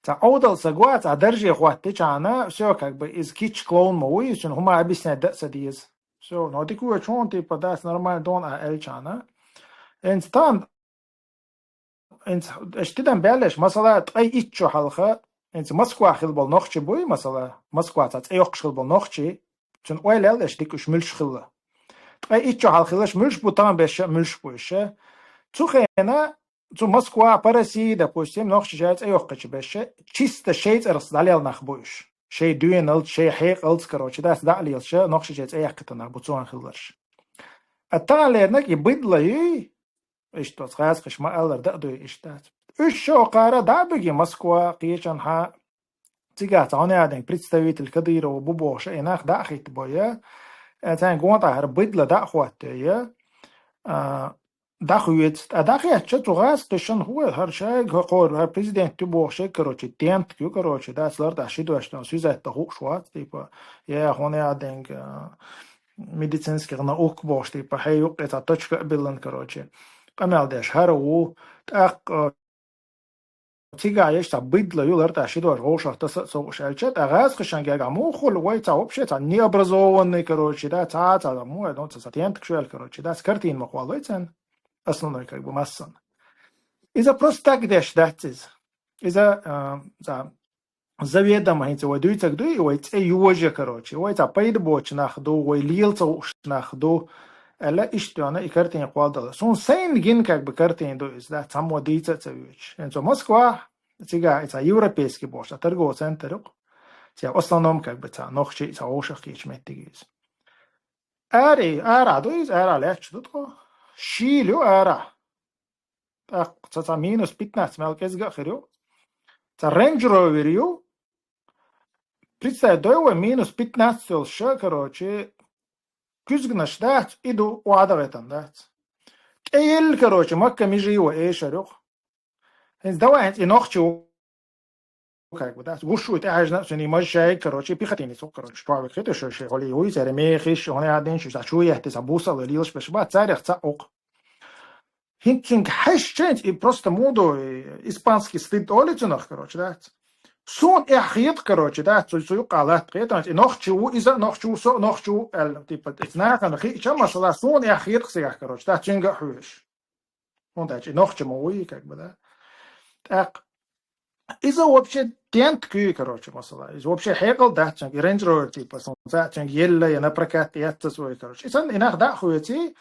Цхьа Ӏовдал са го, цхьа дарже хӀоттичхьана, всё, как бы, иза кийча клоун ма вуй, иза цуьнан хӀума объяснять дан а ца деза. Всё, но дика ву чун, типа, дац нормально дона а аьллачхьана. Энца тан, энца, аша тидам баьллаш, масала, ткъе итт шо хьалха, энца Москва хила болу нохчи буй, масала, Москва цхьа цӀе йоккхуш хила болу нохчи, цуьнан ойла ял аша дика уьш муьлш хилла. Ткъе итт шо хьалха хиларш муьлш бу, тахана берш а муьлш бу уьш. Цу хенахь, цу Москва, по России, допустим, нохчашна цӀе йоккхучу берш, чисто шайн цӀарах дӀалелла нах бу уьш. Шайн доьналц, шайн хьекъалц, короче, дац дӀа а лелаш, нохчашна цӀе яьккхина нах бу цунах хилларш. А тахана лернарг и быдло юй, иштта оцу гӀазкхаша ма-аллара, дан а дуй, иштта дац. Уьш шо кхара дӀа а буьгий Москва, кхечанхьа, цигахь цхьа хӀун яа ден представитель Кадырова бу бохуш, и нах дӀа а хӀиттабой, э, царна гонахьара быдло дӀа а хӀоттайой, а, дӀахоьцу. ТӀа дӀахецча, цу гӀазкхашна хӀу, хӀара шайга хӀокхура, хӀара президент ю бохуш, короче, тентак ю, короче, дац лар тӀехь ши дош тӀе сюжет тӀе хууш вац, типа, я хӀун яа денга, а, медицинских наук бохуш, типа, хье юккъе цхьа точка а биллина, короче, къамел деш хӀара ву, тӀаккха, цигахь еш цхьа быдло ю лар тӀехь ши дош вовшах таса а ца хууш аьлча, тӀа гӀазкхашна герга муха хуьлу вай цхьа вообще цхьа необразованный, короче, да, цхьа, цхьа, мо, ну, цхьа, цхьа тентакаш ваьлла, короче, да, цхьа картина ма кхоллой царна, основной, как бы, массанна. Иза просто так деш дац иза. Иза, а, цхьа, заведомо хӀинца вай дуьйцург дуй, вай цӀе йожа, короче, вай цхьа пайда боцу нах ду, вай лела ца хууш нах ду, аьлла, иштта йона и картина кхолладала. Суна сайна гина, как бы, картина ду иза, да, цхьаммо дийца а ца воьдуш. ХӀинца Москва, цигахь и цхьа европейский бохуш, цхьа торговый центр ю-кх. Цигахь в основном, как бы, цхьа нохчий, цхьа вовшах кхечу меттиг ю иза. Ари, ара ду иза, ара лаьтташ ду тхо. Шийла ю ара. ТӀаккха ца, ца минус пятнадцать мел кӀезга а хир ю. Ца Range Rover ю. Представь, дой вай минус пятнадцать йолуш ша, короче, куьзганаш дац, и ду, охьадагӀийтан дац. ТӀеелла, короче, Макка межи вай эшар ю-кх. ХӀинца давай хӀинца и нохчи ву, как бы, да, гуш ву тӀехьаьжна а цуьнан мажа шайга, короче, пехотинец ву, короче, чохь векхи тӀе шо ши гӀоле вуй, церан мехиш, хӀуна яа динчу, ца чу ехьти, ца бусал лелаш беш бац, царах цхьаъ ву-кх. ХӀинца цуьнга хьаьжча, и просто муха ду, и испанский стыд олий цунах, короче, дац. Суна эхь хета, короче, дац, цу, цу юккъа латта хета, и нохчи ву, иза а нохчи ву, со а нохчи ву, аьлла, типа, иза нахана хиъча, масала, суна эхь хета цигахь, короче, дац, цуьнга а хьоьжуш. ХӀунда аьлча и нохчи ма вуй, как бы, да. ТӀаккха иза вообще тентак ю, короче, масала. Иза вообще хьекъал дац цуьнга, и Range Rover, типа, сан ца цуьнга елла я на прокат эццац вай, короче. И санна и нах дӀа а хоьций,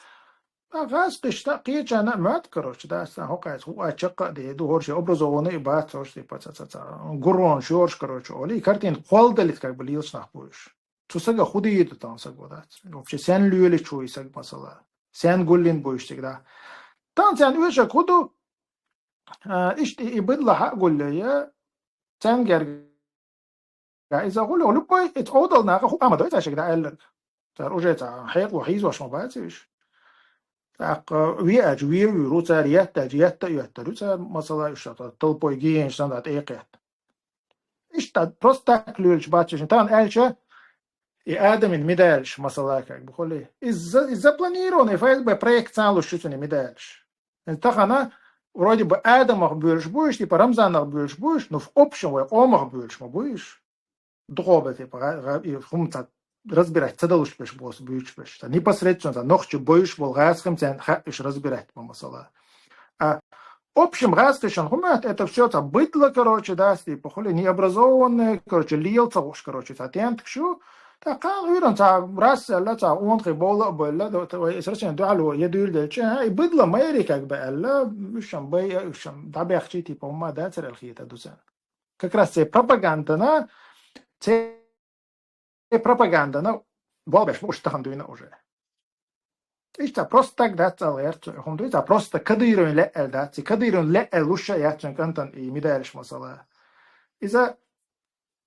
а, гӀазкхашна, кхечарна а моьтту, короче, да, сан хӀокхайца хӀу а чаккха а де ду, хӀорш образованный а бац, хӀорш, типа, ца, ца, ца, гуронаш йорш, короче, олий, и картина кхолладалийта, как бы, лелаш нах бу уьш. Цу сага хӀу дийр ду тахана саго дац? Вообще, сен лоьлучу ву и саг, масала? Сен гуллин бу уьш цига, да? Тахана царна оьшург хӀу ду? А, иштта и быдло хьа а гулле, царна герга иза гӀулло, любой, эца Ӏовдал наха хӀу а ма дой цаьршига дӀааьлларг. Цара уже цхьа хьекъало хьийзош ма бац уьш. ТӀаккха веача ве вуьйр ву цара, еттача етта а йоьттар ю цара, масала, уьш а толпой гиенаш санна тӀекхетта. Иштта просто так луьйлуш бац уьш. Тахана аьлча, и Адамин медалаш, масала, как бы, хули. Из за-, из запланированный ФСБ проект санна луш ю цуьнан медалаш. Тахана вроде бы Адамах буьйлуш бу уьш, типа Рамзанах буьйлуш бу уьш, ну, в общем, вай къомах буьйлуш ма бу уьш. Духовно, типа, гӀа-, гӀа-, и хӀума ца разбирать ца далуш беш босса буьйцуш беш. Ца непосредственно ца нохчий буьйцуш болу гӀазкхим царна хаьа уьш разбирать ма, масала. А общем, гӀазкхишан хӀума, это все ца быдло, короче, да, типа, хули необразованные, короче, лела ца гӀуш, короче, ца тентакаш ю. ТӀаккха кхана Ӏуьйранна ца рас аьлла, ца онхий бовла а бевлла, да, вай эс Россиян дуьхьал ву, я дуьйла делча, а, и быдло майри как бы аьлла, уьш шан бай, уьш шан дӀабехчий, типа, хӀумма дацар аьлла хета ду царна. Как раз церан пропагандана, церан пропагандана болх беш бу уьш тахана дуьйна уже. Иштта просто так дац аьлла гӀерта цо, хӀума дуй, ца просто Кадыровн лаьа аьлла дац, и Кадыровн лаьа аьлла луш а яц цуьнан кӀантана и медалаш, масала. Иза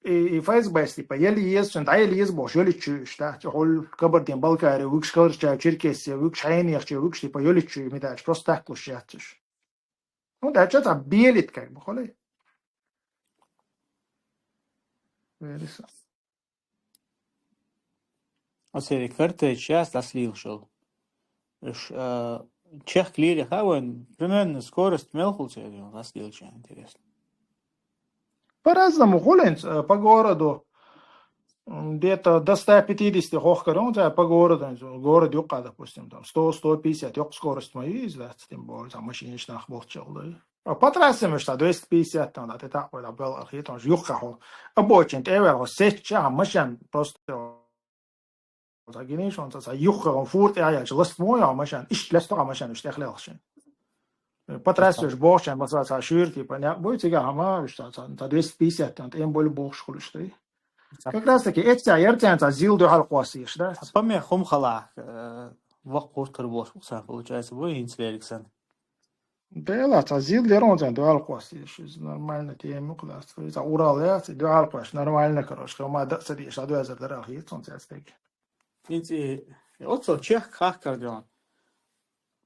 и, и ФСБ-с, типа, яла еза цуьнан, дӀаяла еза бохуш, йолуьйтуш ю уьш, да? Цу хьул Кабардин-Балкари, вуьгуш Каларчаев, Черкесия, вуьгуш хьенех чу, вуьгуш, типа, йолуьйтуш ю медалаш, просто так луш яц уьш. Ну, дальше ца белит, как бы, хули. Вериса. Оцерий картеча яц дӀасалелаш йолу. Уьш, а, чехка лелахь а вайн, примерно скорость мел хуьлу церан, дӀасалелча, интересно. По-разному хуьлу хӀинца, э, по городу. М, где-то до ста пятидесяти хьох карийна цара по городу, город юккъехь, допустим, там, сто, сто пятьдесят йоккха скорость ма ю иза, дац, тем более, там, машинаш нах болччалла. А по трассам уьш ца двести пятьдесят там, да, тӀе таӀ вай, да, бел архитон, юххехь хьо. Обочина тӀе а ваьлла, хьо сецча, а машен просто ца гинийш, он ца, ца юххехь, он фура тӀе а яьлча, ласта мо йо машен, иштта ласта хьо машен, уьш тӀехлелхаш. По трассе уьш бохучарна, масала, ца шуьйра, типа, некъ буй, цигахь хьама, уьш ца, ца, ца двести пятьдесят там, тӀе ма болу бохуш хуьлуш дай. Как раз таки эццехь яра царна ца зил дуьхьал кхоссийш, да? Помех хӀума хала, э, воккха гӀуттар болуш, царна, получается, бу хӀинца лериг санна. Дела, ца зил яра царна дуьхьал кхоссийш, иза нормально тема ю-кх, дац. Ца Урал яц, и дуьхьал кхоссийш, нормально, короче, хӀума дан ца дийш, дӀадоьзар дара, хӀийца цаьрца дерг. ХӀинца и, и оццул чехка хахкар дела.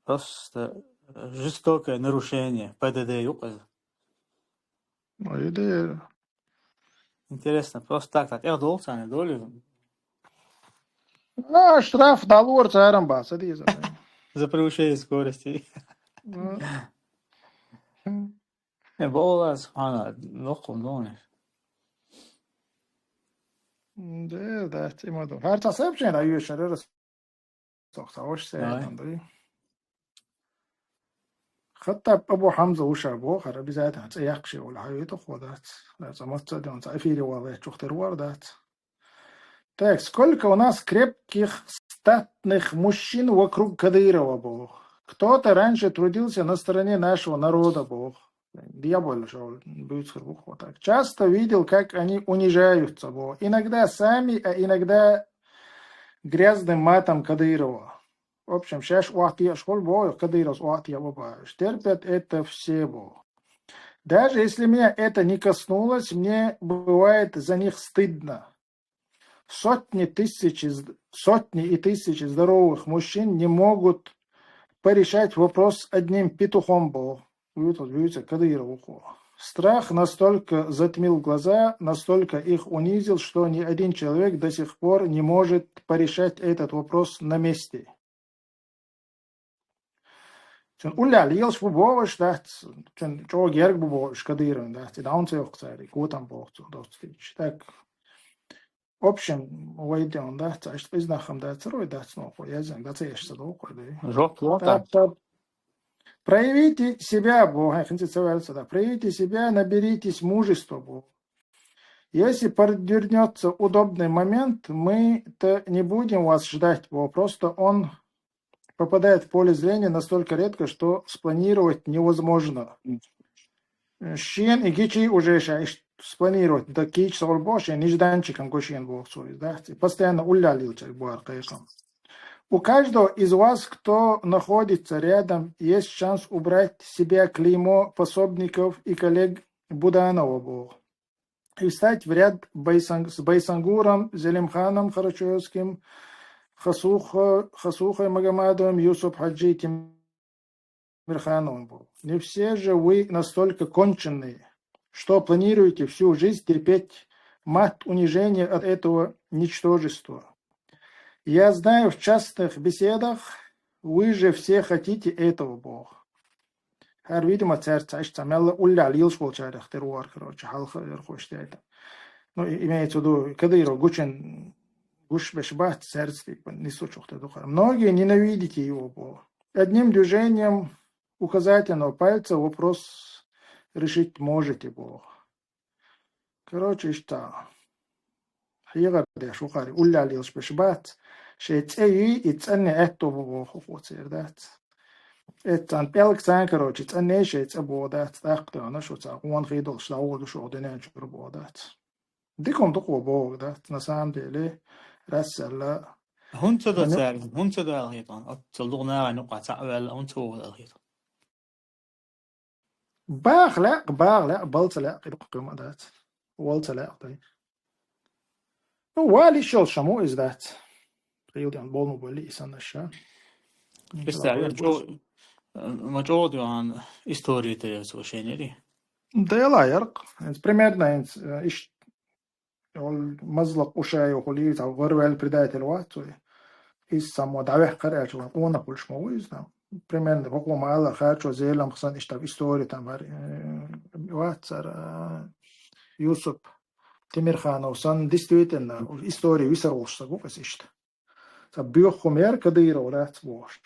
Просто, э, жестокое нарушение ПДД ю-кх иза. Ну, и да. Интересно, просто так, так, я долго царна, доли? А, штраф дӀалора царна бац, ца деза. За превышение скорости. Ну. Э, бовла, субханалла, локхум донаш. Да, да, тема ду. ХӀара ца сообщение дӀайоьшур яра. Цох ца ваша сайтан дуй. Хаттаб Абу Хьамза ву ша боху, хӀара обязательно цӀе яккхаш волу хьан виту хо дац. Ца мацца а ден, ца эфире ван ваьччух тера вар дац. Так, сколько у нас крепких, статных мужчин вокруг Кадырова боху. Кто-то раньше трудился на стороне нашего народа боху. Дьявол шел, бюцер буху так. Часто видел, как они унижаются боху. Иногда сами, а иногда грязным матом Кадырова. В общем, шаьш охьатеӀаш хуьлу боху, Кадыровс охьатеӀа боху. Терпят это все боху. Даже если меня это не коснулось, мне бывает за них стыдно. Сотни тысяч, из- сотни и тысячи здоровых мужчин не могут порешать вопрос с одним петухом боху. Вуьйцу, вуьйцу Кадыров ву-кх. Страх настолько затмил глаза, настолько их унизил, что ни один человек до сих пор не может порешать этот вопрос на месте. Цуьнан уллехь лелаш бу бохуш дац, цуьнан чӀогӀа герга бу бохуш Кадыровна дац, и дӀа хӀунда ца йоккху цара, и котам боху цо доцу дийча. Так, в общем, вай де хӀун дац, ца иштта къиза нах хӀума дацара вай дац нохой, язъян дац, еш ца дохой дай. Жоп ло так, так. Проявите себя, боху, хьайн хинца ца ваьлла ца да. Проявите себя, наберитесь мужества, боху. Если подвернется удобный момент, мы-то не будем вас ждать, боху. Просто он попадает в поле зрения настолько редко, что спланировать невозможно. Шен и гичи уже ша иш спланировать, да кийча сагӀа боху, шен нежданчиком го шен боху цо иза, да? И постоянно уллехь лелачаьрга боху кхайкхам. У каждого из вас, кто находится рядом, есть шанс убрать с себя клеймо пособников и коллег Буданова боху. И встать в ряд Байсан-, с Байсангуром, Зелимханом Харачаевским, Хасуха, Хасухой Магомадовым, Юсуп Хаджи Тимирхановым был. Не все же вы настолько конченые, что планируете всю жизнь терпеть мат унижения от этого ничтожества. Я знаю, в частных беседах вы же все хотите этого, Бог. Хар видимо церца ишца мелла улля лилш волчарах тервар, короче, халха верхош это. Ну, имеется в виду, когда иро гучен гуш беш бат церц, типа, не случай, что духар. Многие ненавидите его, Бог. Одним движением указательного пальца вопрос решить можете, Бог. Короче, ишта. Хьигар деш ухари улля лилш беш бат. Шей цеи и цанне этто бо хо цер дат. Эцан пелк цан, короче, цанне шей ца бо дат. Так то она шо ца он хидол шла воду шо динен чур бо дат. Диком дукво бо дат. На самом деле, расселла. Хунца да цар, хунца да алхитон. От цалдугна ну ка ца вел, хунца да алхитон. Бах ле, бах ле, балца ле, кидук кыма дат. Валца ле, тай. Ну, вали шел шаму из дат. Хил дан болму боли исан наша. Представь, чё, ма чё дюан истории ты сообщение ли? Да я ла ярк. Примерно, иш ол мазлак ушай, ол и там горвел предатель ват, и из само давех каряч, он, он пульш мо из там. Примерно, покло мала харчо зелам хсан иш там история там бар, э, ват цар, э, Юсуп Тимирханов сан действительно история висар волш сагу кас ишта. Са бюххумер Кадыров рац вош.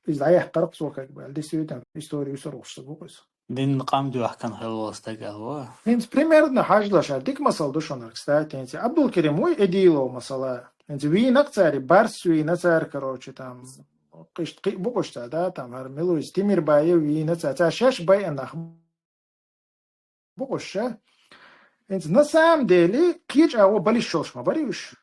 Из даях карак со как бы, действительно история висар волш сагу кас. Дин къам дюахкан хелвостаг алва. Инц примерно хажлашар дик масал душонар, кстати, инц Абдул Керим уй Эдилов масала. Инц вийнак цари, барс вийна цар, короче, там, кышт кы букушта, да, там, ар милуйс Тимир бае вийна цар, цар шеш бай анах букуша. Инц на самом деле кич аго балиш шолшма бариуш.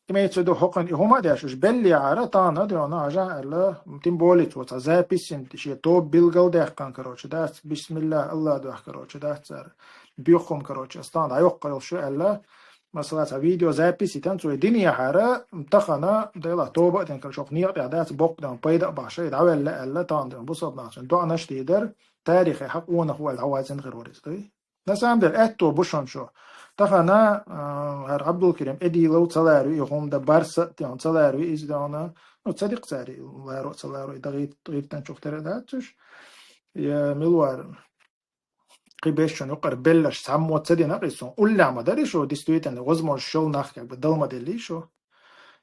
Имеется в виду, хокон и хума дяш уж белли ара тана дёна ажа элла, тем более цо ца записин, ши то билгал дяхкан, короче, дац, бисмилла, Аллах дуах, короче, дац, цар бюхум, короче, астан, да, ёх, короче, элла, масала, ца видео записи тан цо дини яхара, тахана, дела, тоба тен, короче, ох, ният, да, дац, бок, дан, пайда, баша, да, велла, элла, тан, дан, бусаб, нацин, до анаш тидер, тарихе, хак, уна, хуал, авазин, герорис, да? На самом деле, это бушон шо. Тахана, а, гьар Абдулкерим Эдилов цаларви, и хум да барса, тян цаларви, из да она, ну, цадик цари, ларо цаларо, и да гит, гиттан чухтера да, цуш. Я милуар, кибешон, юкъар беллаш, само цадина, кисон, улляма дари шо, действительно, возможно, шо нах, как бы, далма дели шо.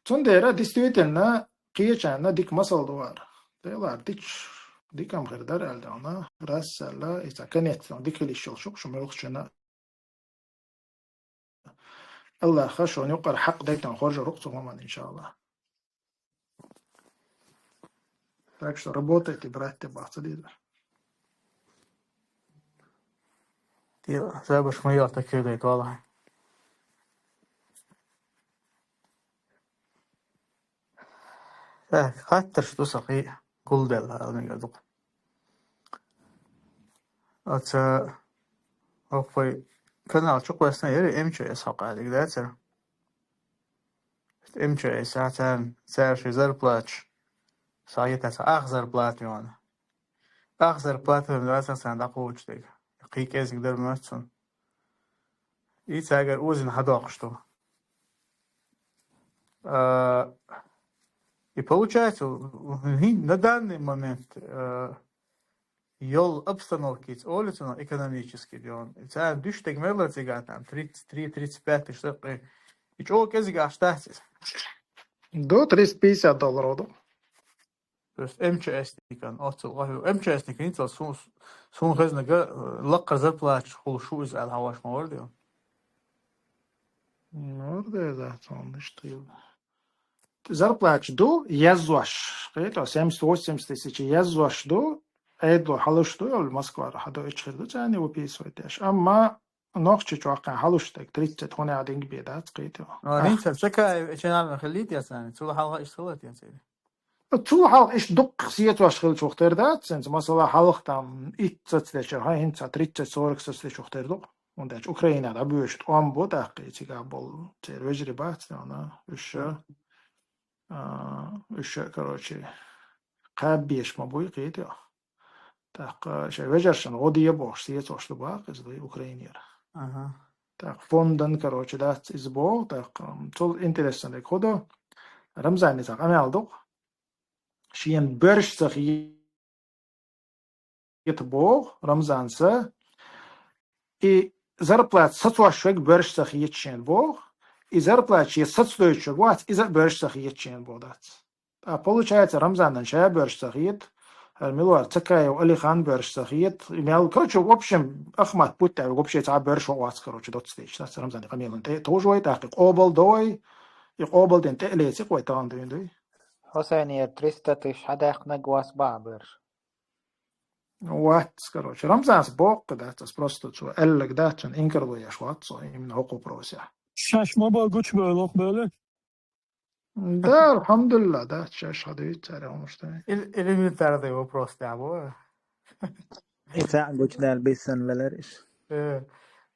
Цундера, действительно, кечана дик масал дуар. Делар дич, дикам гердар алдана, расала, ица конец, дик хилишил шук, шумелх шена. Аллах, хашо, нюкъар хак дайтан хоржа рук цугаман, иншаллах. Так что работайте, братья, бахца дидер. Ти забаш моя такие дайт, вала. Так, хаттар что сахи гулдел, алмига дук. Аца, окой, канал чук васна, яри М Ч С хакалик, да, цер? М Ч С, а цан, цар ши зарплач. Сагита са ах зарплат миона. Ах зарплат миона, да, цан, цан, да, кучтик. Кик эзик дар мацун. И цагар узин хадок что. А, и получается, у, у, на данный момент, э, йол обстановки улицу экономический, где он. Цан дюш тег мерло цигатам, тридцать три, тридцать пять тысяч, э, и чё, кезига штатсис? До триста пятьдесят долларов, да? То есть М Ч С-никан, оцел, М Ч С-никан, инцел сун, сун хезнага, э, лакка зарплач хул шу из ал хаваш мавар, да? Мавар, да, да, он что. Зарплач ду, язуаш. Кыйто, семьдесят, восемьдесят тысяч язуаш ду, эдло халуш ду, ол Москва хадо ичхир ду, цани выписывать деш. Амма нохчи чуаккан халуш так, тридцать хуна деньги бедац, кыйто. А, ринчер, чекай, ченам хилит я цани, цула халга иш хилит я цани. Цула халга иш дук сиет ваш хил чухтер да, ценц, масала халк там ит соцлечер, ха, хинца тридцать сорок соцлечухтер дук. Онда Украина да бюшт, он бу да кыйчига бол, цер вежри бац, она, уша. А, уьш, короче, кхаьббеш ма буй, кхетий хьо. ТӀаккха шайн вежаршна гӀо де бохуш, сецош ду бакъ иза вай Украинера. Ага. ТӀаккха фондан, короче, дац иза боху, тӀаккха, м, цул интересно дерг хӀун ду, Рамзана цхьа къамел ду-кх. Шена боьрша ца хе- хета боху Рамзанца, и зарплата сацош верг боьрша ца хета шена боху, и зарплата шен сацадойтуш верг вац, иза а боьрша ца хета шена боху дац. А получается, Рамзанна ша боьрша ца хета, хӀара мила вара Цакаев Алихан боьрша ца хета, и мел, короче, в общем, Ахмат Путта вообще цхьа боьрша вац, короче, доццу дечу дац Рамзана къамелан тӀе товжа вай, тӀаккха и къобал до вай, и къобал дина тӀе а леци вай тахана дуьйна дуй. Хьусайнера триста тысяч хьадаьккхинарг вац бахьа боьрша. Вац, короче. Рамзанца боккха дац, ас просто цо аьлларг дац, цунна инкарло еш вац со, именно хӀокху вопросехь. Шаьш ма бан гучубевлла, бевлла? Да, алхьамдулилла, дац, шаьш хьадуьйцу цара хӀумаш дай. Эл-, элементарный вопрос тӀехь бу. И цхьаъ гучудаьлла биссанвелар иш. Э,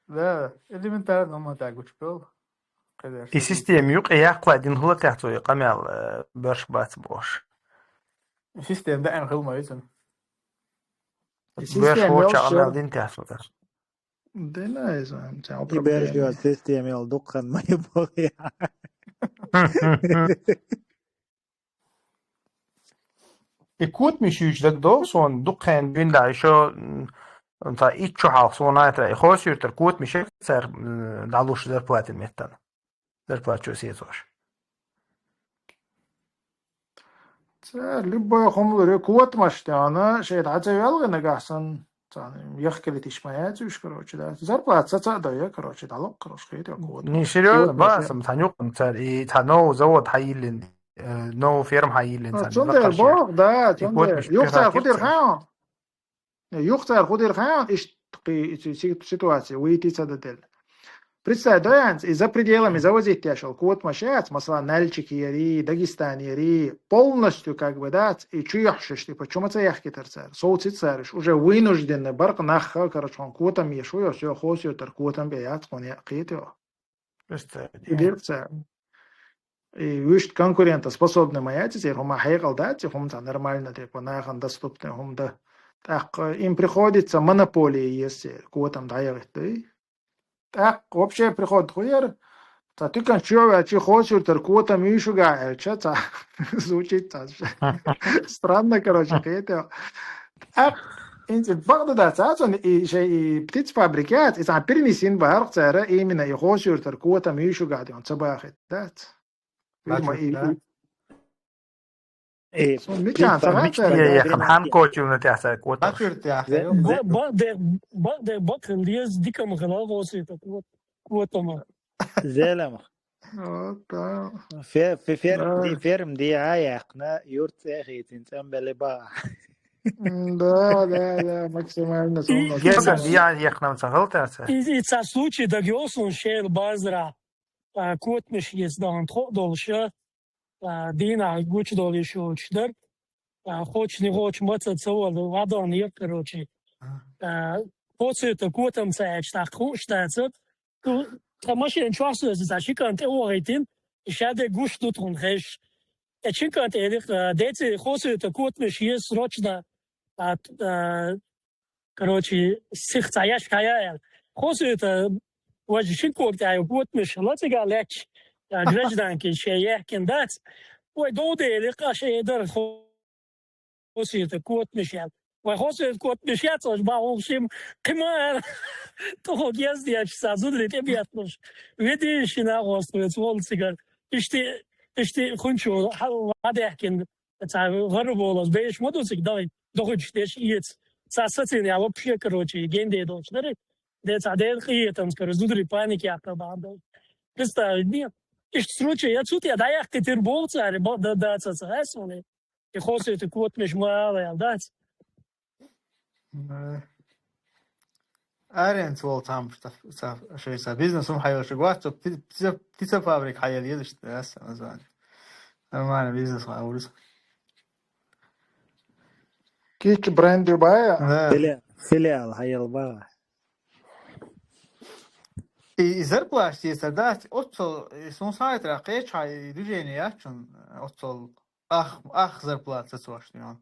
да, элементарный хӀума тӀехь гучубевлла. И система юкъе яккхале дина хилла тӀехь цо и къамел, э, боьрша бац бохуш. Система даим хила ма вицина. И боьрша система волча йолуш къамел дина тӀехь цо тӀехь. Дина иза, ам, цхьа и боьрша проблема. Йолу система йолу дукха хан ма ю боху. И котамаш юьйцуш дагадогӀу суна, дукха хан дуьйна дӀа, ишо, м, цхьа итт шо хьалха суна Ӏайтара, и Хосуьртара котамаш яра цара, м, дӀалуш зарплатин меттана. Зарплата чу сецош. Цара любой хӀума лур ю, котамаш тӀехь, шайн дӀа ца йоьлгӀина нагахь санна, царна яхкалийтиш ма яц уьш, короче, да. Зарплата саца а дойя, короче, дӀалокх, короче, хетарг котамаш. Не, серьёзно, котамаш ба, я. Сам цхьа юкъан цара, и цхьа новый завод хьайиллина, э, новый ферма хьайиллина. Ну, царна, цундела боху, да, и цундела. Юха цара хӀун дира хаьий? Юха цара хӀун дира хаьий, иштта кхин и си-, си-, ситуация вуйти ца даделла. Представь, да, Янц, и за пределами завозить деш йолу котамаш яц, масала, Нальчик яри, Дагестан яри, полностью, как бы, дац, и чу йохьуш, типа, чу ма ца яхкийтара цара, совци цара уьш, уже вынужденный бара-кх нах, короче, хьуна котам еш ву, всё, Хосуьртара котам бен яц, хьуна яа кхетий. Представь. И дира цара. И вуьшта конкурентоспособный ма яц, церан хӀума хьекъал дац, и хӀума цхьа нормально, типа, нахана доступный хӀума дан. ТӀаккха им приходится монополия еза церан, котам дӀаяхийта дуй. ТӀаккха вообще приход хӀун яра? Цхьа туькан чу ваьлча, Хосуьртара котам юй шуьга аьлча, цхьа звучит цхьа. Странно, короче, кхетий. ТӀаккха, хӀинца бакъда дац, а, цунна и шайн и птицефабрика яц, и цхьа перенесен бахьара-кх цара, именно и Хосуьртара котам юй шуьга аьлла ца бахийта дац. Фирма и, и Э, суна мичахь ца хаьа цара? Мичахь яхана, хьан кочуна тӀехь цара котам? Бакъдерг, бакъдерг, бакъдерг, бакъдерг, бакъдерг, бакъдерг, бакъдерг, бакъдерг, бакъдерг, бакъдерг, бакъдерг, бакъдерг. Зелам. Вот, да. Фе-, фе-, ферм ди, ферм ди а яьккхина, юрт цӀе хийцина, цӀанбелли баха. М, да, да, да, максимально. И, и ца, ди а яьккхина ца хилта ца. И, и ца случай дагайо суна шел базара, а, котмаш ес дан тхо долуш, а, дийнахь гучудолуш йоцуш дара. А, хочу, не хочу, маца ца вала, вадон яр, короче. А, Хосуьртара котам ца аьлча, тӀаккха хууш дацара. Ту, тхан машина чохь соьца, цхьа ши кӀант тӀе вохийтина, и ша де гуш ду тхуна хезаш. Э, ши кӀант элира, а, деций, Хосуьртара котмаш еза срочно, а, а, короче, сиха цхьа ящик хьаяьлла. Хосуьртара важа шина кога тӀехь йолу котмаш лацига лаьтташ, а, гражданки шен яхкина дац. Вай дов дели, къа шен дара Хосуьртара котмаш яьлла. Вай Хосуьртара котмаш яц, аш бахьа хӀума шим кхин ма ара. ТӀехула геза дечу цхьа зударий тӀебетталуш. Веди шина гӀост вецу волу цигара. Ишти, ишти хунчо хьа-, хьадаьхкина. Цхьа гӀарра болаза беш ма ду цига, дай, дохуьйтуш деш эца. Цхьа сацийна я вообще, короче, генде долуш дара. Де цхьа ден къиетамца, короче, зударий паника яккха бахьана дай. Представь, не? Иштта случай, я цу тӀе дӀаяьккхитира боху цара, бо-, да, да, ца, ца, ай, соне. И Хосуьртара котмаш ма ала, ял, дац. Э. Аренца волу цхьамма ца, ца, шайца бизнес хӀума хьайолуш вац, цо пти-, птица-, птицефабрика хьаелла езаш, яс, название. Нормально бизнес хьан вуьйцу. Кийча бренд ю бая? Да. Филиал, филиал хьаелла бара. И, и зарплата тесар дац, оццул, и сун сайтра кхечхьа и движение яц шун. цол ах, ах зарплата цош, ну.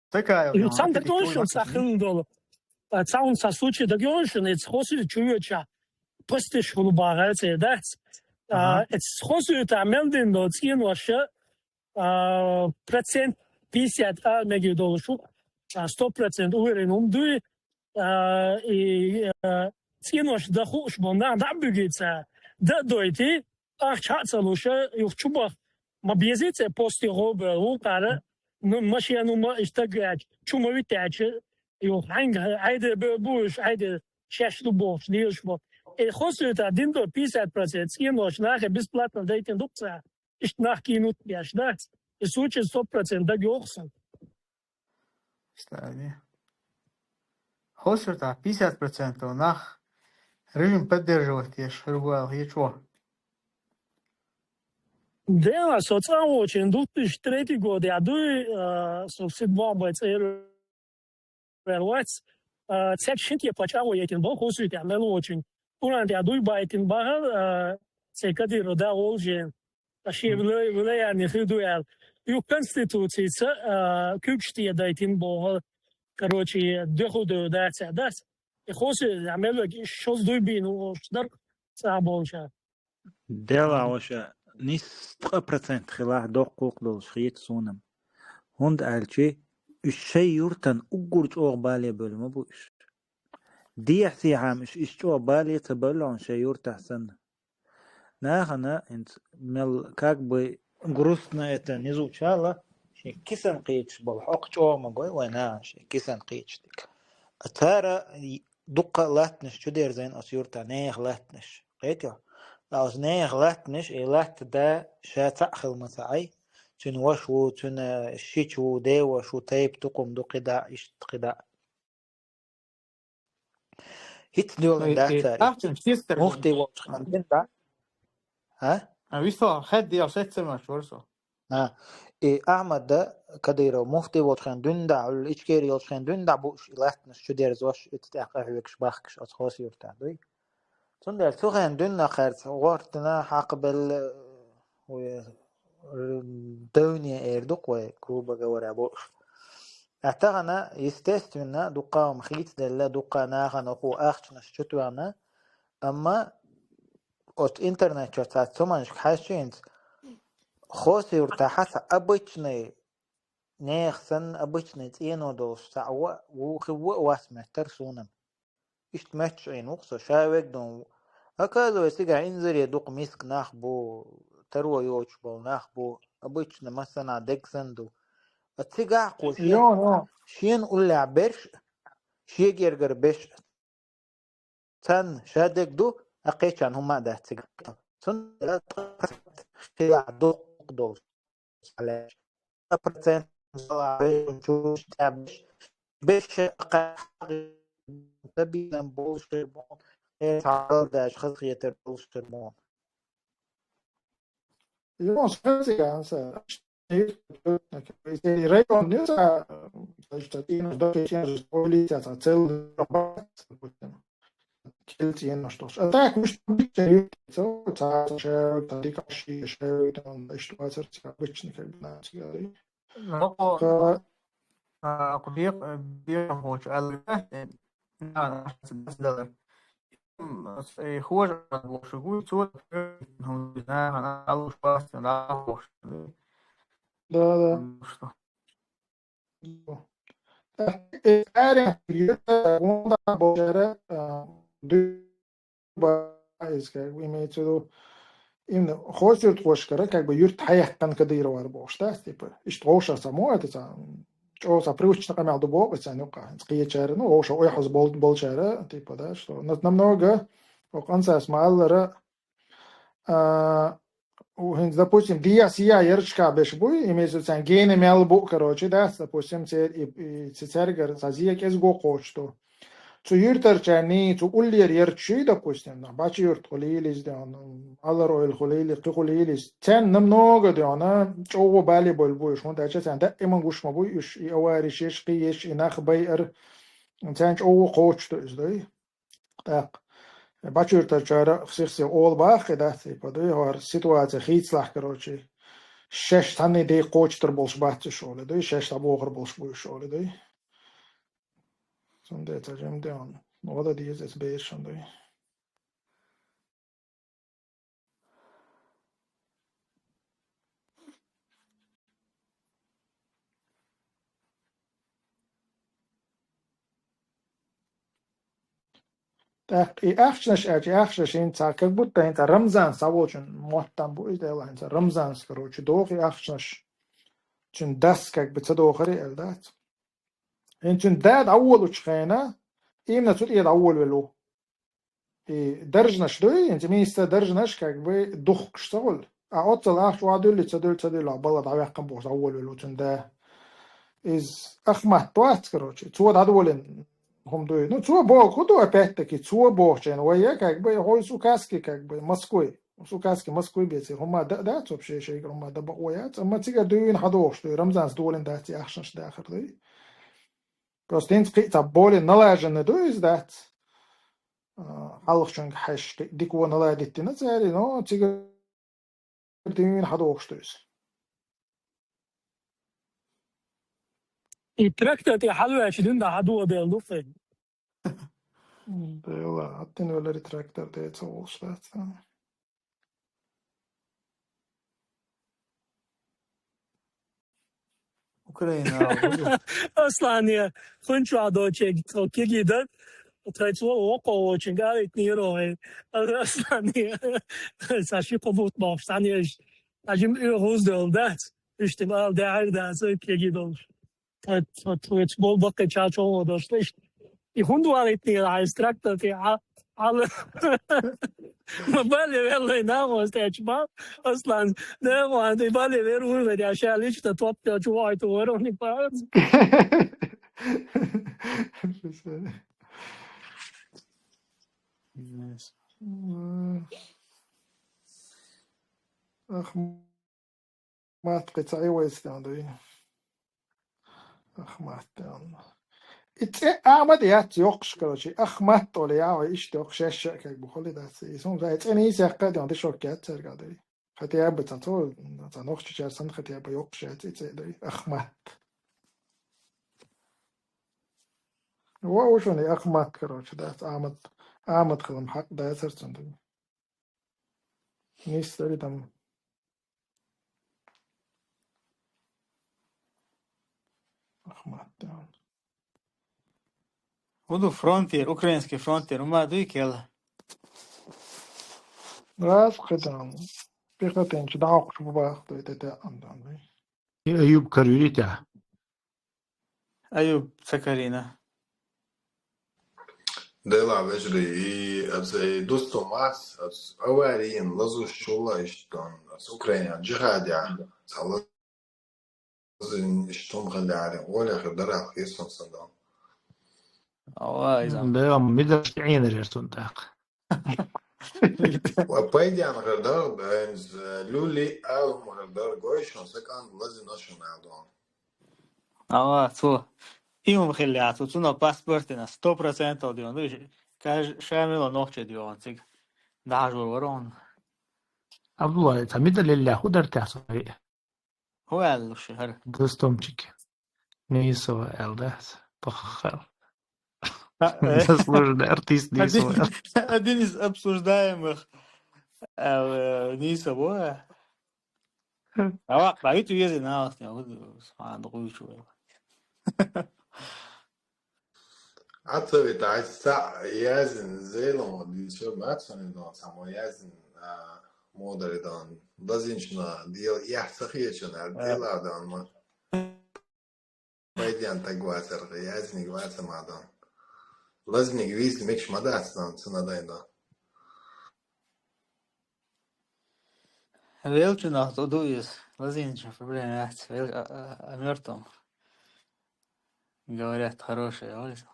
Такая, ну, цан дагоншин са хилдол. Цан са случай дагоншин, эц хоси чуюча. Постиш хулу багац, э, дац. Ага. Эц хоси та мелдин до цин ваша, а, процент пятьдесят, а, меги долушу, а, сто процент уверен ум дуй, а, и, а, цин ваш да хуш бо, на, да бюгица, да дойти, ах, ча цалуша, юх чубах, ма безице пости гобе, у кара, ну, машину ма истагач, чума витяче, юх, ханг, айде бе буш, айде, шеш лубош, лиш бо. Э, хоси та дин до пятьдесят процент, цин ваш, нахе бесплатно дайтин дукца. Ишт нах кинут бяш, да? И случай сто процент да гёхсан. Стани. Хосурта пятьдесят процентов нах режим поддерживать еш, рубал ечо. Да, социал очень, две тысячи третий год, я дуй, э, со все два бойца, э, вац, э, цек шит я почав етин, бо хосурта мел очень. Уран я дуй байтин багал, э, цекади рода олжен. Аши виле, виле яни хидуял. Ю конституцица, а, кюкшти дайтин бо, короче, деху додаця, дас. И хоси, амел ваги шоз дуй бин, у, шдар, са болча. Дела оша, нис тха процент хила дох кук долш хит сунам. Хунд алчи, иш шей юртан уггур чох бале бөлма буш. Дия сихам иш, иш чох бале ца бөлон шей юртах сан. Нахана, инц, мел, как бы грустно это не звучало, ши кисан кич бол, хок чома гой, вай на, ши кисан кич дик. А тара и-, дукка латнеш, чудерзен ос юрта, нех латнеш. Кайто? А ос нех латнеш, и лат да, ша ца хил ма ца ай. Цун ваш ву, цун, э, шич ву, де ваш ву, тайп тукум ду кида, ишт кида. Хит дюлан дахтар. Ахчан систер. Муфти волчхан дин да. А? А висо хед дел сетсемаш ворсо. А. И Ахмад да Кадыров муфти волчхан дин да, ул ичкери волчхан дин да буш илатнаш чудерзош ит тяха хвекш бахкш от хос юрта дуй. Цундел цуген дин на харц гортна хакбел, уе, давне эрдук вай, грубо говоря, буш. А тагана, естественно, дуккаам хит делла, дукка нахана ху ахчнаш чутвана, амма от интернет чоца цуманш хасчинц, хос юрта хаса обычный, нех сан обычный цено долш са ва, ву хи ва вас метр сунам. Ишт маччӀин вукъса шавегдун. Оказывается, цига инзаре дукъ миск нах бу, таро йоч бол нах бу, обычно масана дегсан ду. А цига хъу шен, Йо, йо. Шен улля берш, шегергар беш. Цан шадег ду, а къечан хӀума да цига. Цун хила дукъ дол. Процент беш, беш, стабилен болушер бон, э, сагал даш, хазхиетер болушер бон. Йо, сенсиганса, район не за, значит, и на дохе, и на полиция, за целый, допустим. Кельт ена штос. А так, уж обычно люди, ца, ца, шею, та, дикаши, шею, там, что, ца, ца, обычно, как бы, на, ца, Ну, ка-, а, ку бек, э, бек хочешь, а, э, на, на, на, на, э, хуже, а, лучше будет, цу, э, ну, не знаю, она лучше вас, она лучше. Да, да. Ну, что? Э, аре, юрта, гунда, божара, а, дю-, ба, из, как бы, имеется в виду, именно хос юрт хошкара, как бы, юрт хаяхкан Кадыровар бош, да, типа, ишт гоша само, это са, чо са привычно камял дубо, это са, ну, ка, скиечара, ну, гоша, ой, хос бол, болчара, типа, да, что на-, намного, о, конца смаллара, а, у, хин, допустим, дия сия ярчка беш буй, имеется в виду, гене мял бу, короче, да, допустим, це, и, и, це цергер, са зия кез го кочту. Цу юртар чани, цу уллер ярчи, допустим, на, бачи юрт хулилис, да, алар ойл хулили, ки хулилис. Цен намного, да, на, чого бали бол буй, шун, да, че цен, да, иман гушма буй, уж, и авари шеш, ки еш, и нах бай ар, цен чого кочту, из, да. Так. Бачуртачара хсихсе ол бахе, да, типа, да, хор ситуация хицлах, короче. шаьш цхьанне декхочуьйтур болуш бац уьш олий дуй, шаьш дӀабохур болуш бу уьш олий дуй. Цундела ца жимдеан. Ну, гӀада деза эца бешан дуй. ТӀаккха и ахчанаш аьлча, и ахчанаш хӀинца, как будто хӀинца Рамзанс цхьаволчун мотт там бу иза, Делла, хӀинца Рамзанс, короче, доху и ахчанаш. Цуьнан дас как бы ца дохури аьлла дац. ХӀинца цуьнан да дӀаволучу хенахь, именно цу тӀе дӀаволавелла ву. И даржанаш дуй, хӀинца миса даржанаш как бы духкуш ца хуьлу. А оццал ахча охьадуьллий, ца дуьллий, ца дуьллий, бала дӀаваьккхина бохуш дӀаволавелла ву цуьнан да. Иза Ахмат вац, короче, цо дӀадолийна хӀума дуй. Ну, цо боху хӀун ду, опять-таки, цо бохучу хенахь, вай я, как бы, хьо указки, как бы, Москвы. Указки Москвы бецира. ХӀума дан а дац вообще шайгара, хӀума дан бакъо яц. Амма цигара дуьйна хьадохуш дуй, Рамзанс долийна дац и ахчанаш дахар дуй. Просто хӀинца кхин а цхьа более налаженный ду иза дац. А, хьалхачуьнга хьаьжча кхин а дика вон наладить дина цара, но цигара дуьйна хьадохуш ду иза. И трактор тӀе хьалаваьлча дина да хьадо белла ду кхин. Дела, хӀаттина веларе трактор тӀе ца волуш дац. Украина. Аслане, хӀун чохь доцург, цо кегий дан, тхайца воккхо волчуьнга алийтинера вай. Аслане, сан ши кхо бутт бохуш, цхьаьна еш, сан жима оьгӀуз девлла дац, уьш тӀе ала даьхьира дац, кегий долуш. Тхайца болу баккхийчара чӀогӀа долуш, иштта. И хӀунда валийтинера хьайса трактор тӀе Ӏа-, Ӏала? Ма бале веллай нахос тӀечу ма, Аслан, нахос, и бале вер вуй вер, я ша лично топ тӀечу вахьайту вер, уни пац. Ах, Ахмат кхин ца Ӏи вайца тӀе дуй. Ахмат тӀе. И цӀе Ахмат яц йоккхуш, короче, Ахмат олу яхьа иштта йоккхуш, шаьш а как бы хуьлий дац. И суна цӀе нийса яккха а тӀе дешок яц цаьрга дуй. Хотя бы цхьа цо, цхьа нохчичара санна хотя бы йоккхуш яц и цӀе дуй. Ахмат. Во, уж он и Ахмат, короче, дац. Ахмат, Ахмат хилам хьакъ дацар цунна дуй. Нийса дари дам. Ахмат, да. ХӀун ду фронтир, украинский фронтир, хӀума дуй кел? Раз кхидан. Пехотинчу дӀахьокхуш бу баху дуй, тӀе тӀе андан дуй. И Аюб каруьри тӀе? Аюб ца карийна. Дела вежарий, и, абза, и дусту мас, абз, аварийна лазуш чулла иштта дон, абз, Украина джихадя, ца лазин иштта хӀума хилла аьлла, гӀоле хир дарал хир сон сан дон. Ава, иза. Дела, мидаш Ӏийнар яр цун тӀаккха. Ва пайдян хир дар, бенз, люли, ал хӀума хир дар, гой шун, сакан лазина шун аьлла дон. Ава, цо. И хӀума хилла яц, цунах паспортина сто процентов дион. Ду, каж-, ша мила нохча дион цига. ДӀахьажор вара он. Абдулла, ца мида леллехь хӀу дара тӀехь со ве? ХӀу аьлла ши хӀара? Дустомчик. Нийсова аьлла дац. Поххал. А, э. Заслуженный артист Нийсова. Один, один из обсуждаемых, э, Нийсова. Ава, баьвиту везий налас, я, вот, субхана, дукхуьйчу вай. Аццавита, айс ца язин зелом, дин шо мацанин дон, само язин, а, модари дон, лазинчна дел, я, сахиечна, а, дела дон, ма. Пайдян таг вацар, язниг ваца ма дан. Лазниг виз мекш ма дац дан, цуна дайна. Велчунах ду иза. Лазинчун проблема яц. Вел, а, а, о мёртвом. Говорят, хорошая улица.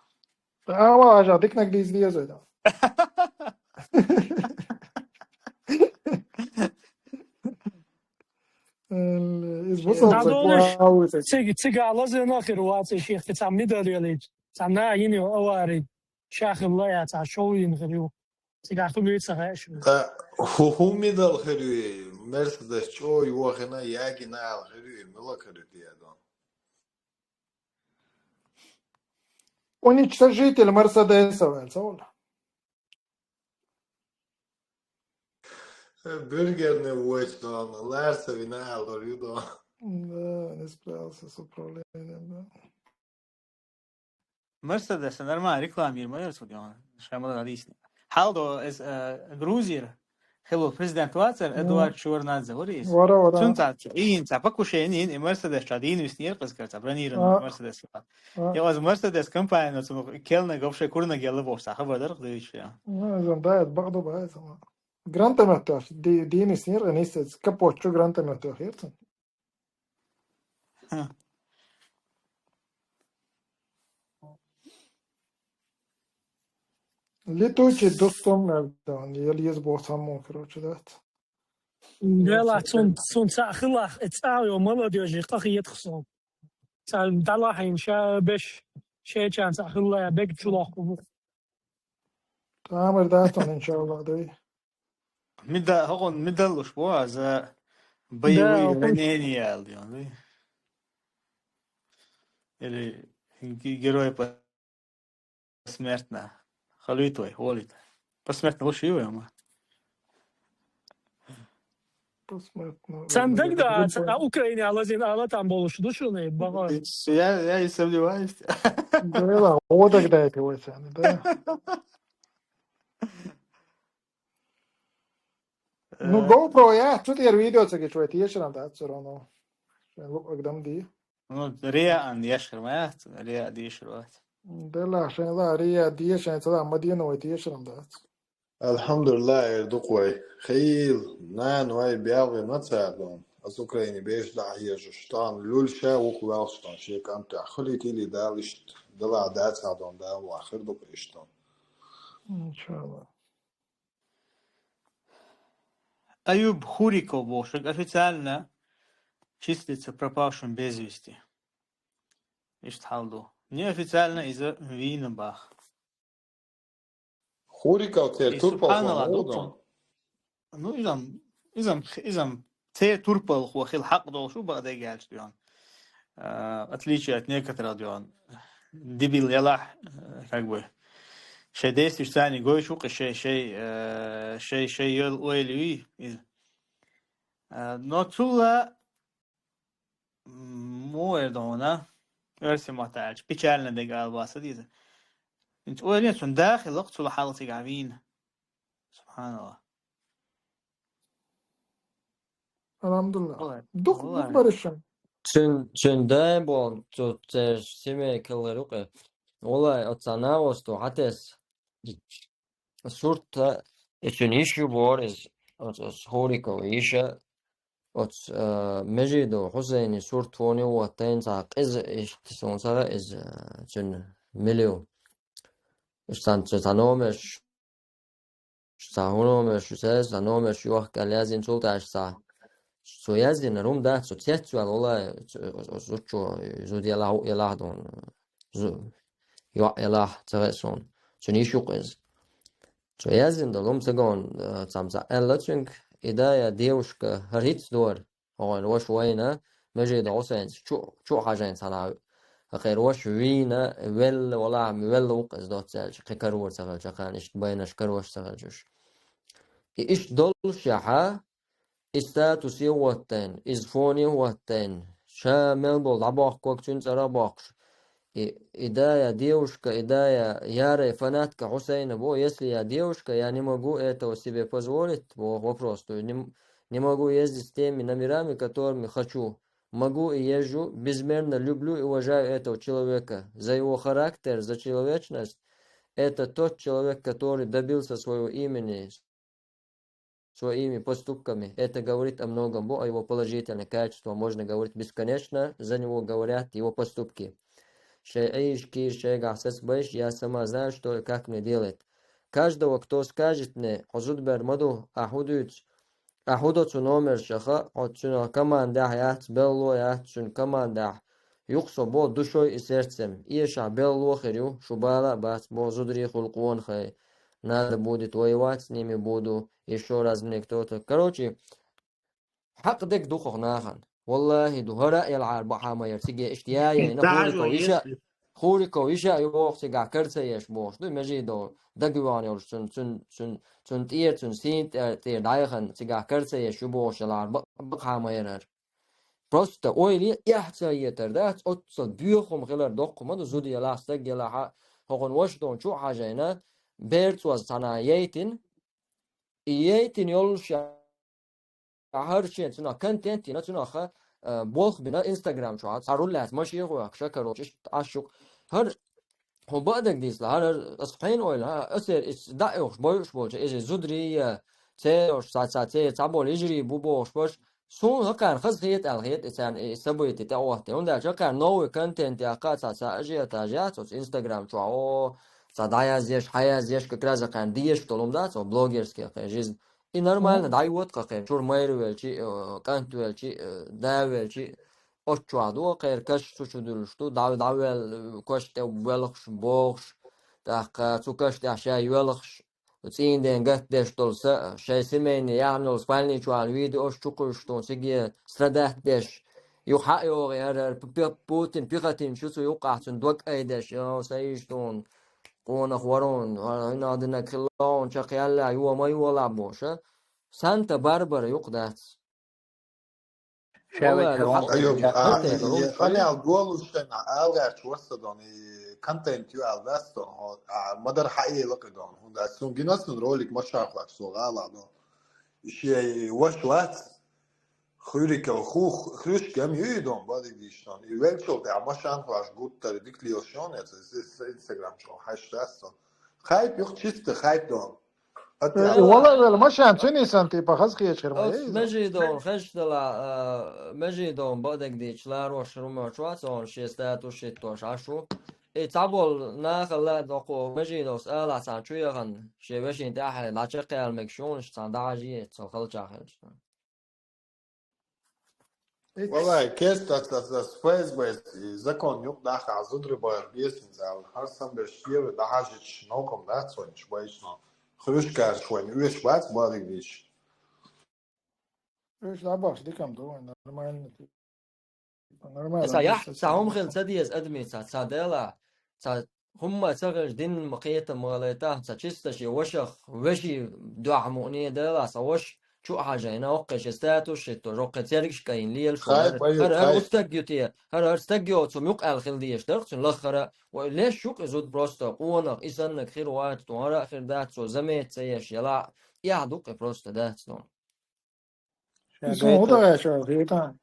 Ама, ажа, дикнаг диз диез ойда. Из бусалба Дадолаш, цигахь лазийна хир вац, шех, ца мидал ялийча, ца на йина ю авари, ша хилла я, ца шов йина хир ю. Цигахь хӀу мийца хаьа шу? Ткъа хӀу, хӀу мидал хир ю, Мерседес чӀо йохина, ягина аьлла хир ю, мила хир ю те дон. Уничтожитель Мерседеса ваьлла, ца вала. Бюргерный вочтон, Ларса вина аьлла ю дон. Да, не справился с управлением, да. Мерседес нормально рекламируем, ма яр цугион. Шамала рисни. Хьалдо эс, э, Грузир, хилу президент вацар, Эдуард Шеварднадзе, варис. Вара, вара. Цун цаца, ин ца покушение, ин, и Мерседес ца, дин вис нир, кас кар ца, бронированный Мерседес. А. Я вас Мерседес компания, цун келнег вообще курнег елла бо ца, хабар дар, худович я. Ну, зам, да, это бахду, ба, это, ну. Гранта метташ, ди-, дин вис нир, не сец, капот, чу гранта метташ, херцен. Летучий дустум мердан, ел ез бо саму, короче, да. Дела цун, цун ца хилах, э, ца ё молодёжи, къахиет хусон. Ца дала хин ша беш, шечан ца хилла я бег чулах бу. Тамар датон, иншаллах, да. Меда-, хогон медаль уж бо, а за боевые ранения, аль, да. Или ге-, герой посмертно. Халуй твой, волит. Посмертно лучше его, ма. Посмертно. Сан дагда, а Украине алазин, ала там болуш, душуны, бага. Я, я и сомневаюсь. Да, о, тогда это вот, да. Ну, GoPro, я, тут я видео, це чуєте, є ще нам, да, все равно. Лук, а где? Ну, реа ан яшхир ма яц, реа дишир вац. Дела, шен ла, реа дишир, шен ла, Мадина вай дишир ан дац. Алхамдулиллах, эрдукъ вай. Хил, нан вай бялгъи ма цадон. Аз Украине беш да хьежуш тан, люльша вух валштан, шекам та. Хулит или далишт, дала да цадон, да ва хир дукъ иштан. Иншаллах. Аюб Хуриков бошек официально числится пропавшим без вести. Ишт хьалду. Неофициально из-за вина бах. Хуриков тер турпал субханаллах, доктор. Ну, изам, изам, изам тер турпал ху хил хьакъ долшу ба дегальш дион. А, отличие от некоторых дион. Дебил ялах, э, как бы. Шей действуешь цани гой шук, шей, шей, э, шей, шей йол ойли из. Э, но цула М, му эрдона, эрси маталч, печально дега албаса диза. Инт ойрен сун дахи лоқ цула халатига вин. Субханаллах. Алхамдулиллах. Олай. Дух, олай. Дух барышын. Чун, чун дай бон, цу цер семей кыллар уке. Олай, отсана осту, хатес. Сурта, э, чун иш ю бор, из, оц, оц, Хуриков иша, оц, э, Межидов Хусейни сурт фони уаттайн ца къиз иш тисон сара из, э, чун милиу. Иш сан, ца номеш, ца хуномеш, ца, ца номеш юах калязин султаш ца. Цо язина рум да, цо цецвал ола, цо, цо, цо, цо, зуд яла, яла дон. Зу-, юа яла, цаве сон. Цо ниш юкъез. Цо язин да лум цагон, э, цамца элла цунг, идая девушка, харит дор. Огъон вош вайна, Межида Хусейн, чу, чу хажен сана. Хакер вош вина, вел, вала, вел ук из доцел, чи карвор цагал, чакан, ишт байнаш карвош цагал чуш. И ишт долш яха, и статус и уаттен, из фон и уаттен, ша мел бол дабох кок чун цара бохш. И, идая девушка, идая ярая фанатка Хусейна, бо, если я девушка, я не могу этого себе позволить, бо, вопрос, то есть не, м-, не могу ездить с теми номерами, которыми хочу. Могу и езжу, безмерно люблю и уважаю этого человека за его характер, за человечность. Это тот человек, который добился своего имени, своими поступками. Это говорит о многом, бо, о его положительных качествах можно говорить бесконечно, за него говорят его поступки. Шей иш кир, шей гахсес бэш, я сама знаю, что и как мне делать. Каждого, кто скажет мне, Хузудбер Маду, Ахудуц, Ахудо цу номер шаха, от цуна команда яц, белло яц, цун команда. Юхсо бо душой и сердцем. Иеша белло херю, шубала бац, бо зудри хулкуон хай. Надо будет воевать с ними буду, ещё раз мне кто-то. Короче, Хьакъ дег ду хох нахана. Валлахи, ду хӀара а ялгӀар бахьа ма яр циге иштта яйна. Хуриков иша, Хуриков иша ю боху цигахь кара ца еш бохуш ду, межи долу дагаван йолуш цун, цун, цун, цун тӀера, цун сийна тӀе-, тӀера дӀаяхана цигахь кара ца еш ю бохуш ялгӀар ба-, бакъахьа ма яр хӀара. Просто ойла е, эхь ца етар дац, оццул боьха хӀума хилар доккха ма ду, зуда ялахь, стаг ялахьа, хӀокхуьнан ваша долчу а хьажийна, бер цӀоз цхьана яйтина, и яйтина йолуш хӀара шен цунах контент йина, цунах, а, болх бина Instagram чохь, цхьа руллаьца машен гӀоьхку, шакарочу иштта Ӏаш ю-кх. ХӀара хьо баъ дагадийцала, хӀара, хӀара аса хьайна ойла, хӀа, аса яра иза дӀа а йохуш, бойуш болчу, иза зударий я, цераш, цхьа, цхьа, церан цхьаболу йижарий бу бохуш баш, суна хӀокхарна хаза хета аьлла хета и царна и событие тӀеӀотта. ХӀунда аьлча хӀокхарна новый контент яккха, цхьа, цхьа ажиотаж яц оцу Instagram чохь, о, цхьа дӀаязъеш, хьаязъеш, как раз хӀокхарна дезаш долу хӀума дац, о, блогерский кхин жизнь. И нормально дӀайота-кх кхин, чуьра майра велчи, э, кӀант велчи, э, да велчи, оцу чохь ду, кхеран каш цу чу дуьллуш ду, дӀа-, дӀавел-, каш тӀе воьлхуш, бохуш, тӀаккха цу каш тӀехь ша йоьлхуш, цӀийнден гатдеш долу са, шайн семейный яхьна йолу спальни чохь видеош чу кхуьйсуш ду, циге страдать деш. Юха хьа а йогӀий хӀара, хӀара Пу-, Пу-, Путин, Пихотин шу цу юккъахь цуьнан дог айдеш, йо, сан йиш ду, къонах вара хьуна, хӀинах динарг хилла хьуна, чекхъяьлла, йо ма йолахь бохуш, а? Санта-Барбара юкъа дац. Ша вай Валлахи, тахана хьакъ Айо, ду, а, хьакъ ду, и, хьакъ ду. Анял голуш шайна ала гӀерташ вара со дон, и контент ю аьлла дац дон, хьо, а, ма-дарра хьаэла кхин дон, хӀунда аьлча суна гина сан ролик машан хӀоттош со гӀала дон. И шен ваша вац, Хуьриков, ху-, хуьшка ма ю и дон, бадиг дийш дон. И веллачул тӀаьхьа машан хӀоттош гуттар, дика лелаш йон, я ца, ца, ца Instagram чохь хьаьжча дац дон. Хайп юха чисто хайп дон. Э, вала а вела машан цуьнан санна, типа, хаза хеташ хир ма Оцу яй иза. Межидовна хезаш дала, а, Межидовна бадиг дийча ларош хӀума чохь а цо шен статус хӀиттош Ӏаш ву. И цхьаболу нахала а доккхо Межидовс ала цхьана чу яхана, шен вешин тӀаьхьа дӀачекхъяла мегаш юнаш цхьана дӀахьажийта цо халчахь хилча. Валай, кеста ас, ас, ас ФСБ-с и закон юкъа дахьа зударий бахар бесин зал. ХӀара сан берш евро дахьажича ноком дац вайнаш байшно. Хрюшкаш вайн уьш бац бадиг диш. Уьш дӀабахаш дикам ду, нормально. Нормально, Аса яхь, аса ца хӀума хила ца деза адамица, ца дела, ца хӀумма ца хилча, дин ма кхетам ма лайта, ца чиста ши вашах, веши дуьхьа муъне дела, ца ваш чу а хьажайна, оккхе ши статус шитто, жоккхе цергаш кайна лела шу. Хай, хӀара, бай, хӀара, хӀара хай. Устаг ю те, хӀара, хӀара стаг йоцу мукъ аьлла хила дезаш дара, цуьнан лаххара, вай леш шу кхи зуд просто, къонах, и саннаг хир вац, ту хӀара а хир дац, цо замеца ца еш, яла, эхь ду кхи просто дац, ту. Иза хӀун гайтар.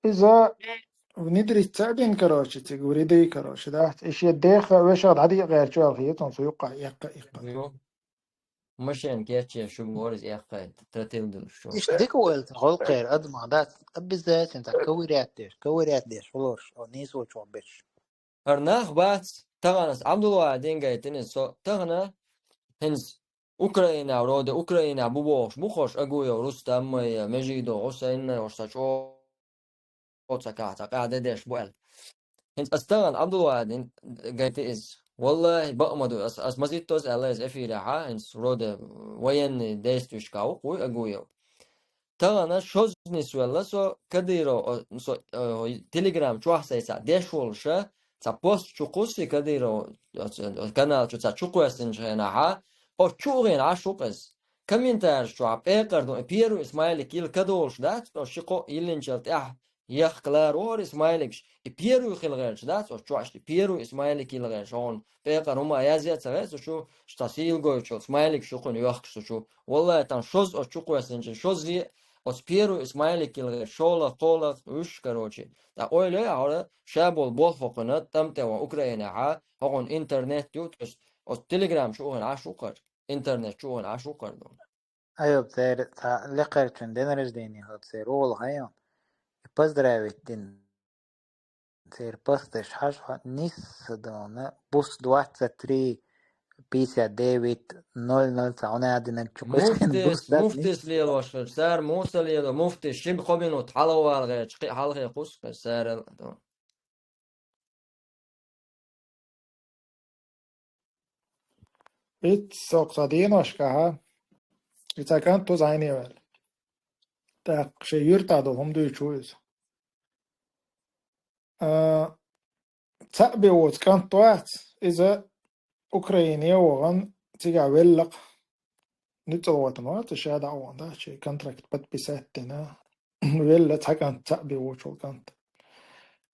Иза внедрить ца а дина, короче, цига вреды, короче, да? И шен деха вешах дӀадиъа гӀертачу аьлла хеташ, цу юккъа эккха, эккха. Йо. Машен кечъеш шу бохура иза эккха, тратил долуш шу. Иштта дика вайла гӀуллакхера адамах дац, обязательно так ковырять деш, ковырять деш, хӀулорш, о, нийсочух берш. ХӀара нах бац, тахана ас Абдулвахьидин гайтина иза со, тахана хӀинца Украина, вроде Украина бу бохуш бу хӀорш, Агуев Рустам а, Межидов Хьусайн а, хӀорш сан чӀо-, чӀогӀа ца кахь, ца къаьхьа де деш бу аьлла. ХӀинца ас тахана Абдулвахьидин гайти иза. Валлахи, бакъ ма ду, ас, ас мазиттаза аьлла иза эфирехьа, хӀинца вроде военный действиешка ву-кх вуй Агуев. Тахана шозза нисвелла со Кадыров, о, со, о, Telegram чохь сайца деш волуша, цхьа пост чу кхуссий Кадыров, о, ц-, о, канал чу цхьа чу кхоьссинчу хенахьа, о, чу а гӀина Ӏаш ву-кх иза. Комментарий чохь пекъар ду, и первый смайлик йилла кадолуш дац, о, ши-кхо йиллинчул тӀаьхьа яхка лара ву хӀара и смайликаш, и первый хила гӀерташ дац, о, чохь и первый смайлик йилла гӀерташ, хьуна пекъар хӀума язъя а ца гӀерташ, цу чу цхьа сийлгойчу смайликаш ю кхуьнан йохкуш цу чу. Валлай, тхан шозза оцу чу кхоьссинчу, шозза оцу первый смайлик йилла гӀерташ, шолгӀа, кхоалгӀа, уьш, короче. ТӀаккха ойла йой ахьа, ша болу болх хӀокхуьнан, тӀам тӀе ван Украинехьа, хӀокхуьнан интернет ю, то есть оцу Telegram чу а гӀина Ӏаш ву-кх хӀара, интернет чу а гӀина Ӏаш ву-кх хӀара ду. Айоб, церан цхьа лекхарчун день рождения хӀара церан ола хайон. И поздравить дина. Церан посташ хьажа хьо, нисса дона, бус двадцать три пятьдесят девять ноль ноль цхьа хьуна а динарг чу кхуьйсина бус Муфтис, дац, муфтис нисса. Лелош хилча, цара муса лело, муфтис шин кхо минут хьалавала гӀерташ, кхин хьалхе кхуссу хилча, цара а дона. Ит сокъа денош кахьа. И цхьа кӀант ву зӀайне ваьлла. ТӀаккха шайн юьртахь долу хӀума дуьйцуш ву иза. А, цхьаъ бен воцу кӀант вац, иза Украине а вахана, цигахь велла-кх, нуьцкъала гӀоьртина вац, ша дӀа а вахана, да, шен контракт подписать дина, велла цхьа кӀант цхьаъ бен воцуш волу кӀант.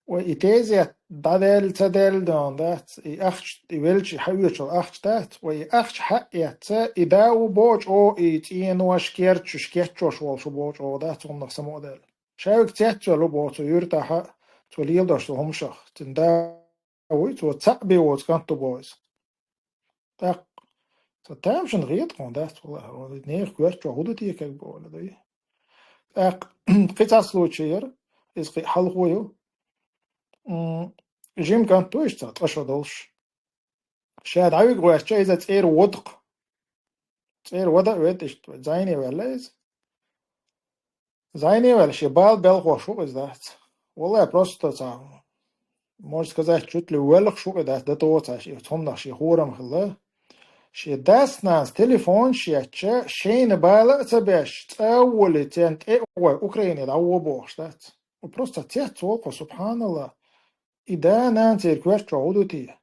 Вай и тезет дӀадаьлла, ца даьлла дона дац, и ахча, и велча хьаоьцуш ахча дац, вай и ахча хьаэцна, и да ву боху чӀогӀа, и цӀенош, керчаш кечъеш волуш ву боху чӀогӀа дац, хӀуманах самукъадаьлла. Ша вига цецвелла ву боху цу юьртахь, цо леладеш долу хӀуманех. Цуьнан да вуй, цо цхьаъ бен воцу кӀант ву боху иза. ТӀаккха ца тамашийна хета хьуна дац, валлахӀи, нехан коьрта чохь хӀун ду те, как бы, олу, дуй. ТӀаккха кхин цхьа случай яра, иза кхин хьалхо ю. М, жима кӀант ву иштта цхьа ткъа шо долуш. Ша дӀавига гӀоьртича, иза цӀера вода-кх. ЦӀера вада а ведда, иштта зӀайне ваьлла иза. ЗӀайне ваьлла, шен бала белхош ву иза дац. Валлай, просто цхьа, можно сказать, чуть ли воьлхуш ву и дац, дан тоцу цхьа шен цхьаннах шен хӀораммо хилла. Шен дас-нанас телефонаш етташ, шайна бала а ца беш, цӀа а волий, царна тӀе а гӀой, Украине дӀавода бохуш дац. Просто цецволу кхо, субханаллахӀ. И да-нана церан коьрта чохь хӀун ду те?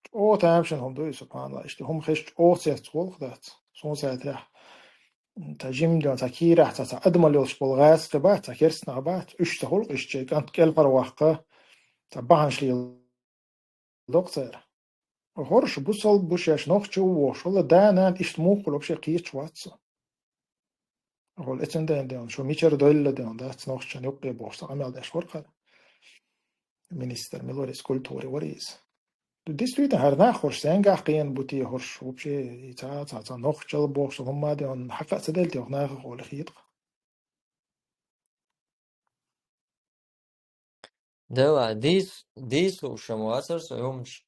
ЧӀогӀа тамашийна хӀума ду иза, субханаллахӀ. Иштта хӀума хезча чӀогӀа цецволу-кх дац. Суна сатехь, цхьа жимма дина, цхьа кийрахь, цхьа, цхьа адамалла йолуш болу гӀазкхий бац, цхьа керстанаш бац. Уьш ца хуьлу-кх иштта шайн кӀант кӀелхьарваккха, цхьа бахьанаш лело-кх цара. ХӀорш бусалба бу шаьш, нохчи ву бохуш, валла да-нана иштта муха хуьлу, вообще кхеташ вац со. ХӀокхул эцна дайна дена, шу мичара дойлла дена дац, нохчашна юккъе бохуш, цхьа къамел деш вара хӀара. Министр мила вара иза, культури вара иза. Действительно, хӀара нах хӀорш сенгахь кхиъна бу те, хӀорш вообще и цхьа, цхьа, цхьа нохчалла бохуш, хӀумма а дена, хьакха а ца делла те, хӀокху нахах олий хета-кх. Дела, дийс-, дийс хууш ма вацара со и хӀуманаш.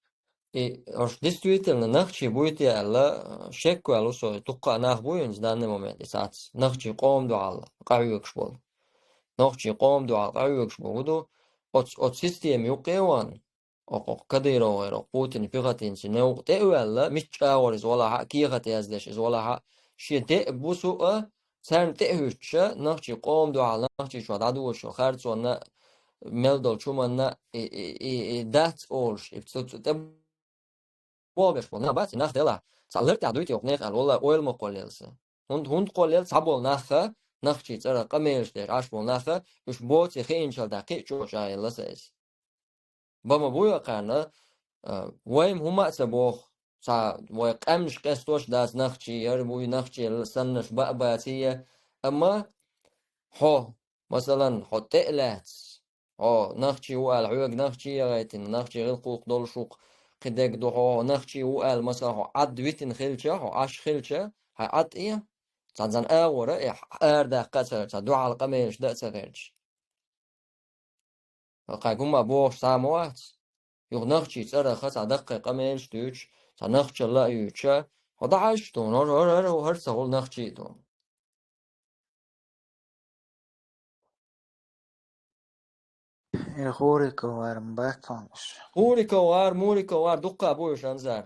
И, ош действительно нохчий буй те аьлла, шек ваьлла ву со, дуккха а нах буй хӀинца данный момент и цхьацца. Нохчий къоман дуьхьал къахьоьгуш болу. Нохчий къоман дуьхьал къахьоьгуш болу хӀун ду, оцу, оцу система юккъе а ван, окху Кадыровгара, окху Путин пехотинцийн новкъа тӀе а ваьлла, мичча агӀор иза валахь а, кехат яздеш иза валахь а, шен деа бусу а, царна тӀе а хӀуьттуш, нохчий къоман дуьхьал, нохчийчохь дӀадоьдуш йолу харцонна, мел долчу хӀуманна, и, и, и, и дац олуш, и цу, цу тӀе болх беш болу нах бац, и нах делахь. Цхьа лар тӀехь дуй те оха нехан аьлла, валла, ойла ма кхоллаелла сан. ХӀунда, хӀунда кхоллаелла, цхьаболу наха, нохчий цӀарах къамелаш деш Ӏаш болу наха, уьш боций хиъначул тӀаьхьа кхин а чӀогӀа чӀагӀъелла сан иза. Бан ма буй вай кхарна, а, вайна хӀума а ца боху, цхьа вай къаьмнаш къестош дац, нохчий яра буй, нохчий саннаш баа баций, амма хьо, масалан, хьо тӀе а лаьцна, хьо нохчий ву аьлла, хьоьга нохчий а яхийтина, нохчий гӀиллакх-гӀуллакх долуш ву-кх, кхин дерг ду хьо, хьо нохчий ву аьлла, масалан, хьо Ӏад витина хилча, хьо Ӏаш хилча, хьайн Ӏад тӀе, цхьа цхьана агӀора, и арадаккха а ца, цхьа дуьхьал къамелаш дан а ца гӀерташ. Кхай гума бохуш цхьа а ма вац. Юха нохчий цӀарах цхьа даккхий къамелаш дуьйцуш, цхьа нохчалла а юьйцуш, хьо дӀахьажча дуна, хӀара, хӀара, хӀара, хӀара ца хуьлу нохчий а дуна. Э, Хуриков вара ма бац хьуна уьш. Хуриков вара, Муриков вара, дуккха а бу уьш, Анзар.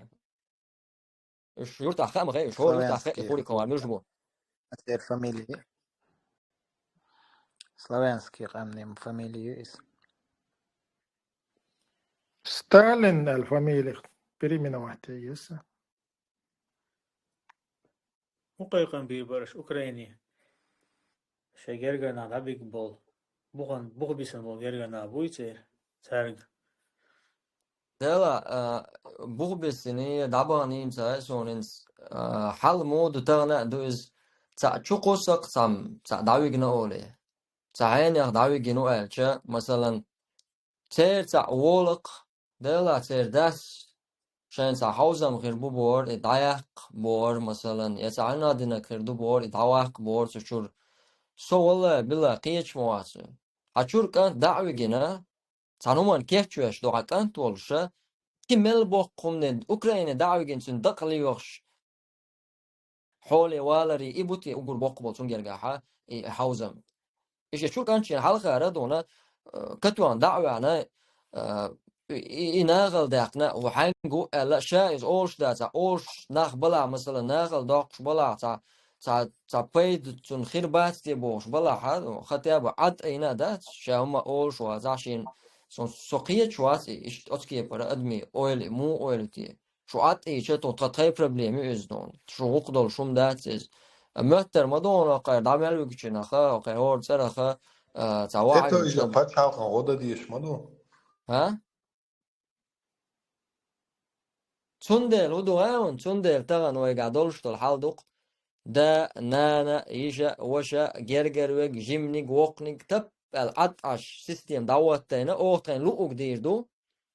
Уьш юртахь хаьа ма хаьа, уьш хӀора юртахь хаьа, Славянский. Хуриков вара, муьлш бу. Церан фамилия. Славянский къаьмнийн фамилия ю иза. Сталин аьлла фамилия переименовать еза. ХӀун кхайкхам бийр бара аша Украине? Шайн гергара нах дӀабигна болу. Бухан, бух бисина болу гергара нах буй церан, цаьрга? Дела, а, бух бисиний, дӀабаханий ца хаьа суна хӀинца, а, хьал муха ду тахана а ду иза, цхьаъ чу кхуссакх цхьамма, цхьаъ дӀавигна олий. Цхьа хьенех дӀавигина ву аьлча, масалан, церан цхьаъ волакх, Дела, церан дас, шайна цхьа хьовзам хир бу бохура, и дӀаяккха бохура, масалан, я цхьа хьуьнан динарг хир ду бохура, и дӀаваккха бохура цу чуьра. Со, валлай, биллай, кхеташ ма вац. Хьан чуьра кӀант дӀа а вигина, цхьана хӀуманна кечвеш ду хьан кӀант волуша, кхин мел боккха хӀумане, Украине дӀа а вигина, цуьнан дакъа лоьхуш, хьоле валарий и бу те уггар боккха болу цуьнан гергахьа и хьовзам. И шен чуьра кӀант шена хьалхара а дуна, э, катоьхна дӀа а ваьхьна, э, и, и нахала даьккхина, ву хьаьнга ву аьлла, ша иза олуш дацахь, олуш нах балахь, масала, нахала доккхуш балахь, цхьа, цхьа, цхьа пайда цунна хир бац те бохуш балахь, хатта бу Ӏад айна а дац, ша хӀума олуш вацахь, шена со, со кхеташ вац, и иштта оцу кепара адамийн ойла, муха ойла те. Шу Ӏад ийча, тхо, тхан тхайн проблема ю иза дуьйна. Шу гӀуллакх долуш хӀума дац иза. Моьттар ма ду хьуна, кхара дӀа мел вуьгучунаха, кхара хӀора цӀараха, а, цхьа вахьа ХӀетта иза вуьгучунах. Пачхьалкхан гӀо дан дезаш ма ду? А? Цундела хӀун ду гӀаьвна, цундела тахана вайгахь долуш долу хьал ду-кх. Да, нана, йиша, ваша, гергара верг, жиманиг, воккханиг, тап аьлла Ӏад Ӏаш система дӀахӀоттийна, оха тхайн луъург дийр ду,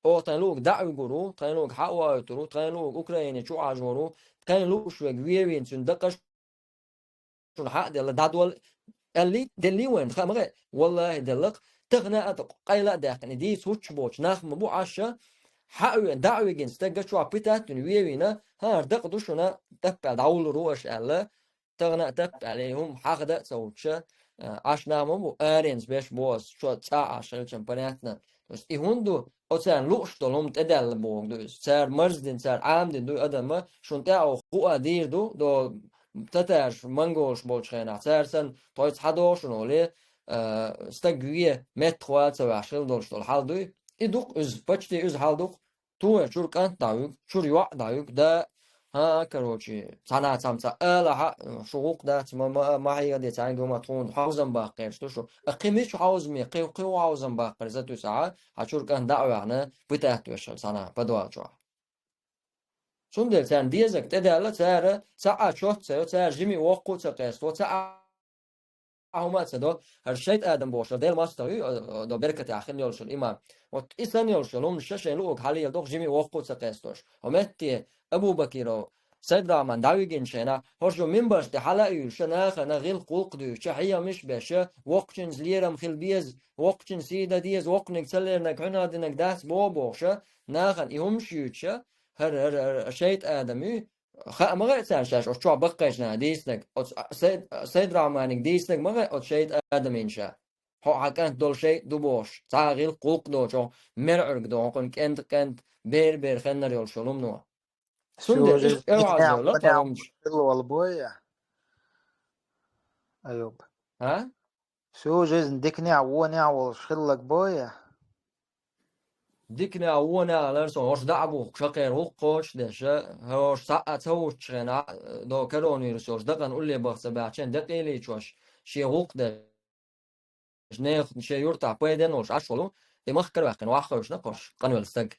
оха тхайн луъург дӀа а вуьгур ву, тхайн луъург хьа а воуьйтур ву, тхайн луъург Украине чу а Ӏажор ву, тхайн луъуш верг вен а вийна, цуьнан дакъа шуна хьа а делла, дӀадола аьллий, деллий вайна, хаа ма хаьа, валлахӀи, делла-кх, тахана а тӀаккха къайла а даьккхина, и дийца хӀуттуш боцу нах ма бу Ӏаш, хьа а веана, дӀа а вигина, стаг чохь пытать а вина, вен а вийна, хӀара дакъа ду шуна, тап аьлла дӀавуллур ву аша аьлла, тахана а тап аьлла, и хӀума хьахада а ца хӀуттуш, а, Ӏаш нах ма бу, аренца беш бу аса, чо цӀа а Ӏаш хилча, понятно. То есть и хӀунда ду, оцарна лууш долу хӀума тӀедаьлла бохург ду иза. Цара марздина, цара Ӏамадина ду и адамна, шуна тӀаьхьа хӀуъа дийр ду, до татараш, монголаш болчу хенахь, цара санна, тхоьца хьадогӀу шуна олий, а, стаг вен меттахвала ца ваьхьаш хила долуш долу хьал дуй. И ду-кх иза, почти иза хьал ду-кх. Тухе чуьра кӀант дӀа вуьгу, чуьра йоӀ дӀа вуьгу, да, хӀан, короче, цхьана цхьамца алахьа, шу гӀуллакх дац, ма, ма, ма хьийга де, цхьаьнгга ма тхуна хьовзам баккха гӀерташ ду шу. А кхин мича хьовзаме, кхин, кхин хьовзам баккхар за туьсахьа, хьан чуьра кӀант дӀа а ваьхьна, пытать веш хила цхьана подвал чохь. Цундела царна дезарг тӀедаьлла, цара цхьа а чот ца йо, цара жима а воккха а ца кхесто, цхьа а хӀума а ца до, хӀара шайтӀа адам бохуш, Делан мостагӀа ю, э, до беркатехь хила йолуш йолу имам. Вот и санна йолуш йолу хӀуманаш шайн луург хьалаелла доху жима а воккха а ца кхесташ. ХӀо метте Абу-Бакиров Сайд-Рахьман дӀавигинчу хенахь, хӀорш ю минбарш тӀе хьала а юьйлуш, нахана гӀиллакх-гӀуллакх дуьйцуш, хьехамаш а беш, воккхачуьнца лерам хила беза, воккхачуьнца сий дан деза, воккханиг ца леринарг хьуьнах динарг дац боху бохуш, нахана и хӀуманаш юьйцуш, хӀара, хӀара, хӀара шайтӀа адам ю, хаа ма хаьа царна шаьш оцу чохь баккхийчу наха дийцинарг, оцу Сайд-, Сайд-Рахьманиг дийцинарг ма хаьа оцу шайтӀа адамийн ша. Хьо хьан кӀант долу шайтӀа ду бохуш, цхьа а гӀиллакх-гӀуллакх доцуш, мер Ӏуьрг доху, кхунна кӀентан кӀант, бер-бер хеннара йолуш йолу хӀумано. Цундела иштта кӀелхьаза йолу лакхара хӀуманаш. Хилла волу бой, Аюб. А? Всю жизнь диканехь, вонехь волуш хилларг бой? Диканехь, вонехь лар со хӀорш дӀа а бухку, шакхера гӀуллакх кхочушдеш, хӀорш цхьа а ца хӀуттучу хенахь, до коронавирус йолуш дакъана улле баха ца баьхча, декъий лийчош, шен гӀуллакх деш, нехан шен юьртахь пайденна волуш Ӏаш волу, и махкара ваьккхина ваха хевшина кхуш, къанвелла стаг.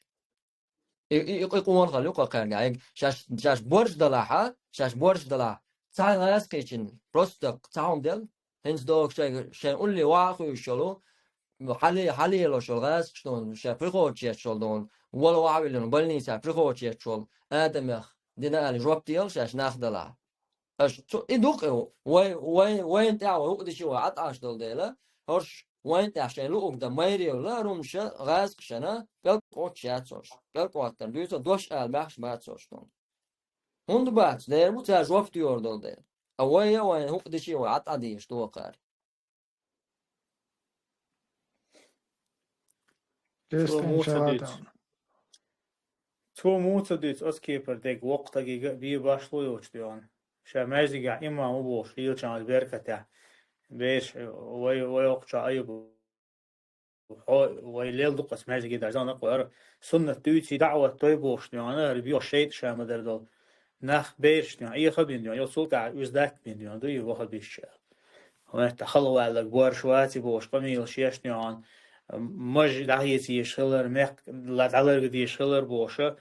И, и, и, и къонахалла ю кху кхаьрга. Шаьш, шаьш борш далахьа, шаьш борш далахь, цхьа гӀазкхичун просто цхьа хӀума дел, хӀинца догу шайн, шайн улле ваха а хуьйшуш йолу, хьале-, хьалелош йолу гӀазкхаш дуна, ша прихочуш етташ волу дуна, вала ваха а виллина, больницахь прихочуш етташ волу адамех дина аьлла жоп делла шаьш нах далахь. Аша цу, и ду-кх и, вай, вай, вайна тӀехь вай хӀуъа дичи вай Ӏаташ долу дела, хӀорш вайна тӀехь шайн луъург дан майралла, хӀара хӀуманаш гӀазкхашна пӀелг кхочуш яц хӀорш, пӀелг кхоттар дуьйцу, дош ала баьхьаш бац хӀорш тхуна. ХӀунда бац? Дера бу цара жоп доьхур долу дела. А вай а вайна хӀуъа дичи вай ӀатӀа дийш дохар. Цо Дестен муха ца дуьйцу? Шалатан. Цо муха ца дуьйцу, оцу кепара дерг воккха стаге а бен башло йоцуш дуьйхьна. Ша маьждигехь имам ву бохуш, лелачарна беркатехь. Бераш, вай, вай оккхачохь айба. Хьо, вай лел дукха аса маьждиге даже, зана кхуьара. Суннат дуьйций даӀват дой бохуш дуьйхьна, хӀара бен шайтӀа ша ма-дарра долу. Нах бераш дуьйхьна, Ӏеха а бина дуьйхьна, йо цул тӀаьхьа уьза даьтта бина дуьйхьна, дуй ваххабисташ. Хьо метта халаваьлларг борш ваций бохуш, къамелаш еш дуьйхьна, маж дӀахеца езаш хилар, мехк ла-, дӀаларга дезаш хилар бохуша,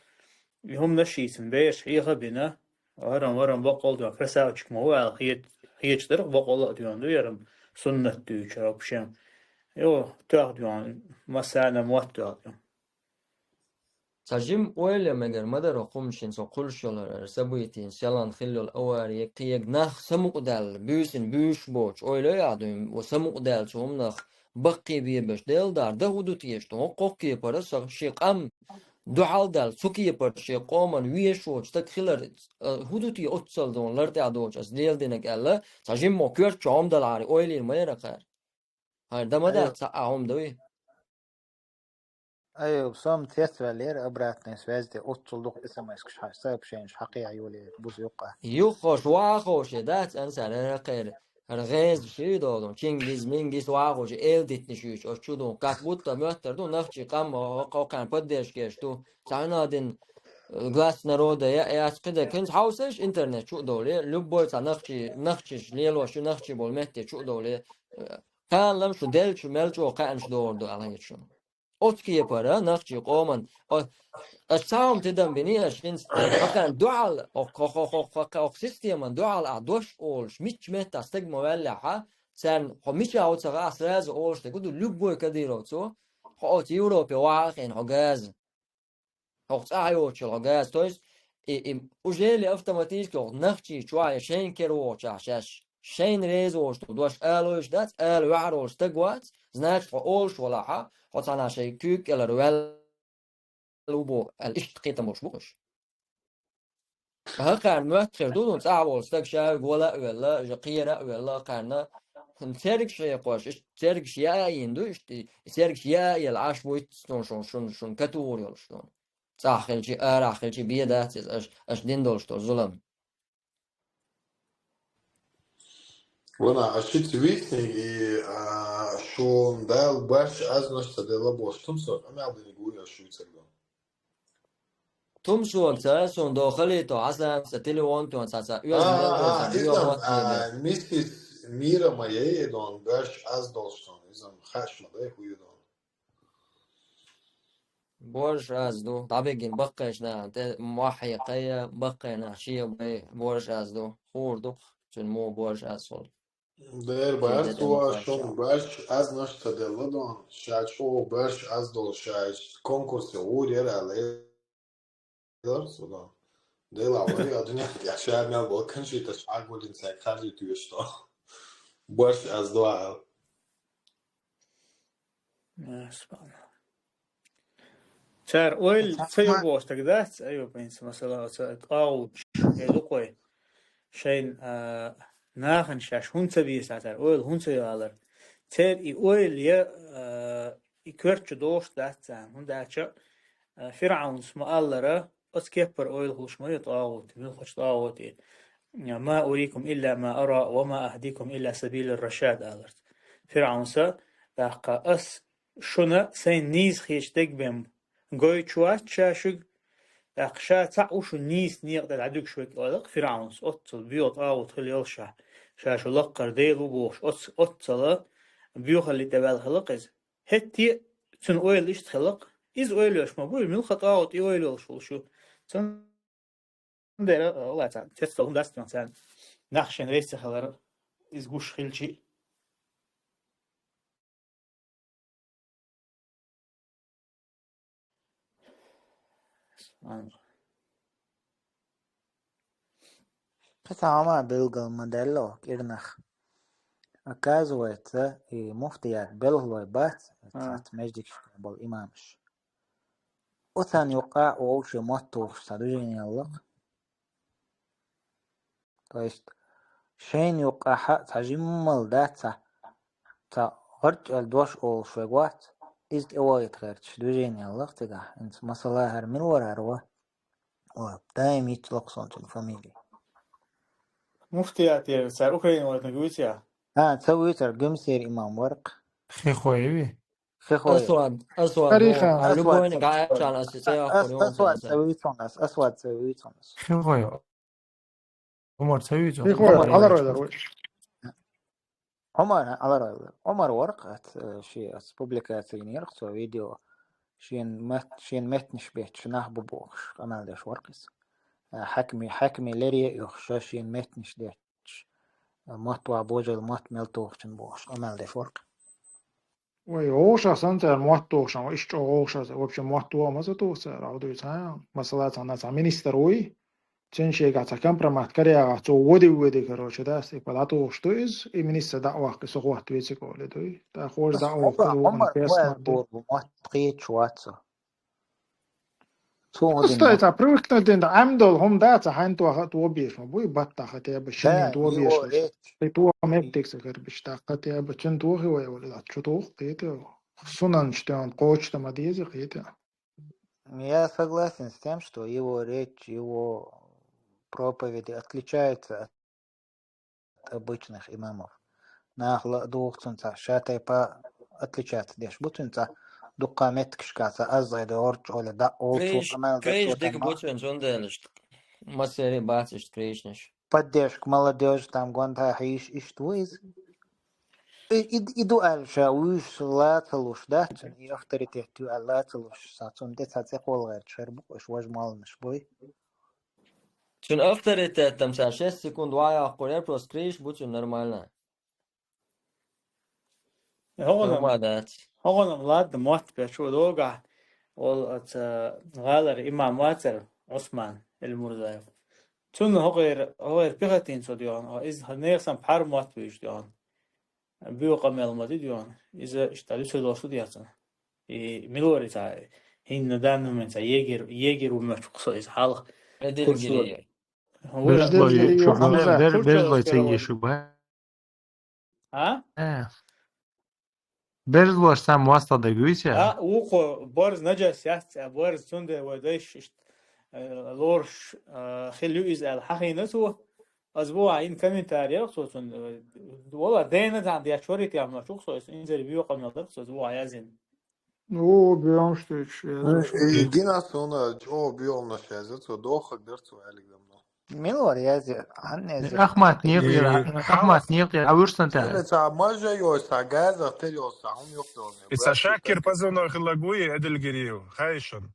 и хӀуманаш а йийцина, бераш Ӏеха а бина, хӀара-м, хӀара-м баккъалла дуьйхьна, красавчик ма ву аьлла, хе-, хеташ дара баккъалла а дуьйхьна, дуй хӀара-м суннат дуьйцуш, в общем. Йо, тоьхна дуьйхьна, массарна а мотт тоьхна дуьйхьна. Цхьа жима ойла мегар ма дара хӀокху хӀуманашна со кхуьлуш йолу хӀара событин, селхана хилла йолу авари, кхин нах самукъадаьлла, буьйсанна буьйсуш боцуш, ойла йо ахь дуьйна, ва самукъадаьлла цу хӀуманах баккхий бебаш Делан дара, дан хӀун ду теша ду, хӀокху кепара сан шен къам дуьхьал даьлла, цу кепара шен къоман везаш воцу стаг хилар, а, хӀун ду те оццул дона лар тӀехь доцуш аса леладинарг аьлла, цхьа жиммо коьрта чу хӀума далахьара, ойлийна ма яра кхара. ХӀара дан ма дац цхьа а хӀума дуй? Айюб, со-м тесваьллера обратной связи, оццул дукха эс эм эс-каш хьа-, сообщенеш хьакхайкха йолаелира бусалба юкъа. Юххош вахоше дац, ансар, хӀара кхера, хӀара гӀеза ши долу, чингиз, мингиз вахоше, эл дитнаш юьйцу, оцу чу ду, как будто моьттар ду, нахчи къам, о-, о-, кхокхарна поддержка еш ду, цхьана а дина, э, глас народа я, яц кхидерг, хӀинца хьовсаш интернет чу а довле, любой цхьа нахчи, нахчиш лелош ю, нахчи болу метте чу а довле, э, кхана лам шу делчу мел чӀогӀа кхаьанаш догӀур ду аьлла хета шуна. Оцу кепара нахчи къоман, о, аш цхьа хӀума тидам бини, аш хӀинца, хӀокхарна дуьхьал, хӀокху системан дуьхьал ахь дош олуш, мичча меттахь стаг ма ваьллехьа, царна хьо мичахь ву ца хаьа, сразу олуш дерг ду, любой кадыровцо, хьо оцу Европе вахьа а хиъна хьо газа. ХӀокху цӀахь йоцучул хьо газа. То есть, и, и, уже ли автоматически хьо нахчи чохь я шайн кера вогӀучохь шаьш, шайна реза волуш ду дош ала вуьйш дац, ала ваьхьар волуш стаг вац, значит, хьо олуш валахьа, хьо цхьана шайн куьйга кӀелара ваьлла ву боху, аьлла, иштта кхетам болуш бу уьш. ХӀокхарна моьтту хир ду, ну, цӀахь волу стаг ша вала а велла, жа кхера а велла, кхарна цергаш хьекхош, иштта цергаш яа а йина ду, иштта и цергаш яа а елла, Ӏаш вуйт шун, шун, шун, шун катухур йолуш ду. ЦӀахь хилчи, арахь хилчи бен дац иза, аш, аш дин долуш долу зулам. Вана, а шица вийцниг и, а, шун Дала барш азнаш ца делла бохуш, тумсо къамел диниг ву я шу церга? Тумсо ца, сун до халито, Хьасан ца, телефон тон ца, ца, А, оьзда а, мел а, ца, иза, оьзда а, миссис Мира ма яй, дон, барш аз долуш тон, иза хаьш ма дай, хӀу ю дон. Борш аз ду, дӀабигина баккхайшна, те мохье кхайа, баккхайна шиъ бай, борш аз ду. Хуур ду-кх, цуьнан муха борш аз хуьлу. Дера Шен барс де тӀе ма ван, шун кхаччалц. Барш аз наш ца делла дон, ша чӀогӀа барш аз долу ша конкурсе гӀур яра аьлла, Дела вари а дуьнен тӀехь ша мел болу кончийташ Ӏагуллин цаьрга харжий туьйш до. Борш аз дуьхьал. Цара ойла ца йо бохуш стаг дац, Аюб, хӀинца, масала, оцу тӀагӀуташ, э, лукъой, шайн, а, нахана шаьш хӀунда ца бийса цара, ойла хӀунда ца йо алар. Церан и ойла я, а, и коьртачу дохуш дац царна, хӀунда аьлча, а, ФирӀавнас ма-аллара, оцу кеппара ойла хуьлуш ма ю тӀагӀут, муьлххачу тӀагӀути. «Ма урикум илла ма ара, ва ма ахдикум илла сабилар рашад», аларца. ФирӀавнса, тӀаккха ас шуна сайн нийса хеташ дегабен гой чу вац ша шуьга, тӀаккха ша цхьаъ ву шу нийса некъа тӀе дӀадуьгуш верг, оьлла-кх ФирӀавнас, оццул боьха тӀагӀут хила йолуш ша, ша шу лаккхара Дела ву бохуш, оц-, оццала боьхалли тӀе ваьлла хила-кх иза. ХӀетте а цуьнан ойла иштта хила-кх. Иза ойла йолуш ма бу, муьлхха тӀагӀут и ойла йолуш волуш ю. Цундела, а, лаца, цецдала хӀума дац царна. Нах шайн веза ца хилар, иза гуш хилчи. Кхин цхьа хӀума билгал ма делла кӀирнах. Оказывается, и муфтият белхалой бац, А. цхьацца междигашкахь болу имамаш. Оцарна юкъахь а вовшийн мотт тухуш цхьа движение ялла-кх. То есть, шайна юкъахь а цхьа жиммал дац цхьа, цхьа гӀарчӀ аьлла дош олуш верг вац, иза тӀе вахийта гӀерташ движение ялла-кх цигахь. ХӀинца масала хӀара мила вара хӀара ва? Ва, даим йицло-кх суна цуьнан фамилия. Муфтиятера цара Украина ватниг вуьйцу я? А, ца вуьйцура, Гуьмсера имам вара-кх. Хихой ви? Хихой. Асвад, Асвад, Тариха. А, любой Асвад ца, гайчан ас ца а, яхур ас, Асвад ца вуьйцу хьуна ас, Асвад ца вуьйцу хьуна ас. Хихой. Ӏумар ца вуьйцу? Хихой, Ӏумар Ӏаларой дар вуьйцу. Ӏумар, Ӏаларой дар. Ӏумар вара-кх, ац, э, ши, ац публикаци йинера-кх цо видео. Шен мет-, шен меттанаш бетташ нах бу бохуш, къамел деш вара-кх иза. Э, хьаькаме, хьаькаме лерре а оьхуш, шен меттанаш детташ. Э, мотт ван божал, мотт мел тухучун бохуш, къамел деш вара-кх. Вай, вовшах санна цара мотт тухуш, вай иштта чӀогӀа вовшах, вообще мотт ван ма ца туху цара, Ӏовдуьйцу, хьа? Масала, цхьана цхьа министр вуй, цуьнан шегахь цхьа компромат караягӀахь, цо води-води, короче, да, типа, дӀатухуш ду иза, и министр дӀа а ваккха, со хӀотта вециг олий дуй. ТӀаккха хӀорш дӀа а воккху, Ӏумар, вукхун Ӏумар, тесна Ӏумар ду. Бор бу, мотт кхеташ вац со. Цо хӀун дина? Аса цхьа привыкнуть дина, Ӏемдолу хӀума дац, хьайн тоха а тобеш ма буй, баттахь хотя бы шиннин тобеш. И тоха меттиг ца карбиш, так хотя бы цуьнан тохи вай вала, чу тоха кхета. сунанаш тӀе кхочуш ма деза кхета. Я согласен с тем, что его речь, его проповеди отличаются от обычных имамов. Нах ла духцунца шатайпа отличаться деш бу цунца дукха меттигашка ца аз зайда орч оля да олцу Криш, амал да криш цо дик тама. Буцун зунделишт. Масери бацишт кришниш. Поддержка молодежи там гонта хиш ишт вуиз. И, и, и ду альша уж ла цалуш да цун, и авторитет ю ла цалуш са цун де ца цехол гэр чер бу, иш вож малниш буй. Цун авторитет там са шесть секунд вая курер просто криш буцун нормально. ХӀогӀунам, Нормально. ХӀогӀунам, ладно, мотт бечу дога. Ол аца гӀалар имам вацар Усман Эльмурзаев. Цун хӀогӀер, хӀогӀер пехотинцо дион, а из несан пхьар мотт беш дион. Буьо къамел ма ди дион. Иза иштта люсу дошу диацана. И милори ца хинна данну мен ца егер, егер умачу кусо из халх. Эдил курсо. Гири. Вуж Берзлой, дерзгери шу-, ю бер-, Хамза. Бер-, Берзлой Курчалов цеги шуба. А? Э. Берзлош сам васта да гуйся. А, ухо, борз наджас яц, а борз цунде вой дайш ишт, э, лорш, э, хилю из ал хахина цу. Аз бу ин комментарий цу цун, э, вала дэна тан дя чорит я ма чух со, инзер био камел да цу ву язин. Ну, бьём, что ещё, я Э, за что. И гина сона, чё бьём на шезе, цу дохак дер цу алик дам но. Милор язе, анне зе. Ахмат не Э, гира, Ахмат халас. Не гира, а вырсан та. Эбе, ца мажа ё, ца газа, те ё, ца ум ё, ё, И ца братцы, шакир так. Позывной хилагуи, Эдельгириев, хайшин.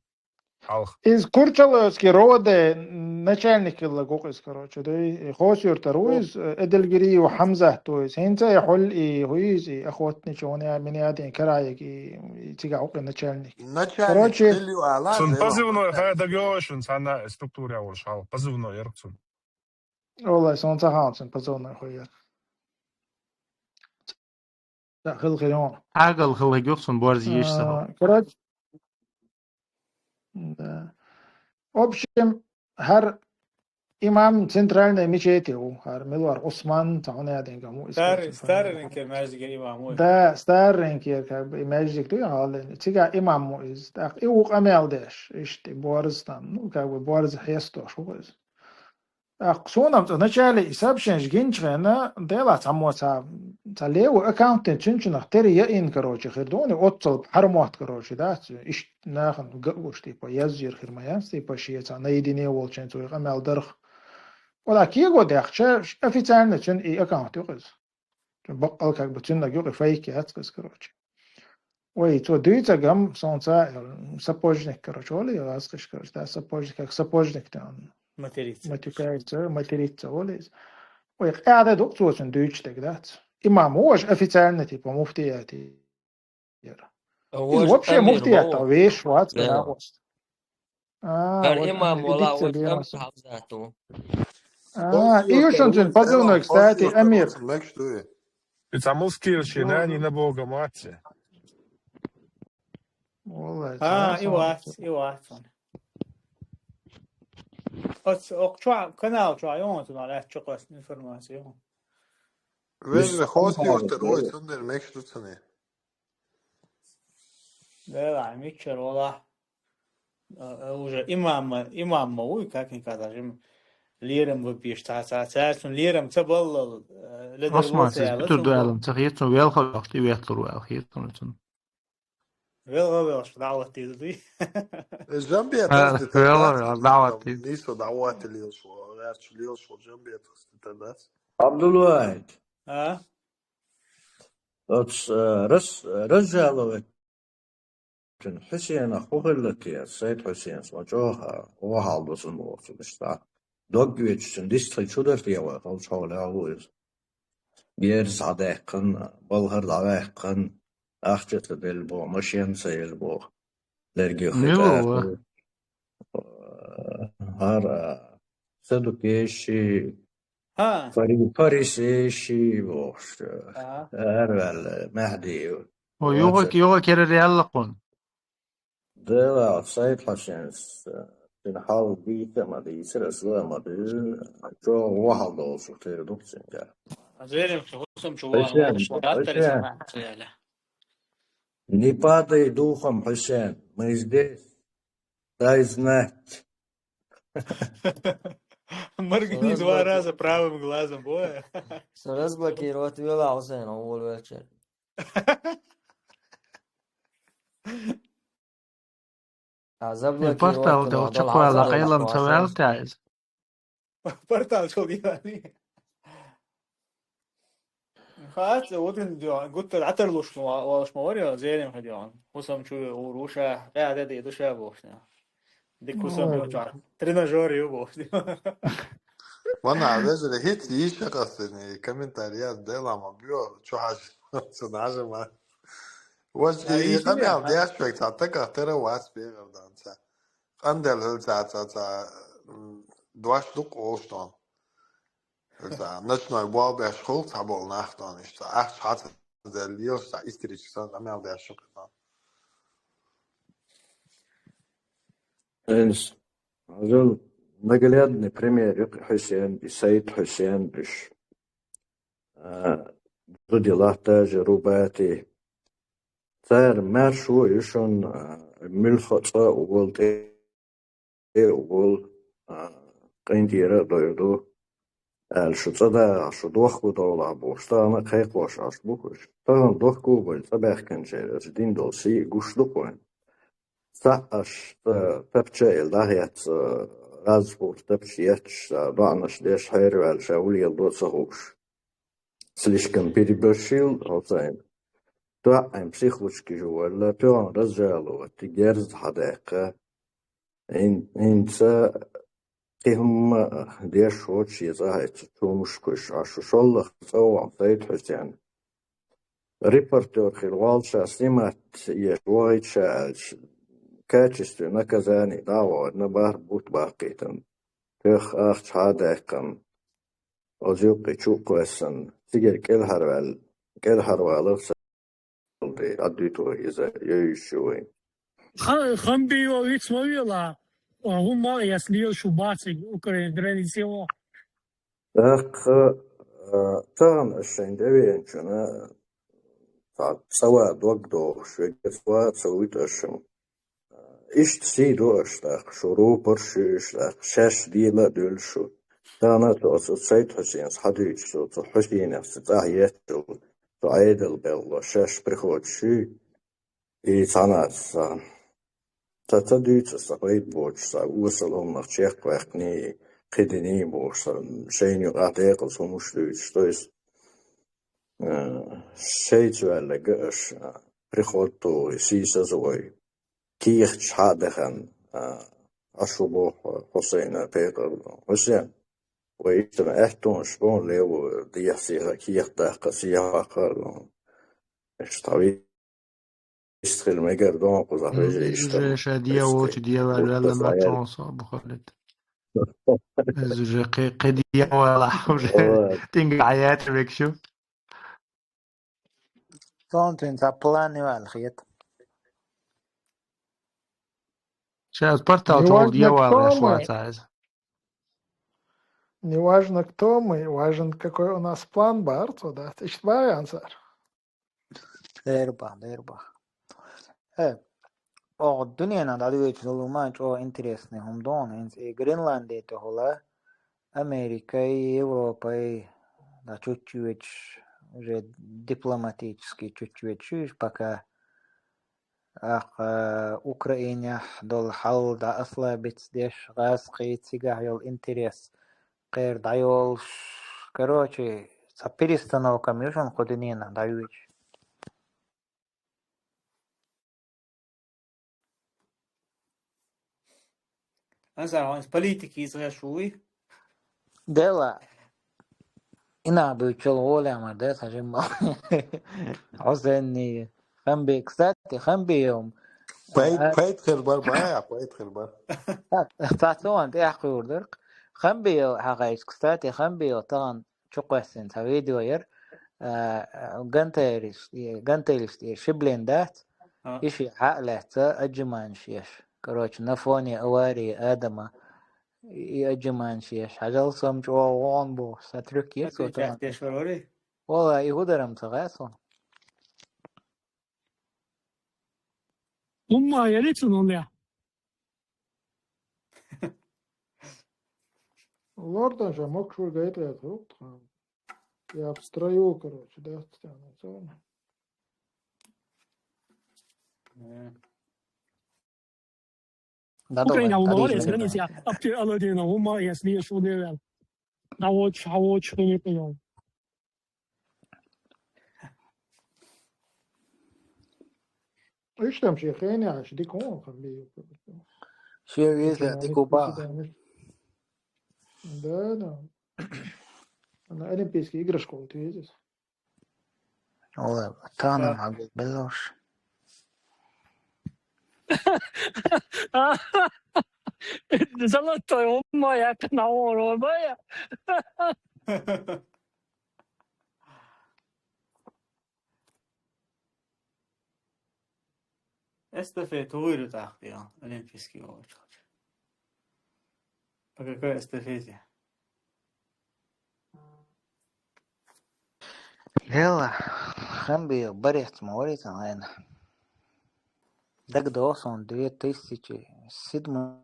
Халх. Из Курчаловский рода начальник хилагук из, короче, да, и хосюр таруиз, Эдельгириев Хамза, то есть, хинца я холь и хуиз, и охотничий, он я меня день караек, и, и тига ук и начальник. Начальник Короче, хилю ала, Цун зела позывной, ха, начальник. Дагёшин, сана структура уж, халх, позывной ярцун. Олай, сон ца хаалцун позывной хуяр. Да, хыл хырён. Агал хыл хыгёхсун борз ешса. А, короче, да. В общем, хар имам центральной мечети у, хар милвар Усман, таун я ден гаму, Старый, старый рынке маждиге имам у. Да, старый рынке, как бы, и маждик ту, я, цига имам у из. Так, и ук амел деш, ишти, борз там, ну, как бы, борз хесто, шо из. Ахсунам ца начале и сообщение гинчхена, дела ца мо ца, ца левый аккаунтен чинчинах тери я ин, короче, хирдони, отцал хармот, короче, да, иш нахан гагуш, типа, язжир хирмаяс, типа, шия ца наедине волчен цуй амел дарх. Ола киего дяхча, официально чин и аккаунт юкъыз. Бакъал как бы цунна гюкъи фейк яцкъас, короче. Ой, цо дуйца гам, сонца, э, сапожник, короче, оли, ласкаш, короче, да, сапожник, как сапожник там. Материться. Матюкается, материться, оли. Ой, къяда дук цо цун дуйч так, да. Имам, ож официально, типа, муфтияти. Из вообще муфтият, веш, вац, да. Ар имам вала, вот там Хамзату. А, и ещё один позывной, кстати, Амир. Ицамус кирши, на, не на Бога, мать. А, и вац, и вац. Оц, ок, чё, канал, чё, а он туда, чё, информация. Вежа, хос, ой, сундер, мекшуцане. Да, микшер, ола. Э, э, уже имам, имам ма уй, как никогда же лирам выпьешь, ца, ца, ца, цун лирам ца баллал, э, ледер Осман, сиз бутур дуалам, ца хетсон вел хавахти ветлур вел хетсон цун. Вел, вел, вел, что дават ты, ты. Жамбет, вел, вел, дават ты. Нисо дават лил шо, верч лил шо, жамбет, ты, да. Абдулвахид. А? Оц, э, раз, разжаловать. Хусейна хухиллати, Сайд Хусейн, ма чоха, о халдо сун болсун иста. Дог вечун дистхи чудар тиява, хал чола лавуз. Гер садеккан, балхар лавеккан, ахчата делбо, машин са елбо. Лерги хитар. Хар, э, седукеши, А. Фари-, фарисейши вообще. А. Эрвел, Мехди. О, юга, юга керер яллакун. Дела, Сайд Хасен, тин хал бийте ма ди, исер эсла ма ди, чо вахал да олсу тери дуксинга. Азверим, что хусам чува, Хасен, вахал да Хасен. Цеяля. Не падай духом, Хусен, мы здесь. Дай знать. Моргни два раза правым глазом, боя. Со разблокировать вела, Хусен, он уволь вечер. А Э, заблокировать Портал ну, дал а дал чакхвала Хусен, къайлам Хусен. Цавалтяйз. Портал чул гилани. Хац, вот ин дё, гутта атар лушма, лушма варио, зерем хадион. Хусам чу уруша, я да да душа бошня. Дик хусам бошня. Тренажёр ю бошня. Вана вежере хит йиша къасини комментария делама био чу хаж. Чу нажима. Важ Да, и иши къамял бя. дяшбек ца така тера вас бегар данца. Къандел хил ца ца ца дуаш дук олштон. Хил ца ночной бал бяш хул ца бол нахтон ишта. Ах ца ца дел йил ца исторически сан къамял дяшбек. Энс. Ажал наглядный пример Хусен и Саид Хусен иш. А, Дуди латта же рубати. Цар марш у ишун, а, мюлха цӀа увал тӀе увал, а, къинтӀера дойду. Ал шу цӀа да, шу дохку дола бу. Стана кайкъош аш бу хуш. Таган дохку бал цӀа бахкан жер. Аз дин дол си гуш дукъун. Са аш, а, тапча ил дахьяц, а, раз бур тапча ятш, а, доанаш деш хайр вал ша улиел доца хуш. Слишком переборщил, Хусен. Дуаем психлучки жувалла, пён разжаловать, герз хадайка. Ин, инца кихма деш хоч еза хайца чумушкуш, ашу шоллах цаван Саид Хусен. Репортёр хил валша снимать еш вайча альш. Качестве наказание давар на бар бут бакитан. Пех ахч хадайкан. Озюк и чук весан. Сигер кел харвал, кел харвалов са. Адвиту иза йойшуй. Хамбио виц мовила, гумма яслио шубаци Украин границево. Ах, а, тан ашен девенчуна, та цава дог дох, швегецва цавит ашем. Ишт си ду аштах, шуру парши иштах, шаш дила дюльшу. Тана то со Саид Хусен схадуич, со, со Хусен, со цах яту, со айдал белла, шаш приходши. И цана са. Та та дуйца са, гъайд боч са, уасаломах чехъ вяхни, кхидини бош са, шейни гъатекъал сумуш дуйц, то есть, э, шейц вяла гаш, а, приход то, си са зой. Ких чхадахан, а, ашу бох, Хусейна пекъал, Хусен. Вай иштана эттон шпон лево, дияхсиха, ких дахка, сиха хакъал. Эштави Истхил мегар дон куза хвежа иштам. Жеша дия вочи дия валла ма чонсо бухалет. Эз уже кхе дия вала уже. Тинг аят векшу. Тон тин ца план вал хет. Сейчас портал чол дия вала шла цаез. Не важно, кто мы, важен, какой у нас план бар, то да. Ишт бар ансар. Дерба, дерба. Э, о, дунена да дивечи зулума чо интересный хумдон, инс и Гренландия то хола, Америкой, Европой, да чуть-чуть уже дипломатически чуть-чуть пока. Ах, э, Украине дол хал да ослабить деш, газ кхи цигах йол интерес. Кхер дайолш. Короче, ца перестановка мешан кодинена даюч. Ансар, он политики из шуи? Дела. Ина бючел воля ма да сажим. Осенни. Хамби, кстати, хамби йом. Пайт, пайт хербар, бая, пайт хербар. Стацион, те ахур дырк. Хамби йо, хагайс, кстати, хамби йо, таган чуквесин, та видео ер. Гантелис, гантелис, шиблен дат. Иши хаалаца, аджиманш еш. Короче, на фоне аварии Адама и аджиманш еш. Хажал сом чуо вон бу, са трюк еш, вот он. Ола, и хударам цагасо. Умма яли цунун я. Лордан ша мокшур гайтӀа я тхук тхан. Я в строю, короче, да, стана цона. Дадо Украина вайн умма тариз валес вайн граница да. Я. Апти Аладина умма я смеешь удивлял. А вот, а вот что не понял. Ишдам ши хене аш дикон хан би. Ши везле дикуба. Да, да. Она олимпийские игры школы ты видишь? Ола танам агу белош. Золотой умма я на оро бая. Эстафета уйру тахтиан, олимпийский волчу. По какой эстафете? Лела, хамби барец морит айн. Дагдосон две тысячи седьмой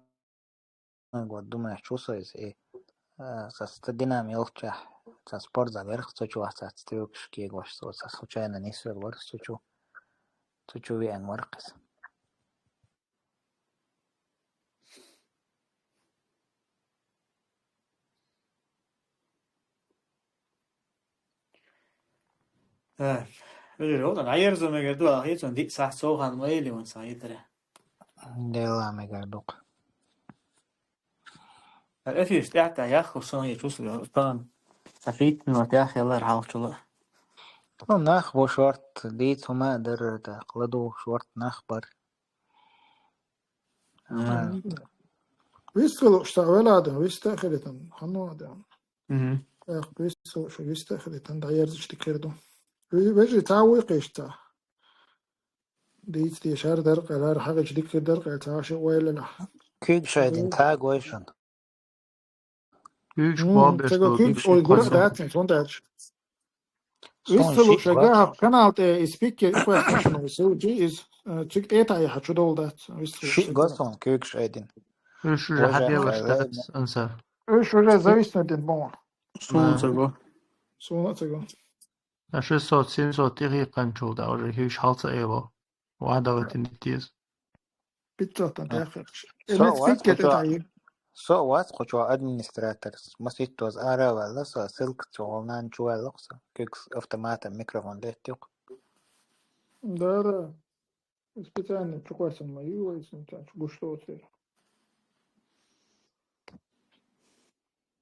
год, думаю, чусо из и э, со стадинам елча, со спортзал верх сочу, а со стрюкшки гош со, со случайно не сыр верх сочу. Сочу ви ан варкас. Так. Öyle oldu. Hayır zomegadu ahitun di sah sohan mayli wan sayitare. Дела мегардук. Эфиш тяхта яху сон я чусу тан. Сахит мин тях ялар халчула. Ну, нах бо шорт, дит хума дыр, да, кладу шорт нах бар. Ага. Вистхилуш са веладан, вистхилитан, хануадан. Мгм. Эх, вистхилуш, вистхилитан, да ерзич дикирду. Вежи та уйкъишта. Дийц ди шар дар къалар, хагъич дикир дар къал, та ши уайлала. Кюк шайдин та гойшун. Кюк Мм, бобеш чего до кюк, бивший ой, гурах квадрат. Датин, сон дальше. Сон Вистхилуш ши ага, канал те испике, иквар сашну, сил джи из, э, чик эта я хачу дол дат. Вистхилуш Ши са госон кюк шайдин. Уж уже Уже хадела хайлай. Штатс, анса. Уж уже зависит на дин бон. Солнцего. Сона цего. А шестьсот, семьсот тихи канчул да, уже хюш халца эво. Вадала тин дитиз. Пятьсот там тяхерш. Со Эмет вас спикет хоча, это и. Со вас хоча администратор. Масит тоз ара вала, со ссылка чуолнан чуалокса. Кюк автомата микрофон деттюк. Да, да. Специально чуквасан ма ю, ой, сон чач, гушто отсер.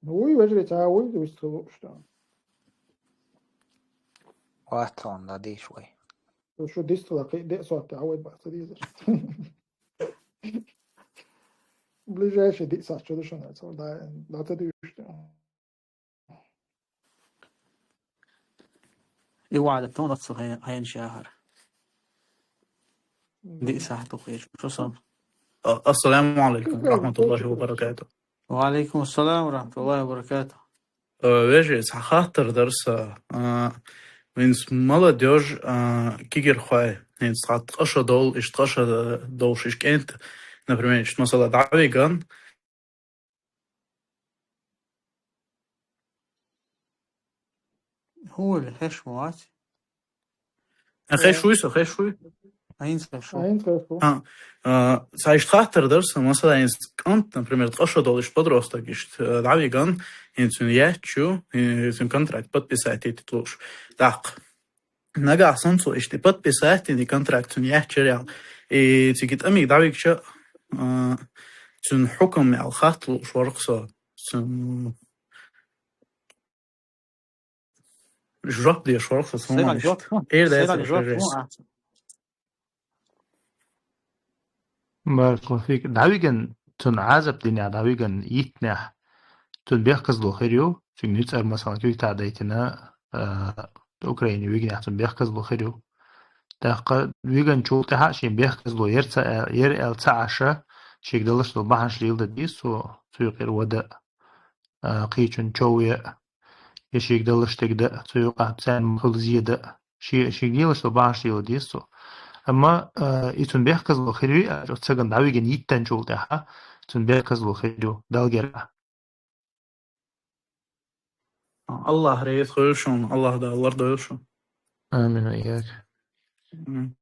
Ну, ой, вежри, та ой, вистхилуш та. Ватон да диш вай. То шо дистла, де сот, а ой, баца дизер. Ближайший ди сат, что дышно, да, да, ты дышно. И вада тон отсу хайн шахар. Ди сахту хеш. Шо сон. Ассаламу алейкум ва рахматуллахи ва баракатух. Ва алейкум ассалам ва рахматуллахи ва баракатух. Э, вежи, ца хаттар дарса, э, винс молодёжь, э, кигер хвай. Винс хат къаша дол, иш къаша дол шиш кент. Например, иш масала давиган. هو اللي خشوا عادي. خشوا يسو خشوا. عين خشوا. Айн цхешку. А, а, саиш хаттар дарса, масала, ин скант, например, тхаша долиш подросток, иш, э, давиган, ин цун ячу, ин цун контракт подписать и тлуш. Так. Нага сансу иш подписать и контракт цун ячу реал. И цигит амиг давигча, а, цун хукам ял хатлуш ворксо. Цун жоп деш ворксо. Сенак жоп. Эр да Сенак жоп. Баркалла фик. Давиган цун азап диня, давиган итня. Цун бехказло херю, цун ницар масалан кюйта дайтина, э, Украине вигня цун бехказло херю. Дахка виган чул таха шин бехказло ер ца, ер эл ца аша, шигдалаш до бахаш лил да дису, цуй кир вада. Э, кийчун чоуя, я шигдалаш тегда, цуй капцан махулзида. Ши, шигдилаш до бахаш лил дису. Амма, э, и цун бехказло хир вий, а, оццаган дӀавигина йиттанчул тӀехьа, цун бехказло хир ю Далгера. Аллах реза хуьлда шуна, Аллах Дала лардойла шуна. Амин, ва ийяк. М.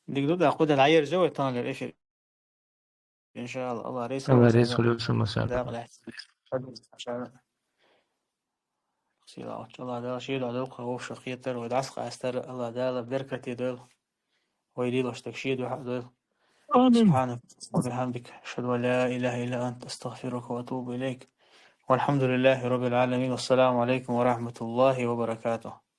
Дика ду, дӀакху дӀаерза вай таханлера эфир. Иншалла, Аллах реза Аллах хуьлда реза шуна. Хуьлда шуна, масала. Дакъалаьц. Иншалла. Сийлахь волчу Аллах Дала шен дуьхьа дойла вовшах кхетар, вай дӀасакъастар, Аллах Дала беркате дойла. Вай лелош дерг шен дуьхьа дойла. آمين. سبحانك اللهم وبحمدك، أشهد أن لا إله إلا أنت، أستغفرك وأتوب إليك. والحمد لله رب العالمين، والسلام عليكم ورحمة الله وبركاته.